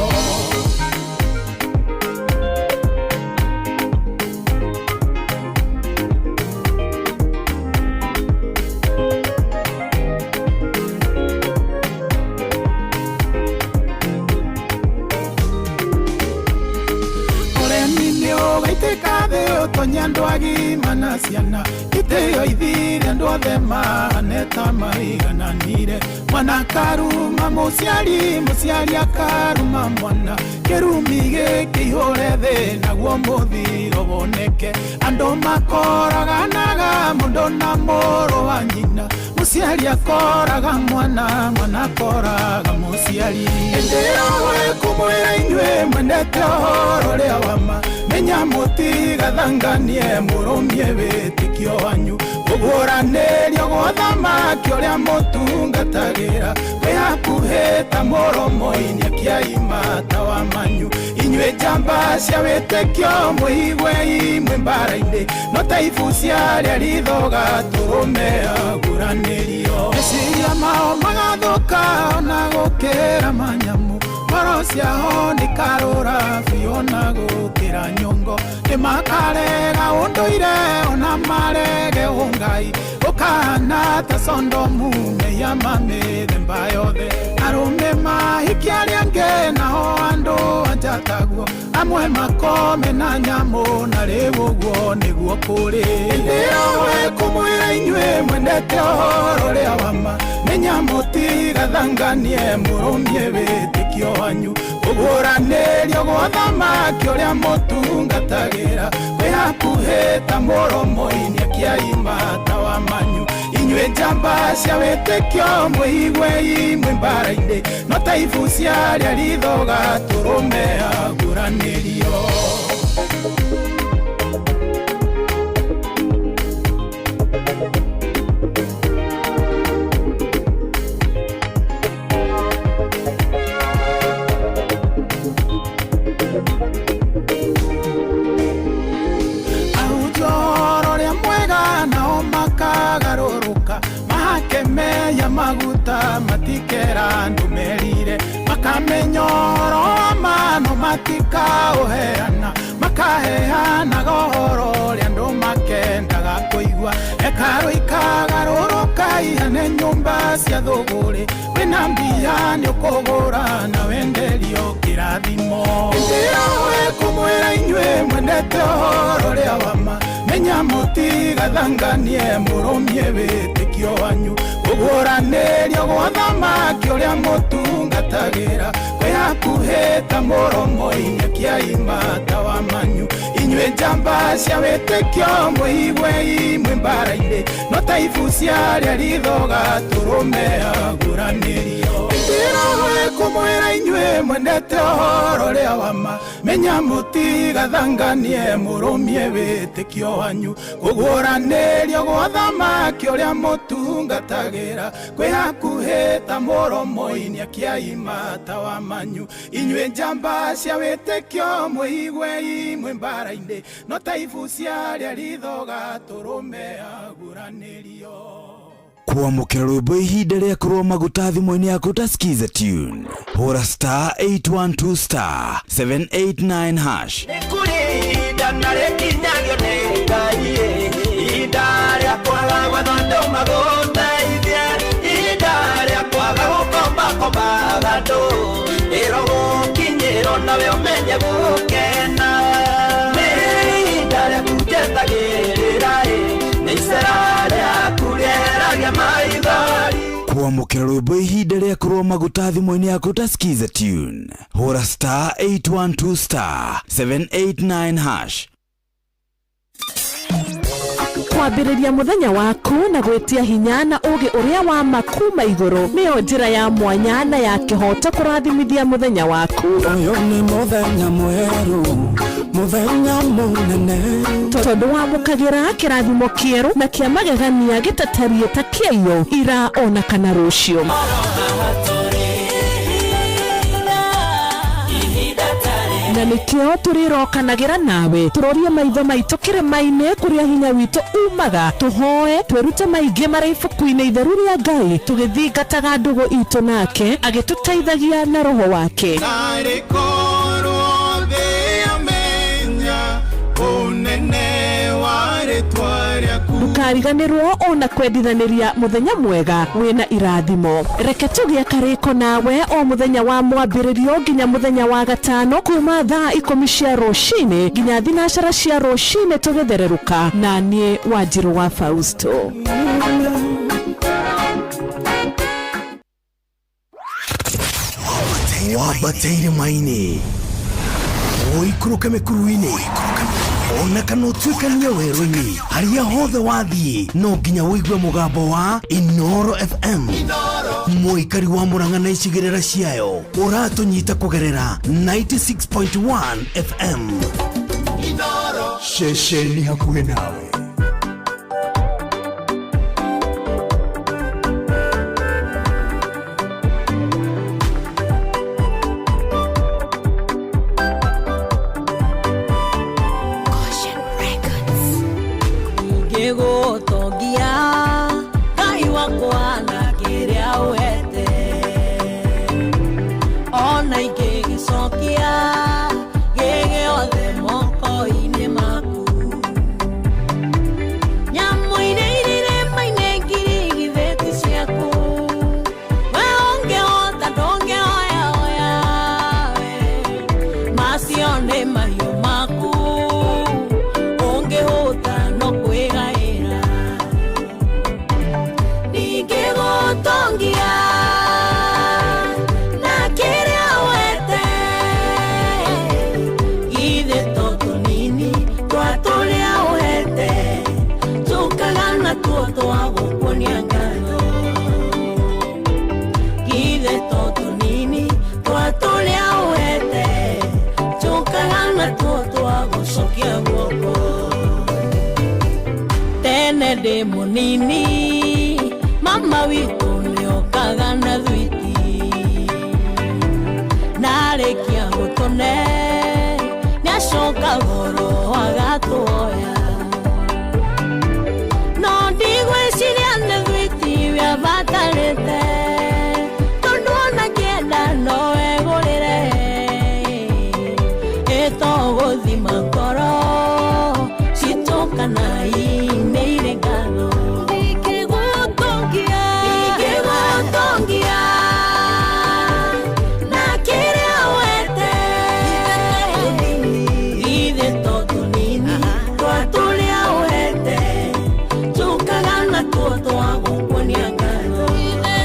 A: Ũremi nĩ ũgaitĩka thĩ ũtonye andũ agima na ciana itĩo ithire andũ othe mahane ta maigananire mwana akaruma mũciari mũciari akaruma mwana kĩrumi gĩkĩihũre thĩ naguo mũthiro woneke andũ makoraganaga mũndũ na mũrũ wa nyina mũciari akoraga mwana mwana akoraga mũciari ĩndĩ yowe kũmwĩra inyuĩ mwendete ũhoro ũrĩa wa ma menya mũtigathanganie mũrũmie wĩtĩkio wanyu kũguũranĩrio gwa thamaki ũrĩa mũtungatagĩra kwĩ hakuhĩ ta mũromo-inĩ akĩaima ta wa manyu inyuĩ njamba cia wĩtĩkio mwĩiguei mwĩ mbara-inĩ no ta ibu cia arĩa rithoga tũrũme aguranĩrio meciria mao magathũka ona gũkĩra manyamu ngoro ciao nĩ karũra biũ na gũkĩra nyongo nĩ makarega ũndũire ona marege ũngai gũkana ta Sondomu meya ma mĩthemba yothe arũme mahikia arĩa angĩ nao andũ anja taguo amwe makome na nyamũ na rĩu ũguo nĩguo kũrĩ ĩndĩ we kũmwĩra inyuĩ mwendete ũhoro ũrĩa wa ma menya mũtigathanganie mũrũmie wĩtĩkio wanyu kũguũranĩrio gwa thamaki ũrĩa mũtungatagĩra kwĩ hakuhĩ ta mũromo-inĩ akĩaima ta wa manyu inyuĩ njamba cia wĩtĩkio mwĩigue imwe mbara-inĩ no ta ibu cia arĩa ritho gatũrũme aguranĩrio. Mahakemeya maguta matikera andũ merire makamenya ũhoro wa ma no matikaũheana makaheanaga ũhoro ũrĩa andũ makendaga kũigua hekarũ ikagarũrũka ihane nyũmba cia thũgũrĩ wĩna mbia nĩ ũkũgũra na wenderio kĩrathimo. Ĩndĩ we kũmwĩra inyuĩ mwendete ũhoro ũrĩa wa ma menya mũtigathanganie mũrũmie wĩtĩkio wanyu kũguũranĩrio gwa thamaki ũrĩa mũtungatagĩra kwĩ hakuhĩ ta mũromo-inĩ akĩaima ta wa manyu inyuĩ njamba cia wĩtĩkio mwĩigue imwe mbara-inĩ no ta ibu cia arĩa ritho gatũrũme aguranĩrio. Ĩndĩ we kũmwĩra inyuĩ mwendete ũhoro ũrĩa wa ma menya mũtigathanganie mũrũmie wĩtĩkio wanyu kũguũranĩrio gwa thamaki ũrĩa mũtungatagĩra kwĩ hakuhĩ ta mũromo-inĩ akĩaima ta wa manyu inyuĩ njamba cia wĩtĩkio mwĩigue imwe mbara-inĩ no ta ibu cia arĩa ritho gatũrũme aguranĩrio.
C: Kwamũkĩra rwĩmbo ihinda rĩa kũrũa maguta thimũ-inĩ yaku ta Skiza tune hũra star 812 star 789 hash.
F: Nĩ kũrĩ ihinda na rĩkinyagio nĩ Ngai ihinda rĩa kwaga gwetha andũ magũteithie ihinda rĩa kwaga gũkombakombaga andũ ĩro gũkinyĩrwo nawe ũmenye gũkena nĩ ihinda rĩaku njetagĩrĩra nĩ icera rĩaku rĩeragia maithori.
C: Kwamũkĩra rwĩmbo ihinda rĩa kũrũa maguta thimũ-inĩ yaku ta Skiza tune hũra star 812 star 789 hash.
E: Kwambĩrĩria mũthenya waku na gwĩtia hinya na ũũgĩ ũrĩa wa ma kuma igũrũ nĩyo njĩra ya mwanya na ya kĩhooto kũrathimithia mũthenya waku.
F: Ũyũ nĩ mũthenya mwerũ mũthenya mũnene
E: tondũ wamũkagĩra kĩrathimo kĩerũ na kĩa magegania gĩtatariĩ ta kĩaiyo ira ona kana rũciũ. Na nĩkĩo tũrĩrokanagĩra nawe tũrorie maitho maitũ kĩrĩma-inĩ kũrĩa hinya witũ umaga tũhoe twĩrute maingĩ marĩ ibuku-inĩ itheru rĩa Ngai tũgĩthingataga ndũgũ itũ nake agĩtũteithagia na roho wake.
A: Narĩ korwo thĩ yamenya ũnene wa rĩtwa rĩaku.
E: Ndũkariganĩrwo ona kwendithanĩria mũthenya mwega wĩna irathimo. Reke tũgĩe karĩko nawe o mũthenya wa mwambĩrĩrio nginya mũthenya wa gatano kuma thaa 10 cia rũcinĩ nginya 9 cia rũcinĩ tũgĩthererũka na niĩ Wanjirũ wa Fausto.
B: Wambateire maini ũikũrũke mĩkuru-inĩ ona kana ũtuĩkanie werũ-inĩ harĩa hothe wathiĩ no nginya ũigue mũgambo wa Inoro FM mũikari wa Murang'a na icigĩrĩra ciayo ũratũnyita kũgerera 96.1 FM.
H: Ceceni hakuhĩ nawe.
R: Ngĩgũtongia Ngai wakwa na kĩrĩa ũhete ona ingĩgĩcokia gĩgĩothe moko-inĩ maku. Ndingĩgũtongia na kĩrĩa ũhete. Githĩ to tũnini twa tũrĩa ũhete, tũkaga natuo twa gũkuonia ngatho. Githĩ to tũnini twa tũrĩa ũhete, tũkaga natuo twa gũcokia guoko. Tene ndĩ mũnini, mama witũ nĩokaga na thwiti, narĩkia gũtũne nĩacoka goro agatuoya. No ndigwĩciria nĩ thwiti wĩabatarĩte, tondũ ona kĩenda no egũrĩre. Ĩtogũthima ngoro citũ kana inĩ irĩ ngatho. Ndingĩgũtongia, ndingĩgũtongia na kĩrĩa ũhete. Githĩ to tũnini twa tũrĩa ũhete, tũkaga natuo twa gũkuonia ngatho. Githĩ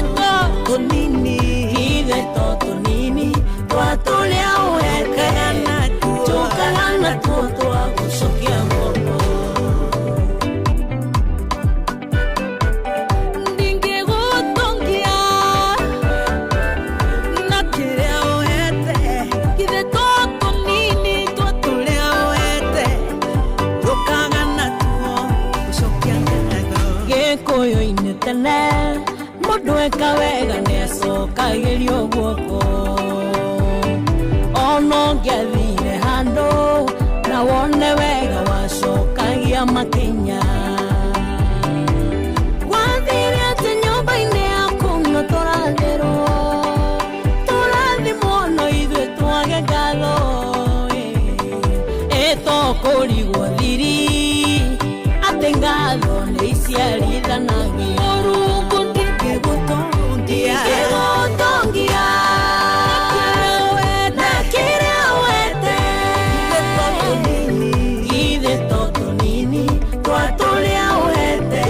R: to tũnini twa tũrĩa ũhete, tũkaga natuo twa gũcokia guoko. Ndingĩgũtongia na kĩrĩa ũhete. Githĩ to tũnini twa tũrĩa ũhete, tũkaga natuo gũcokia ngatho. Gĩkũyũ-inĩ tene mũndũ eka wega nĩacokagĩrio guoko. Ona ũngĩathire handũ na wone wega wacokagia makinya. Gwathire atĩ nyũmba-inĩ yaku nĩ tũrathĩrwo, tũrathimwo no ithuĩ twage ngatho. Ĩtokũrigwo thiri atĩ ngatho nĩ iciarithanagia. Mũrungu ndingĩgũtongia, ndingĩgũtongia na kĩrĩa ũhete. Githĩ to tũnini twa tũrĩa ũhete,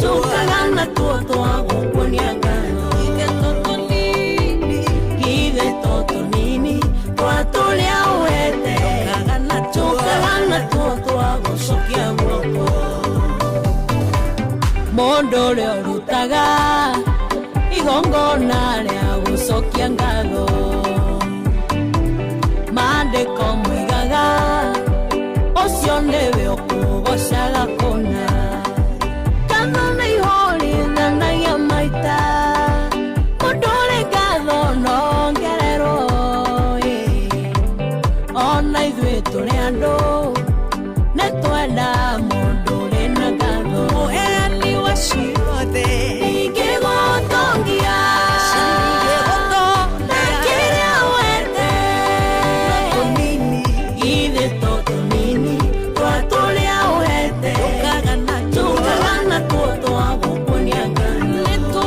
R: tũkaga natuo twa gũkuonia ngatho. Githĩ to tũnini twa tũrĩa ũhete, tũkaga natuo twa gũcokia guoko. Mũndũ ũrĩa ũrutaga igongona rĩa gũcokia ngatho, maandĩko moigaga ũcio nĩwe ũkũgocaga kũna. Ngatho nĩ ihũrithanagia maita, mũndũ ũrĩ ngatho no ongererwo. Ona ithuĩ tũrĩ andũ nĩtwenda mũndũ ũrĩ na ngatho. Mũheani wa ciothe, ndingĩgũtongia na kĩrĩa ũhete. Githĩ to tũnini twa tũrĩa ũhete, tũkaga natuo twa gũkuonia ngatho.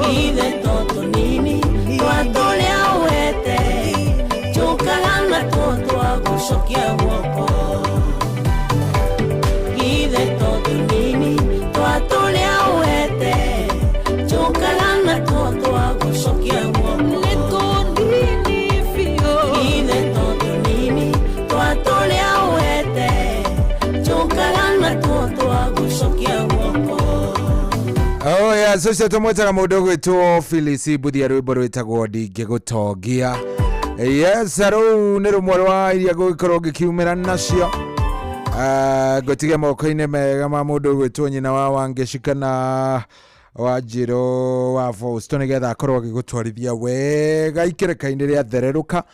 R: Githĩ to tũnini twa tũrĩa ũhete, tũkaga natuo twa gũcokia guoko. Githĩ to tũnini twa tũrĩa ũhete, tũkaga natuo twa gũcokia guoko. Githĩ to tũnini twa tũrĩa ũhete, tũkaga natuo twa gũcokia guoko.
O: Oh yes, ũcio tũmwĩtaga mũndũ ũgwĩtwo Phyllis Mbuthia, rwĩmbo rwĩtagwo ndingĩgũtongia. Yes, rũu nĩ rũmwe rwa iria ngũgĩkorwo ngĩkiumĩra nacio. Ngũtige moko-inĩ mega ma mũndũ ũgwĩtwo nyina wa Wangeci kana wa Njĩrũ wa Fausto, nĩgetha akorwo agĩgũtwarithia wega ikĩrĩka-inĩ rĩa thererũka,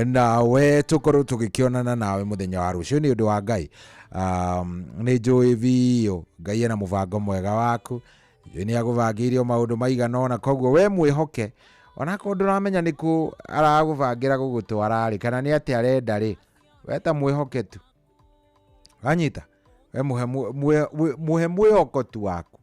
O: nawe tũkorwo tũgĩkĩonana nawe mũthenya wa rũciũ nĩ ũndũ wa Ngai. Nĩ njũĩ biũ Ngai ena mũbango mwega waku, njũĩ nĩ agũbangĩire maũndũ maigana ũna, koguo we mwĩhoke onakorwo ndũramenya nĩkũ aragũbangĩra gũgũtwara rĩ, kana nĩ atĩa arenda rĩ, we ta mwĩhoke tu. Wanyita, we muhe mwĩhoko tu waku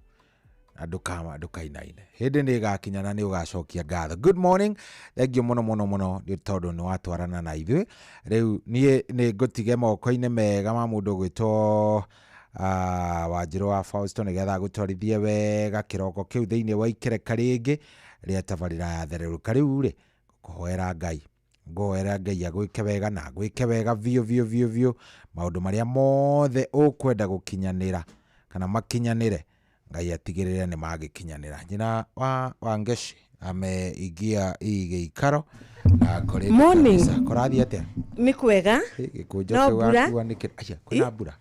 O: na ndũkainaine. Hĩndĩ nĩ ĩgakinya na nĩ ũgacokia ngatho. Good morning, thank you mũno mũno mũno nĩ tondũ nĩ watwarana na ithuĩ. Rĩu niĩ nĩ ngũtige moko-inĩ mega ma mũndũ ũgwĩtwo Wanjirũ wa Fausto nĩgetha agũtwarithie wega kĩroko kĩu thĩinĩ wa ikereka rĩngĩ rĩa tabarĩra ya thererũka. Rĩu rĩ, kũhoera Ngai, ngũhoera Ngai agwĩke wega na agwĩke wega biũ biũ biũ biũ, maũndũ marĩa mothe ũkwenda gũkinyanĩra kana makinyanĩre, Ngai atigĩrĩre nĩ magĩkinyanĩra. Nyina wa Wangeci ameingia hii gĩikaro na ngorĩte
E: Morning.
O: kabisa. Kũrathiĩ atĩa?
E: Nĩ kwega.
O: Gĩkũnjo
E: No
O: kĩu
E: mbura.
O: wakua nĩkĩ? Aya, kwĩna mbura?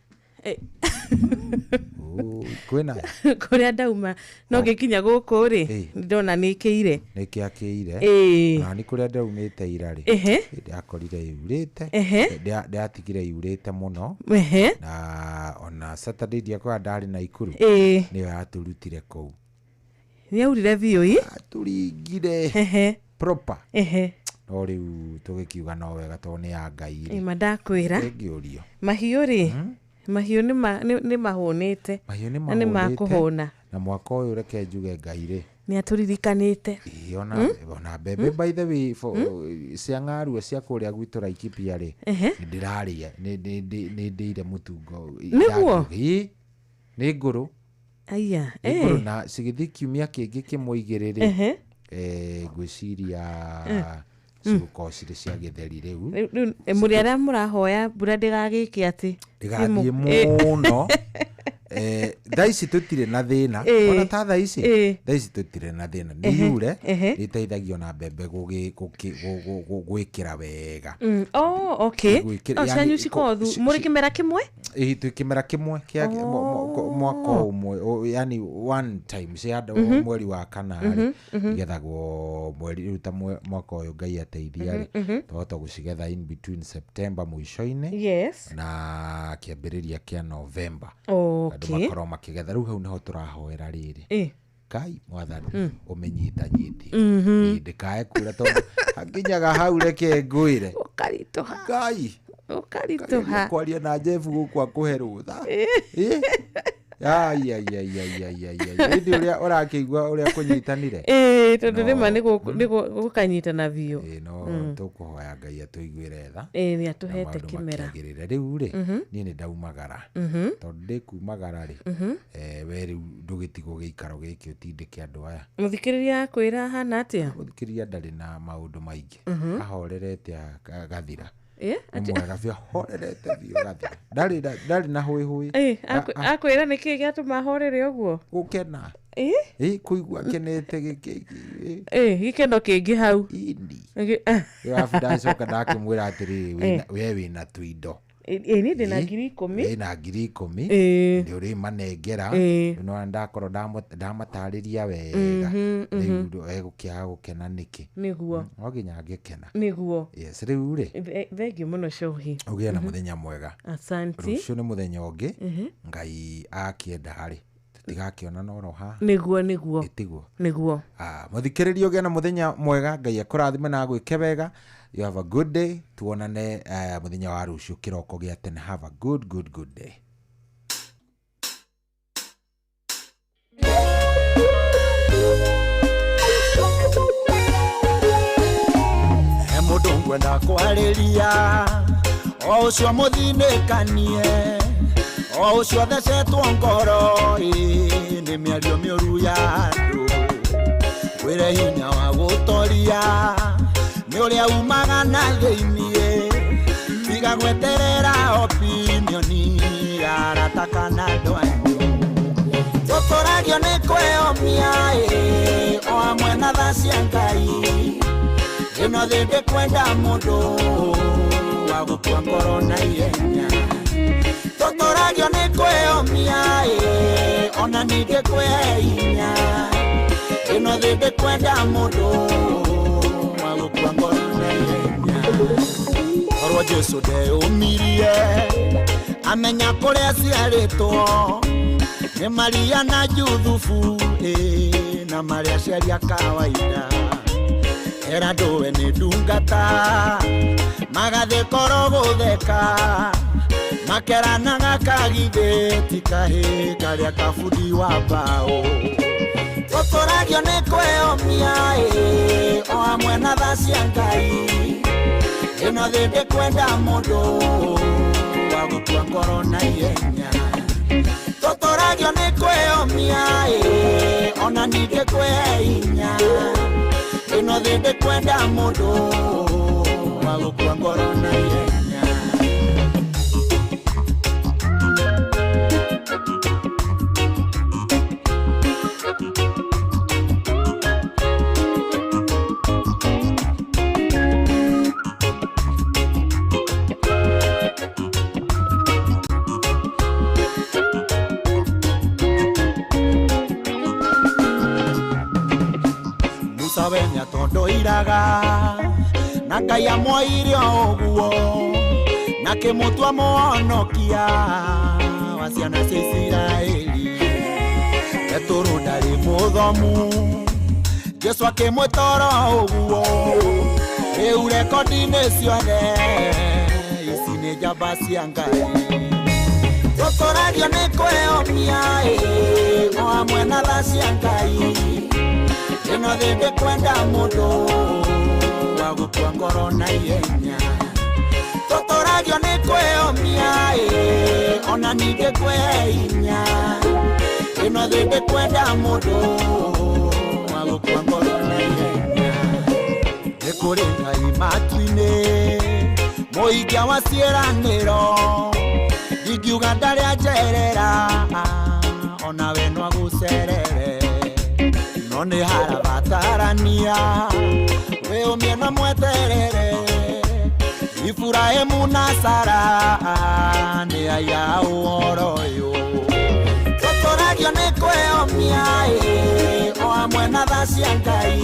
O: Ũ, kwĩna
E: Kũrĩa ndauma no ngĩkinya gũkũ rĩ, ndona nĩ ĩkĩire.
O: Nĩkĩakĩire.
E: Ĩĩ.
O: Na nĩ kũrĩa ndaumĩte ira rĩ, ndĩrakorire yurĩte. Ndĩratigire yurĩte mũno. Na ona Saturday ndiakorora ndarĩ Naikuru. Nĩyo yatũrutire kũu.
E: Nĩ aurire biũ ĩ.
O: Tũringire proper. No rĩu tũgĩkiuga no wega tondũ nĩ ya Ngai rĩ.
E: Ĩma ndakwĩra.
O: Ĩngĩũrio.
E: Mahiũ rĩ, mahiũ nĩ mahũnĩte.
O: Mahiũ nĩ
E: Na nĩ
O: mahũnĩte.
E: makũhũna.
O: Na mwaka ũyũ reke njuge Ngai rĩ,
E: Nĩ atũririkanĩte.
O: Ĩĩ, ona mbembe by the way cia ng'arua cia kũrĩa gwitũ Laikipia rĩ, nĩ ndĩrarĩa, nĩ ndĩire mũtungo.
E: Nĩguo?
O: Ĩĩ, nĩ ngũrũ.
E: Aya.
O: Nĩ ngũrũ na cigĩthiĩ kiumia kĩngĩ kĩmwe igĩrĩ rĩ, ngwĩciria cigũkorwo cirĩ cia gĩtheri rĩu.
E: Rĩu mũrĩ arĩa mũrahoya mbura ndĩgagĩke atĩ.
O: Ndĩgathiĩ mũno. Thaa ici tũtirĩ na thĩna. Ona ta thaa ici, thaa ici tũtirĩ na thĩna, nĩ yure, nĩ ĩteithagia ona mbembe gwĩkĩra wega.
E: Oh, okay.
O: Gwĩkĩra-
E: Oh,
O: yani
E: cianyu cikoragwo mũrĩ kĩmera kĩmwe?
O: Ĩĩ, twĩ kĩmera kĩmwe kĩa mwaka ũmwe, yani one time cia mweri wa kana rĩ, igethagwo mweri rĩu ta mwaka ũyũ Ngai ateithia rĩ, twahota gũcigetha in between September mũico-inĩ na kĩambĩrĩria kĩa November. Andũ makorwo makĩgetha. Rĩu hau nĩho tũrahoera rĩrĩ, Ngai mwathani ũmĩnyitanyiti. Ĩĩ, ndĩkae kura tondũ hakinyaga hau reke ngwĩre
E: Ũkaritũha.
O: Ngai
E: Ũkaritũha.
O: Kwaria na Jeff gũkũ akũhe rũtha. Ĩ? Ai, ai, ai, ai, ai, ai, ai. Ĩndĩ ũrĩa ũrakĩigua ũrĩa kũnyitanire.
E: Ĩĩ, tondũ rĩma nĩ gũkanyitana biũ.
O: Ĩĩ, no tũkũhoya Ngai atũiguĩre tha.
E: Ĩĩ, nĩ
O: Na
E: atũhete
O: maũndũ
E: kĩmera.
O: makĩagĩrĩre. Rĩu rĩ, niĩ nĩ ndaumagara. Tondũ ndĩkumagara rĩ, we rĩu ndũgĩtigwo gĩikaro gĩkĩ ũtindĩke andũ aya.
E: Mũthikĩrĩria akwĩra hana atĩa?
O: Mũthikĩrĩria ndarĩ na maũndũ maingĩ. Ahorerete agathira.
E: Ĩ,
O: Nĩ mwega biũ, ahorerete biũ gathira. Ndarĩ na hũĩhũĩ.
E: Ĩ, akwĩra nĩkĩ gĩatũma ahorere ũguo?
O: Gũkena.
E: Ĩ?
O: Ĩ, kũigua akenete gĩkĩ.
E: Ĩ, gĩkeno kĩngĩ hau.
O: Indi. Arabu ndacoka ndakĩmwĩra atĩrĩrĩ, we wĩna tũindo.
E: Ĩ, niĩ ndĩna
O: Ĩ,
E: 10,000.
O: Wĩna 10,000. Nĩ ũrĩmanengera. Nĩ ndakorwo ndamatarĩria wega. Rĩu egũkĩaga gũkena nĩkĩ?
E: Nĩguo.
O: No nginya angĩkena.
E: Nĩguo.
O: Yes, rĩu rĩ.
E: Thengiũ mũno Cohi.
O: Ũgĩe na mũthenya mwega.
E: Asanti.
O: Rũciũ nĩ mũthenya ũngĩ. Ngai akĩenda rĩ, tũtigakĩonana oro haha.
E: Nĩguo, nĩguo.
O: Ĩtiguo.
E: Nĩguo.
O: Mũthikĩrĩria ũgĩe na mũthenya mwega, Ngai akũrathime na agwĩke wega. You have a good day. Tuonane mũthenya wa rũciũ kĩroko gĩa tene. Have a good, good, good day.
F: He mũndũ ngwenda kwarĩria, o ũcio mũthinĩkanie, o ũcio thecetwo ngoro ĩ, nĩ mĩario mĩũru ya andũ. Wĩre hinya wa gũtoria nĩ ũrĩa umaga na thĩiniĩ, tiga gweterera opinioni ya arata kana andũ anyu. Tũtũragio nĩ kwĩyomia ĩ, o hamwe na tha cia Ngai. Ĩno thĩ ndĩkwenda mũndũ wa gũkua ngoro na ihenya. Tũtũragio nĩ kwĩyomia ĩ, ona ningĩ kwĩhe hinya. Ĩno thĩ ndĩkwenda mũndũ wa gũkua ngoro na ihenya. Korwo Jesũ ndeyũmirie amenya kũrĩa aciarĩtwo nĩ Maria na Juthubu ĩ, na marĩa aciari a kawaida. Era ndũwe nĩ ndungata magathĩ korwo gũtheka, makeranaga kagithĩ ti kahĩ karĩa kabundi wa mbaũ. Tũtũragio nĩ kwĩyomia ĩ, o hamwe na tha cia Ngai. Ĩno thĩ ndĩkwenda mũndũ wa gũkua ngoro na ihenya. Tũtũragio nĩ kwĩyũmia ĩ, ona ningĩ kwĩhinya. Ĩno thĩ ndĩkwenda mũndũ wa gũkua ngoro na ihenya. Musa we nĩatondoiraga na Ngai amwoire o ũguo na kĩmũtua mũhonokia wa ciana cia Isiraeli. Petũrũ ndarĩ mũthomu, Jesũ akĩmwĩta oro ũguo. Rĩu rekondi-inĩ ciothe ici nĩ njamba cia Ngai. Tũtũragio nĩ kwĩyũmia ĩ, o hamwe na tha cia Ngai. Ĩno thĩ ndĩkwenda mũndũ wa gũkua ngoro na ihenya. Tũtũragio nĩ kwĩyũmia ĩ, ona ningĩ kwĩhinya. Ĩno thĩ ndĩkwenda mũndũ wa gũkua ngoro na ihenya. Nĩ kũrĩ Ngai matu-inĩ, mũikia wa ciĩranĩro. Ndingiuga ndarĩ anjerera, onawe no agũcerere. No nĩ harabatarania wĩyũmie na mweterere. Iburahĩmu na Sara nĩ aya ũhoro ũyũ. Tũtũragio nĩ kwĩyũmia ĩ, o hamwe na tha cia Ngai.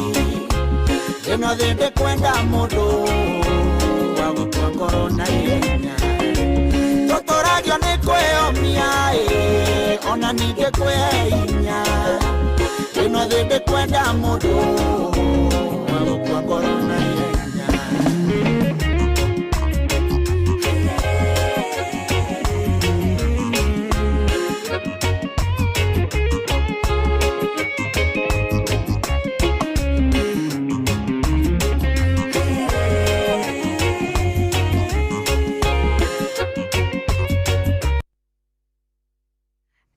F: Ĩno thĩ ndĩkwenda mũndũ wa gũkua ngoro na ihenya. Tũtũragio nĩ kwĩyũmia ĩ, ona ningĩ kwĩhinya. Ĩno thĩ ndĩkwenda mũndũ wa gũkua ngoro na ihenya.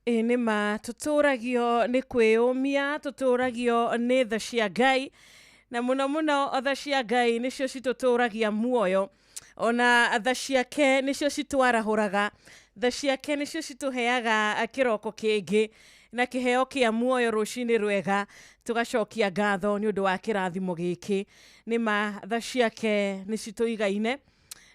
E: Ĩ nĩ ma tũtũragio nĩ kwĩyũmia, tũtũragio nĩ tha cia Ngai, na mũno mũno tha cia Ngai nĩcio citũtũragia muoyo, ona tha ciake nĩcio citwarahũraga, tha ciake nĩcio citũheaga kĩroko kĩngĩ na kĩheo kĩa muoyo rũcinĩ rwega, tũgacokia ngatho nĩ ũndũ wa kĩrathimo gĩkĩ. Nĩ ma tha ciake nĩ citũigaine,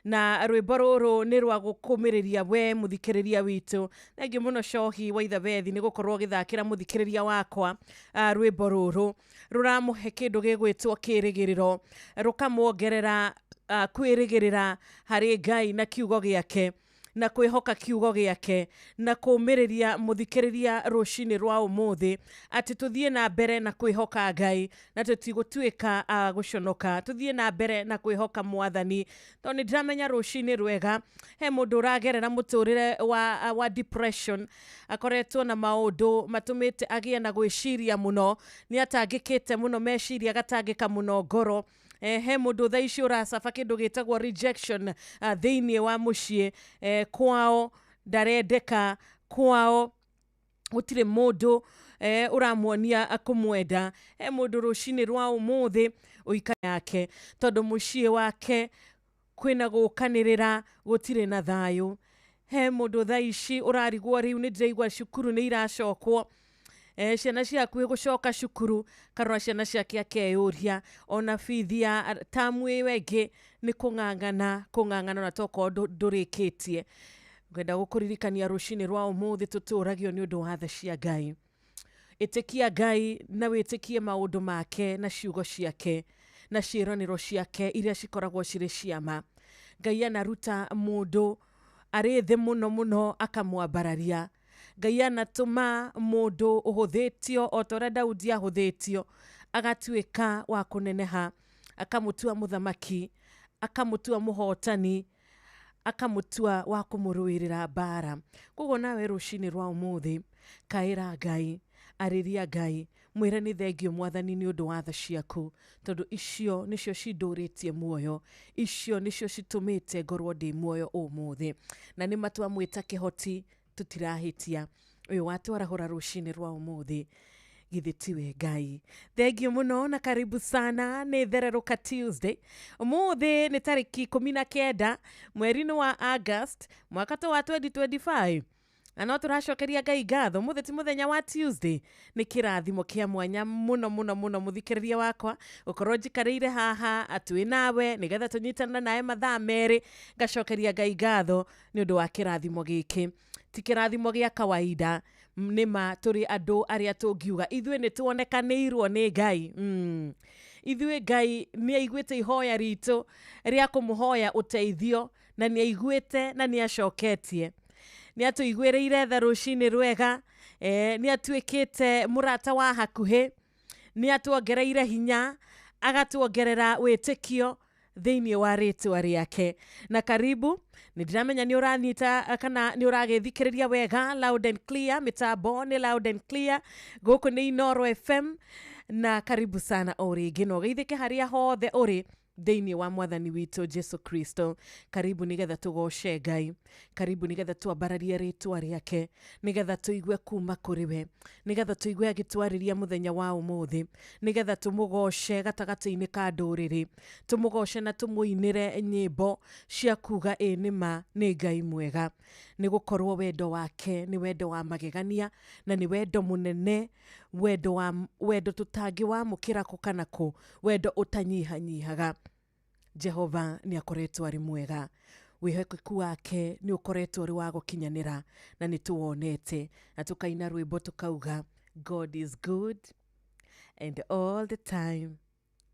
E: na rwĩmbo rũrũ nĩ rwa gũkũmĩrĩria we mũthikĩrĩria witũ. Thengiũ mũno Cohi wa Ithabethi nĩ gũkorwo ũgĩthakĩra mũthikĩrĩria wakwa rwĩmbo rũrũ rũramũhe kĩndũ gĩgwĩtwo kĩrĩgĩrĩro, rũkamwongerera kwĩrĩgĩrĩra harĩ Ngai na kiugo gĩake, na kwĩhoka kiugo gĩake, na kũmĩrĩria mũthikĩrĩria rũcinĩ rwa ũmũthĩ atĩ tũthiĩ na mbere na kwĩhoka Ngai na tũtigũtuĩka a gũconoka, tũthiĩ na mbere na kwĩhoka Mwathani, tondũ nĩ ndĩramenya rũcinĩ rwega he mũndũ ũragerera mũtũrĩre wa depression, akoretwo na maũndũ matũmĩte agĩe na gwĩciria mũno, nĩ atangĩkĩte mũno meciria, agatangĩka mũno ngoro. He mũndũ thaa ici ũracaba kĩndũ gĩtagwo rejection thĩinĩ wa mũciĩ, kwao ndarendeka, kwao gũtirĩ mũndũ ũramuonia kũmwenda. He mũndũ rũcinĩ rwa ũmũthĩ ũika yake tondũ mũciĩ wake kwĩna gũkanĩrĩra, gũtirĩ na thayũ. He mũndũ thaa ici ũrarigwo rĩu nĩ ndĩraigua cukuru nĩ iracokwo, ciana ciakuhĩ gũcoka cukuru, karora ciana ciake akeyũria ona bithi ya tamu ĩyo ĩngĩ nĩ kũng'ang'ana kũng'ang'ana ona tokorwo ndũrĩkĩtie. Ngwenda gũkũririkania rũcinĩ rwa ũmũthĩ tũtũragio nĩ ũndũ wa tha cia Ngai. Ĩtĩkia Ngai na wĩtĩkie maũndũ make na ciugo ciake na ciĩranĩro ciake iria cikoragwo cirĩ ciama. Ngai anaruta mũndũ arĩ thĩ mũno mũno akamwambararia. Ngai anatũma mũndũ ũhũthĩtio o ta ũrĩa Daudi ahũthĩtio, agatuĩka wa kũneneha, akamũtua mũthamaki, akamũtua mũhotani, akamũtua wa kũmũrũĩrĩra mbara. Koguo nawe rũcinĩ rwa ũmũthĩ kaĩra Ngai, arĩria Ngai, mwĩre nĩ thengio Mwathani nĩ ũndũ wa tha ciaku, tondũ icio nĩcio cindũrĩtie muoyo, icio nĩcio citũmĩte ngorwo ndĩ muoyo ũmũthĩ. Na nĩ matwamwĩta kĩhoti tũtirahĩtia. Ũyũ watwarahũra rũcinĩ rwa ũmũthĩ, githĩ tiwe Ngai? Thengio mũno na karibu sana. Nĩ Thererũka Tuesday. Ũmũthĩ nĩ tarĩki 19 mweri-inĩ wa August mwaka wa 2025, na no tũracokeria Ngai ngatho. Mũthĩ ti mũthenya wa Tuesday, nĩ kĩrathimo kĩa mwanya mũno mũno mũno, mũthikĩrĩria wakwa, gũkorwo njikarĩire haha atwĩ nawe nĩgetha tũnyitane nawe mathaa 2. Ngacokeria Ngai ngatho nĩ ũndũ wa kĩrathimo gĩkĩ. Ti kĩrathimo gĩa kawaida. Nĩma tũrĩ andũ arĩa tũngiuga ithuĩ nĩ tuonekanĩirwo nĩ Ngai. Ithuĩ Ngai nĩ aiguĩte ihoya ritũ rĩa kũmũhoya ũteithio, na nĩ aiguĩte na nĩ acoketie. Nĩ atũiguĩrĩire tha rũcinĩ rwega. Nĩ atuĩkĩte mũrata wa hakuhĩ, nĩ atuongereire hinya, agatuongerera wĩtĩkio thĩinĩ wa rĩtwa rĩake. Na karibu, nĩ ndĩramenya nĩ ũranyita kana nĩ ũragĩthikĩrĩria wega, loud and clear. Mĩtambo nĩ loud and clear. Gũkũ nĩ Inoro FM, na karibu sana o rĩngĩ, na ũgeithĩke harĩa hothe ũrĩ thĩinĩ wa mwathani witũ Jesu Kristo. Karibu nĩgetha tũgoce Ngai, karibu nĩgetha twambararie rĩtwa rĩake, nĩgetha tũigue kuma kũrĩ we, nĩgetha tũigue agĩtwarĩria mũthenya wa ũmũthĩ, nĩgetha tũmũgoce gatagatĩ-inĩ ka ndũrĩrĩ, tũmũgoce na tũmũinĩre nyĩmbo cia kuga ĩ nĩma nĩ Ngai mwega, nĩ gũkorwo wendo wake nĩ wendo wa magegania na nĩ wendo mũnene, wendo wa wendo tũtangĩwamũkĩra kũ kana kũ, wendo ũtanyihanyihaga. Jehova nĩ akoretwo arĩ mwega, wĩhokeku wake nĩ ũkoretwo ũrĩ wa gũkinyanĩra, na nĩ tũwonete na tũkaina rwĩmbo tũkauga, God is good and all the time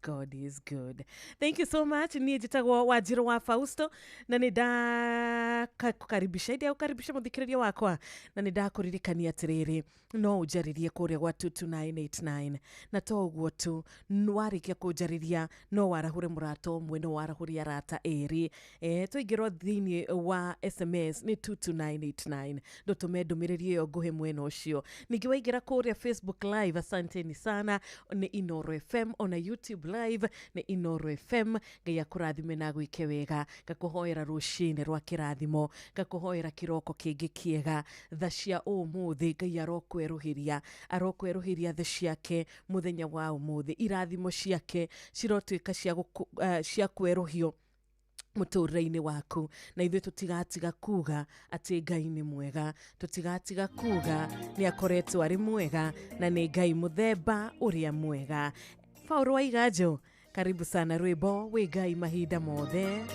E: God is good. Thank you so much. Niĩ njĩtagwo Wanjirũ wa Fausto, na nĩ ndakukaribisha, ndagũkaribisha mũthikĩrĩria wakwa, na nĩ ndakũririkania atĩrĩrĩ, no ũnjarĩrie kũrĩa gwa 22989, na to ũguo tu, warĩkia kũnjarĩria no warahũre mũrata ũmwe, no warahũre arata 2. Twaingĩrwo thĩinĩ wa SMS nĩ 22989, ndũtũme ndũmĩrĩri ĩyo nguhĩ mwena ũcio. Ningĩ waingĩra kũrĩa Facebook Live, asanteni sana, nĩ Inoro FM, ona YouTube Live nĩ Inoro FM. Ngai akũrathime na agwĩke wega. Ngakũhoera rũcinĩ rwa kĩrathimo, ngakũhoera kĩroko kĩngĩ kĩega. Tha cia ũmũthĩ Ngai arokwerũhĩria, arokwerũhĩria tha ciake mũthenya wa ũmũthĩ. Irathimo ciake cirotuĩka cia kwerũhio mũtũrĩre-inĩ waku, na ithuĩ tũtigatiga kuga atĩ Ngai nĩ mwega, tũtigatiga kuga nĩ akoretwo arĩ mwega na nĩ Ngai mũthemba ũrĩa mwega. Paul wa Iganjo, karibu sana, rwĩmbo wĩ Ngai mahinda mothe.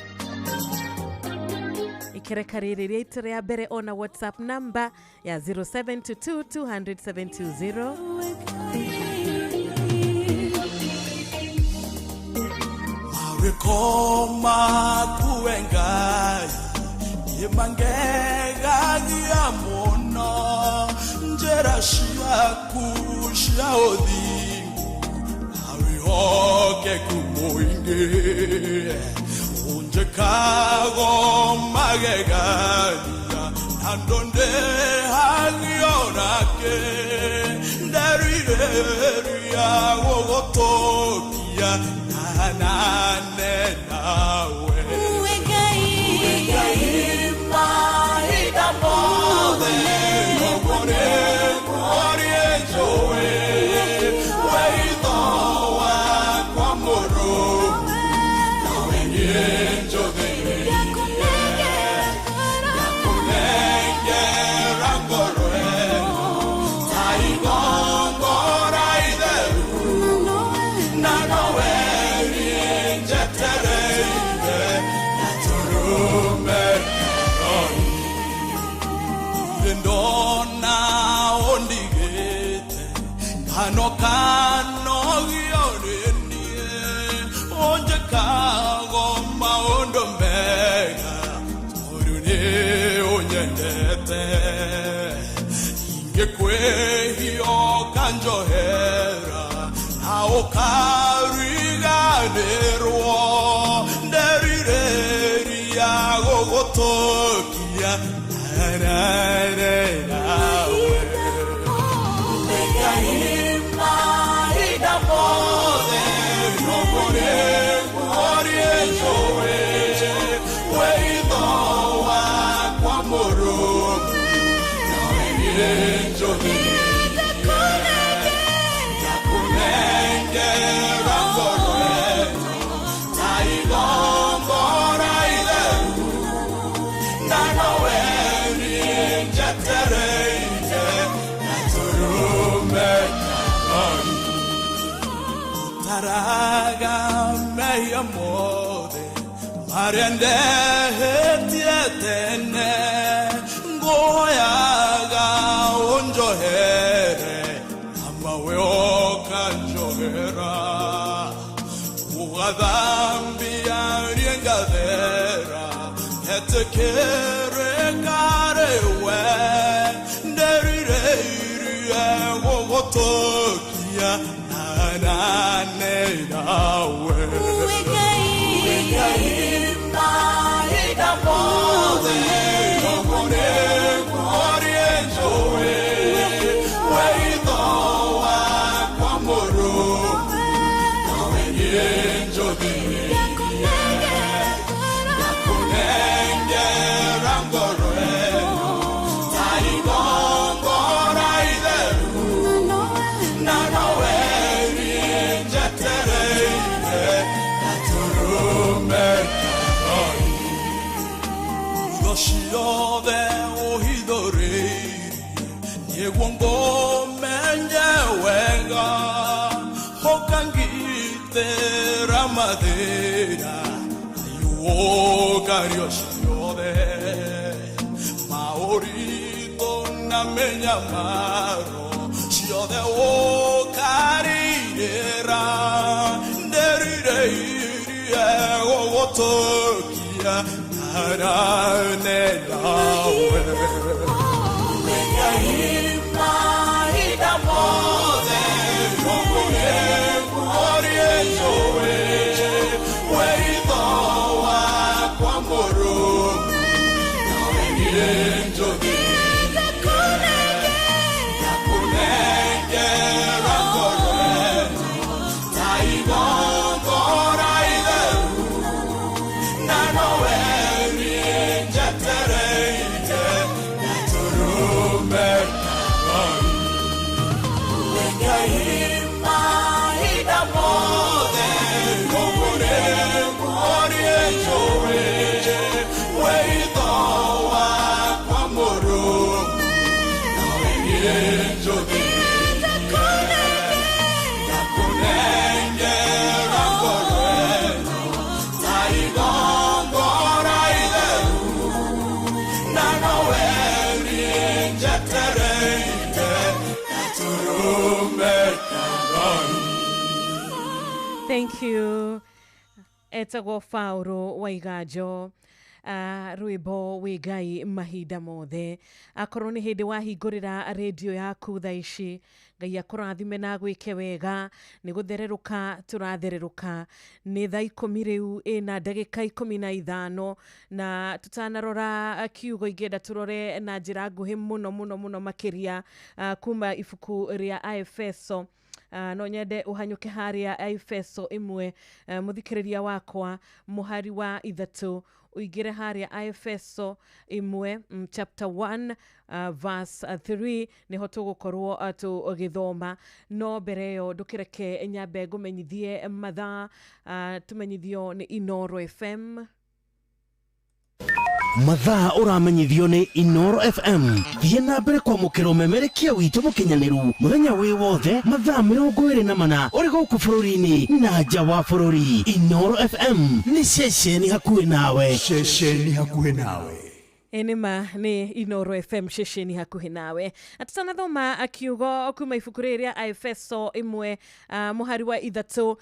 E: Ikereka rĩrĩ rĩa ita rĩa mbere ona WhatsApp namba ya 0722 200 720.
A: Marikoma kuwe Ngai imangegagia mũno, njĩra ciaku cia ũthingu awihoke kumuingi, unjekago magegania na ndonde hagionake, nderireria gũgũtũkia nanane nawe.
R: Uwe Ngai
A: mahinda mothe, ũguo nĩguo njũĩ wĩitho wakwa mũrũmu, nawe niĩ njũthĩrĩirie, ngakũnengera ngoro ĩno ta igongona itheru, na nowe niĩ njetereire gatũrũme karori. Ndona ũndigĩte kano kano gĩo nĩ niĩ, ũnjĩkago maũndũ mega tondũ nĩ ũnyendete. Ingĩkwĩhia ũkanjohera na ũkariganĩrwo, nderirĩria gũgũtũkia nanane nawe. Ngai mahinda mothe, ũguo nĩguo njũĩ wĩitho wakwa mũrũmu, nawe niĩ
G: mehia mothe marĩa ndehĩtie tene ngũhoyaga ũnjohere amawe ũkanjohera ugathambia riengathera etĩkĩrĩka rĩwe nderirĩirie gũgũtũkia nanane nawe mahinda mothe ũguo nĩguo njũĩ wĩitho wakwa mũrũmu nowe niĩ njũthĩrĩirie ndakũnengera ngoro ĩno ta igongona itheru na nowe niĩ njetereire gatũrũme ka Ngai Indo ciothe ũhithũrĩirie nĩguo ngũmenye wega ũkangitĩra mathĩna ayũkario ciothe maũritũ na mĩnyamaro ciothe ũkarirĩra nderirĩirie gũgũtũkia nanane nawe mahinda mothe ũguo nĩguo njũĩ wĩitho wakwa mũrũmu nowe niĩ njũthĩrĩirie ndakũnengera ngoro ĩno ta igongona itheru na nowe niĩ njetereire gatũrũme ka Ngai mahinda mothe ũguo nĩguo njũĩ wĩitho wakwa mũrũmu nowe niĩ njũthĩrĩirie ndakũnengera ngoro ĩno ta igongona itheru na nowe niĩ njetereire gatũrũme ka Ngai.
J: Thank you. Etagwo Faũrũ Waiganjo rwĩmbo wĩ Ngai mahinda mothe. Akorwo nĩ hĩndĩ wahingũrĩra rĩndiũ yaku thaa ici, Ngai akũrathime na agwĩke wega. Nĩ gũthererũka tũrathererũka. Nĩ thaa 10 rĩu ĩna ndagĩka 15 na tũtanarora kiugo ingĩenda tũrore na njĩra nguhĩ mũno mũno mũno makĩria kuma ibuku rĩa Aefeso. No nyende ũhanyũke harĩa Aefeso 1 mũthikĩrĩria wakwa mũhari wa 3 ũingĩre harĩa Aefeso 1 chapter 1 verse 3 nĩho tũgũkorwo tũgĩthoma. No mbere ĩyo ndũkĩreke nyambe ngũmenyithie mathaa tũmenyithio nĩ Inoro FM.
B: Mathaa ũramenyithio nĩ Inoro FM. Thiĩ na mbere kwamũkĩra ũmemerekia witũ mũkinyanĩru mũthenya wĩ wothe mathaa 24 ũrĩ gũkũ bũrũri-inĩ na nja wa bũrũri. Inoro FM nĩ ceceni hakuhĩ nawe.
O: Ceceni hakuhĩ nawe.
J: Nĩma nĩ Inoro FM ceceni hakuhĩ nawe. Na tũtanathoma kiugo kuma ibuku rĩrĩ rĩa Aefeso 1 mũhari wa 3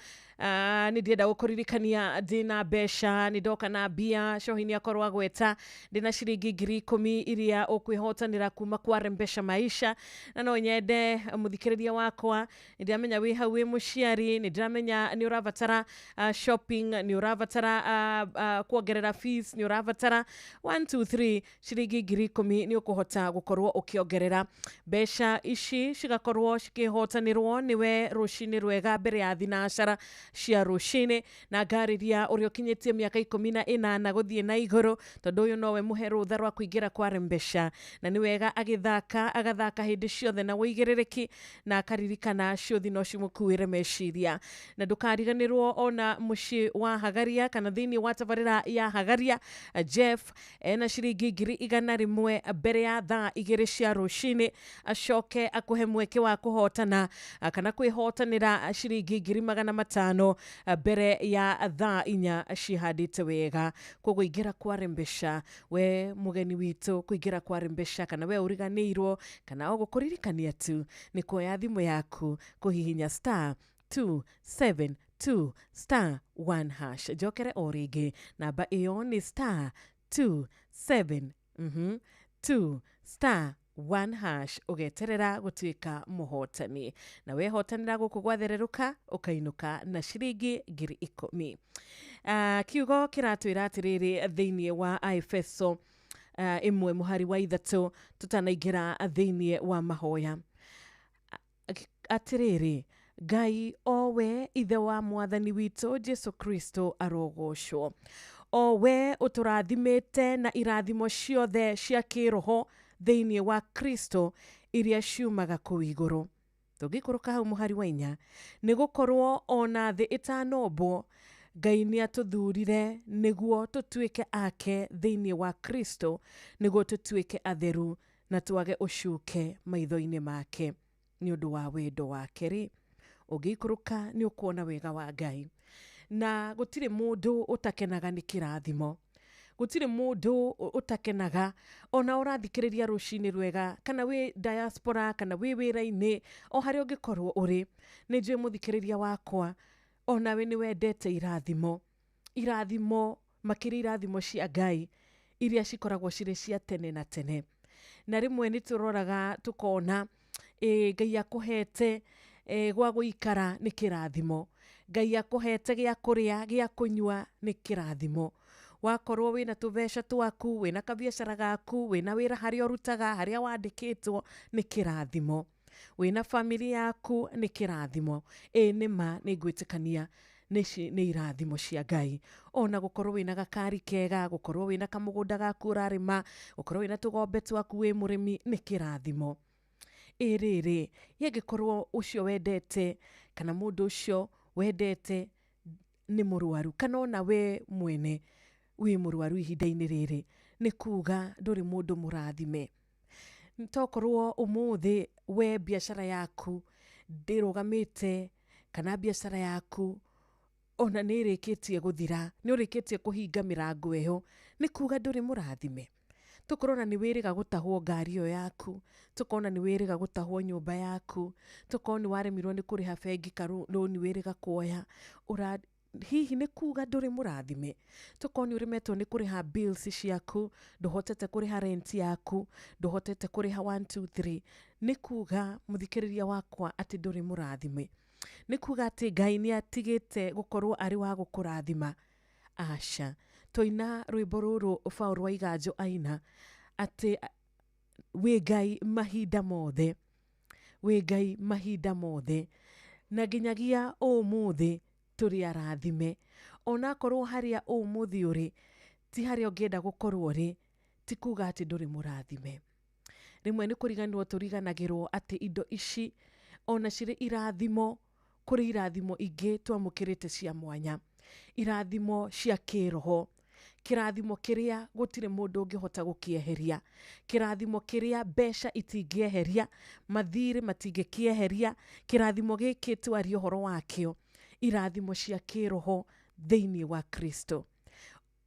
J: nĩ ndĩrenda gũkũririkania ndĩna mbeca, nĩ ndoka na mbia cohi nĩ akorwo agweta ndĩna ciringi 10,000 iria ũkwĩhotanĩra kuma kwa Rembesha Maisha. Na no nyende mũthikĩrĩria wakwa, nĩ ndĩramenya wĩ hau wĩ mũciari, nĩ ndĩramenya nĩ ũrabatara shopping, nĩ ũrabatara kuongerera fees, nĩ ũrabatara 1 2 3 ciringi 10,000 nĩ ũkũhota gũkorwo ũkĩongerera mbeca ici cigakorwo cikĩhotanĩrwo nĩwe rũcinĩ rwega mbere ya thinacara cia rũcinĩ. Na ngarĩria ũrĩa ũkinyĩtie mĩaka 18 gũthiĩ na igũrũ, tondũ ũyũ nowe mũhe rũtha rwa kũingĩra kwa Rembesha. Na nĩ wega agĩthaka agathaka hĩndĩ ciothe na ũigĩrĩrĩki, na akaririkana ciũthi no cimũkuĩre meciria. Na ndũkariganĩrwo ona mũciĩ wa Hagaria kana thĩinĩ wa tabarĩra ya Hagaria, Jeff ena ciringi 100,000 mbere ya thaa 2 cia rũcinĩ, acoke akũhe mweke wa kũhotana kana kwĩhotanĩra ciringi 500,000. ithano mbere ya thaa inya cihandĩte wega. Koguo ingĩra kware mbeca we mũgeni witũ, kũingĩra kware mbeca kana we ũriganĩirwo kana o gũkũririkania tu nĩ kuoya thimũ yaku kũhihinya star 272 star 1 hash. Njokere o rĩngĩ, namba ĩyo nĩ star 27 2 star 1 hash, ũgeterera gũtuĩka mũhotani na wehotanĩra gũkũ gwathererũka ũkainũka na ciringi 10,000. Kiugo kĩratwĩra atĩrĩrĩ thĩinĩ wa Aefeso 1 mũhari wa 3 tũtanaingĩra thĩinĩ wa mahoya, atĩrĩrĩ, Ngai o we ithe wa mwathani witũ Jesu Kristo arogocwo, o we ũtũrathimĩte na irathimo ciothe cia kĩroho thĩinĩ wa Kristo iria ciumaga kũu igũrũ. Tũngĩikũrũka hau mũhari wa 4, nĩ gũkorwo ona thĩ ĩtanombwo Ngai nĩ atũthurire nĩguo tũtuĩke ake thĩinĩ wa Kristo, nĩguo tũtuĩke atheru na twage ũcuke maitho-inĩ make nĩ ũndũ wa wendo wake. Rĩ, ũngĩikũrũka nĩ ũkuona wega wa Ngai, na gũtirĩ mũndũ ũtakenaga nĩ kĩrathimo, gũtirĩ mũndũ ũtakenaga ona ũrathikĩrĩria rũcinĩ rwega, kana wĩ diaspora kana wĩ wĩra-inĩ, o harĩa ũngĩkorwo ũrĩ. Nĩ njũĩ mũthikĩrĩria wakwa onawe nĩ wendete irathimo, irathimo makĩria irathimo cia Ngai iria cikoragwo cirĩ cia tene na tene. Na rĩmwe nĩ tũroraga tũkona Ngai akũhete gwa gũikara nĩ kĩrathimo, Ngai akũhete gĩa kũrĩa gĩa kũnyua nĩ kĩrathimo, wakorwo wĩna tũbeca twaku, wĩna kabiacara gaku, wĩna wĩra harĩa ũrutaga, harĩa wandĩkĩtwo nĩ kĩrathimo, wĩna family yaku nĩ kĩrathimo. Ĩĩ nĩ ma nĩ ngwĩtĩkania nĩ irathimo cia Ngai. Ona gũkorwo wĩna gakari kega, gũkorwo wĩna kamũgũnda gaku ũrarĩma, gũkorwo wĩna tũgombe twaku wĩ mũrĩmi nĩ kĩrathimo. Ĩ rĩrĩ, yangĩkorwo ũcio wendete kana mũndũ ũcio wendete nĩ mũrwaru, kana ona we mwene wĩ mũrwaru ihinda-inĩ rĩrĩ, nĩ kuga ndũrĩ mũndũ mũrathime. Tokorwo ũmũthĩ we biacara yaku ndĩrũgamĩte, kana biacara yaku ona nĩ ĩrĩkĩtie gũthira, nĩ ũrĩkĩtie kũhinga mĩrango ĩyo, nĩ kuga ndũrĩ mũrathime. Tũkorona nĩ wĩrĩga gũtahwo ngari ĩyo yaku, tũkona nĩ wĩrĩga gũtahwo nyũmba yaku, tũkorwo nĩ waremirwo nĩ kũrĩha bengi karũni wĩrĩga kuoya, hihi nĩ kuga ndũrĩ mũrathime. Tũkorwo nĩ ũremetwo nĩ kũrĩha bills ciaku, ndũhotete kũrĩha rent yaku, ndũhotete kũrĩha 1 2 3, nĩ kuga mũthikĩrĩria wakwa atĩ ndũrĩ mũrathime. Nĩ kuga atĩ Ngai nĩ atigĩte gũkorwo arĩ wa gũkũrathima. Aca, twaina rwĩmbo rũrũ Paul wa Iganjo aina atĩ wĩ Ngai mahinda mothe, wĩ Ngai mahinda mothe, na nginyagia ũmũthĩ tũrĩ arathime. Onakorwo harĩa ũmũthĩ ũrĩ ti harĩa ũngĩenda gũkorwo ũrĩ, ti kuga atĩ ndũrĩ mũrathime. Rĩmwe nĩ kũriganĩrwo tũriganagĩrwo atĩ indo ici ona cirĩ irathimo, kũrĩ irathimo ingĩ twamũkĩrĩte cia mwanya, irathimo cia kĩroho, kĩrathimo kĩrĩa gũtirĩ mũndũ ũngĩhota gũkĩeheria, kĩrathimo kĩrĩa mbeca itingĩeheria, mathirĩ matingĩkĩeheria, kĩrathimo gĩkĩ twaria ũhoro wakĩo, irathimo cia kĩroho thĩinĩ wa Kristo.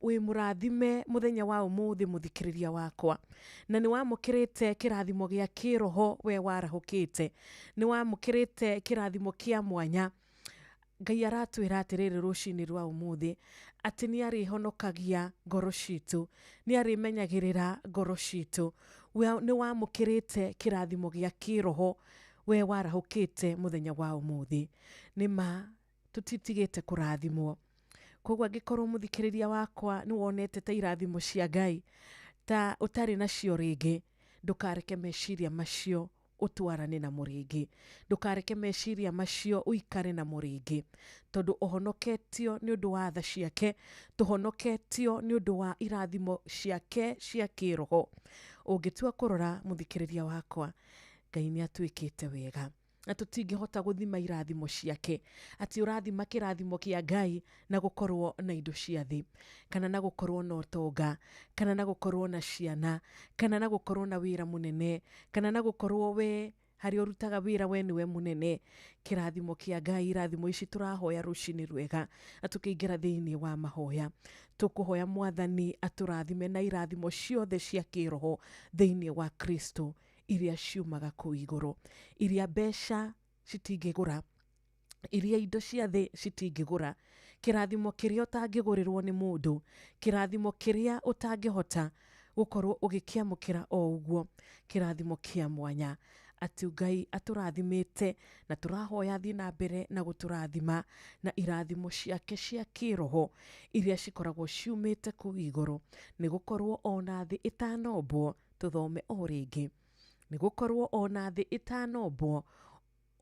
J: Wĩ mũrathime mũthenya wa ũmũthĩ mũthikĩrĩria wakwa, na nĩ wamũkĩrĩte kĩrathimo gĩa kĩroho we warahũkĩte, nĩ wamũkĩrĩte kĩrathimo kĩa mwanya. Ngai aratwĩra atĩrĩrĩ rũcinĩ rwa ũmũthĩ atĩ nĩ arĩhonokagia ngoro citũ, nĩ arĩmenyagĩrĩra ngoro citũ. Nĩ wamũkĩrĩte kĩrathimo gĩa kĩroho we warahũkĩte mũthenya wa ũmũthĩ. Nĩ ma tũtitigĩte kũrathimwo. Koguo angĩkorwo mũthikĩrĩria wakwa nĩ wonete ta irathimo cia Ngai ta ũtarĩ nacio rĩngĩ, ndũkareke meciria macio ũtwarane namo rĩngĩ, ndũkareke meciria macio ũikare namo rĩngĩ, tondũ ũhonoketio nĩ ũndũ wa tha ciake, tũhonoketio nĩ ũndũ wa irathimo ciake cia kĩroho. Ũngĩtua kũrora mũthikĩrĩria wakwa, Ngai nĩ atuĩkĩte wega, na tũtingĩhota gũthima irathimo ciake, atĩ ũrathima kĩrathimo kĩa Ngai na gũkorwo na indo cia thĩ, kana na gũkorwo na ũtonga, kana na gũkorwo na ciana, kana na gũkorwo na wĩra mũnene, kana na gũkorwo we Harĩa ũrutaga wĩra we nĩwe mũnene. Kĩrathimo kĩa Ngai, irathimo ici tũrahoya rũcinĩ rwega na tũkĩingĩra thĩinĩ wa mahoya. Tũkũhoya Mwathani atũrathime na irathimo ciothe cia kĩroho thĩinĩ wa Kristo iria ciumaga kũu igũrũ, iria mbeca citingĩgũra, iria indo cia thĩ citingĩgũra, kĩrathimo kĩrĩa ũtangĩgũrĩrwo nĩ mũndũ, kĩrathimo kĩrĩa ũtangĩhota gũkorwo ũgĩkĩamũkĩra o ũguo, kĩrathimo kĩa mwanya atĩ Ngai atũrathimĩte na tũrahoya athiĩ na mbere na gũtũrathima na irathimo ciake cia kĩroho iria cikoragwo ciumĩte kũu igũrũ, nĩ gũkorwo ona thĩ ĩtanombwo, tũthome o rĩngĩ, nĩ gũkorwo ona thĩ ĩtanombwo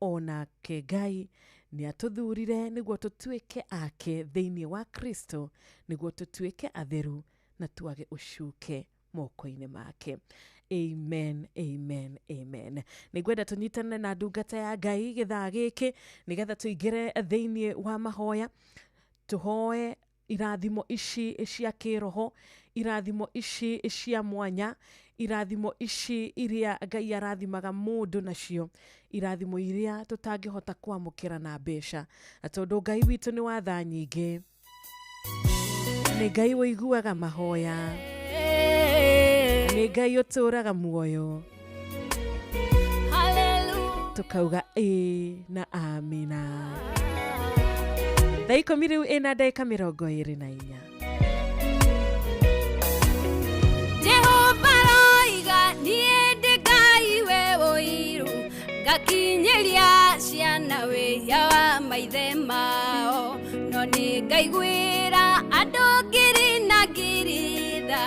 J: onake Ngai nĩ atũthurire nĩguo tũtuĩke ake thĩinĩ wa Kristo, nĩguo tũtuĩke atheru na twage ũcuke moko-inĩ make. Amen, amen, amen. Nĩ ngwenda tũnyitane na ndungata ya Ngai gĩthaa gĩkĩ nĩgetha tũingĩre thĩinĩ wa mahoya, tũhoe irathimo ici cia kĩroho, irathimo ici cia mwanya, irathimo ici iria Ngai arathimaga mũndũ nacio, irathimo iria tũtangĩhota kwamũkĩra na mbeca, na tondũ Ngai witũ nĩ wa tha nyingĩ, nĩ Ngai ũiguaga mahoya, nĩ Ngai ũtũraga muoyo, tukauga ĩ na amina. Thaa ikũmi rĩu ĩna ndagĩka 24.
R: Jehova roiga niĩ ndĩ Ngai we ũiru, ngakinyĩria ciana wĩhia wa maithe mao, no nĩ ngaiguĩra andũ ngiri na ngiri tha,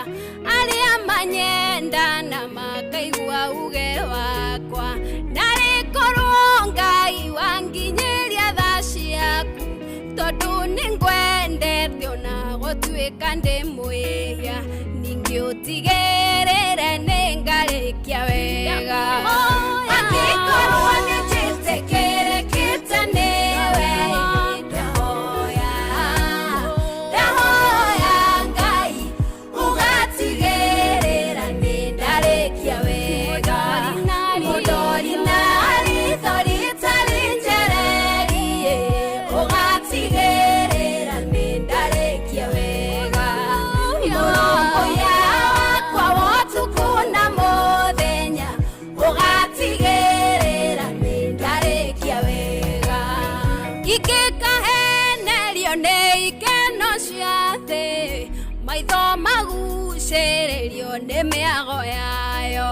R: arĩa manyenda na makaigua uge wakwa. Narĩ korwo Ngai wanginyĩria tha ciaku, tondũ nĩ ngwendete ona gũtuĩka ndĩ mwĩhia, ningĩ ũtigĩrĩre nĩ ngarĩkia wega. Angĩkorwo nĩ njĩtĩkĩrĩkĩte nĩwe, ndahoya, ndahoya Ngai ũgatigĩrĩra nĩ ndarĩkia wega. Mũndori na ritho rĩtarĩ njererie, ũgatigĩrĩra nĩ ndarĩkia wega. Mũrũmbũiya wakwa wa ũtukũ na mũthenya, ũgatigĩrĩra nĩ ndarĩkia wega. Ingĩkahenerio nĩ ikeno cia thĩ, maitho magucĩrĩrio nĩ mĩago yayo,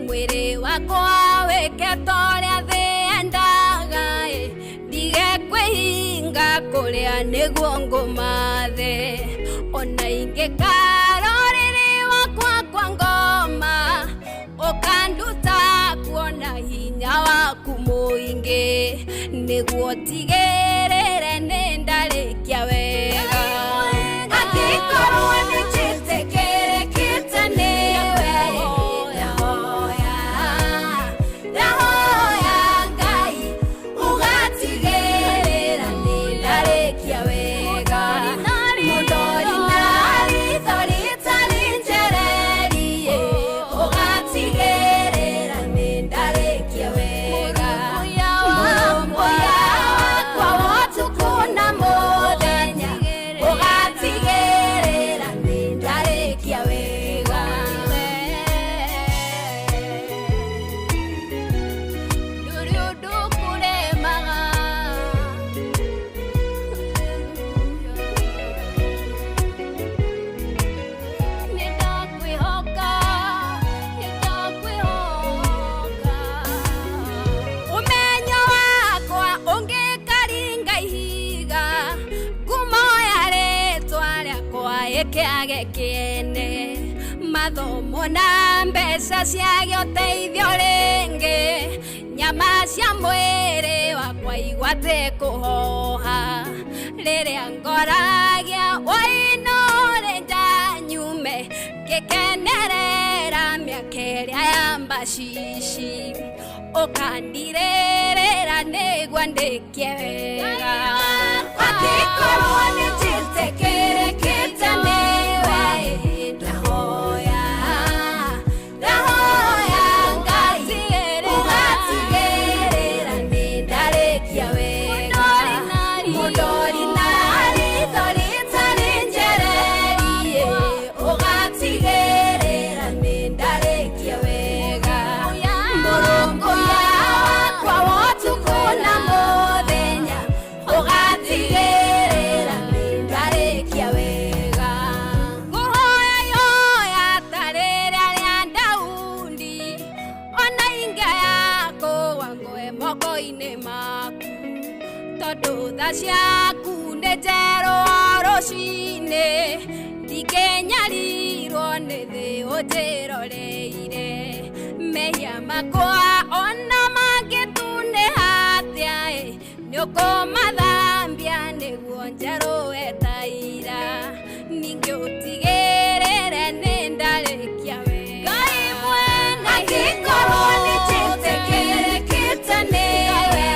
R: mwĩrĩ wakwa wĩke ta ũrĩa thĩ yendaga, ndige kwĩhinga kũrĩa nĩguo ngũmathe. Ona ingĩkara ũrĩrĩ wakwa kwa ngoma, ũkanduta kuona hinya waku mũingĩ, nĩguo tigĩrĩre nĩ ndarĩkia wega. Angĩkorwo nĩ njĩtĩkĩrĩkĩte nĩwe, ndahoya, ndahoya Ngai ũgatigĩrĩra nĩ ndarĩkia wega. Mũndori na ritho rĩtarĩ njererie, ũgatigĩrĩra nĩ ndarĩkia wega. Mũrũmbũiya wakwa wa ũtukũ na mũthenya, ũgatigĩrĩra nĩ ndarĩkia wega. Ndũrĩ ũndũ ũkũremaga. Nĩ ndakwĩhoka, nĩ ndakwĩhoka. Ũmenyo wakwa ũngĩkaringa ihiga, ngumo ya rĩtwa rĩakwa ĩkĩage kĩene, mathomo na mbeca ciage ũteithio rĩngĩ, nyama cia mwĩrĩ wakwa igwate kũhoha, rĩrĩa ngoragia wainũre njanyume, ngĩkenerera mĩaka ĩrĩa ya mbacici, ũkandirĩrĩra nĩguo ndĩkie wega. Angĩkorwo nĩ njĩtĩkĩrĩkĩte nĩwe, ndahoya, ndahoya Ngai ũgatigĩrĩra ndarĩkia wega mũndori na ritho rĩtarĩ njererie ũgatigĩrĩra nĩ ndarĩkia wega mũrũmbũya wakwa wa ũtukũ na mũthenya ũgatigĩrĩra nĩ ndarĩkia wega ngũhoya ihoya ta rĩrĩa rĩa Daudi ona ingaya kũgwa ngwe moko-inĩ maku tondũ tha ciaku nĩ njerũ o rũcinĩ ndingĩnyarirwo nĩ thĩ ũnjĩroreire mehia makwa ona mangĩtunĩha atĩa ĩ nĩũkũmathambia nĩguo njerũe ta ira ningĩ ũtigĩrĩre nĩ ndarĩkia wega Ngai mwene angĩkorwo nĩ njĩtĩkĩrĩkĩte nĩwe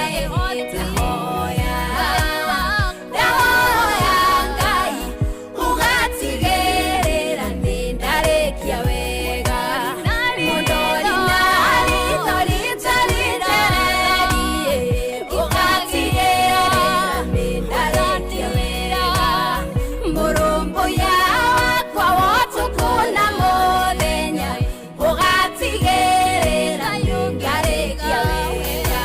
R: ndahoya ndahoya Ngai ũgatigĩrĩra nĩ ndarĩkia wega mũndori na ritho rĩtarĩ njererie ũgatigĩrĩra nĩ ndarĩkia wega mũrũmbũya wakwa wa ũtukũ na mũthenya ũgatigĩrĩra nĩ ndarĩkia wega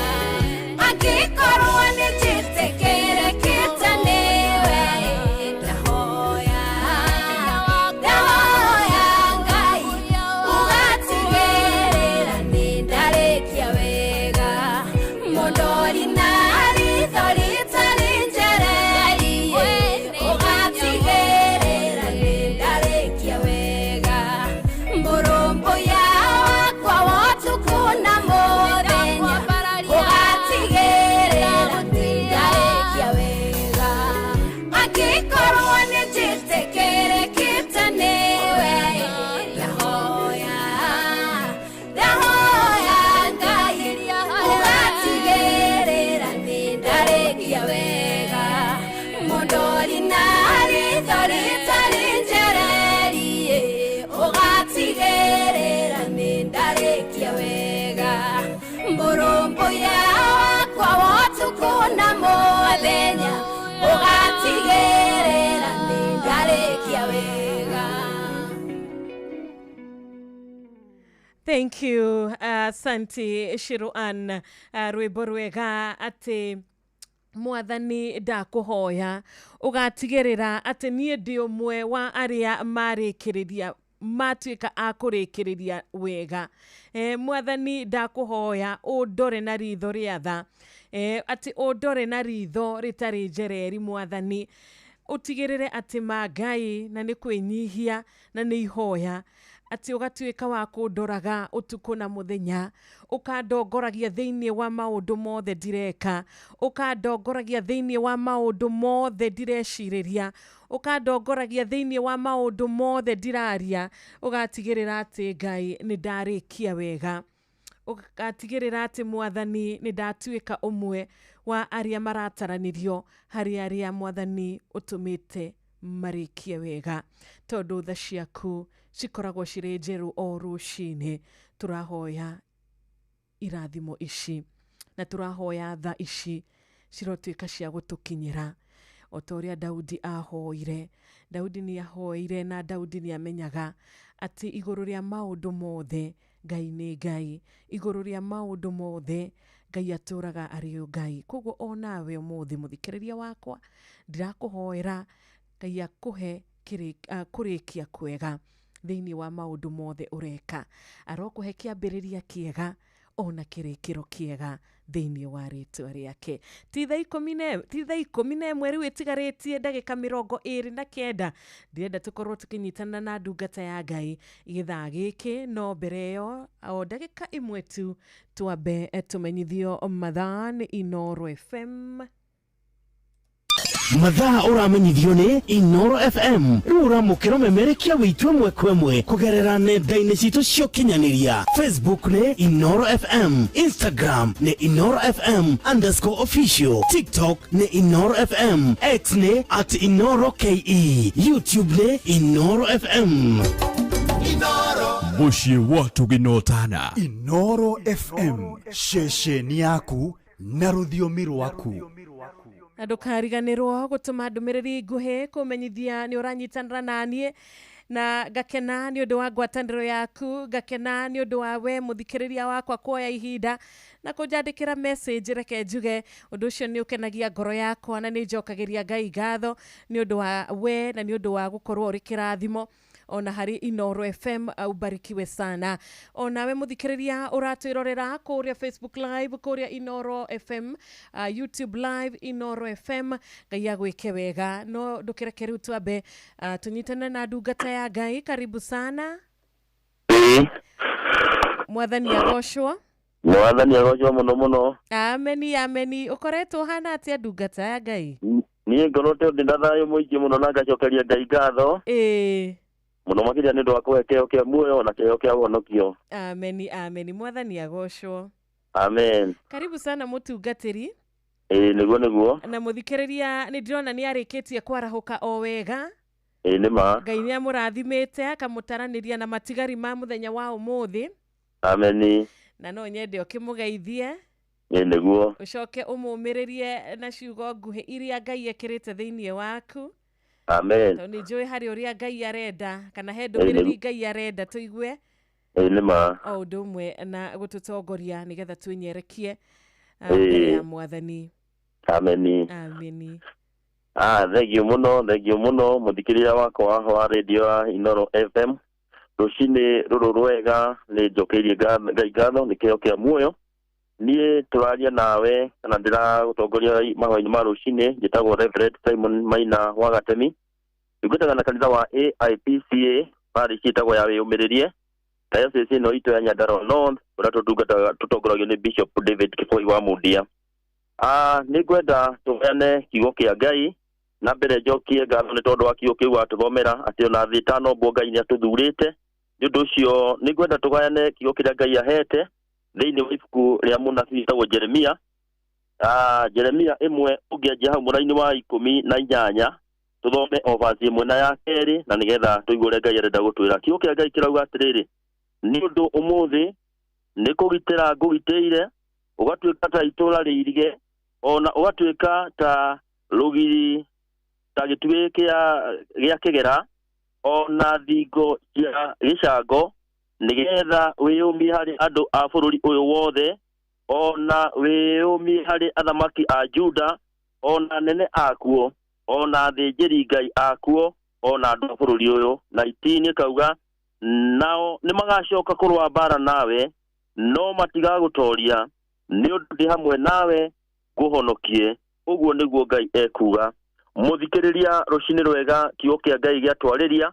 R: angĩkorwo nĩ njĩtĩkĩrĩkĩte nĩwe ndahoya ndahoya Ngai ũgatigĩrĩra nĩ ndarĩkia wega mũndori na ritho rĩtarĩ njererie ũgatigĩrĩra nĩ ndarĩkia wega mũrũmbũya wakwa wa ũtukũ na mũthenya ũgatigĩrĩra nĩ ndarĩkia wega angĩkorwo nĩ njĩtĩkĩrĩkĩte nĩwe ndahoya ndahoya Ngai ũgatigĩrĩra nĩ ndarĩkia wega mũndori na ritho rĩtarĩ njererie ũgatigĩrĩra nĩ ndarĩkia wega mũrũmbũya wakwa wa ũtukũ na mũthenya ũgatigĩrĩra nĩ ndarĩkia wega.
J: Thank you, asante Shiruan, rwĩmbo rwega atĩ mwathani ndakũhoya ũgatigĩrĩra atĩ niĩ ndĩ ũmwe wa arĩa marĩkĩrĩria matuĩka a kũrĩkĩrĩria wega. Mwathani ndakũhoya ũndore na ritho rĩa tha, atĩ ũndore na ritho rĩtarĩ njereri mwathani ũtigĩrĩre atĩ ma Ngai na nĩ kwĩnyihia na nĩ ihoya atĩ ũgatuĩka wa kũndoraga ũtukũ na mũthenya ũkandongoragia thĩinĩ wa maũndũ mothe ndireka ũkandongoragia thĩinĩ wa maũndũ mothe ndirecirĩria ũkandongoragia thĩinĩ wa maũndũ mothe ndiraria ũgatigĩrĩra atĩ Ngai nĩ ndarĩkia wega ũgatigĩrĩra atĩ mwathani nĩ ndatuĩka ũmwe wa arĩa marataranĩrio harĩ arĩa mwathani ũtũmĩte marĩkie wega tondũ tha ciaku cikoragwo cirĩ njerũ o rũcinĩ tũrahoya irathimo ici na tũrahoya tha ici cirotuĩka cia gũtũkinyĩra o ta ũrĩa Daudi ahoire. Daudi nĩ ahoire na Daudi nĩ amenyaga atĩ igũrũ rĩa maũndũ mothe Ngai nĩ Ngai, igũrũ rĩa maũndũ mothe Ngai atũraga arĩ o Ngai. Koguo onawe ũmũthĩ mũthikĩrĩria wakwa ndirakũhoera Ngai akũhe kũrĩkia kwega thĩinĩ wa maũndũ mothe ũreka, arokũhe kĩambĩrĩria kĩega ona kĩrĩkĩro kĩega thĩinĩ wa rĩtwa rĩake. Ti thaa 11 rĩu ĩtigarĩtie ndagĩka 29 ndĩrenda tũkorwo tũkĩnyitana na ndungata ya Ngai gĩthaa gĩkĩ, no mbere ĩyo o ndagĩka ĩmwe tu twambe tũmenyithio mathaa nĩ Inooro FM.
B: Mathaa ũramenyithio nĩ Inooro FM rĩu ũramũkĩra ũmemerekia witũ ĩmwe kwa ĩmwe kũgerera nenda-inĩ citũ cia ũkinyanĩria. Facebook nĩ Inooro FM, Instagram nĩ Inooro FM underscore official, TikTok nĩ Inooro FM, X nĩ at Inooro KE, YouTube nĩ Inooro FM.
I: Mũciĩ wa Tũginotana.
P: Inooro FM, ceceni yaku
B: Na rũthiomi rwaku.
J: Na ndũkariganĩrwo gũtũma ndũmĩrĩri nguhĩ kũmenyithia nĩ ũranyitanĩra naniĩ, na ngakena nĩ ũndũ wa ngwatanĩro yaku, ngakena nĩ ũndũ wa we mũthikĩrĩria wakwa kuoya ihinda na kũnjandĩkĩra message. Reke njuge ũndũ ũcio nĩ ũkenagia ngoro yakwa, na nĩ njokagĩria Ngai ngatho nĩ ũndũ wa we na nĩ ũndũ wa gũkorwo ũrĩ kĩrathimo ona harĩ Inoro FM. Ubarikiwe sana onawe mũthikĩrĩria ũratwĩrorera kũrĩa Facebook live, kũrĩa Inoro FM, YouTube live Inoro FM. Ngai agwĩke wega. No ndũkĩreke rĩu twambe tũnyitane na ndungata ya Ngai. Karibu sana. Mwathani agocwo.
I: Mwathani agocwo muno muno.
J: Ameni, ameni. Ũkoretwo ũhana atĩa, ndungata ya Ngai?
I: Niĩ ngorete ndĩ na thayũ mũingĩ mũno na ngacokeria Ngai ngatho mũno makĩria nĩ ũndũ wa kũhe kĩheo kĩa muoyo na kĩheo kĩa ũhonokio.
J: Ameni, ameni. Mwathani agocwo.
I: Amen.
J: Karibu sana, mũtungatĩri.
I: Ĩĩ, nĩguo nĩguo.
J: Na mũthikĩrĩria nĩ ndĩrona nĩ arĩkĩtie kwarahũka o wega.
I: Ĩĩ, nĩ ma.
J: Ngai nĩ amũrathimĩte akamũtaranĩria na matigari ma mũthenya wa ũmũthĩ.
I: Ameni.
J: Na no nyende ũkĩmũgeithie.
I: Ĩĩ, nĩguo.
J: Ũcoke ũmũmĩrĩrie na ciugo nguhĩ iria Ngai ekĩrĩte thĩinĩ waku.
I: Amen.
J: Tondũ nĩ njũĩ harĩ ũrĩa Ngai arenda kana he ndũmĩrĩri Ngai arenda tũigue.
I: Ĩĩ, nĩ ma.
J: O ũndũ ũmwe na gũtũtongoria nĩgetha twĩnyerekie mbere ya Mwathani.
I: Ameni.
J: Ameni.
I: Ah, thengio mũno, thengio mũno mũthikĩrĩria wakwa wa radio ya Inoro FM. Rũcinĩ rũrũ rwega nĩ njokeirie Ngai ngatho nĩ kĩheo kĩa muoyo. Niĩ tũraria nawe kana ndĩragũtongoria mahoya-inĩ ma rũcinĩ, njĩtagwo Reverend Simon Maina wa Gatemi. Ndungataga na kanitha wa AIPCA, parish ĩtagwo ya Wĩyũmĩrĩrie, diocese ĩno itũ ya Nyandarua North, ũrĩa tũtungataga tũtongoragio nĩ Bishop David Kĩboi wa Mundia. Nĩ ngwenda tũheane kiugo kĩa Ngai, na mbere njokie ngatho nĩ tondũ wa kiugo kĩu watũthomera atĩ ona thĩ ĩtanombwo Ngai nĩ atũthurĩte. Nĩ ũndũ ũcio nĩ ngwenda tũgayane kiugo kĩrĩa Ngai ahete thĩinĩ wa ibuku rĩa mũnabii wĩtagwo Jeremia. Jeremia 1 ũngĩanjia hau mũraini wa 18 tũthome o verse 1 na ya 2 na nĩgetha tũigue ũrĩa Ngai arenda gũtwĩra. Kiugo kĩa Ngai kĩrauga atĩrĩrĩ, nĩ ũndũ ũmũthĩ nĩ kũgitĩra ngũgitĩire, ũgatuĩka ta itũũra rĩirige, ona ũgatuĩka ta rũgiri, ta gĩtugĩ gĩa kĩgera, ona thingo cia gĩcango, nĩgetha wĩyũmie harĩ andũ a bũrũri ũyũ wothe, ona wĩyũmie harĩ athamaki a Juda, ona anene akuo, ona athĩnjĩri Ngai akuo, ona andũ a bũrũri ũyũ. Na 18 ĩkauga, nao nĩmagacoka kũrũa mbara nawe, no matigagũtoria, nĩ ũndũ ndĩ hamwe nawe ngũhonokie. Ũguo nĩguo Ngai ekuuga. Mũthikĩrĩria, rũcinĩ rwega, kiugo kĩa Ngai gĩatwarĩria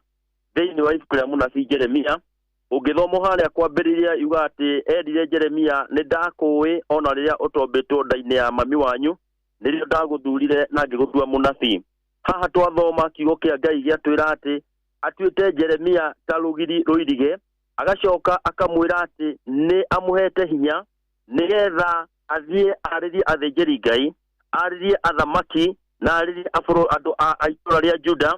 I: thĩinĩ wa ibuku rĩa mũnabii Jeremia. Ũngĩthoma harĩa kwambĩrĩria yuga atĩ erire Jeremia, nĩ ndakũĩ ona rĩrĩa ũtombĩtwo nda-inĩ ya mami wanyu, nĩrĩo ndagũthurire na ngĩgũtua mũnabii. Haha twathoma kiugo kĩa Ngai gĩatwĩra atĩ atuĩte Jeremia ta rũgiri rũirige, agacoka akamwĩra atĩ nĩ amũhete hinya nĩgetha athiĩ arĩrie athĩnjĩri Ngai, arĩrie athamaki, na arĩrie andũ a itũũra rĩa Juda.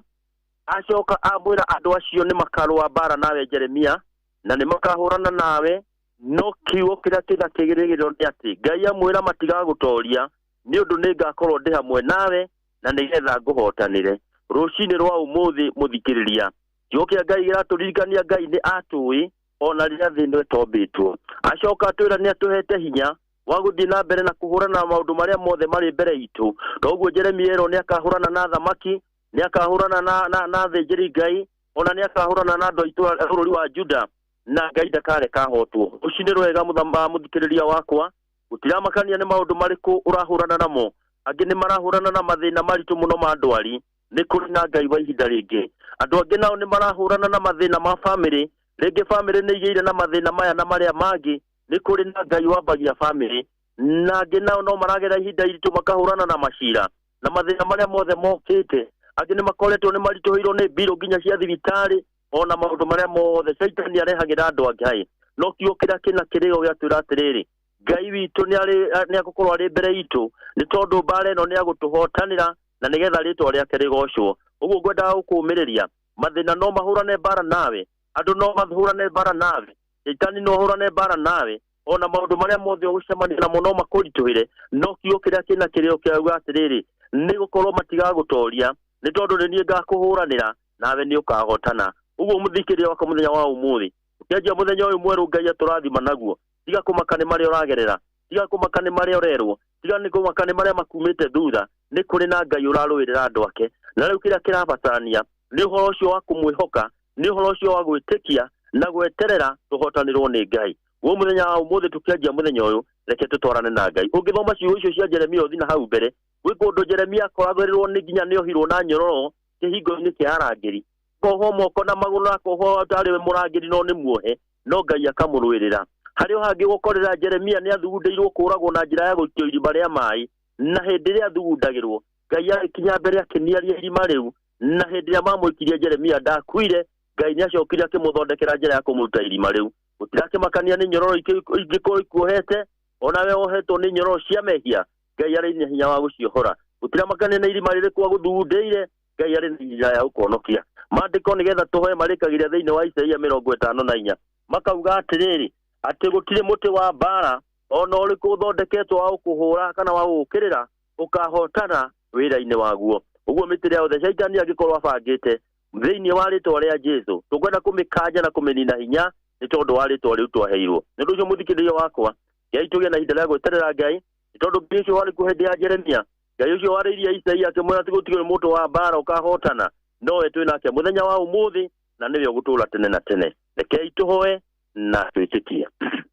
I: Acoka amwĩra andũ acio nĩ makarũa mbara nawe Jeremia, na nĩ makahũrana nawe, no kiugo kĩrĩa kĩna kĩgĩrĩrwo nĩ atĩ Ngai amwĩra matigagũtoria, nĩ ũndũ nĩ ngakorwo ndĩ hamwe nawe na nĩgetha ngũhotanĩre. Rũcinĩ rwa ũmũthĩ mũthikĩrĩria, kiugo kĩa Ngai kĩratũririkania Ngai nĩ atũĩ ona rĩrĩa thĩ ĩno ĩtombĩtwo. Acoka atwĩra nĩ atũhete hinya wa gũthiĩ na mbere na kũhũrana na maũndũ marĩa mothe marĩ mbere itũ. Toguo Jeremia erwo nĩ akahũrana na athamaki, nĩ akahũrana na athĩnjĩri Ngai, ona nĩ akahũrana na andũ a itũũra bũrũri wa Juda, na Ngai ndakareka ahotwo. Rũcinĩ rwega mũthikĩrĩria wakwa, gũtiramakania nĩ maũndũ marĩkũ ũrahũrana namo. Angĩ nĩ marahũrana na mathĩna maritũ mũno ma ndwari, nĩ kũrĩ na Ngai wa ihinda rĩngĩ. Andũ angĩ nao nĩ marahũrana na mathĩna ma bamĩrĩ, rĩngĩ bamĩrĩ nĩ igĩire na mathĩna maya na marĩa mangĩ, nĩ kũrĩ na Ngai wambagia bamĩrĩ. Na angĩ nao no maragera ihinda iritũ makahũrana na macira na mathĩna marĩa mothe mokĩte. Angĩ nĩ makoretwo nĩ maritũhĩirwo nĩ mbirũ nginya cia thibitarĩ, ona maũndũ marĩa mothe Caitani arehagĩra andũ angĩ hai. No kiugo kĩrĩa kĩna kĩrĩo gĩatwĩra atĩrĩrĩ, Ngai witũ nĩ agũkorwo arĩ mbere itũ, nĩ tondũ mbara ĩno nĩ agũtũhotanĩra na nĩgetha rĩtwa rĩake rĩgocwo. Ũguo ngwendaga gũkũũmĩrĩria, mathĩna no mahũrane mbara nawe, andũ no mahũrane mbara nawe, Caitani no ahũrane mbara nawe, Ona maũndũ marĩa mothe ũgũcemania namo no makũritũhĩre, no kiugo kĩrĩa kĩna kĩrĩo kĩauga atĩrĩrĩ, nĩ gũkorwo matigagũtoria, nĩ tondũ nĩ niĩ ngakũhũranĩra nawe nĩ ũkahotana. Ũguo mũthikĩrĩria wakwa mũthenya wa ũmũthĩ, ũkĩanjia mũthenya ũyũ mwerũ Ngai atũrathima naguo, tiga kũmaka nĩ marĩa ũragerera, tiga kũmaka nĩ marĩa ũrerwo, tiga nĩ kũmaka nĩ marĩa makumĩte thutha, nĩ kũrĩ na Ngai ũrarũĩrĩra andũ ake. Na rĩu kĩrĩa kĩrabatarania nĩ ũhoro ũcio wa kũmwĩhoka, nĩ ũhoro ũcio wa gwĩtĩkia na gweterera tũhotanĩrwo nĩ Ngai. Guo mũthenya wa ũmũthĩ tũkĩanjia mũthenya ũyũ, reke tũtwarane na Ngai. Ũngĩthoma ciugo icio cia Jeremia ũthiĩ na hau mbere, gwĩ kũndũ Jeremia akoragĩrĩrwo nĩ nginya nĩ ohirwo na nyororo kĩhingo-inĩ kĩa arangĩri, kohwo moko na magũrũ na akohwo tarĩ we mũrangĩri no nĩ muohe, no Ngai akamũrũĩrĩra. Harĩ o hangĩ gũkorera Jeremia nĩ athugundĩirwo kũũragwo na njĩra ya gũikio irima rĩa maĩ, na hĩndĩ ĩrĩa athugundagĩrwo Ngai agĩkinya mbere akĩniaria irima rĩu, na hĩndĩ ĩrĩa mamũikirie Jeremia ndakuire, Ngai nĩ acokire akĩmũthondekera njĩra ya kũmũruta irima rĩu. Gũtirakĩmakania nĩ nyororo ingĩkorwo ikuohete, onawe wohetwo nĩ nyororo cia mehia, Ngai arĩ na hinya wa gũciohora. Gũtiramakania nĩ irima rĩrĩkũ agũthugundĩire, Ngai arĩ na njĩra ya gũkũhonokia. Maandĩko nĩgetha tũhoe marĩkagĩria thĩinĩ wa Isaia 54 makauga atĩrĩrĩ, atĩ gũtirĩ mũtĩ wa mbara ona ũrĩkũ ũthondeketwo wa gũkũhũra kana wa gũgũkĩrĩra ũkahotana wĩra-inĩ waguo. Ũguo mĩtĩ ĩrĩa yothe Shaitani angĩkorwo abangĩte thĩinĩ wa rĩtwa rĩa Jesu, tũkwenda kũmĩkanja na kũmĩnina hinya nĩ tondũ wa rĩtwa rĩu twaheirwo. Nĩ ũndũ ũcio mũthikĩrĩria wakwa, Ngai tũgĩe na ihinda rĩa gweterera Ngai, nĩ tondũ Ngai ũcio warĩ kuo hĩndĩ ya Jeremia, Ngai ũcio warĩirie Isaia akĩmwĩra atĩ gũtirĩ mũtĩ wa mbara ũkahotana, nowe twĩ nake mũthenya wa ũmũthĩ na nĩwe ũgũtũũra tene na tene. Rekei tũhoe na twĩtĩkie.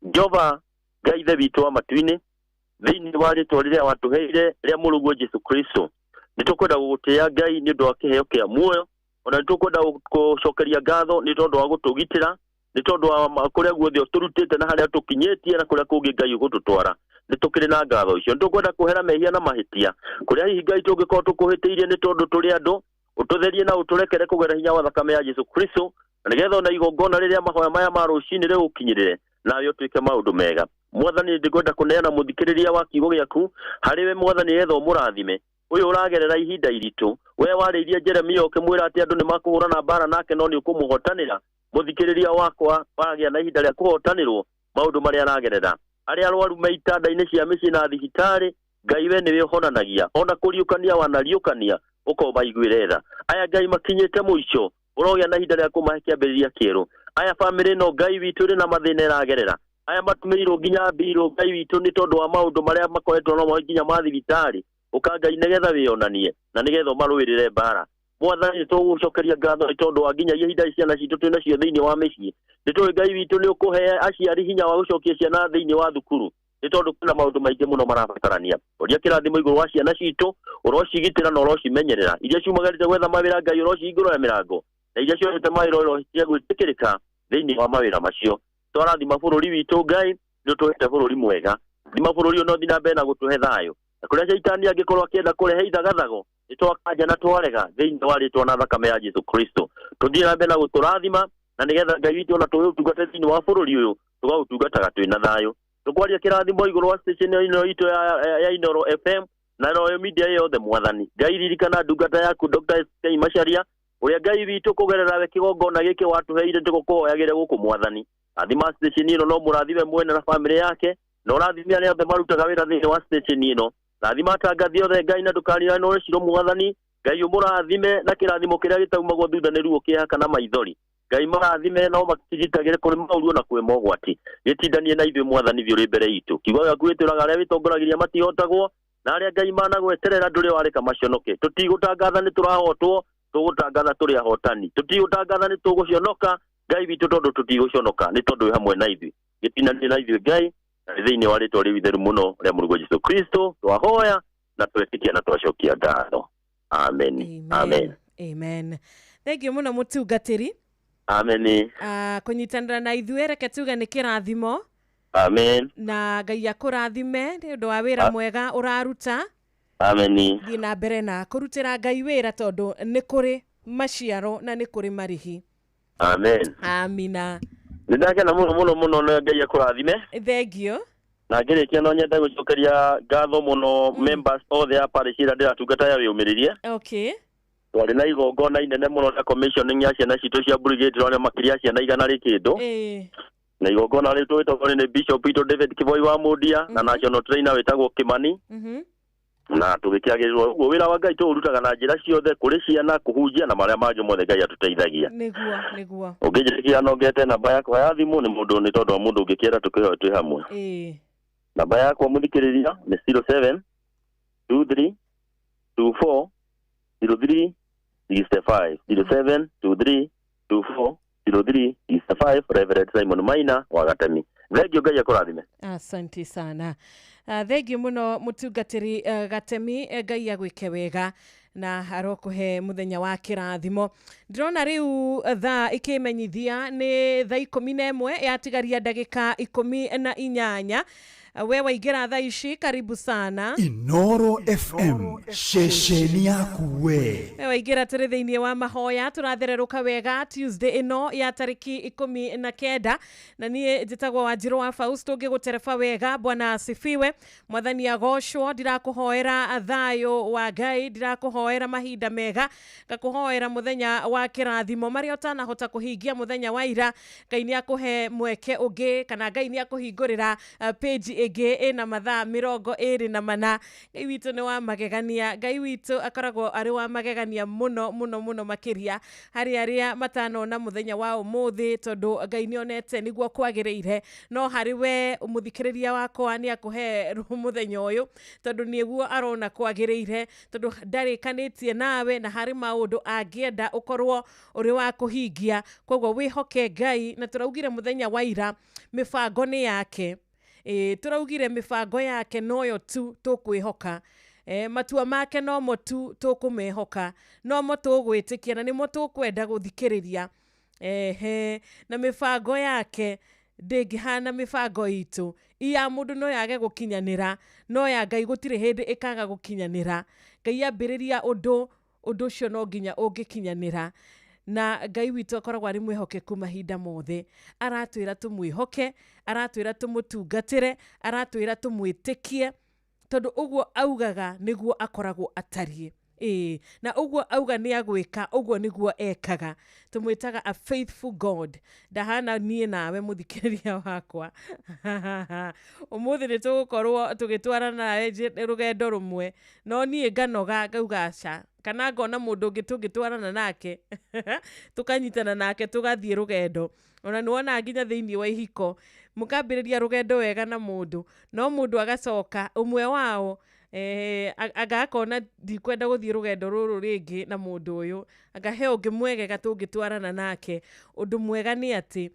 I: Jehova Ngai Ithe witũ wa matu-inĩ, thĩinĩ wa rĩtwa rĩrĩa watũheire rĩa mũrũguo Jesu Kristo, nĩ tũkwenda gũgũtĩĩa Ngai nĩ ũndũ wa kĩheo kĩa muoyo, ona nĩ tũkwenda gũcokeria ngatho nĩ tondũ wa gũtũgitĩra, nĩ tondũ wa kũrĩa guothe ũtũrutĩte na harĩa tũkinyĩtie na kũrĩa kũngĩ Ngai ũgũtũtwara. Nĩ tũkĩrĩ na ngatho icio. Nĩ tũkwenda kũhera mehia na mahĩtia kũrĩa hihi Ngai tũngĩkorwo tũkũhĩtĩirie nĩ tondũ tũrĩ andũ, ũtũtherie na ũtũrekere kũgerera hinya wa thakame ya Jesu Kristo, na nĩgetha ona igongona rĩrĩa mahoya maya ma rũcinĩ rĩgũkinyĩrĩre, nawe ũtuĩke maũndũ mega. Mwathani, ndĩkwenda kũneana mũthikĩrĩria wa kiugo gĩaku harĩ we Mwathani, nĩgetha ũmũrathime. Ũyũ ũragerera ihinda iritũ, we warĩirie Jeremia ũkĩmwĩra atĩ andũ nĩ makũhũrana mbara nake no nĩ ũkũmũhotanĩra. Mũthikĩrĩria wakwa wagĩa na ihinda rĩa kũhotanĩrwo maũndũ marĩa aragerera. Arĩa arwaru me itanda-inĩ cia mĩciĩ na thibitarĩ, Ngai we nĩwe ũhonanagia, ona kũriũkania wanariũkania ũkomaiguĩre tha. Aya Ngai makinyĩte mũico, ũrogĩa na ihinda rĩa kũmahe kĩambĩrĩria kĩerũ. Aya bamĩrĩ ĩno Ngai witũ ĩrĩ na mathĩna ĩragerera, aya matumĩirwo nginya mbirũ Ngai witũ nĩ tondũ wa maũndũ marĩa makoretwo namo nginya ma thibitarĩ, ũka Ngai nĩgetha wĩonanie na nĩgetha ũmarũĩrĩre mbara. Mwathani, nĩ tũgũcokeria ngatho nĩ tondũ wa nginya ihinda ciana citũ twĩ nacio thĩinĩ wa mĩciĩ. Nĩ tũĩ Ngai witũ nĩ ũkũhe aciari hinya wa gũcokia ciana thĩinĩ wa thukuru, nĩ tondũ kwĩna maũndũ maingĩ mũno marabatarania. Ũria kĩrathimo igũrũ wa ciana citũ, ũrocigitĩra na ũrocimenyerera. Iria ciumagarĩte gwetha mawĩra Ngai ũrocihingũrĩra mĩrango, na iria cionete mawĩra ũrocihe gwĩtĩkĩrĩka thĩinĩ wa mawĩra macio. Twarathima bũrũri witũ Ngai, nĩ ũtũhete bũrũri mwega. Thima bũrũri ũyũ na ũthiĩ na mbere na gũtũhe thayũ. Na kũrĩa Shaitani angĩkorwo akĩenda kũrehe ithagathago, nĩ twakanja na twarega thĩinĩ wa rĩtwa na thakame ya Jesu Kristo. Tũthiĩ na mbere na gũtũrathima, na nĩgetha Ngai witũ ona tũgĩũtungate thĩinĩ wa bũrũri ũyũ, tũgaũtungataga twĩ na thayũ. Tũkwaria kĩrathimo igũrũ wa station ĩno itũ ya Inooro FM na Royal Media yothe. Mwathani Ngai, ririkana ndungata yaku Dr. SK Macharia, ũrĩa Ngai witũ kũgerera we kĩgongona gĩkĩ watũheire tũgũkũhoyagĩre gũkũ. Mwathani, rathima station ĩno, no mũrathime mwene na bamĩrĩ yake, na ũrathime arĩa othe marutaga wĩra thĩinĩ wa station ĩno. Rathima atangathi othe Ngai, na ndũkariganĩrwo Ciro. Mwathani Ngai, ũmũrathime na kĩrathimo kĩrĩa gĩtaumagwo thutha nĩ ruo, kĩeha kana maithori. Ngai marathime no makĩgitagĩre kũrĩ maũru na kwĩ mogwati. Gĩtindanie na ithuĩ Mwathani, thiĩ ũrĩ mbere itũ. Kiugo gĩaku gĩtwĩraga arĩa wĩtongoragĩria matihotagwo, na arĩa Ngai managweterera ndũrĩ warĩka maconoke. Tũtigũtangatha nĩ tũrahotwo, tũgũtangatha tũrĩ ahotani. Tũtigũtangatha nĩ tũgũconoka Ngai witũ, tondũ tũtigũconoka nĩ tondũ wĩ hamwe na ithuĩ. Gĩtindanie na ithuĩ Ngai, na nĩ thĩinĩ wa rĩtwa rĩu itheru mũno rĩa mũrũguo Jesu Kristo twahoya na twetĩkia na twacokia ngatho. Amen, amen.
J: Amen. Thank you mũno mũtungatĩri.
I: Amen.
J: Kũnyitanĩra na ithuĩ, reke tuge nĩ kĩrathimo.
I: Amen.
J: Na Ngai akũrathime nĩ ũndũ wa wĩra mwega ũraruta.
I: Amen.
J: Thiĩ na mbere na kũrutĩra Ngai wĩra, tondũ nĩ kũrĩ maciaro na nĩ kũrĩ marĩhi.
I: Amen.
J: Amina.
I: Nĩ ndakena mũno mũno mũno, na Ngai akũrathime.
J: Thank you.
I: Na ngĩrĩkia no nyende gũcokeria ngatho mũno members othe a parish ĩrĩa ndĩratungata ya Wĩyũmĩrĩrie. Twarĩ na igongona inene mũno rĩa commissioning ya ciana citũ cia brigade, rĩa makĩria ciana 100 rĩ kĩndũ. Na igongona rĩu tũgĩtongorio nĩ Bishop witũ David Kivoi wa Mũndia na national trainer wĩtagwo Kimani. Na tũgĩkĩagĩrĩrwo ũguo wĩra wa Ngai tũũrutaga na njĩra ciothe, kũrĩ ciana, kũhunjia na marĩa mangĩ mothe Ngai atũteithagia.
J: Nĩguo, nĩguo.
I: Ũngĩnjĩtĩkĩra no ngete namba yakwa ya thimũ nĩ mũndũ nĩ tondũ wa mũndũ ũngĩkĩenda tũkĩhoe twĩ hamwe. Namba yakwa mũthikĩrĩria nĩ 07 23 24 03 65, 07 23 24 03 65, Reverend Simon Maina wa Gatemi. Thengio, Ngai akũrathime.
J: Asante sana. Thengio muno mutungatiri Gatemi, Ngai agwike wega na arokuhe muthenya wa kirathimo. Ndĩrona rĩu thaa ikimenyithia nĩ thaa 11 yatigaria ndagĩka 18. We waingĩra thaa ici, karibu sana.
P: Inoro FM, ceceni yaku we.
J: We waingĩra, tũrĩ thĩinĩ wa mahoya, tũrathererũka wega Tuesday ĩno ya tarĩki 19, na niĩ njĩtagwo Wanjirũ wa Fausto ngĩgũtereba wega. Bwana asifiwe, Mwathani agocwo. Ndirakũhoera thayũ wa Ngai, ndirakũhoera mahinda mega, ngakũhoera mũthenya wa kĩrathimo. Marĩa ũtanahota kũhingia mũthenya wa ira, Ngai nĩ akũhe mweke ũngĩ, kana Ngai nĩ akũhingũrĩra page ĩngĩ ĩna mathaa 24. Ngai witũ nĩ wa magegania. Ngai witũ akoragwo arĩ wa magegania mũno mũno mũno makĩria harĩ arĩa matanona mũthenya wa ũmũthĩ, tondũ Ngai nĩ onete nĩguo kwagĩrĩire. No harĩ we mũthikĩrĩria wakwa, nĩ akũhe mũthenya ũyũ tondũ nĩguo arona kwagĩrĩire, tondũ ndarĩkanĩtie nawe na harĩ maũndũ angĩenda ũkorwo ũrĩ wa kũhingia. Koguo wĩhoke Ngai. Na tũraugire mũthenya wa ira mĩbango nĩ yake. Ĩ tũraugire mĩbango yake noyo tu tũkwĩhoka. Matua make nomo tu tũkũmehoka, nomo tũgwĩtĩkia na nĩmo tũkwenda gũthikĩrĩria. Ehe, na mĩbango yake ndĩngĩhana mĩbango itũ. Iya mũndũ no yage gũkinyanĩra, no ya Ngai gũtirĩ hĩndĩ ĩkaga gũkinyanĩra. Ngai ambĩrĩria ũndũ, ũndũ ũcio no nginya ũngĩkinyanĩra. Na Ngai witũ akoragwo arĩ mwĩhokeku mahinda mothe. Aratwĩra tũmwĩhoke, aratwĩra tũmũtungatĩre, aratwĩra tũmwĩtĩkie, tondũ ũguo augaga nĩguo akoragwo atariĩ. Ĩĩ, na ũguo auga nĩ agwĩka, ũguo nĩguo ekaga. Tũmwĩtaga a faithful God. Ndahana niĩ nawe mũthikĩrĩria wakwa. Ũmũthĩ nĩ tũgũkorwo tũgĩtwarana nawe rũgendo rũmwe, no niĩ nganoga ngauga aca, kana ngona mũndũ ũngĩ tũngĩtwarana nake, tũkanyitana nake tũgathiĩ rũgendo. Ona nĩ wona nginya thĩinĩ wa ihiko mũkambĩrĩria rũgendo wega na mũndũ, no mũndũ agacoka ũmwe wao anga akona ndikwenda gũthiĩ rũgendo rũrũ rĩngĩ na mũndũ ũyũ, anga he ũngĩ mwegega tũngĩtwarana nake. Ũndũ mwega nĩ atĩ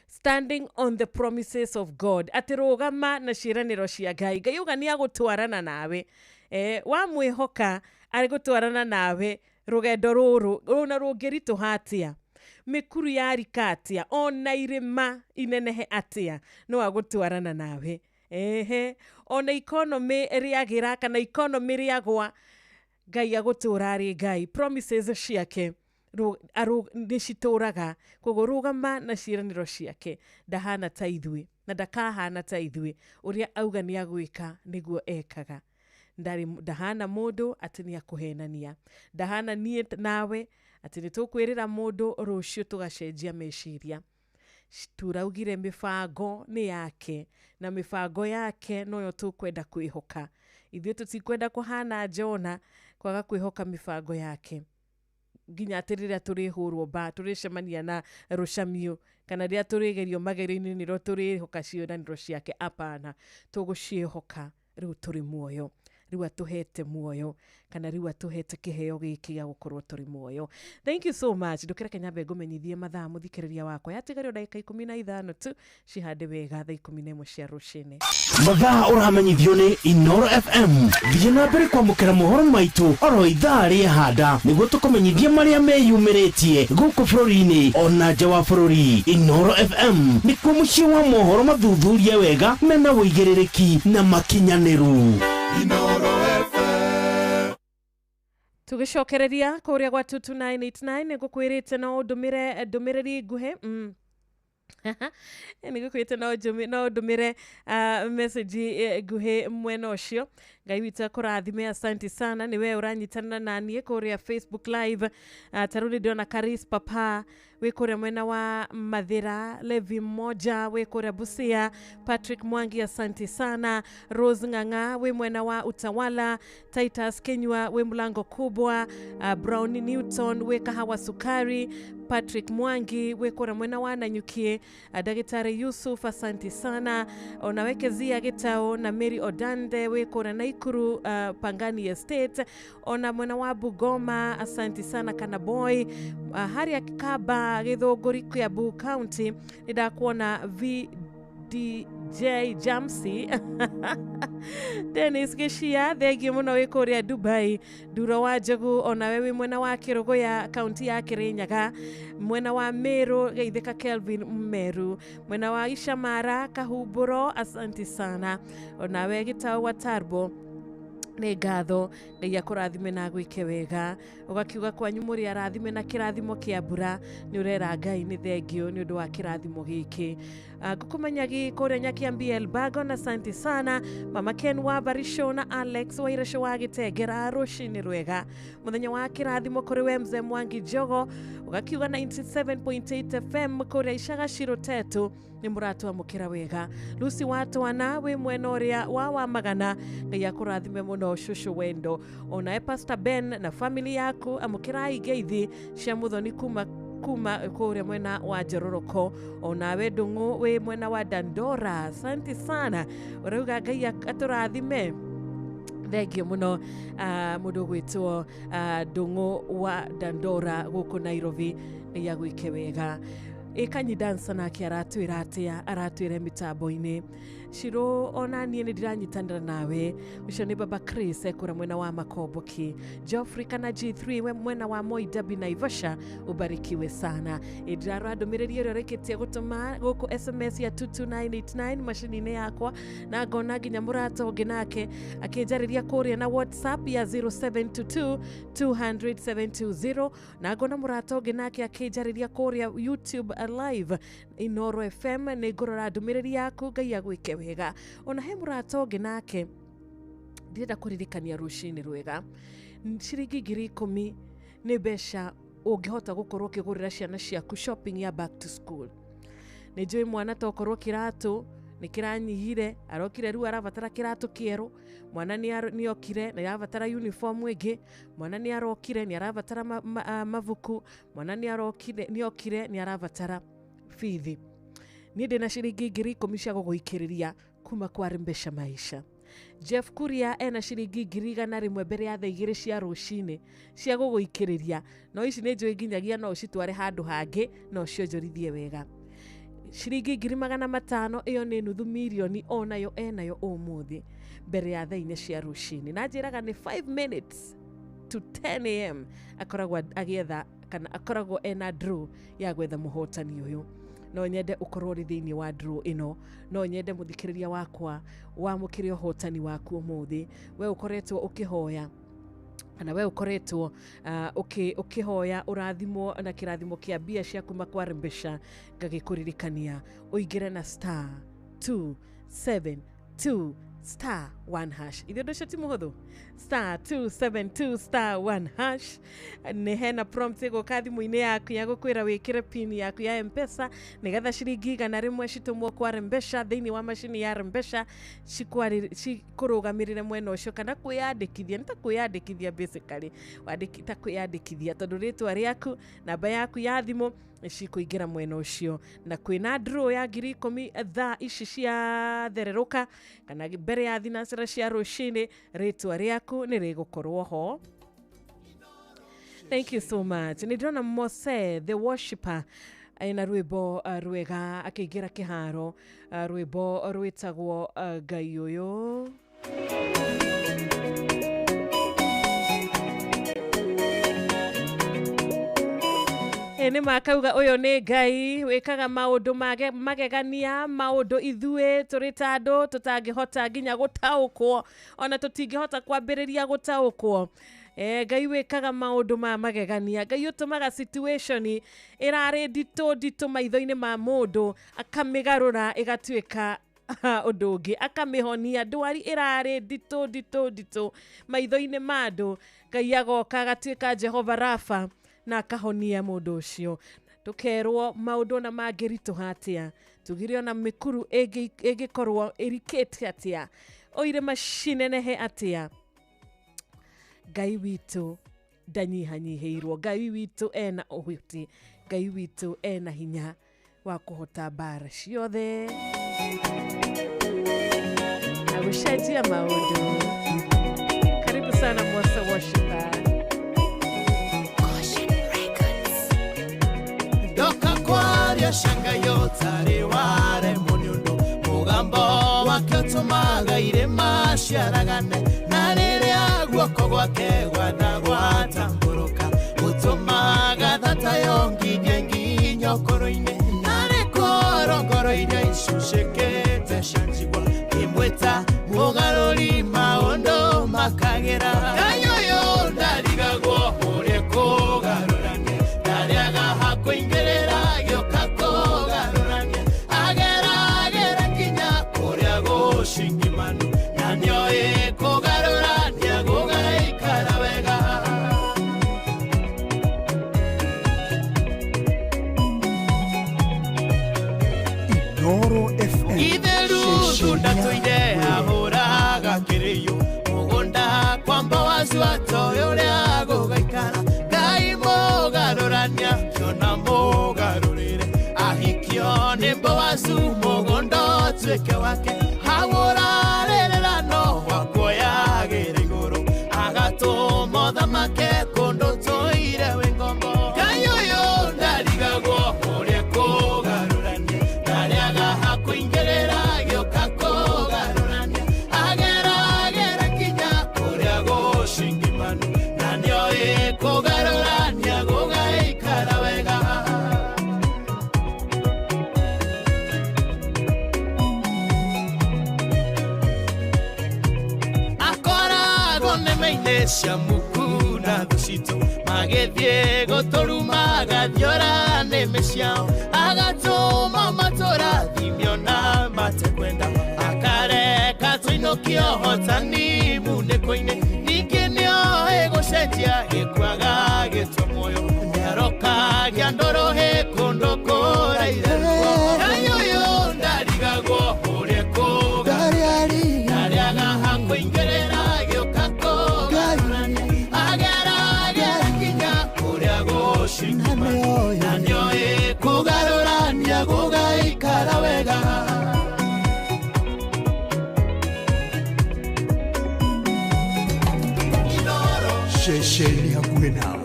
J: standing on the promises of God, atĩ rũgama na ciĩranĩro cia Ngai. Ngai auga nĩ agũtwarana nawe. Wamwĩhoka arĩ gũtwarana nawe rũgendo rũrũ, ona rũngĩritũha atĩa, mĩkuru yarika atĩa, ona irĩma inenehe atĩa, no agũtwarana nawe. Ehe, ona economy rĩagĩra kana economy rĩagwa, Ngai agũtũra arĩ Ngai. Promises ciake nĩ citũraga. Koguo rũgama na ciĩranĩro ciake. Ndahana ta ithuĩ na ndakahana ta ithuĩ. Ũrĩa auga nĩ agwĩka nĩguo ekaga. Ndarĩ ndahana mũndũ atĩ nĩ akũhenania, ndahana niĩ nawe atĩ nĩ tũkwĩrĩra mũndũ rũciũ tũgacenjia meciria. Tũraugire mĩbango nĩ yake, na mĩbango yake noyo tũkwenda kwĩhoka. Ithuĩ tũtikwenda kũhana Jona, kwaga kwĩhoka mĩbango yake, nginya atĩ rĩrĩa tũrĩhũrwo mba, tũrĩcemania na rũcamiũ, kana rĩrĩa tũrĩgerio magerio-inĩ nĩrĩo tũrĩhoka ciĩranĩro ciake. Apana, tũgũciĩhoka rĩu tũrĩ muoyo, rĩu atũhete muoyo, kana rĩu atũhete kĩheo gĩkĩ gĩa gũkorwo tũrĩ muoyo. Thank you so much. Ndũkĩreke nyambe ngũmenyithie mathaa, mũthikĩrĩria wakwa. Yatigario ndagĩka 15 tu cihande wega thaa 11 cia rũcinĩ.
B: Mathaa ũramenyithio nĩ Inoro FM. Thiĩ na mbere kwamũkĩra mohoro maitũ oro ithaa rĩehanda nĩguo tũkũmenyithie marĩa meyumĩrĩtie gũkũ bũrũri-inĩ ona nja wa bũrũri. Inoro FM nĩkuo mũciĩ wa mohoro mathuthurie wega, mena ũigĩrĩrĩki na makinyanĩru.
J: Tũgĩcokereria kũrĩa gwa 22989, nĩ ngũkwĩrĩte no ũndũmĩre ndũmĩrĩri nguhĩ. Nĩ ngũkwĩrĩte no ndũmĩre message nguhĩ mwena ũcio. Ngai witũ akũrathime, asante sana nĩ we ũranyitanĩra na niĩ kũrĩa Facebook live. Ta rĩu nĩ ndĩrona Karis Papa wĩ kũrĩa mwena wa Mathĩra, Levi Mmoja wĩ kũrĩa Busia, Patrick Mwangi asante sana, Rose Ng'ang'a wĩ mwena wa Utawala, Titus Kenywa wĩ Mlango Kubwa, Brown Newton wĩ Kahawa Sukari, Patrick Mwangi wĩ kũrĩa mwena wa Nanyuki, Ndagĩtarĩ Yusuf asante sana, onawe Kezia Gĩtaũ na Mary Odande wĩ kũrĩa Naikuru, Pangani Estate, ona mwena wa Bugoma asante sana Kanaboy, Harĩa Kaba Gĩthũngũri Kiambu County nĩ ndakuona VDJ Jamsi Dennis Gĩcia thengiũ mũno wĩ kũrĩa Dubai, Nduro wa Njogu onawe wĩ mwena wa Kĩrũgũya kaunti ya Kĩrĩnyaga, mwena wa Meru Geithĩka Kelvin Meru, mwena wa Icamara Kahumbũro asante sana, onawe Gĩtaũ wa Tarbo nĩ ngatho. Ngai akũrathime na agwĩke wega. Ũgakiuga kwanyu mũrĩ arathime na kĩrathimo kĩa mbura, nĩ ũrera Ngai nĩ thengio nĩ ũndũ wa kĩrathimo gĩkĩ. Ngũkũmenyagi kũrĩa Nyakiambi Elbago na asante sana Mama Ken wa Barisho na Alex wa Iresho wa Gĩtengera, rũcinĩ rwega mũthenya wa kĩrathimo kũrĩ we Mzee Mwangi Njogo. Ũgakiuga 97.8 FM kũrĩa Icagaciro Tetu nĩ mũratwamũkĩra wega. Lucy wa Twana wĩ mwena ũrĩa wa Wamagana, Ngai akũrathime mũno cũcũ wendo. Onawe Pastor Ben na family yaku amũkĩrai ngeithi cia mũthoni kuma kũrĩa mwena wa Njororoko. Onawe Ndung'u wĩ mwena wa Dandora asante sana, ũrauga Ngai atũrathime. Thengio mũno mũndũ ũgwĩtwo Ndung'u wa Dandora gũkũ Nairobi, nĩ agwĩke wega. Ĩkanyi dansa nake aratwĩra atĩa, aratwĩra mĩtambo-inĩ Shiro, ona niĩ nĩ ndiranyitanĩra nawe. Ũcio nĩ Baba Chris ekũra mwena wa Makomboki, Geoffrey kana G3 we mwena wa Moi Dabi Naivasha, ubarikiwe sana. Ndĩrarora ndũmĩrĩri ĩrĩa ũrĩkĩtie gũtũma gũkũ SMS ya 22989 macini-inĩ yakwa, na ngona nginya mũrata ũngĩ nake akĩnjarĩria kũrĩa na WhatsApp ya 0722 200 720, na ngona mũrata ũngĩ nake akĩnjarĩria kũrĩa YouTube live Inoro FM. Nĩ ngũrora ndũmĩrĩri yaku, Ngai agwĩke wega. Ona he mũrata ũngĩ nake ndĩrenda kũririkania rũcinĩ rwega, ciringi 10,000 nĩ mbeca ũngĩhota gũkorwo ũkĩgũrĩra ciana ciaku shopping ya back to school. Nĩ njũĩ mwana tokorwo kĩratũ nĩ kĩranyihire, arokire rĩu arabatara kĩratũ kĩerũ, mwana nĩ okire na arabatara uniform ĩngĩ, mwana nĩ arokire nĩ arabatara mabuku, mwana nĩ okire nĩ arabatara bithi. Niĩ ndĩna ciringi 10,000 cia gũgũikĩrĩria kuma kwa Mbeca Maisha. Jeff Kuria ena ciringi 100,000 mbere ya thaa 2 cia rũcinĩ cia gũgũikĩrĩria, no ici nĩ njũĩ nginyagia no ũcitware handũ hangĩ no cionjorithie wega. Ciringi 500,000 ĩyo nĩ nuthu mirioni onayo enayo ũmũthĩ mbere ya thaa 4 cia rũcinĩ, na njĩraga nĩ 5 minutes to 10 am akoragwo agĩetha kana akoragwo ena draw ya gwetha mũhotani ũyũ. No nyende ũkorwo ũrĩ thĩinĩ wa draw ĩno, no nyende mũthikĩrĩria wakwa wamũkĩre ũhotani waku ũmũthĩ. We ũkoretwo ũkĩhoya kana we ũkoretwo ũkĩhoya ũrathimwo na kĩrathimo kĩa mbia cia kuma kwa Mbeca, ngagĩkũririkania ũingĩre na star 272 star 1 hash. Ithe ũndũ ũcio ti mũhũthũ, star 272 star 1 hash. Nĩ hena prompt ĩgũka thimũ-inĩ yaku ya gũkwĩra wĩkĩre pin yaku ya M-Pesa nĩgetha ciringi 100 citũmwo kwa Mbeca thĩinĩ wa macini ya Mbeca cikũrũgamĩrĩre mwena ũcio, kana kwĩyandĩkithia. Nĩ ta kwĩyandĩkithia basically, ta kwĩyandĩkithia tondũ rĩtwa rĩaku, namba yaku ya thimũ cikũingĩra mwena ũcio. Na kwĩna draw ya 10,000 thaa ici cia thererũka kana mbere ya thinacera cia rũcinĩ, rĩtwa rĩaku nĩ rĩgũkorwo ho. Thank you so much. Nĩ ndĩrona Mose the worshipper ena rwĩmbo rwega akĩingĩra kĩharo, rwĩmbo rwĩtagwo Ngai ũyũ. Nĩ makauga ũyũ nĩ Ngai wĩkaga maũndũ magegania, maũndũ ithuĩ tũrĩ ta andũ tũtangĩhota nginya gũtaũkwo, ona tũtingĩhota kwambĩrĩria gũtaũkwo. Ngai wĩkaga maũndũ ma magegania, Ngai ũtũmaga situation ĩrarĩ nditũ nditũ maitho-inĩ ma mũndũ akamĩgarũra ĩgatuĩka ũndũ ũngĩ, akamĩhonia ndwari ĩrarĩ nditũ nditũ nditũ maitho-inĩ ma andũ. Ngai agoka agatuĩka Jehova Rafa na akahonia mũndũ ũcio. Tũkerwo maũndũ ona mangĩritũha atĩa, tugire ona mĩkuru ĩngĩkorwo ĩrikĩte atĩa, o irĩma cinenehe atĩa, Ngai witũ ndanyihanyihĩirwo. Ngai witũ ena ũhoti, Ngai witũ ena hinya wa kũhota mbara ciothe na gũcenjia maũndũ. Karibu sana Mwasa Worshiper.
L: Ndoka kwaria shanga yotari waremwo nĩ ũndũ mũgambo wake ũtũmaga irĩma ciaragane, na rĩrĩa guoko gwake gwatha gwatambũrũka gũtũmaga thata yongithie nginya ũkũrũ-inĩ, narĩ korongoro iria icucĩkĩte cia njigua imwĩta mũgarũri maũndũ makagĩra. Ngai ũyũ ndarigagwo ũrĩa kũgarũrania, ndarĩaga hakũingĩrĩra gĩũka kũgarũrania, ageragĩra nginya kũrĩa gũcingimanu, na nĩoĩ kũgarũrania gũgaikara wega.
P: Inoro FM.
L: Ithe Ruthu ndatũire ahũraga kĩrĩyo mũgũnda kwamba wacu atoĩ ũrĩa gũgaikara. Ngai mũgarũrania kĩona mũgarũrĩre, ahikio nĩ Boazu mũgũnda ũtuĩke wake, hau ũrarĩrĩra no wakuoyagĩra igũrũ, agatũma ũthamake kũndũ tũire wĩ ngombo. Ngai ũyũ ndarigagwo ũrĩa kũgarũrania, ndarĩaga hakũingĩrĩra gĩũka kũgarũrania, ageragĩra nginya kũrĩa gũcingimanu, na nĩoĩ kũgarũrania gũgaikara wega. Akoragwo nĩme-inĩ cia muku na thũ citũ, magĩthiĩ gũtũruma agathiora nĩmĩ ciao, agatũma matũrathimio na matekwenda, akareka tũinũkie ũhotani munĩko-inĩ, ningĩ nĩoĩ gũcenjia gĩkuaga gĩtwe muoyo, nĩarokagia ndũrũhĩ kũndũ kũraire ruo. Ngai ũyũ ndarigagwo ũrĩa kũgarũrania, ndarĩaga hakũingĩrĩra gĩũka kũgarũrania, ageragĩra nginya kũrĩa gũcingimanu, na nĩoĩ kũgarũrania gũgaikara wega.
P: Ceceni hakuhĩ nawe.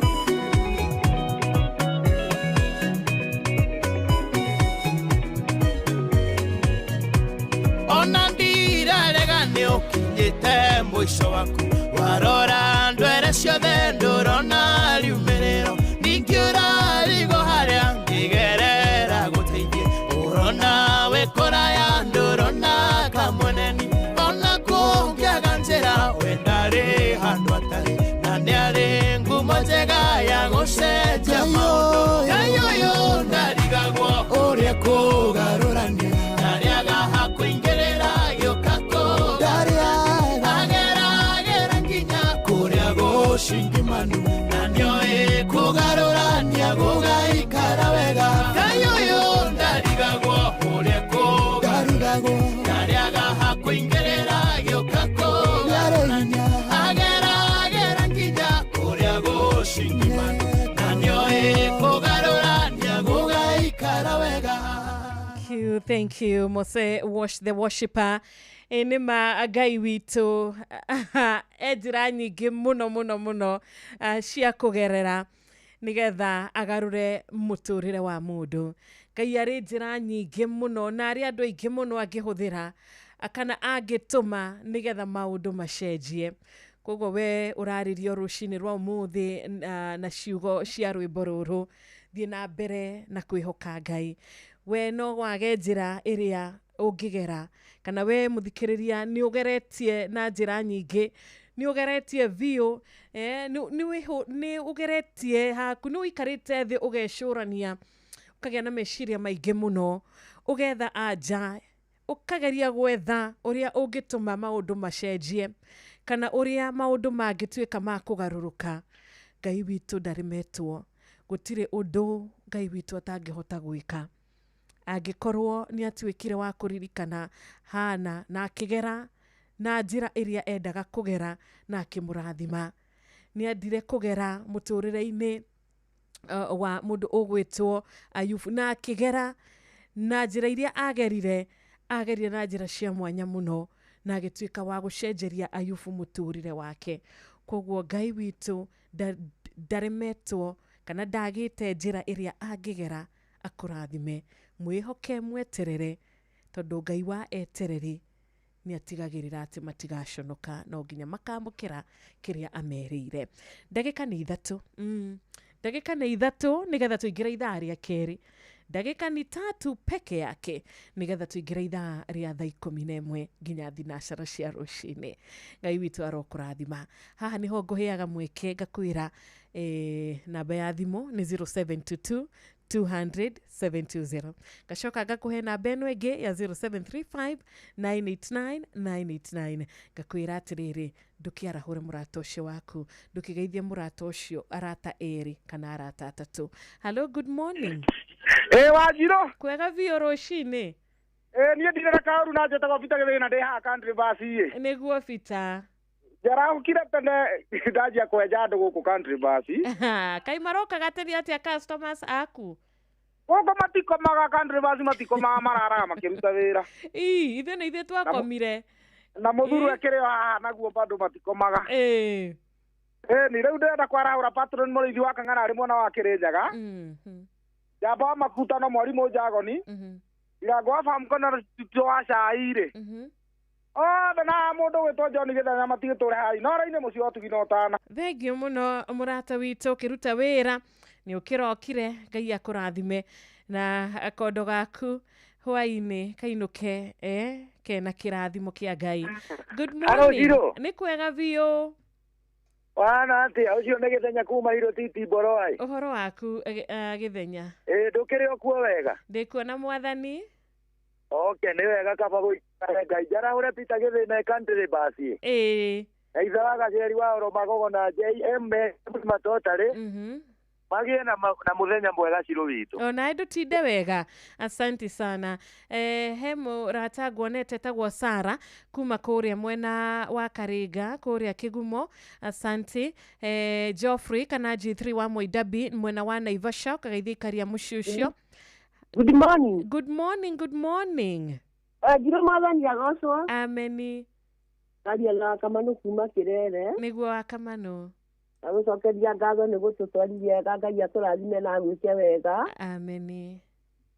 L: Ona ndirarega nĩ ũkinyĩte mũico waku, warora ndwere ciothe ndũrona riumĩrĩro, ningĩ ũrarigwo harĩa ngĩgerera gũteithie, ũrona wĩ kũraya ndũrona kamweneni, ona kũngĩaga njĩra we ndarĩ handũ atarĩ, na nĩarĩ ngumo njega ya gũcenjia maũndũ. Ngai ũyũ ndarigagwo ũrĩa kũgarũrania, ndarĩaga hakũingĩrĩra gĩũka kũgarũrania, ageragĩra nginya kũrĩa gũcingimanu, na nĩoĩ kũgarũrania gũgaikara wega. Ngai ũyũ ndarigagwo ũrĩa kũgarũrania, ndarĩaga hakũingĩrĩra gĩũka kũgarũrania, ageragĩra nginya kũrĩa gũcingimanu, na nĩoĩ kũgarũrania gũgaikara wega.
J: Thank you, Mose Wash the Worshiper. Nĩ ma Ngai witũ e njĩra nyingĩ mũno mũno mũno cia kũgerera nĩgetha agarũre mũtũrĩre wa mũndũ. Ngai arĩ njĩra nyingĩ mũno na arĩ andũ aingĩ mũno angĩhũthĩra kana angĩtũma nĩgetha maũndũ macenjie. Koguo we ũrarĩrio rũcinĩ rwa ũmũthĩ na ciugo cia rwĩmbo rũrũ, thiĩ na mbere na kwĩhoka Ngai. We no wage njĩra ĩrĩa ũngĩgera, kana we mũthikĩrĩria nĩ ũgeretie na njĩra nyingĩ, nĩ ũgeretie biũ, nĩ ũgeretie haku, nĩ ũikarĩte thĩ ũgecũrania, ũkagĩa na meciria maingĩ mũno, ũgetha anja Ũkageria gwetha ũrĩa ũngĩtũma maũndũ macenjie kana ũrĩa maũndũ mangĩtuĩka ma kũgarũrũka. Ngai witũ ndaremetwo, gũtirĩ ũndũ Ngai witũ atangĩhota gwĩka. Angĩkorwo nĩ atuĩkire wa kũririkana Hana na akĩgera na njĩra ĩrĩa endaga kũgera na akĩmũrathima, nĩ endire kũgera mũtũrĩre-inĩ wa mũndũ ũgwĩtwo Ayubu na akĩgera na njĩra iria agerire, agerire na njĩra cia mwanya mũno na agĩtuĩka wa gũcenjeria Ayubu mũtũrĩre wake. Koguo Ngai witũ ndaremetwo kana ndagĩte njĩra ĩrĩa angĩgera akũrathime. Mwĩhoke, mweterere, tondũ Ngai wa etereri nĩ atigagĩrĩra atĩ matigaconoka, no nginya makamũkĩra kĩrĩa amerĩire. Ndagĩka nĩ 3. Ndagĩka nĩ 3 nĩgetha tũingĩre ithaa rĩa kerĩ. Ndagĩka nĩ 3 peke yake nĩgetha tũingĩre ithaa rĩa thaa 11 nginya thinacara cia rũcinĩ. Ngai witũ arokũrathima. Haha nĩho ngũheaga mweke ngakwĩra namba ya thimũ nĩ 0722 200 720. Ngacoka ngakũhe namba ĩno ĩngĩ ya 0735 989 989. Ngakwĩra atĩrĩrĩ, ndũkĩarahũre mũrata ũcio waku, ndũkĩgeithie mũrata ũcio arata 2 kana arata 3. Hello, good morning.
K: Wanjirũ.
J: Kwega biũ rũcinĩ.
K: Niĩ ndirĩ na kaũru na njĩtagwo Peter Gĩthĩna, ndĩ haha Country Bus ĩ.
J: Nĩguo Peter.
K: Njarahũkire tene ndanjia kwenja andũ gũkũ Country Bus.
J: Kaĩ marokaga tene atĩa customers aku?
K: Gũkũ matikomaga, Country Bus matikomaga, mararaga makĩruta wĩra.
J: Ii, ithuĩ nĩ ithuĩ twakomire.
K: Na mũthuru akĩrĩ o haha naguo bado matikomaga. Ni rĩu ndĩrenda kwarahũra patron mũrĩithi wa Kang'ara arĩ mwena wa Kĩrĩnyaga. Njamba wa Makuta no mwarimũ Njagoni. Irango wa Farm Corner Studio wa cai rĩ. Othe na mũndũ ũgwĩtwo John Gĩthenya matigĩtũre hai. No raini mũciĩ wa ũtugi na ũtana.
J: Thengiũ mũno mũrata witũ ũkĩruta wĩra, nĩ ũkĩrokire, Ngai akũrathime na kondo gaku hwainĩ kainũke kena kĩrathimo kĩa Ngai. Good morning. Nĩ kwega biũ.
D: Wana atĩa? Ũcio nĩ Gĩthenya kuma Irũtiti Mboroai.
J: Ũhoro waku Gĩthenya?
D: Ndũkĩrĩ o kuo wega?
J: Ndĩkuona mwathani.
D: Okay, nĩ wega kaba gũikara Ngai. Njarahũre Peter Gĩthĩna Country Bus. Na ithe wa Gaceri wa Oro Magogo na JM Matotarĩ. Magĩe na mũthenya mwega Cirũ witũ.
J: Ona ndũtinde wega. Asante sana. He mũrata nguonete etagwo Sara kuma kũrĩa mwena wa Karinga kũrĩa Kĩgumo. Asante. Geoffrey kana G3 wa Moidabi mwena wa Naivasha ũkageithia ikaria mũciĩ ũcio.
M: Good morning.
J: Good morning, good morning.
M: Njirũ mwathani agocwo.
J: Ameni.
M: Ngaria na Kamanu kuma Kĩrere.
J: Nĩguo wa Kamanu.
M: Agũcokeria ngatho nĩ gũtũtwarithia wega, Ngai atũrathime na agwĩke wega.
J: Ameni.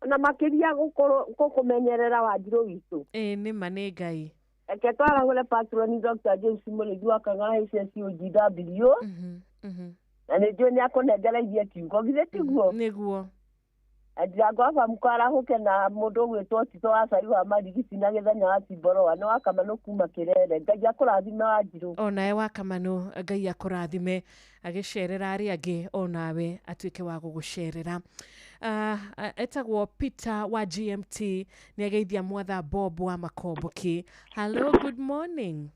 M: Na makĩria gũkũmenyerera Wanjirũ witũ.
J: Nĩ ma nĩ Ngai.
M: Reke twarahũre patroni Dr. James Mũrĩithi wa Kang'ara HSUGW. Na nĩ njũĩ nĩ akũnengereirie kiugo, githĩ tiguo?
J: Nĩguo.
M: Ndirango wa Bamuko arahũke na mũndũ ũgwĩtwo Tito wa Cai wa Marigiti na Gĩthenya wa Timboroa nĩ wa Kamanũ kuma Kĩrere. Ngai akũrathime Wanjirũ.
J: Onawe wa Kamanũ Ngai akũrathime agĩcerera arĩa angĩ onawe atuĩke wa gũgũcerera. Etagwo Peter wa GMT nĩ ageithia mwatha Bob wa Makomboki. Hello, good morning.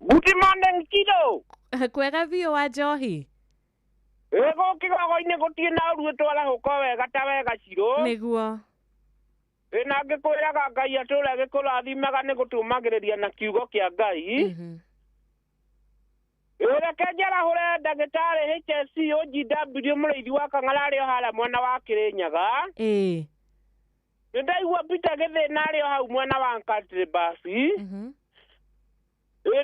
K: Good morning Kido.
J: Kwega biũ wa Njohi.
K: Ĩgo kĩgogo-inĩ gũtirĩ na ũru twarahũka wega ta wega Cirũ.
J: Nĩguo.
K: Na ngĩkwĩraga Ngai atũre agĩkũrathimaga nĩ gũtũmagĩrĩria na kiugo kĩa Ngai. Reke njarahũre ndagĩtarĩ HSC OGW mũrĩithi wa Kang'ara arĩ o harĩa mwena wa Kĩrĩnyaga. Nĩ ndaigua Peter Gĩthĩna arĩ o hau mwena wa Country Bus.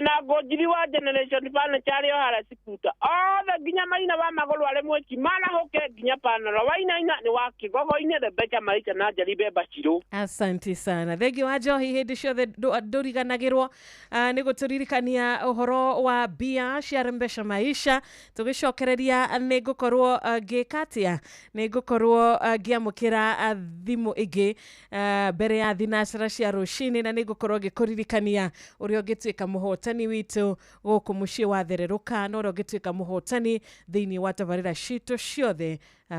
K: Na ngũnjiri wa Generation Furniture arĩ o harĩa Sikuta. Othe nginya Maina wa Magũrũ arĩ mwĩki marahũke nginya Panoro Wainaina nĩ wa Kĩgogo-inĩ Rebecca Maita na Njeri Bemba Cirũ.
J: Asante sana. Thengiũ wa Njohi hĩndĩ ciothe ndũriganagĩrwo nĩ gũtũririkania ũhoro wa mbia cia Rembesha Maisha. Tũgĩcokereria nĩ ngũkorwo ngĩka atĩa? Nĩ ngũkorwo ngĩamũkĩra thimũ ĩngĩ mbere ya thinacara cia rũcinĩ na nĩ ngũkorwo ngĩkũririkania ũrĩa ũngĩtuĩka mũhotani witũ gũkũ mũciĩ wa Thererũka na ũrĩa ũngĩtuĩka mũhotani thĩinĩ wa tabarĩra citũ ciothe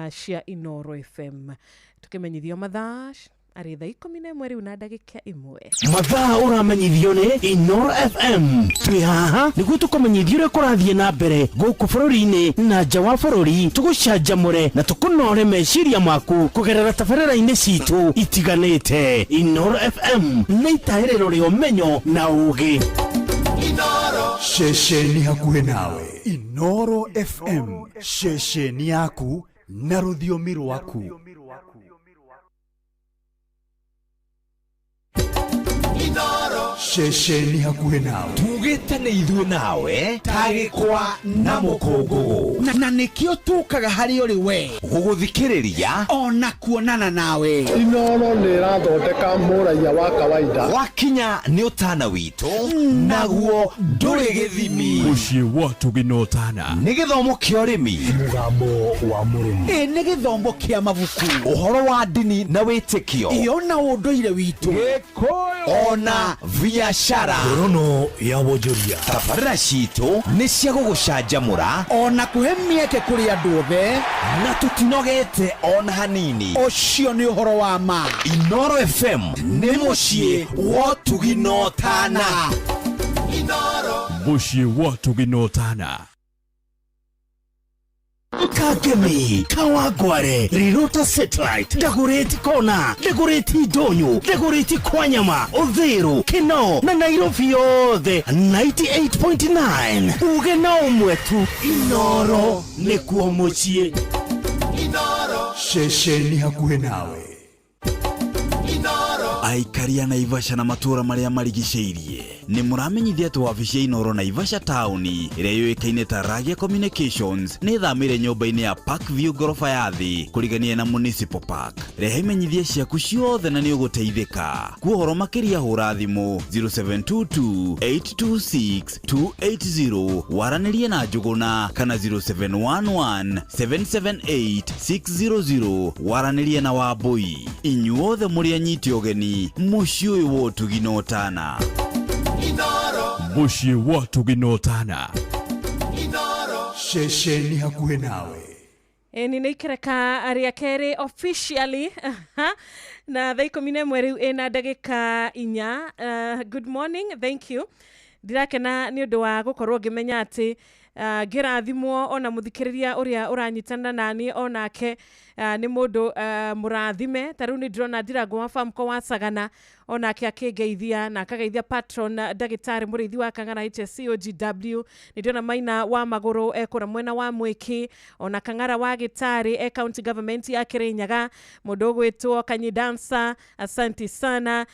J: cia Inooro FM. Tũkĩmenyithio mathaa Arĩ thaa 11 rĩu na ndagĩka 1.
B: Mathaa ũramenyithio nĩ Inoro FM. Twĩ haha nĩguo tũkũmenyithie ũrĩa kũrathiĩ na mbere gũkũ bũrũri-inĩ na nja wa bũrũri, tũgũcanjamũre na tũkũnore meciria maku kũgerera tabarĩra-inĩ citũ itiganĩte. Inoro FM nĩ itaĩrĩro rĩa ũmenyo na ũgĩ.
P: Ceceni hakuhĩ nawe, Inoro FM, ceceni yaku na rũthiomi rwaku. Ceceni hakuhĩ nawe.
N: Tugĩte nĩ ithuĩ nawe ta gĩkwa na mũkũngũgũ,
Q: na nĩkĩo tũkaga harĩ ũrĩ we
N: gũgũthikĩrĩria
Q: ona kuonana nawe.
W: Inoro nĩ ĩrathondeka mũraiya wa kawaida.
N: Wakinya nĩ ũtana witũ, naguo ndũrĩ gĩthimi.
X: Mũciĩ wa ũtugi na ũtana.
N: Nĩ gĩthomo kĩa ũrĩmi,
P: mũgambo wa mũrĩmi,
Q: ĩ nĩ gĩthomo kĩa mabuku,
N: ũhoro wa ndini na wĩtĩkio,
Q: iyo na ũndũire witũ,
N: ona biacara.
B: Ngorono ya wonjoria.
N: Tabarĩra citũ nĩ cia gũgũcanjamũra
Q: ona kũhe mĩeke kũrĩ andũ othe,
N: na tũtinogete ona hanini.
Q: Ũcio nĩ ũhoro wa ma.
N: Inoro FM nĩ mũciĩ wa ũtugi na ũtana.
X: Mũciĩ wa ũtugi na ũtana.
B: Kangemi, Kawangware, Rirota Satellite, Dagoretti Kona, Dagoretti Ndonyo, Dagoretti Kwanyama, Uthiru, Kinoo na Nairobi yothe 98.9. Uge na ũmwe tu, Inoro nĩkuo mũciĩ.
P: Ceceni hakuhĩ nawe.
C: Aikari a Naivasha na matũũra marĩa marigicĩirie nĩ mũramenyithia atĩ wabici ya Inoro Naivasha taũni ĩrĩa yũĩkaine ta Ragia Communications nĩ ĩthamĩire nyũmba-inĩ ya Parkview ngoroba ya thĩ kũrigania na Municipal Park. Rehe imenyithia ciaku ciothe na nĩ ũgũteithĩka. Kwa ũhoro makĩria hũra thimũ 0722 826 280 waranĩrie na Njũgũna kana 0711 778 600 waranĩrie na Wambũi. Inyuothe mũrĩ anyiti ũgeni mũciĩ ũyũ wa ũtugi na ũtana.
X: Mũciĩ wa ũtugi na ũtana.
P: Ceceni hakuhĩ nawe.
J: Ĩni nĩ ikereka rĩa kerĩ officially na thaa 11 rĩu ĩna ndagĩka 4. Good morning, thank you. Ndirakena nĩ ũndũ wa gũkorwo ngĩmenya atĩ ngĩrathimwo ona mũthikĩrĩria ũrĩa ũranyitana nani onake nĩ mũndũ mũrathime. Ta rĩu nĩ ndĩrona Ndirango wa Famco wa Sagana onake akĩngeithia na akageithia patron ndagĩtarĩ mũrĩithi wa Kang'ara HSCOGW. Nĩ ndĩrona Maina wa Magũrũ ekũra mwena wa Mwĩkĩ, ona Kang'ara wa Gĩtarĩ e county government ya Kĩrĩnyaga, mũndũ ũgwĩtwo Kanyi Dancer, asanti sana.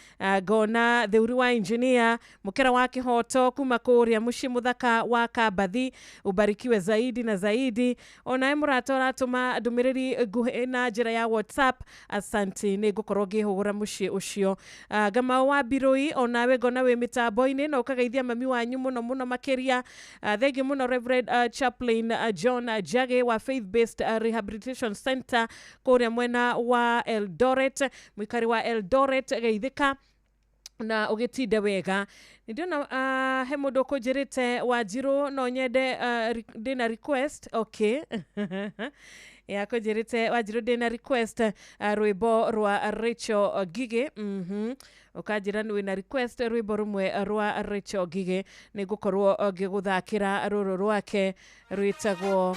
J: Ngona Theuri wa engineer Mũkera wa Kĩhoto kuma kũrĩa mũciĩ mũthaka wa Kambathi, ubarikiwe zaidi na zaidi. Onawe mũrata ũratũma ndũmĩrĩri nguhĩ na njĩra ya WhatsApp, asanti, nĩ ngũkorwo ngĩhũgũra mũciĩ ũcio. Ngamau wa Mbirũi onawe ngona wĩ mĩtambo-inĩ na ũkageithia mami wanyu mũno mũno makĩria. Thengiũ mũno Reverend Chaplain John Jage wa Faith Based Rehabilitation Center kũrĩa mwena wa Eldoret, mũikari wa Eldoret, geithĩka na ũgĩtinde wega. Nĩ ndĩrona he mũndũ ũkũnjĩrĩte Wanjirũ no nyende ndĩna request. Okay. Yakũnjĩrĩte Wanjirũ ndĩna request rwĩmbo rwa Rachel Ngigĩ. Ũkanjĩra nĩ wĩna request rwĩmbo rũmwe rwa Rachel Ngigĩ, nĩ ngũkorwo ngĩgũthakĩra rũrũ rwake rwĩtagwo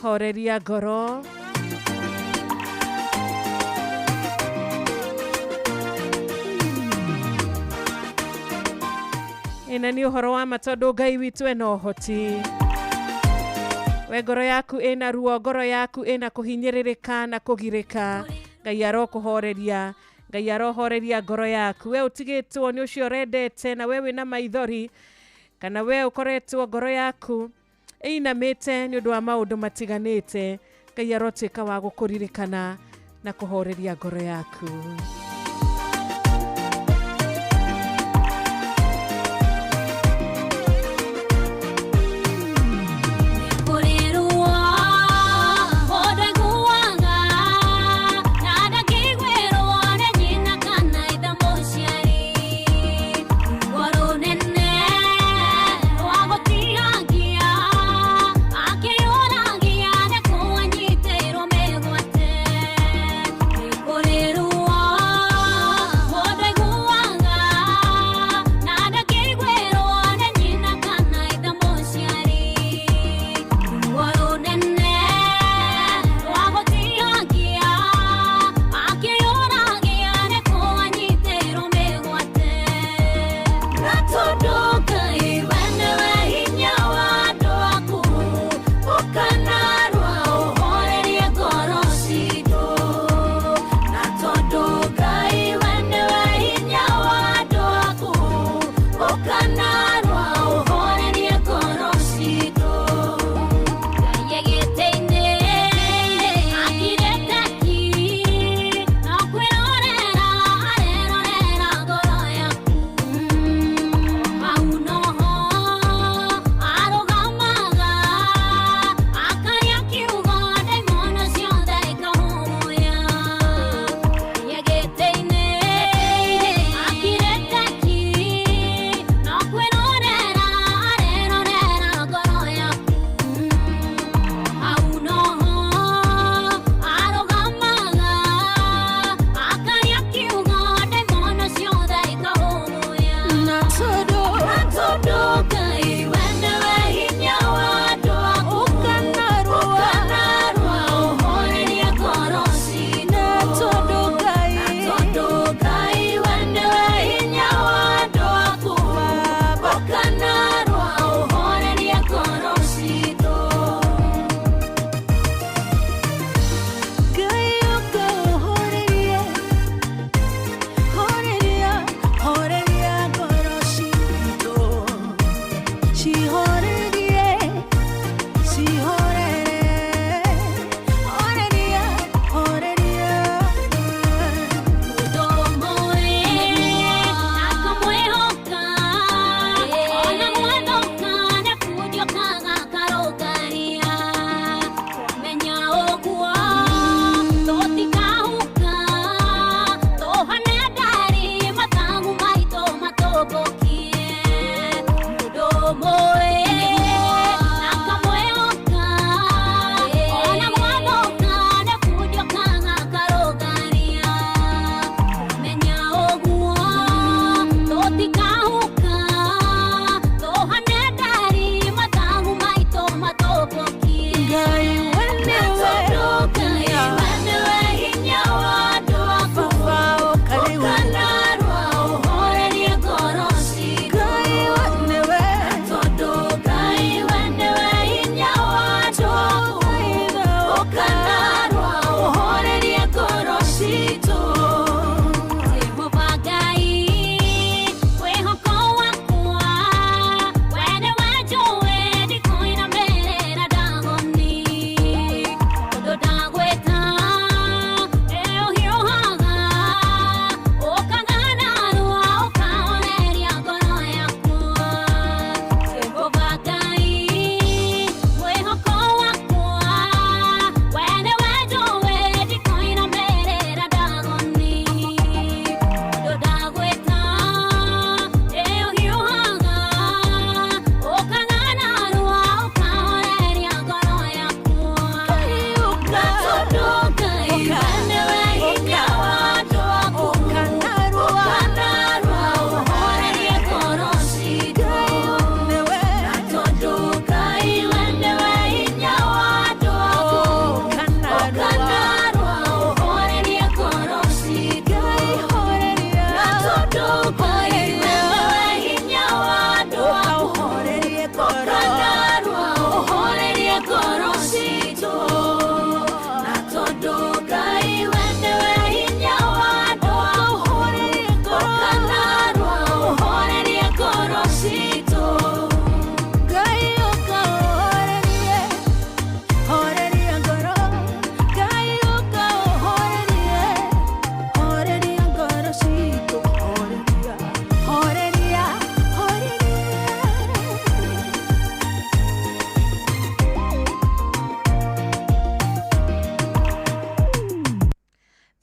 J: Horeria Ngoro. Ĩna nĩ ũhoro wa ma tondũ Ngai witũ ena ũhoti. We ngoro yaku ĩna ruo, ngoro yaku ĩna kũhinyĩrĩrĩka na kũgirĩka, Ngai arokũhoreria, Ngai arohoreria ngoro yaku. We ũtigĩtwo nĩ ũcio ũrendete na we wĩna maithori, kana we ũkoretwo ngoro yaku ĩinamĩte nĩ ũndũ wa maũndũ matiganĩte, Ngai arotuĩka wa gũkũririkana na kũhoreria ngoro yaku.
R: Kũrĩrwo.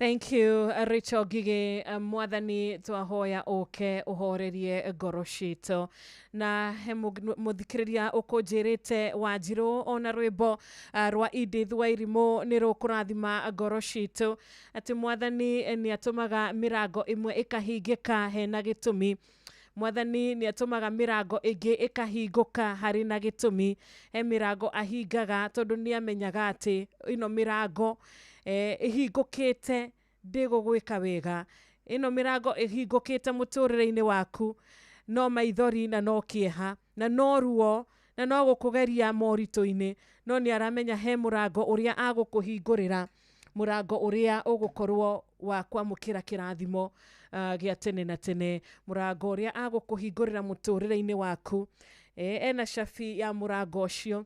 J: Thank you, Rachel Ngigĩ. Mwathani twahoya ũke ũhorerie ngoro citũ. Na he mũthikĩrĩria ũkũnjĩrĩte Wanjirũ ona rwĩmbo rwa Edith Wairimũ nĩ rũkũrathima ngoro citũ, atĩ mwathani nĩ atũmaga mĩrango ĩmwe ĩkahingĩka hena gĩtũmi. Mwathani nĩ atũmaga mĩrango ĩngĩ ĩkahingũka harĩ na gĩtũmi. He mĩrango ahingaga tondũ nĩ amenyaga atĩ ĩno mĩrango ĩhingũkĩte ndĩgũgwĩka wega. Ĩno mĩrango ĩhingũkĩte mũtũrĩre-inĩ waku no maithori na no kĩeha na no ruo na no gũkũgeria moritũ-inĩ, no nĩ aramenya he mũrango ũrĩa agũkũhingũrĩra, mũrango ũrĩa ũgũkorwo wa kwamũkĩra kĩrathimo gĩa tene na tene, mũrango ũrĩa agũkũhingũrĩra mũtũrĩre-inĩ waku. Ena cabi ya mũrango ũcio,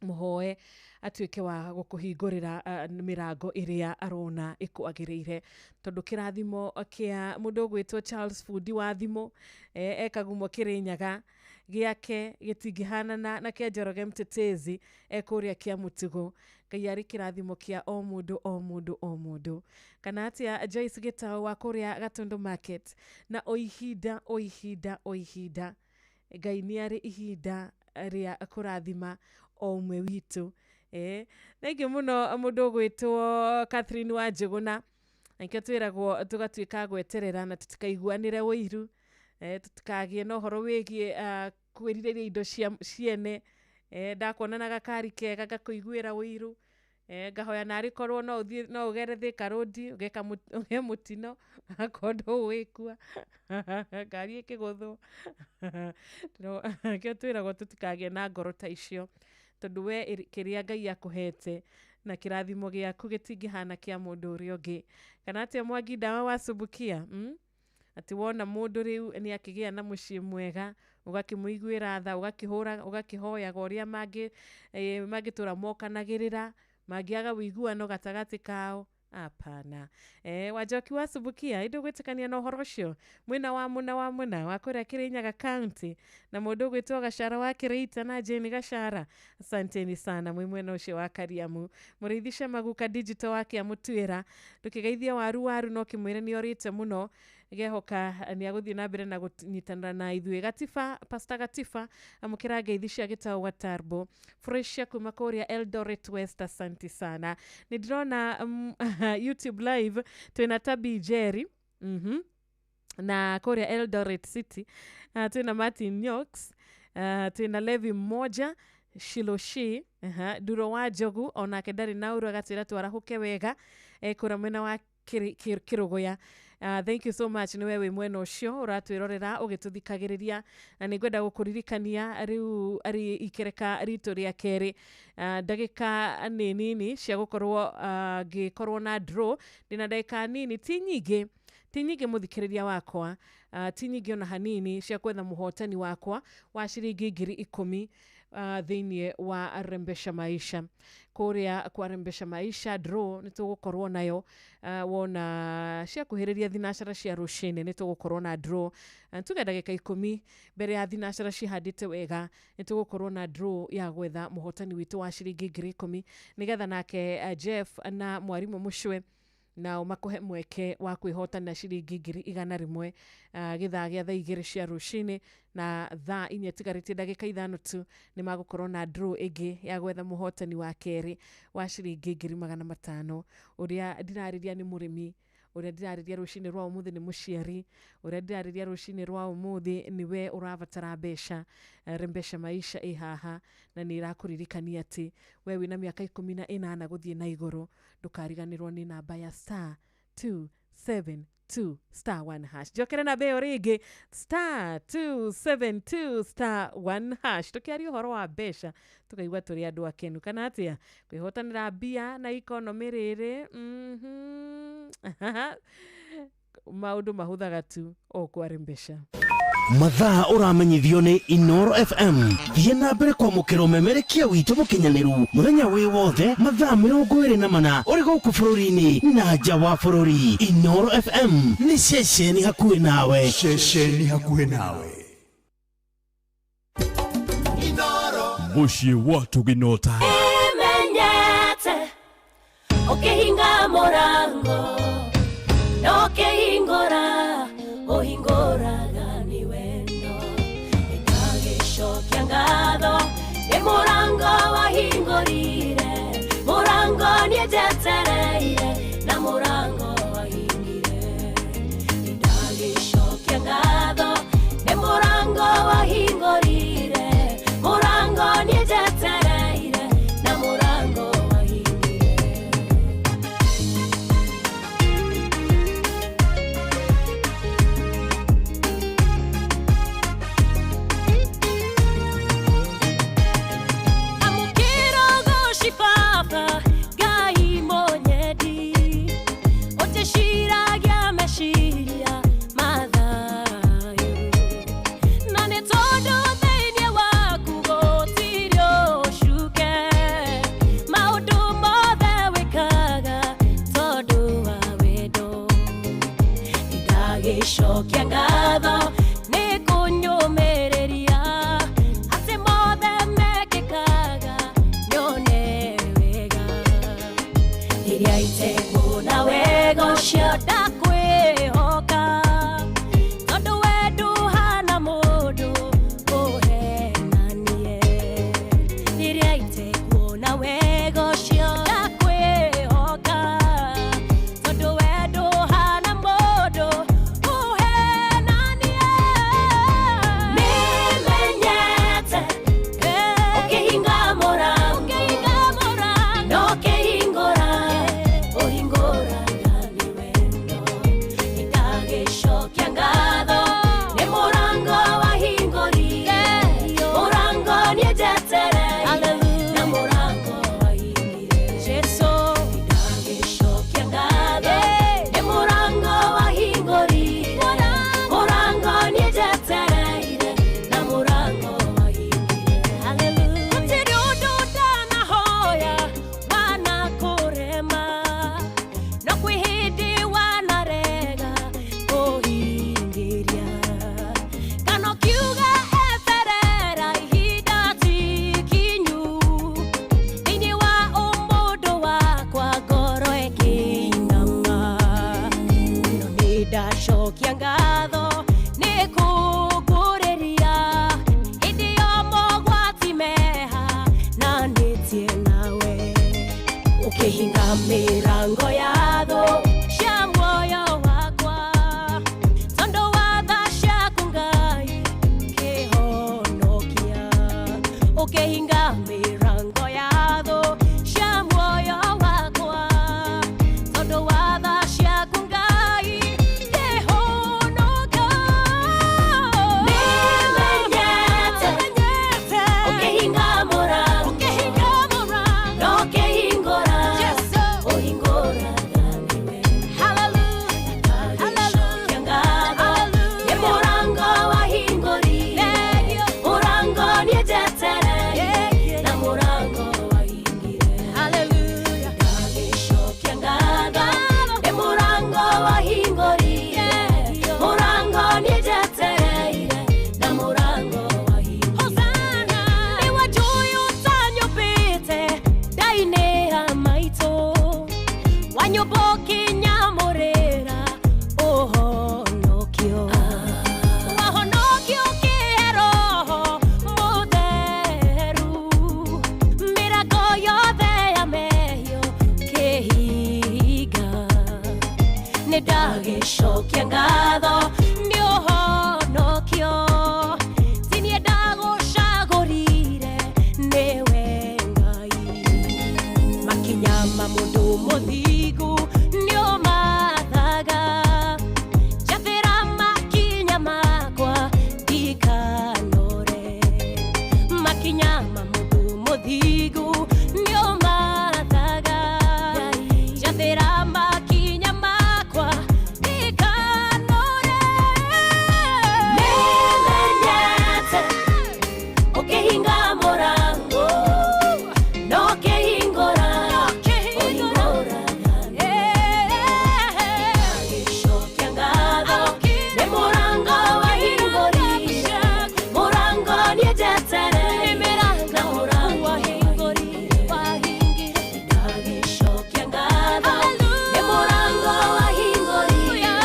J: mũhoe atuĩke wa gũkũhingũrĩra mĩrango ĩrĩa arona ĩkwagĩrĩire, tondũ kĩrathimo kĩa mũndũ ũgwĩtwo Charles Fundi wa thimũ, ekagumo Kĩrĩnyaga, gĩake gĩtingĩhanana na kĩa Njoroge Mtetezi ekũrĩa kĩa mũtugo. Ngai arĩ kĩrathimo kĩa o mũndũ o mũndũ o mũndũ. Kana atĩa Joyce Gĩtaũ wa kũrĩa Gatundu Market, na o ihinda o ihinda o ihinda Ngai nĩ arĩ ihinda rĩa kũrathima o ũmwe witũ. Thengiũ mũno mũndũ ũgwĩtwo Catherine wa Njũgũna. Nĩkĩo twĩragwo tũgatuĩka gweterera na tũtikaiguanĩre ũiru, tũtikagĩe na ũhoro wĩgiĩ kwĩrirĩria indo ciene. Ndakuona na gakari kega ngakũiguĩra ũiru, ngahoya narĩ korwo no ũthiĩ no ũgere Thika Road ũgĩe mũtino akorwo ndũgũgĩkua ngari ĩkĩgũthwo. Nĩkĩo twĩragwo tũtikagĩe na ngoro ta icio, tondũ we kĩrĩa Ngai akũhete na kĩrathimo gĩaku gĩtingĩhana kĩa mũndũ ũrĩa ũngĩ. Kana atĩa Mwangi ndawa wa Subukia? Atĩ wona mũndũ rĩu nĩ akĩgĩa na mũciĩ mwega, ũgakĩmũiguĩra tha, ũgakĩhũra, ũgakĩhoyaga ũrĩa mangĩtũra mokanagĩrĩra, mangĩaga ũiguano gatagatĩ kao. Apana. Wanjoki wa Subukia, ĩndĩ ũgwĩtĩkania na ũhoro ũcio? Mwena wa mũna wa mũna wa kũrĩa Kĩrĩnyaga County, na mũndũ ũgwĩtwo Gachara wa Kĩrĩita na Jane Gachara. Asanteni sana mwĩ mwena ũcio wa Kariamu. Mũrĩithi Cemaguka Digital wa Kĩamũtuĩra, ndũkĩgeithie waru waru no kĩmwĩre nĩ orĩte mũno, gehoka nĩ agũthiĩ na mbere na gũnyitanĩra na ithuĩ. Gatiba, Pastor Gatiba, amũkĩra ngeithi cia Gĩtaũ Gatarbo. Fresh kuma kũrĩa Eldoret West, asanti sana. Nĩ ndĩrona YouTube live twĩna Tabi Jerry, na kũrĩa Eldoret City, twĩna Martin Nyox, twĩna Levi Mmoja, Shiloshi, Nduro wa Njogu onake ndarĩ na ũru, agatwĩra twarahũke wega, kũrĩa mwena wa Kĩrũgũya. Thank you so much nĩwe wĩ mwena ũcio ũratwĩrorera ũgĩtũthikagĩrĩria, na nĩngwenda gũkũririkania rĩu arĩ ikereka ritũ rĩa kerĩ, ndagĩka nĩ nini cia gũkorwo ngĩkorwo na draw. Ndĩna ndagĩka nini, ti nyingĩ, ti nyingĩ mũthikĩrĩria wakwa, ti nyingĩ ona hanini, cia kwetha mũhotani wakwa wa ciringi 10,000 thĩinĩ wa Rembesha Maisha. Kũrĩa kwa Rembesha Maisha draw nĩ tũgũkorwo nayo, wona ciakuhĩrĩria thinacara cia rũcinĩ nĩ tũgũkorwo na draw. Tuge ndagĩka 10 mbere ya thinacara cihandĩte wega nĩ tũgũkorwo na draw ya gwetha mũhotani witũ wa ciringi 10,000, nĩgetha nake Jeff na mwarimũ Mũcwe nao makũhe mweke wa kwĩhotana ciringi 100,000 gĩthaa gĩa thaa 2 cia rũcinĩ, na thaa 4 tigarĩtie ndagĩka 5 tu nĩ magũkorwo na draw ĩngĩ ya gwetha mũhotani wa kerĩ wa ciringi 500,000. Ũrĩa ndirarĩria nĩ mũrĩmi, ũrĩa ndirarĩria rũcinĩ rwa ũmũthĩ nĩ mũciari, ũrĩa ndirarĩria rũcinĩ rwa ũmũthĩ nĩwe ũrabatara mbeca. Rembesha Maisha ĩ haha na nĩ ĩrakũririkania atĩ we wĩna mĩaka 18 gũthiĩ na igũrũ ndũkariganĩrwo nĩ namba ya star 272 star 1 hash. Njokere namba ĩyo rĩngĩ, star 272 star 1 hash. Tũkĩaria ũhoro wa mbeca tũkaigua tũrĩ andũ akenu, kana atĩa? Kwĩhotanĩra mbia na ikonomĩ rĩrĩ, maũndũ mahũthaga tu o kwa Rembesha.
B: Mathaa ũramenyithio nĩ Inoro FM. Thiĩ na mbere kwamũkĩra ũmemerekia witũ mũkinyanĩru mũthenya wĩ wothe mathaa 24 ũrĩ gũkũ bũrũri-inĩ na nja wa bũrũri. Inoro FM nĩ ceceni hakuhĩ nawe.
P: Ceceni hakuhĩ nawe.
X: Mũciĩ wa Tũginota.
R: Emenyete ũkĩhinga mũrango. Mĩrango ya thũ cia muoyo wakwa tondũ wa tha ciaku Ngai ngĩhonoka. Nĩmenyete ũkĩhinga mũrango na ũkĩhingũra ũhingũraga nĩwe. Ndagĩcokia ngatho nĩ mũrango wahingũrire, mũrango niĩ njetereire na mũrango wahingire. Ndagĩcokia ngatho nĩ mũrango wahingũrire, mũrango niĩ njetereire na mũrango wahingire. Nĩ wanjũĩ ũtanyũmbĩte ndainĩ ya maitũ, wanyũmba ũkĩnyamũrĩra ũhonokio, wahonokio ũkĩhe Roho Mũtheru, mĩrango yothe ya mehia ũkĩhinga. Nĩ ndagĩcokia ngatho nĩ ũhonokio, ti niĩ ndagũcagũrire nĩwe Ngai. Makinya ma mũndũ mũthingu nĩ ũmathaga, njathĩra makinya makwa ndikanore. Makinya ma mũndũ mũthingu nĩ ũmathaga, njathĩra makinya makwa ndikanore. Nĩmenyete ũkĩhinga mũrango na ũkĩhingũra ũhingũraga ndagĩcokia ngatho nĩ mũrango wahingũrire, mũrango niĩ njetereire na mũrango wahingũrire. Ndagĩcokia ngatho nĩ mũrango wahingũrire,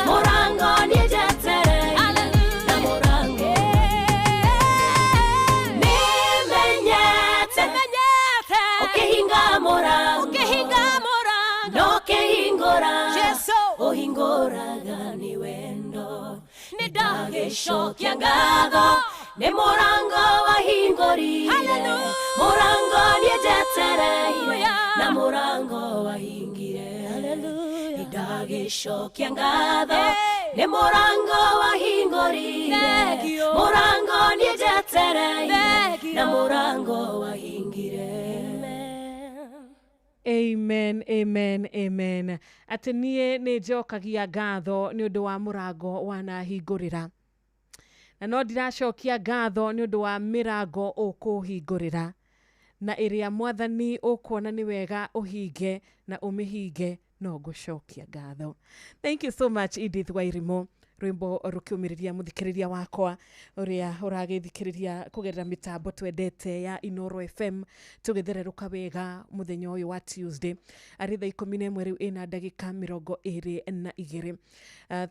R: mũrango niĩ njetereire na mũrango. Nĩmenyete ũkĩhinga mũrango na ũkĩhingũra ũhingũraga nĩ wendo. Nĩ ndagĩcokia ngatho nĩ mũrango wahingũrire, mũrango niĩ njetereire na mũrango wahingire. Nĩ ndagĩcokia ngatho nĩ mũrango wahingũrire, mũrango niĩ njetereire na mũrango wahingire.
J: Amen, amen, amen. Atĩ niĩ nĩ njokagia ngatho nĩ ũndũ wa mũrango wanahingũrĩra, na no ndiracokia ngatho nĩ ũndũ wa mĩrango ũkũhingũrĩra, na ĩrĩa Mwathani ũkuona nĩ wega ũhinge na ũmĩhinge, no ngũcokia ngatho. Thank you so much, Edith Wairimu, rwimbo rukiumiriria muthikiriria wakwa uria uragithikiriria kugerera mitambo twendete ya Inoro FM tugithereruka wega muthenya uyu wa Tuesday ari thaa 11 riu ina ndagika 22.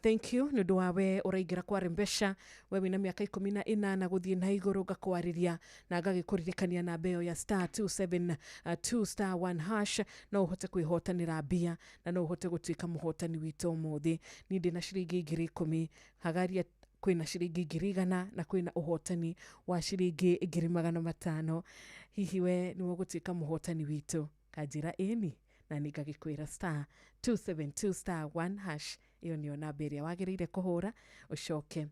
J: Thank you ni undu wawe uraingira kwari mbeca we wina miaka 18 guthie na iguru ngakwariria na ngagikuririkania namba iyo ya star 272 star 1 hash no uhote kwihotanira mbia na no uhote gutuika muhotani witu umuthi. Ni ndina ciringi 10,000 hagaria kwina ciringi 100,000 na kwina uhotani wa ciringi 500,000. Hihi we niwe gutuika muhotani witu kanjira ĩni na ningagikwira star 272 star 1 hash iyo niyo namba ĩrĩa wagĩrĩire kũhũra ũcoke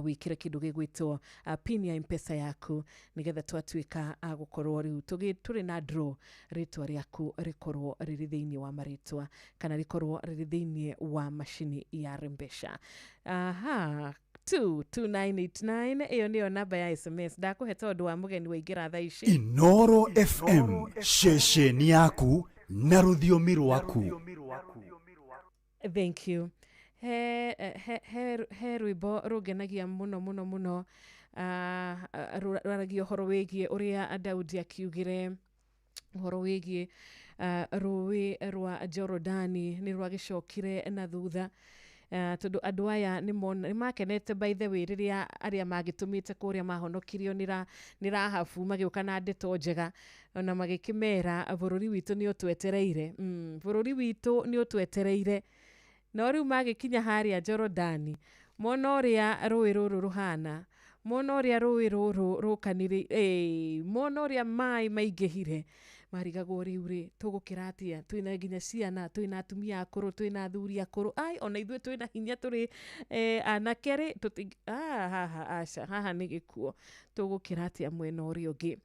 J: wikire kindu gigwitwo pin ya mpesa yaku nigetha twatuika gukorwo riu turi na draw ritwa riaku rikorwo riri thiini wa maritwa kana rikorwo riri thiini wa macini ya mbeca. Aha, 22989 iyo niyo namba ya SMS ndakuhe tondu wa mugeni waingira thaa ici.
P: Inoro FM, ceceni yaku na rũthiomi rwaku.
J: Thank you. He rwimbo rungenagia muno muno muno, rwaragia ũhoro wĩgiĩ ũrĩa Daudi akiugire ũhoro wĩgiĩ rũĩ rwa Jorodani nĩ rwagĩcokire na thutha, tondu andũ aya nĩ makenete by the way rĩrĩa arĩa magĩtũmĩte kũrĩa mahonokirio nĩ Rahabu magĩũka na ndeto njega ona magĩkĩmera bũrũri witũ nĩ ũtwetereire, bũrũri witũ nĩ ũtwetereire. No rĩu magĩkinya harĩa Jorodani mona ũrĩa rũĩ rũrũ rũhana Mona ũrĩa rũĩ rũrũ rũkanĩrĩ, mona ũrĩa maĩ maingĩhire, marigagwo rĩu rĩ tũgũkĩra atĩa, twĩna nginya ciana, twĩna atumia akũrũ, twĩna athuri akũrũ, ai ona ithuĩ twĩna hinya tũrĩ anake rĩ, haha aca, haha nĩ gĩkuo, tũgũkĩra atĩa mwena ũrĩa ũngĩ.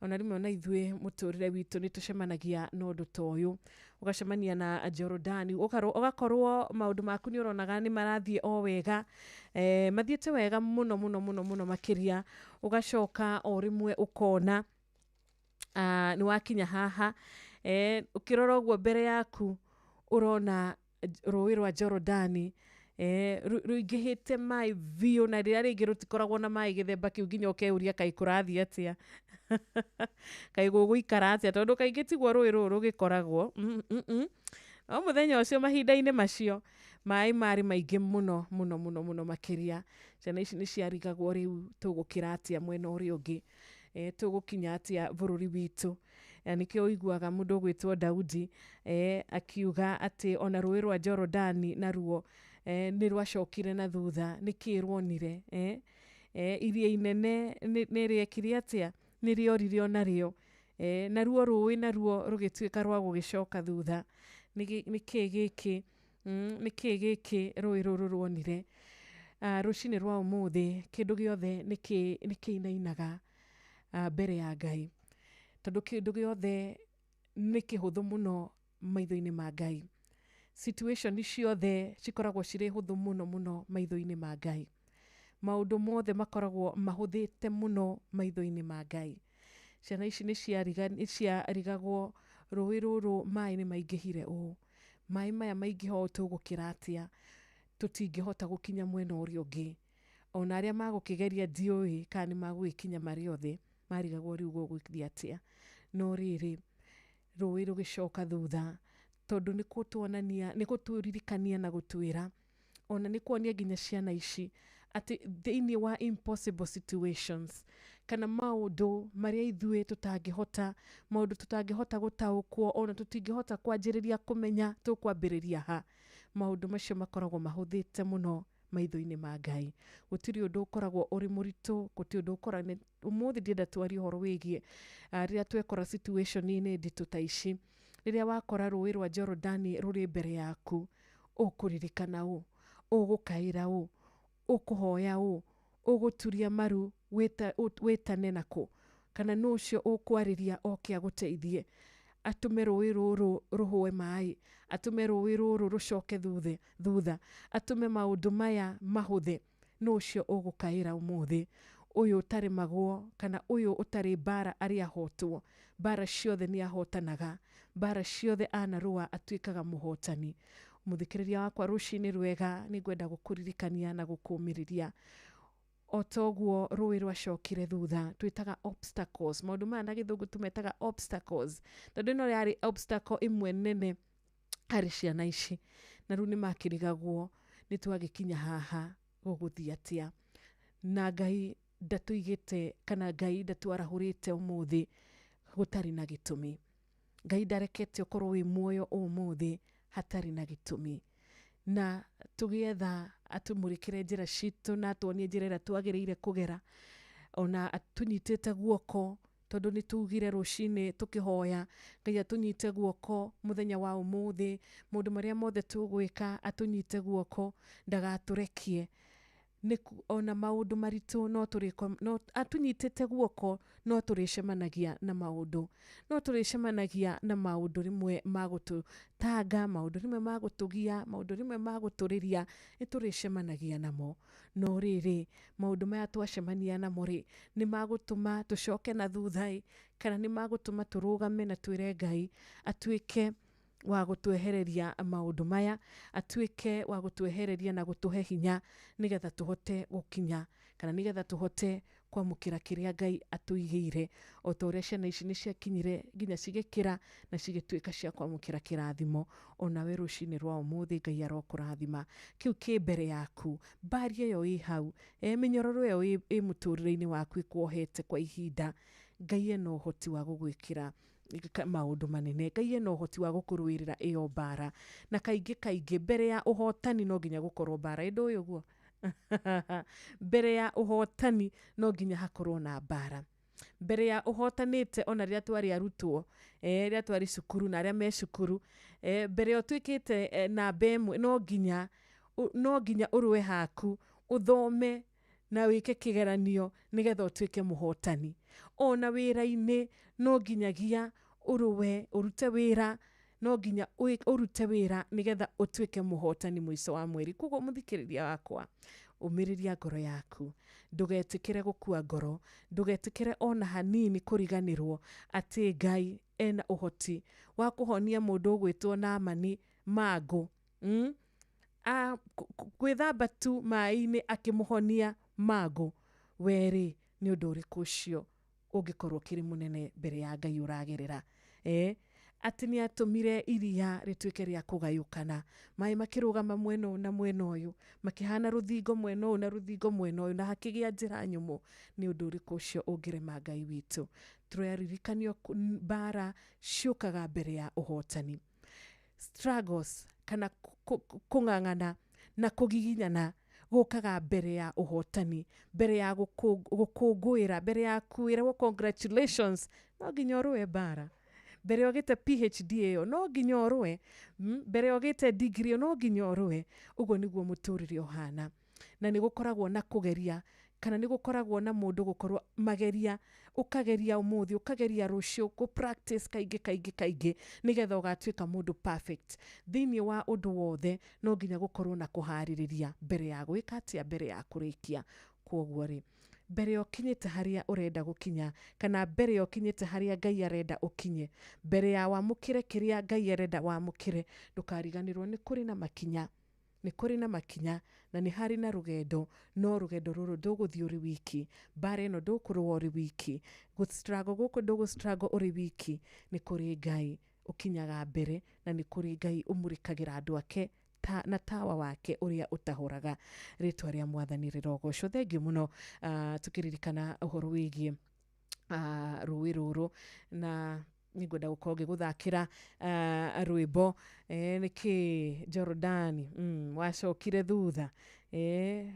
J: Ona rĩmwe ona ithuĩ mũtũrĩre witũ nĩ tũcemanagia na ũndũ ta ũyũ, ũgacemania na Jorodani, ũgakorwo maũndũ maku nĩ ũronaga nĩ marathiĩ o wega, mathiĩte wega mũno mũno mũno mũno makĩria, ũgacoka o rĩmwe ũkona nĩ wakinya haha, ũkĩrora ũguo mbere yaku ũrona rũĩ rwa Jorodani rũingĩhĩte maĩ biũ, na rĩrĩa rĩngĩ rũtikoragwo na maĩ gĩthemba kĩu nginya ũkeyũria kaĩ kũrathiĩ atĩa, kaĩ gũgũikara atĩa, tondũ kaingĩ tiguo rũĩ rũrũ rũgĩkoragwo. No mũthenya ũcio mahinda-inĩ macio maĩ marĩ maingĩ mũno mũno mũno mũno makĩria. Ciana ici nĩ ciarigagwo rĩu tũgũkĩra atĩa mwena ũrĩa ũngĩ, tũgũkinya atĩa bũrũri witũ. Na nĩkĩo ũiguaga mũndũ ũgwĩtwo Daudi akiuga atĩ ona rũĩ rwa Jorodani naruo nĩ rwacokire na thutha, nĩkĩ ruonire, iria inene nĩ rĩekire atĩa, nĩ rĩorire onarĩo, naruo rũĩ naruo rũgĩtuĩka rwa gũgĩcoka thutha. Nĩkĩ gĩkĩ, nĩkĩ gĩkĩ rũĩ rũrũ ruonire. Rũcinĩ rwa ũmũthĩ kĩndũ gĩothe nĩ kĩinainaga mbere ya Ngai, tondũ kĩndũ gĩothe nĩ kĩhũthũ mũno maitho-inĩ ma Ngai. Situation ciothe cikoragwo cirĩ hũthũ mũno mũno maitho-inĩ ma Ngai. Maũndũ mothe makoragwo mahũthĩte mũno maitho-inĩ ma Ngai. Ciana ici nĩ ciarigagwo rũĩ rũrũ maĩ nĩ maingĩhire ũũ, maĩ maya maingĩha ũũ tũgũkĩra atĩa, tũtingĩhota gũkinya mwena ũrĩa ũngĩ. Ona arĩa magũkĩgeria ndiũĩ kana nĩ magũgĩkinya marĩ othe, marigagwo rĩu gũgũthiĩ atĩa. No rĩrĩ, rũĩ rũgĩcoka thutha, tondũ nĩ gũtuonania, nĩ gũtũririkania na gũtwĩra, ona nĩ kuonia nginya ciana ici atĩ thĩinĩ wa impossible situations, kana maũndũ marĩa ithuĩ tũtangĩhota, maũndũ tũtangĩhota gũtaũkwo, ona tũtingĩhota kwanjĩrĩria kũmenya tũkwambĩrĩria ha, maũndũ macio makoragwo mahũthĩte mũno maitho-inĩ ma Ngai. Gũtirĩ ũndũ ũkoragwo ũrĩ mũritũ, gũtirĩ ũndũ ũkoragwo. Ũmũthĩ ndĩrenda twarie ũhoro wĩgiĩ rĩrĩa twekora situation-inĩ nditũ ta ici, rĩrĩa wakora rũĩ rwa Jorodani rũrĩ mbere yaku, ũkũririkana ũ, ũgũkaĩra ũ, ũkũhoya ũ, ũgũturia maru wĩtane nakũ, kana nũ ũcio ũkwarĩria oke agũteithie, atũme rũĩ rũrũ rũhũe maĩ, atũme rũĩ rũrũ rũcoke thutha, atũme maũndũ maya mahũthe, nũ ũcio ũgũkaĩra ũmũthĩ, ũyũ ũtaremagwo kana ũyũ ũtarĩ mbara arĩ ahotwo, mbara ciothe nĩ ahotanaga, mbara ciothe anarũa atuĩkaga mũhotani. Mũthikĩrĩria wakwa rũcinĩ rwega, nĩ ngwenda gũkũririkania na gũkũmĩrĩria. O toguo rũĩ rwacokire thutha, twĩtaga obstacles, maũndũ maya na gĩthũngũ tũmetaga obstacles, tondũ ĩno yarĩ obstacle ĩmwe nene harĩ ciana ici, na rĩu nĩ makĩrigagwo nĩ twagĩkinya haha gũgũthiĩ atĩa. Na Ngai ndatũigĩte kana Ngai ndatwarahũrĩte ũmũthĩ gũtarĩ na gĩtũmi. Ngai ndarekete ũkorwo wĩ muoyo ũmũthĩ hatarĩ na gĩtũmi. Na tũgĩetha atũmũrĩkĩre njĩra citũ na atuonie njĩra ĩrĩa twagĩrĩire kũgera, ona atũnyitĩte guoko, tondũ nĩ tugire rũcinĩ tũkĩhoya Ngai atũnyite guoko mũthenya wa ũmũthĩ, maũndũ marĩa mothe tũgwĩka atũnyite guoko, ndagatũrekie. Ona maũndũ maritũ no tũrĩ, no atũnyitĩte guoko, no tũrĩcemanagia na maũndũ, no tũrĩcemanagia na maũndũ rĩmwe ma gũtũtanga, maũndũ rĩmwe ma gũtũgia, maũndũ rĩmwe ma gũtũrĩria, nĩ tũrĩcemanagia namo. No rĩrĩ, maũndũ maya twacemania namo rĩ, nĩ magũtũma tũcoke na thutha ĩ, kana nĩ magũtũma tũrũgame na twĩre Ngai atuĩke wa gũtwehereria maũndũ maya, atuĩke wa gũtwehereria na gũtũhe hinya nĩgetha tũhote gũkinya, kana nĩgetha tũhote kwamũkĩra kĩrĩa Ngai atũigĩire, o ta ũrĩa ciana ici nĩ ciakinyire nginya cigĩkĩra na cigĩtuĩka cia kwamũkĩra kĩrathimo. Onawe rũcinĩ rwa ũmũthĩ Ngai arokũrathima. Kĩu kĩ mbere yaku, mbari ĩyo ĩ hau, mĩnyororo ĩyo ĩ mũtũrĩre-inĩ waku ĩkuohete kwa ihinda, Ngai ena ũhoti wa gũgwĩkĩra maũndũ manene, Ngai ena ũhoti wa gũkũrũĩrĩra ĩyo mbara. Na kaingĩ kaingĩ mbere ya ũhotani no nginya gũkorwo mbara. Ĩndũ ũyũ ũguo Mbere ya ũhotani no nginya hakorwo na mbara. Mbere ya ũhotanĩte, ona rĩrĩa twarĩ arutwo, rĩrĩa twarĩ cukuru na arĩa me cukuru, mbere ya ũtuĩkĩte namba ĩmwe, no nginya ũrũe haku, ũthome na wĩke kĩgeranio nĩgetha ũtuĩke mũhotani. Ona wĩra-inĩ no nginyagia ũrũe, ũrute wĩra, no nginya ũrute wĩra nĩgetha ũtuĩke mũhotani mũico wa mweri. Koguo mũthikĩrĩria wakwa, ũmĩrĩria ngoro yaku, ndũgetĩkĩre gũkua ngoro, ndũgetĩkĩre ona hanini kũriganĩrwo atĩ Ngai ena ũhoti wa kũhonia mũndũ ũgwĩtwo Naamani mangũ, Gwĩthamba tu maĩ-inĩ akĩmũhonia mangũ. Werĩ nĩ ũndũ ũrĩkũ ũcio ũngĩkorwo ũkĩrĩ mũnene mbere ya Ngai ũragerera? Atĩ nĩ atũmire iria rĩtuĩke rĩa kũgayũkana, maĩ makĩrũgama mwena ũyũ na mwena ũyũ, makĩhana rũthingo mwena ũyũ na rũthingo mwena ũyũ, na hakĩgĩa njĩra nyũmũ. Nĩ ũndũ ũrĩkũ ũcio ũngĩrema Ngai witũ? Tũraririkanio mbara ciũkaga mbere ya ũhotani. Struggles kana kũng'ang'ana na kũgiginyana gũkaga mbere ya ũhotani, mbere ya gũkũngũĩra, mbere ya kwĩrwo congratulations, no nginya ũrũe mbara. Mbere ũgĩte PhD ĩyo no nginya ũrũe, mbere ũgĩte degree ĩyo no nginya ũrũe. Ũguo nĩguo mũtũrĩre ũhana, na nĩ gũkoragwo na kũgeria, kana nĩ gũkoragwo na mũndũ gũkorwo mageria, ũkageria ũmũthĩ, ũkageria rũciũ, kũ practice kaingĩ kaingĩ kaingĩ nĩgetha ũgatuĩka mũndũ perfect thĩinĩ wa ũndũ wothe. No nginya gũkorwo na kũharĩrĩria mbere ya gwĩka atĩa, mbere ya kũrĩkia. Kwoguo rĩ, mbere ũkinyĩte harĩa ũrenda gũkinya, kana mbere ũkinyĩte harĩa Ngai arenda ũkinye, mbere ya wamũkĩre kĩrĩa Ngai arenda wamũkĩre, ndũkariganĩrwo nĩ kũrĩ na makinya, nĩ kũrĩ na makinya na nĩ harĩ na rũgendo. No rũgendo rũrũ ndũgũthiĩ ũrĩ wiki, mbara ĩno ndũkũrũa ũrĩ wiki, gũ struggle gũkũ ndũgũ struggle ũrĩ wiki. Nĩ kũrĩ Ngai ũkinyaga mbere, na nĩ kũrĩ Ngai ũmũrĩkagĩra andũ ake na tawa wake ũrĩa ũtahoraga. Rĩtwa rĩa Mwathani rĩrogocwo. Thengiũ mũno. Tukĩririkana ũhoro wĩgiĩ rũĩ rũrũ, na nĩngwenda gũkorwo ngĩgũthakĩra rwĩmbo. Nĩkĩ Jorodani wacokire thutha,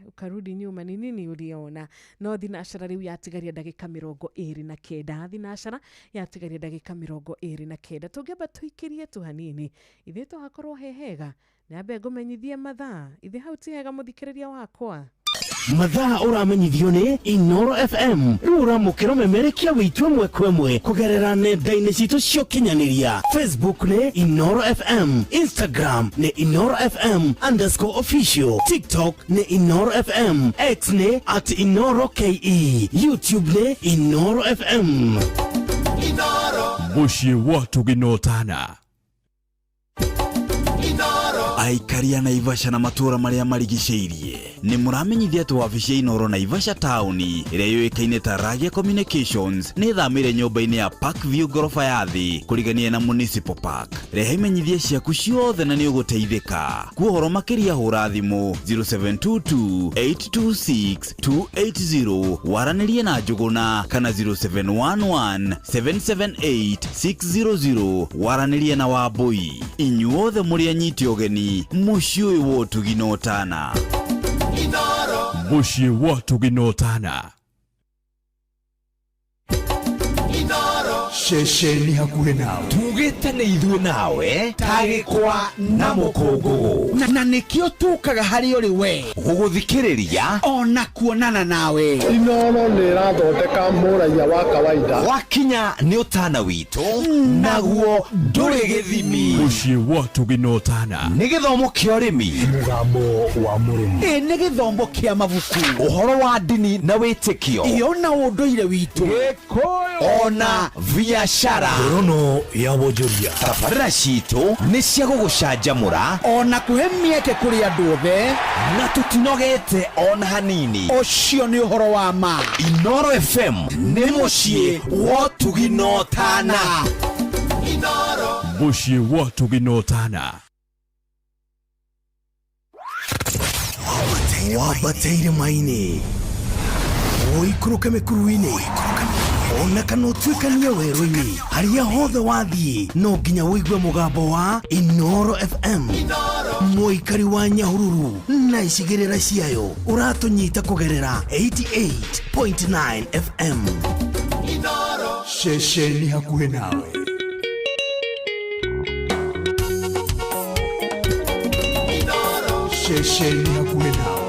J: ukarudi nyuma, ni nini uliona? No thinacara rĩu yatigaria ndagĩka 29, thinacara yatigaria ndagĩka 29. Tũngĩamba tũikĩrie tu hanini, ithuĩ tũhakorwo he hega. Nyambe ngũmenyithie mathaa. Ithe hau ti hega, mũthikĩrĩria wakwa?
B: Mathaa ũramenyithio nĩ Inoro FM. Rĩu ũramũkĩra ũmemerekia witũ ĩmwe kwa ĩmwe kũgerera nenda-inĩ citũ cia ũkinyanĩria. Facebook nĩ Inoro FM, Instagram nĩ InoroFM_official, TikTok nĩ Inoro FM, X nĩ @InoroKE, YouTube nĩ Inoro FM.
X: Mũciĩ wa Tũginotana.
C: Aikari a Naivasha na matũũra marĩa marigicĩirie, nĩ mũramenyithia atĩ wabici ya Inoro Naivasha taũni ĩrĩa yũĩkaine ta Ragia Communications nĩ ĩthamĩire nyũmba-inĩ ya Park View, ngoroba ya thĩ, kũrigania na Municipal Park. Rehe imenyithia ciaku ciothe na nĩ ũgũteithĩka. Kuohoro makĩria hũra thimũ 0722 826 280 waranĩrie na Njũgũna, kana 0711 778 600 waranĩrie na Wambũi. Inyuothe mũrĩ anyiti ũgeni mũciĩ ũyũ wa ũtugi na ũtana.
X: Mũciĩ wa Tũginotana.
N: Ceceni hakuhĩ nawe. Tugĩte nĩ ithuĩ nawe ta gĩkwa na mũkũngũgũ.
Q: Na nĩkĩo tũkaga harĩ ũrĩ we.
N: Gũgũthikĩrĩria.
Q: Ona kuonana nawe.
W: Inoro nĩ ĩrathondeka mũraiya wa kawaida.
N: Wakinya nĩ ũtana witũ, naguo ndũrĩ gĩthimi.
X: Mũciĩ wa Tũginotana.
N: Nĩ gĩthomo kĩa ũrĩmi.
P: Mũgambo wa mũrĩmi.
Q: Ĩ nĩ gĩthomo kĩa mabuku.
N: Ũhoro wa ndini na wĩtĩkio.
Q: Iyo na ũndũire witũ.
N: Ona biacara.
B: Ngorono ya wonjoria.
N: Tabarĩra citũ nĩ cia gũgũcanjamũra.
Q: Ona kũhe mĩeke kũrĩ andũ othe.
N: Na tũtinogete ona hanini.
Q: Ũcio nĩ ũhoro wa ma.
N: Inoro FM nĩ mũciĩ wa ũtugi na ũtana.
X: Mũciĩ wa Tũginotana.
B: Wambateire maini, ũikũrũke mĩkuru-inĩ. Ona kana ũtuĩkanie werũ-inĩ, harĩa hothe wathiĩ no nginya ũigue mũgambo wa Inoro FM. Mũikari wa Nyahururu na icigĩrĩra ciayo ũratũnyita kũgerera 88.9 FM.
P: Ceceni hakuhĩ nawe. Ceceni hakuhĩ nawe.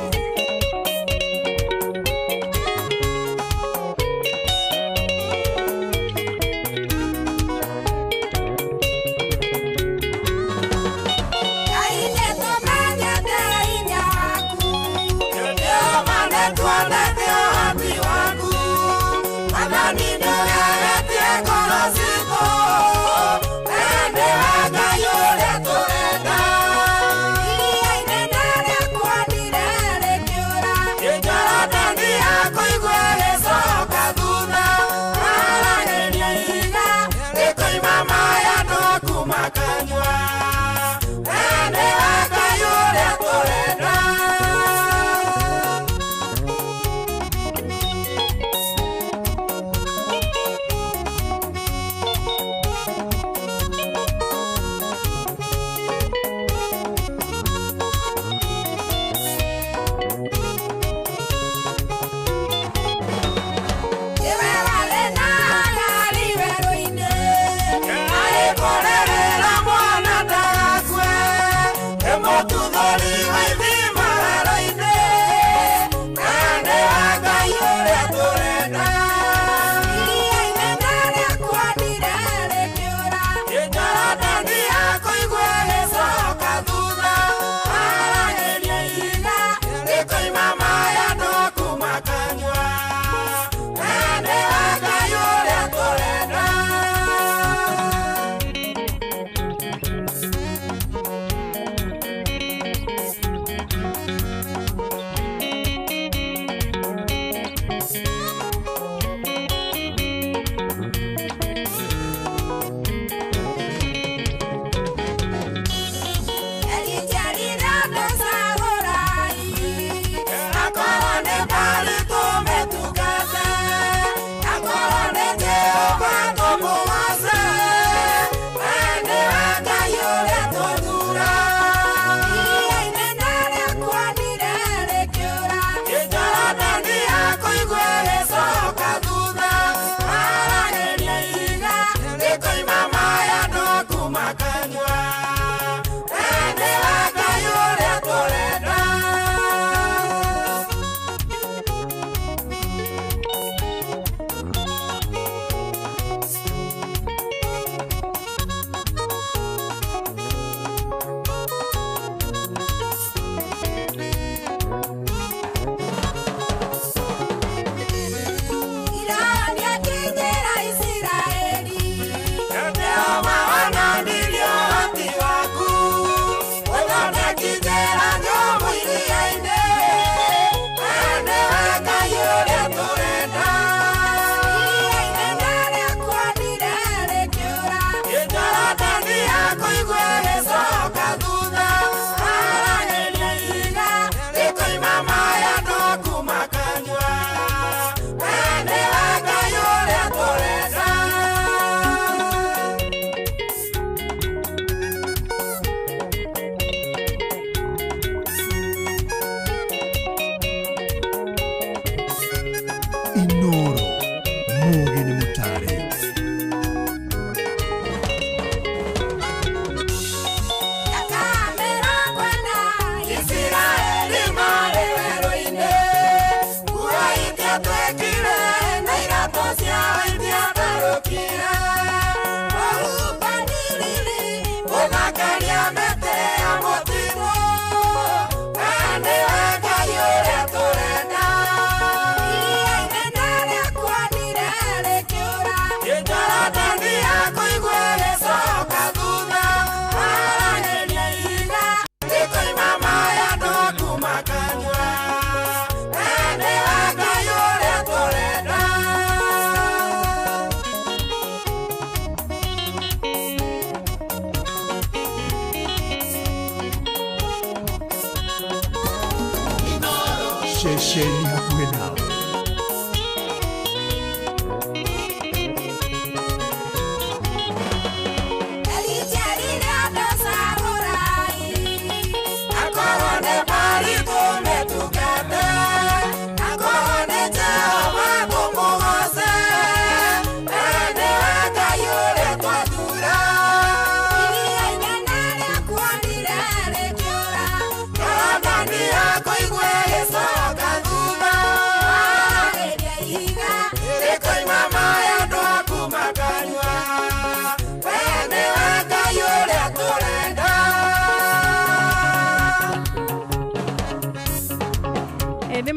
P: Ceceni hakuhĩ nawe.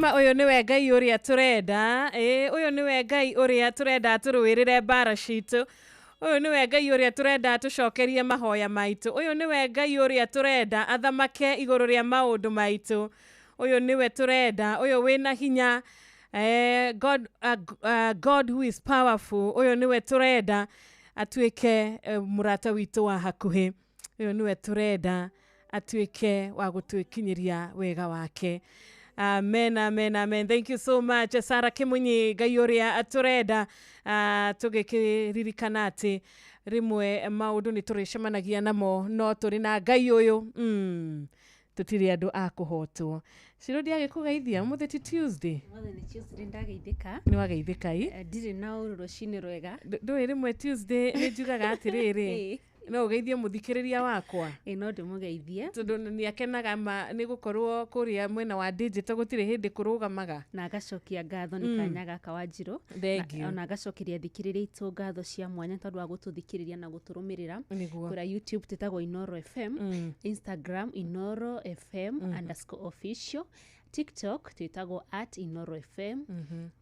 J: Nĩma ũyũ nĩwe Ngai ũrĩa tũrenda, ũyũ nĩwe Ngai ũrĩa tũrenda tũrũĩrĩre mbara citũ. Ũyũ nĩwe Ngai ũrĩa tũrenda tũcokerie mahoya maitũ. Ũyũ nĩwe Ngai ũrĩa tũrenda athamake igũrũ rĩa maũndũ maitũ. Ũyũ nĩwe tũrenda, ũyũ wĩna hinya. God who is powerful. Ũyũ nĩwe tũrenda atuĩke mũrata witũ wa hakuhĩ. Ũyũ nĩwe tũrenda atuĩke wa gũtwĩkinyĩria wega wake. Amen, amen, amen. Thank you so much, Sarah Kimunyi. Ngai ũrĩa atũrenda, tũgĩkĩririkana atĩ rĩmwe maũndũ nĩ tũrĩcemanagia namo, no tũrĩ na Ngai ũyũ. Tũtirĩ andũ a kũhotwo. Ciro ndiagĩkũgeithia, ũmũthĩ ti Tuesday.
S: Ũmũthĩ nĩ Tuesday, ndageithĩka.
J: Nĩ wageithĩka ĩ?
S: Ndirĩ na ũru, rũcinĩ rwega.
J: Ndũĩ rĩmwe Tuesday nĩ njugaga atĩrĩrĩ, no ũgeithie mũthikĩrĩria wakwa.
S: Ĩ, no ndĩmũgeithie.
J: Tondũ nĩ akenaga ma nĩ gũkorwo kũrĩa mwena wa digital gũtirĩ hĩndĩ kũrũgamaga.
S: Na agacokia ngatho nĩ kanya gaka Wanjirũ.
J: Thank you.
S: Ona agacokeria thikĩrĩria itũ ngatho cia mwanya tondũ wa gũtũthikĩrĩria na gũtũrũmĩrĩra. Kũrĩa YouTube twĩtagwo Inooro FM, Instagram Inooro FM underscore official, TikTok twĩtagwo at Inooro FM,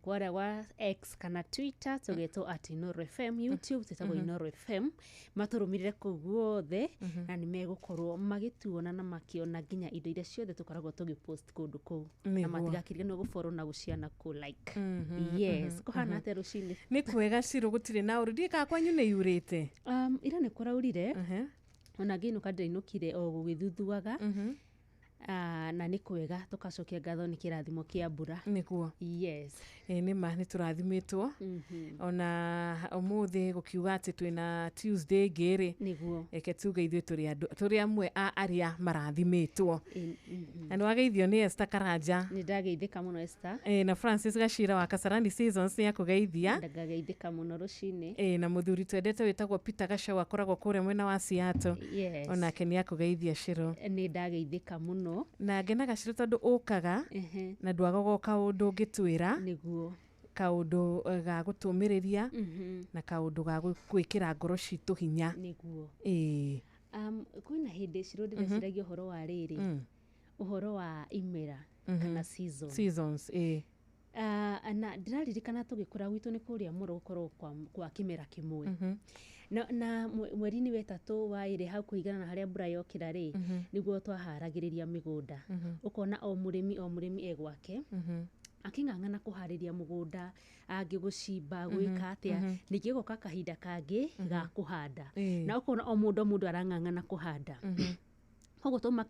S: kũrĩa gwa X kana Twitter tũgetwo at Inooro FM, YouTube twĩtagwo Inooro FM. Matũrũmĩrĩre kũu guothe na nĩ megũkorwo magĩtuona na makĩona nginya indo iria ciothe tũkoragwo tũgĩpost kũndũ kũu. Na matigakĩriganĩrwo gũfollow na gũshare na kũ like. Yes, kũhana atĩa rũcinĩ?
J: Nĩ kwega Ciro, gũtirĩ na ũru. Ndiĩ kana kwanyu nĩ yurĩte?
S: Ira nĩ kũraurire. Ona ngĩinũka ndĩrainũkire o gũgĩthuthuaga. Na nĩ kwega, tũkacokia ngatho nĩ kĩrathimo kĩa mbura.
J: Nĩguo.
S: Yes.
J: Nĩ ma nĩ tũrathimĩtwo. Ona ũmũthĩ gũkiuga atĩ twĩna Tuesday ĩngĩ rĩ.
S: Nĩguo.
J: Reke tuge ithuĩ tũrĩ andũ, tũrĩ amwe a arĩa marathimĩtwo. Na nĩ wageithio nĩ Esther Karanja.
S: Nĩ ndageithĩka mũno Esther.
J: Na Francis Gacira wa Kasarani Seasons nĩ akũgeithia.
S: Ndageithĩka mũno rũcinĩ.
J: Na mũthuri twendete wĩtagwo Peter Gacau akoragwo kũrĩa mwena wa Seattle.
S: Yes.
J: Onake nĩ akũgeithia Ciro.
S: Nĩ ndageithĩka mũno.
J: Na ngenaga Ciro tondũ ũkaga na ndwagaga kaũndũ ũngĩtwĩra.
S: Nĩguo.
J: Kaũndũ ga gũtũmĩrĩria na kaũndũ ga gwĩkĩra ngoro citũ hinya.
S: Nĩguo. Kwĩna hĩndĩ Ciro ndĩreciragia ũhoro wa rĩrĩ, ũhoro wa imera kana season.
J: Seasons,
S: Na ndĩraririkana tũgĩkũra gwitũ nĩ kũrĩa mũro gũkorwo kwa kĩmera kĩmwe. Na mweri-inĩ wa ĩtatũ wa ĩrĩ hau kũringana na harĩa mbura yokĩra rĩ, nĩguo twaharagĩrĩria mĩgũnda. Ũkona o mũrĩmi o mũrĩmi e gwake. Akĩng'ang'ana kũharĩria mũgũnda, angĩ gũcimba, gwĩka atĩa, ningĩ gũka kahinda kangĩ ga kũhanda. Na ũkona o mũndũ o mũndũ arang'ang'ana kũhanda. Koguo twauma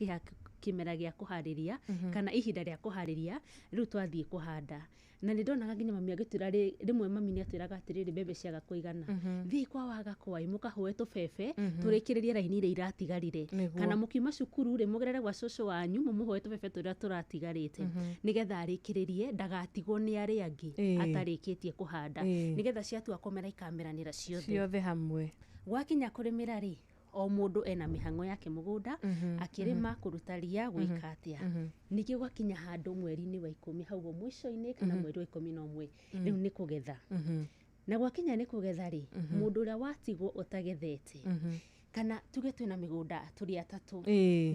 S: kĩmera gĩa kũharĩria, kana ihinda rĩa kũharĩria, rĩu twathiĩ kũhanda. Na nĩ ndonaga nginya mami agĩtwĩra rĩmwe mami nĩ atwĩraga atĩrĩrĩ, mbembe ciaga kũigana. Thiĩi kwa waga kwai, mũkahũe tũbebe, tũrĩkĩrĩrie raini iria iratigarire. Kana mũkiuma cukuru rĩ, mũgerere gwa cũcũ wanyu, mũmũhoe tũbebe tũrĩa tũratigarĩte. Nĩgetha arĩkĩrĩrie, ndagatigwo nĩ arĩa angĩ atarĩkĩtie kũhanda. Nĩgetha ciatua kũmera ikameranĩra ciothe.
J: Ciothe hamwe.
S: Gwakinya kũrĩmĩra rĩ, o mũndũ ena mĩhang'o yake mũgũnda, akĩrĩma, kũruta ria, gwĩka atĩa. Ningĩ gwakinya handũ mweri-inĩ wa 10 hau ũguo mũico-inĩ kana mweri wa 11, rĩu nĩ kũgetha. Na gwakinya nĩ kũgetha rĩ, mũndũ ũrĩa watigwo ũtagethete, kana tuge twĩna mĩgũnda tũrĩ atatũ,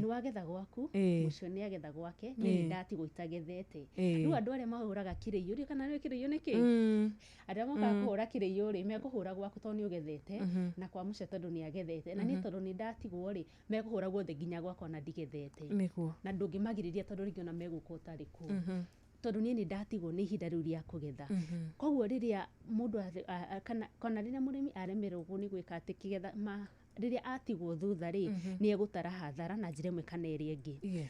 S: nĩ wagetha gwaku, mũcio nĩ agetha gwake, niĩ nĩ ndatigwo itagethete. Rĩu andũ arĩa mahũraga kĩrĩiũ rĩ, kana nĩ kĩrĩiũ nĩ kĩ? Arĩa mokaga kũhũra kĩrĩiũ rĩ, mekũhũra gwaku tondũ nĩ ũgethete, na kwa mũcio tondũ nĩ agethete. Na niĩ tondũ nĩ ndatigwo rĩ, mekũhũra guothe nginya gwakwa na ndigethete. Na ndũngĩmagirĩria tondũ rĩngĩ ona megũka ũtarĩ kuo. Tondũ niĩ nĩ ndatigwo nĩ ihinda rĩu rĩa kũgetha. Koguo rĩrĩa mũndũ kana rĩrĩa mũrĩmi aremererwo nĩ gwĩka atĩ kĩgetha ma rĩrĩa atigwo thutha rĩ, nĩ egũtara hathara na njĩra ĩmwe kana ĩrĩa ĩngĩ.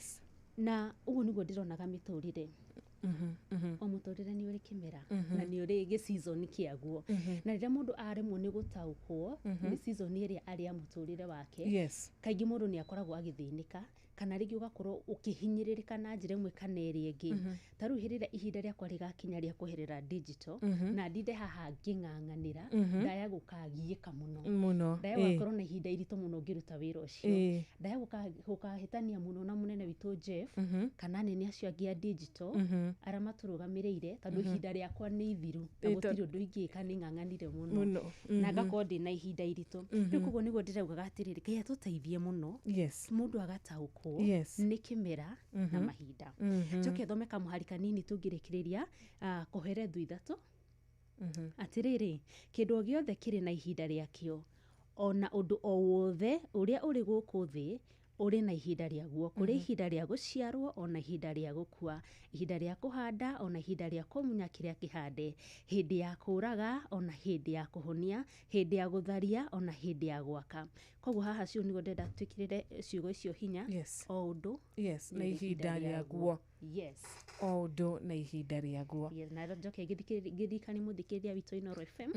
S: Na ũguo nĩguo ndĩronaga mĩtũrĩre. O mũtũrĩre nĩ ũrĩ kĩmera, na nĩ ũrĩ gĩ-season kĩaguo. Na rĩrĩa mũndũ aremwo nĩ gũtaũkwo nĩ season ĩrĩa arĩ ya mũtũrĩre wake, kaingĩ mũndũ nĩ akoragwo agĩthĩnĩka, kana rĩngĩ ũgakorwo ũkĩhinyĩrĩrĩka na njĩra ĩmwe kana ĩrĩa ĩngĩ. Ta rĩu hĩndĩ ĩrĩa ihinda rĩakwa rĩgakinya rĩa kweherera digital, na ndinde haha ngĩng'ang'anĩra, ndaya gũkagiĩka mũno. Ndaya gũgakorwo na ihinda iritũ mũno ngĩruta wĩra ũcio. Ndaya gũkahĩtania mũno na mũnene witũ Jeff, kana anene acio angĩ a digital, arĩa matũrũgamĩrĩire, tondũ ihinda rĩakwa nĩ ithiru, na gũtirĩ ũndũ ingĩka, nĩ ng'ang'anire mũno. Na ngakorwo ndĩna ihinda iritũ. Rĩu koguo nĩguo ndĩraugaga atĩrĩrĩ, Ngai atũteithie mũno. Mũndũ agataũkwo. gwĩkwo
J: Yes.
S: nĩ kĩmera na mahinda. Njoke thome kamũhari kanini tũngĩrĩkĩrĩria, Koherethu 3. Atĩrĩrĩ, kĩndũ o gĩothe kĩrĩ na ihinda rĩakĩo, ona ũndũ o wothe ũrĩa ũrĩ gũkũ thĩ ũrĩ na ihinda rĩaguo. Kũrĩ ihinda rĩa gũciarwo ona ihinda rĩa gũkua, ihinda rĩa kũhanda ona ihinda rĩa kũmunya kĩrĩa kĩhande, hĩndĩ ya kũũraga ona hĩndĩ ya kũhonia, hĩndĩ ya gũtharia ona hĩndĩ ya gwaka. Koguo haha ciũ nĩguo ndĩrenda twĩkĩrĩre ciugo icio hinya. O ũndũ
J: Yes, na
S: nĩ
J: ihinda rĩaguo. O ũndũ na ihinda rĩaguo.
S: Yes, na njoke ngĩririkanie mũthikĩrĩria witũ Inooro FM,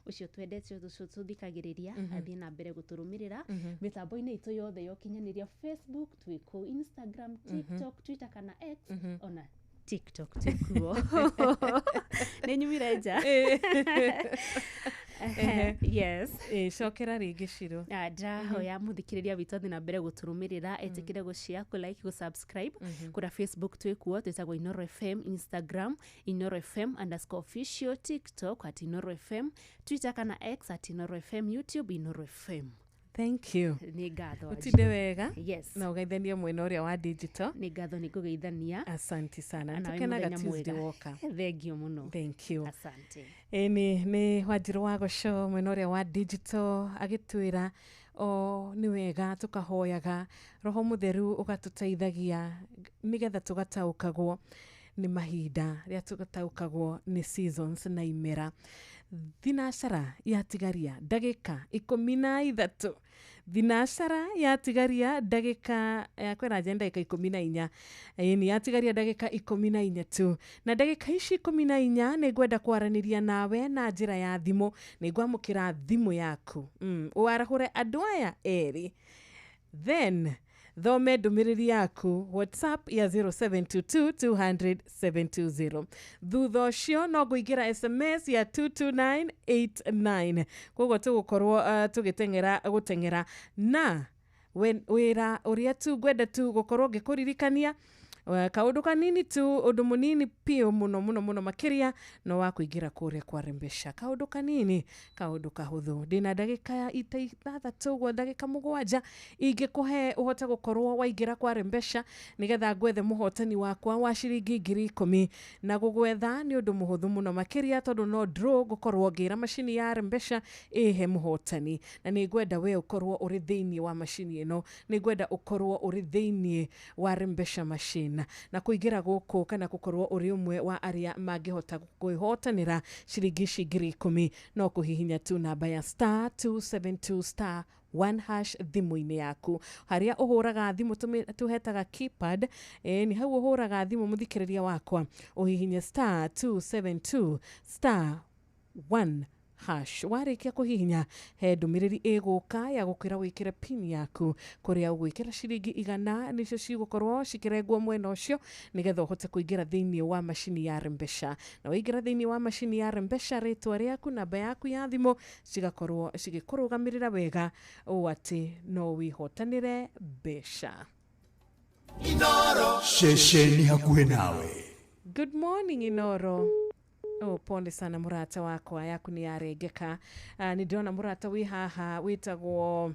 S: ũcio twendete, ũcio tũthikagĩrĩria, athiĩ na mbere gũtũrũmĩrĩra mĩtambo-inĩ itũ yothe ya ũkinyanĩria. Facebook twĩkũ, Instagram, TikTok, Twitter kana X, ona TikTok twĩkuo. Nĩ nyumire nja. Yes.
J: Cokera rĩngĩ, Ciro.
S: Ndĩrahoya mũthikĩrĩria witũ athiĩ na mbere gũtũrũmĩrĩra, etĩkĩre gũshare, kũ-like, gũ-subscribe. Kũrĩa Facebook twĩkuo twĩtagwo Inooro FM, Instagram Inooro FM_official, TikTok @InooroFM, Twitter kana X @InooroFM, YouTube Inooro FM.
J: Thank you.
S: Nĩ ngatho.
J: Ũtinde wega.
S: Yes.
J: Na ũgeithanie mwena ũrĩa wa digital.
S: Nĩ ngatho, nĩ ngũgeithania.
J: Asanti sana.
S: Nawe
J: Tukenaga
S: mũthenya
J: Tuesday
S: mwega.
J: woka.
S: Thengio mũno.
J: Thank you.
S: Asante.
J: Ĩni nĩ Wanjirũ wa Gũco mwena ũrĩa wa digital agĩtwĩra o nĩ wega tũkahoyaga Roho Mũtheru ũgatũteithagia nĩgetha tũgataũkagwo nĩ mahinda, rĩrĩa tũgataũkagwo nĩ seasons na imera. Thinacara yatigaria ndagĩka 13, thinacara yatigaria ndagĩka kwĩra nje ndagĩka 14. Ĩni yatigaria ndagĩka 14 tu, na ndagĩka ici 14 nĩ ngwenda kwaranĩria nawe na njĩra ya thimũ. Nĩ ngwamũkĩra thimũ yaku, warahũre andũ aya erĩ, then thome ndũmĩrĩri yaku WhatsApp ya 0722 200 720. Thutha ũcio no ngũingĩra SMS ya 22989. Koguo tũgũkorwo tũgĩteng'era gũteng'era na wĩra ũrĩa tu ngwenda tu gũkorwo ngĩkũririkania, kaũndũ kanini tu, ũndũ mũnini piũ mũno mũno mũno makĩria, no wa kũingĩra kũrĩa kwa Rembesha. Kaũndũ kanini, kaũndũ kahũthũ. Ndĩna ndagĩka ita 6 ũguo, ndagĩka 7 ingĩkũhe ũhote gũkorwo waingĩra kwa Rembesha nĩgetha ngwethe mũhotani wakwa wa ciringi 10,000. Na gũgwetha nĩ ũndũ mũhũthũ mũno makĩria, tondũ no draw ngũkorwo ngĩra macini ya Rembesha ĩhe mũhotani, na nĩ ngwenda we ũkorwo ũrĩ thĩinĩ wa macini ĩno, nĩ ngwenda ũkorwo ũrĩ thĩinĩ wa Rembesha machine, na kũingĩra gũkũ kana gũkorwo ũrĩ ũmwe wa arĩa mangĩhota kwĩhotanĩra ciringi ici 10,000 no kũhihinya tu namba ya *272*1# thimũ-inĩ yaku. Harĩa ũhũraga thimũ tũhetaga keypad, nĩ hau ũhũraga thimũ, mũthikĩrĩria wakwa, ũhihinye *272*1#. Warĩkia kũhihinya, he ndũmĩrĩri ĩgũka ya gũkwĩra wĩkĩre pin yaku, kũrĩa ũgwĩkĩra ciringi 100, nĩcio cigũkorwo cikĩrengwo mwena ũcio nĩgetha ũhote kũingĩra thĩinĩ wa macini ya Rembesha. Na waingĩra thĩinĩ wa macini ya Rembesha, rĩtwa rĩaku, namba yaku ya thimũ cigakorwo cigĩkũrũgamĩrĩra wega ũũ atĩ no wĩhotanĩre mbeca.
P: Ceceni hakuhĩ nawe.
J: Good morning, Inoro. Oh, pole sana mũrata wakwa, yaku nĩ yarengeka. Nĩ ndĩrona mũrata wĩ haha wĩtagwo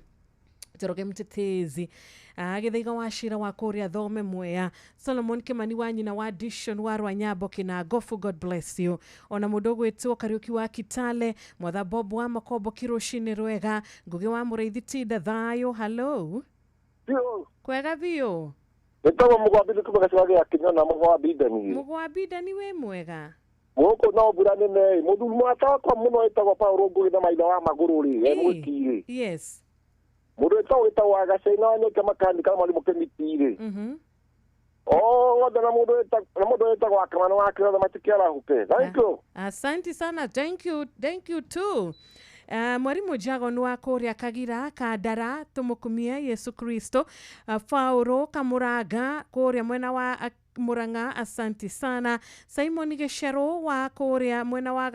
J: Njoroge Mtetezi, Gĩthaiga wa Cira wa kũrĩa Thome Mwea, Solomon Kimani wa nyina wa Dishon wa Rwanyambo Kĩnangobu, God bless you. Ona mũndũ ũgwĩtwo Kariũki wa Kitale, Mwatha Bob wa Makombo, Kĩrũcinĩ rwega, Ngũgĩ wa Mũrĩithi, tinda thayũ. Hello.
H: Biũ.
J: Kwega biũ.
H: Ĩtagwo Mũgwambi kuma gĩcigo gĩa Kĩnyona, Mũgwambi Ndani.
J: Mũgwambi Ndani, wĩ mwega?
H: Gũkũ no mbura nene ĩ. Mũthuri mũrata wakwa mũno ĩtagwo Paul Ngũgĩ na maitha wa magũrũ rĩ, e Mwĩki rĩ. Mũndũ wĩtagwo Wagacei na Wanyeke makanika na mwarimũ Kĩmiti rĩ. Othe na mũndũ wĩtagwo Wakamana wa Kĩrotho matikĩarahũke. Thank you.
J: Asante sana. Thank you. Thank you too. Mwarimu Jagon wa kũrĩa Kagira Kandara, tũmũkumie Yesu Kristo. Fauro Kamũranga kũrĩa mwena wa Murang'a, asanti sana. Simon Gĩcerũ wa kũrĩa mwena wa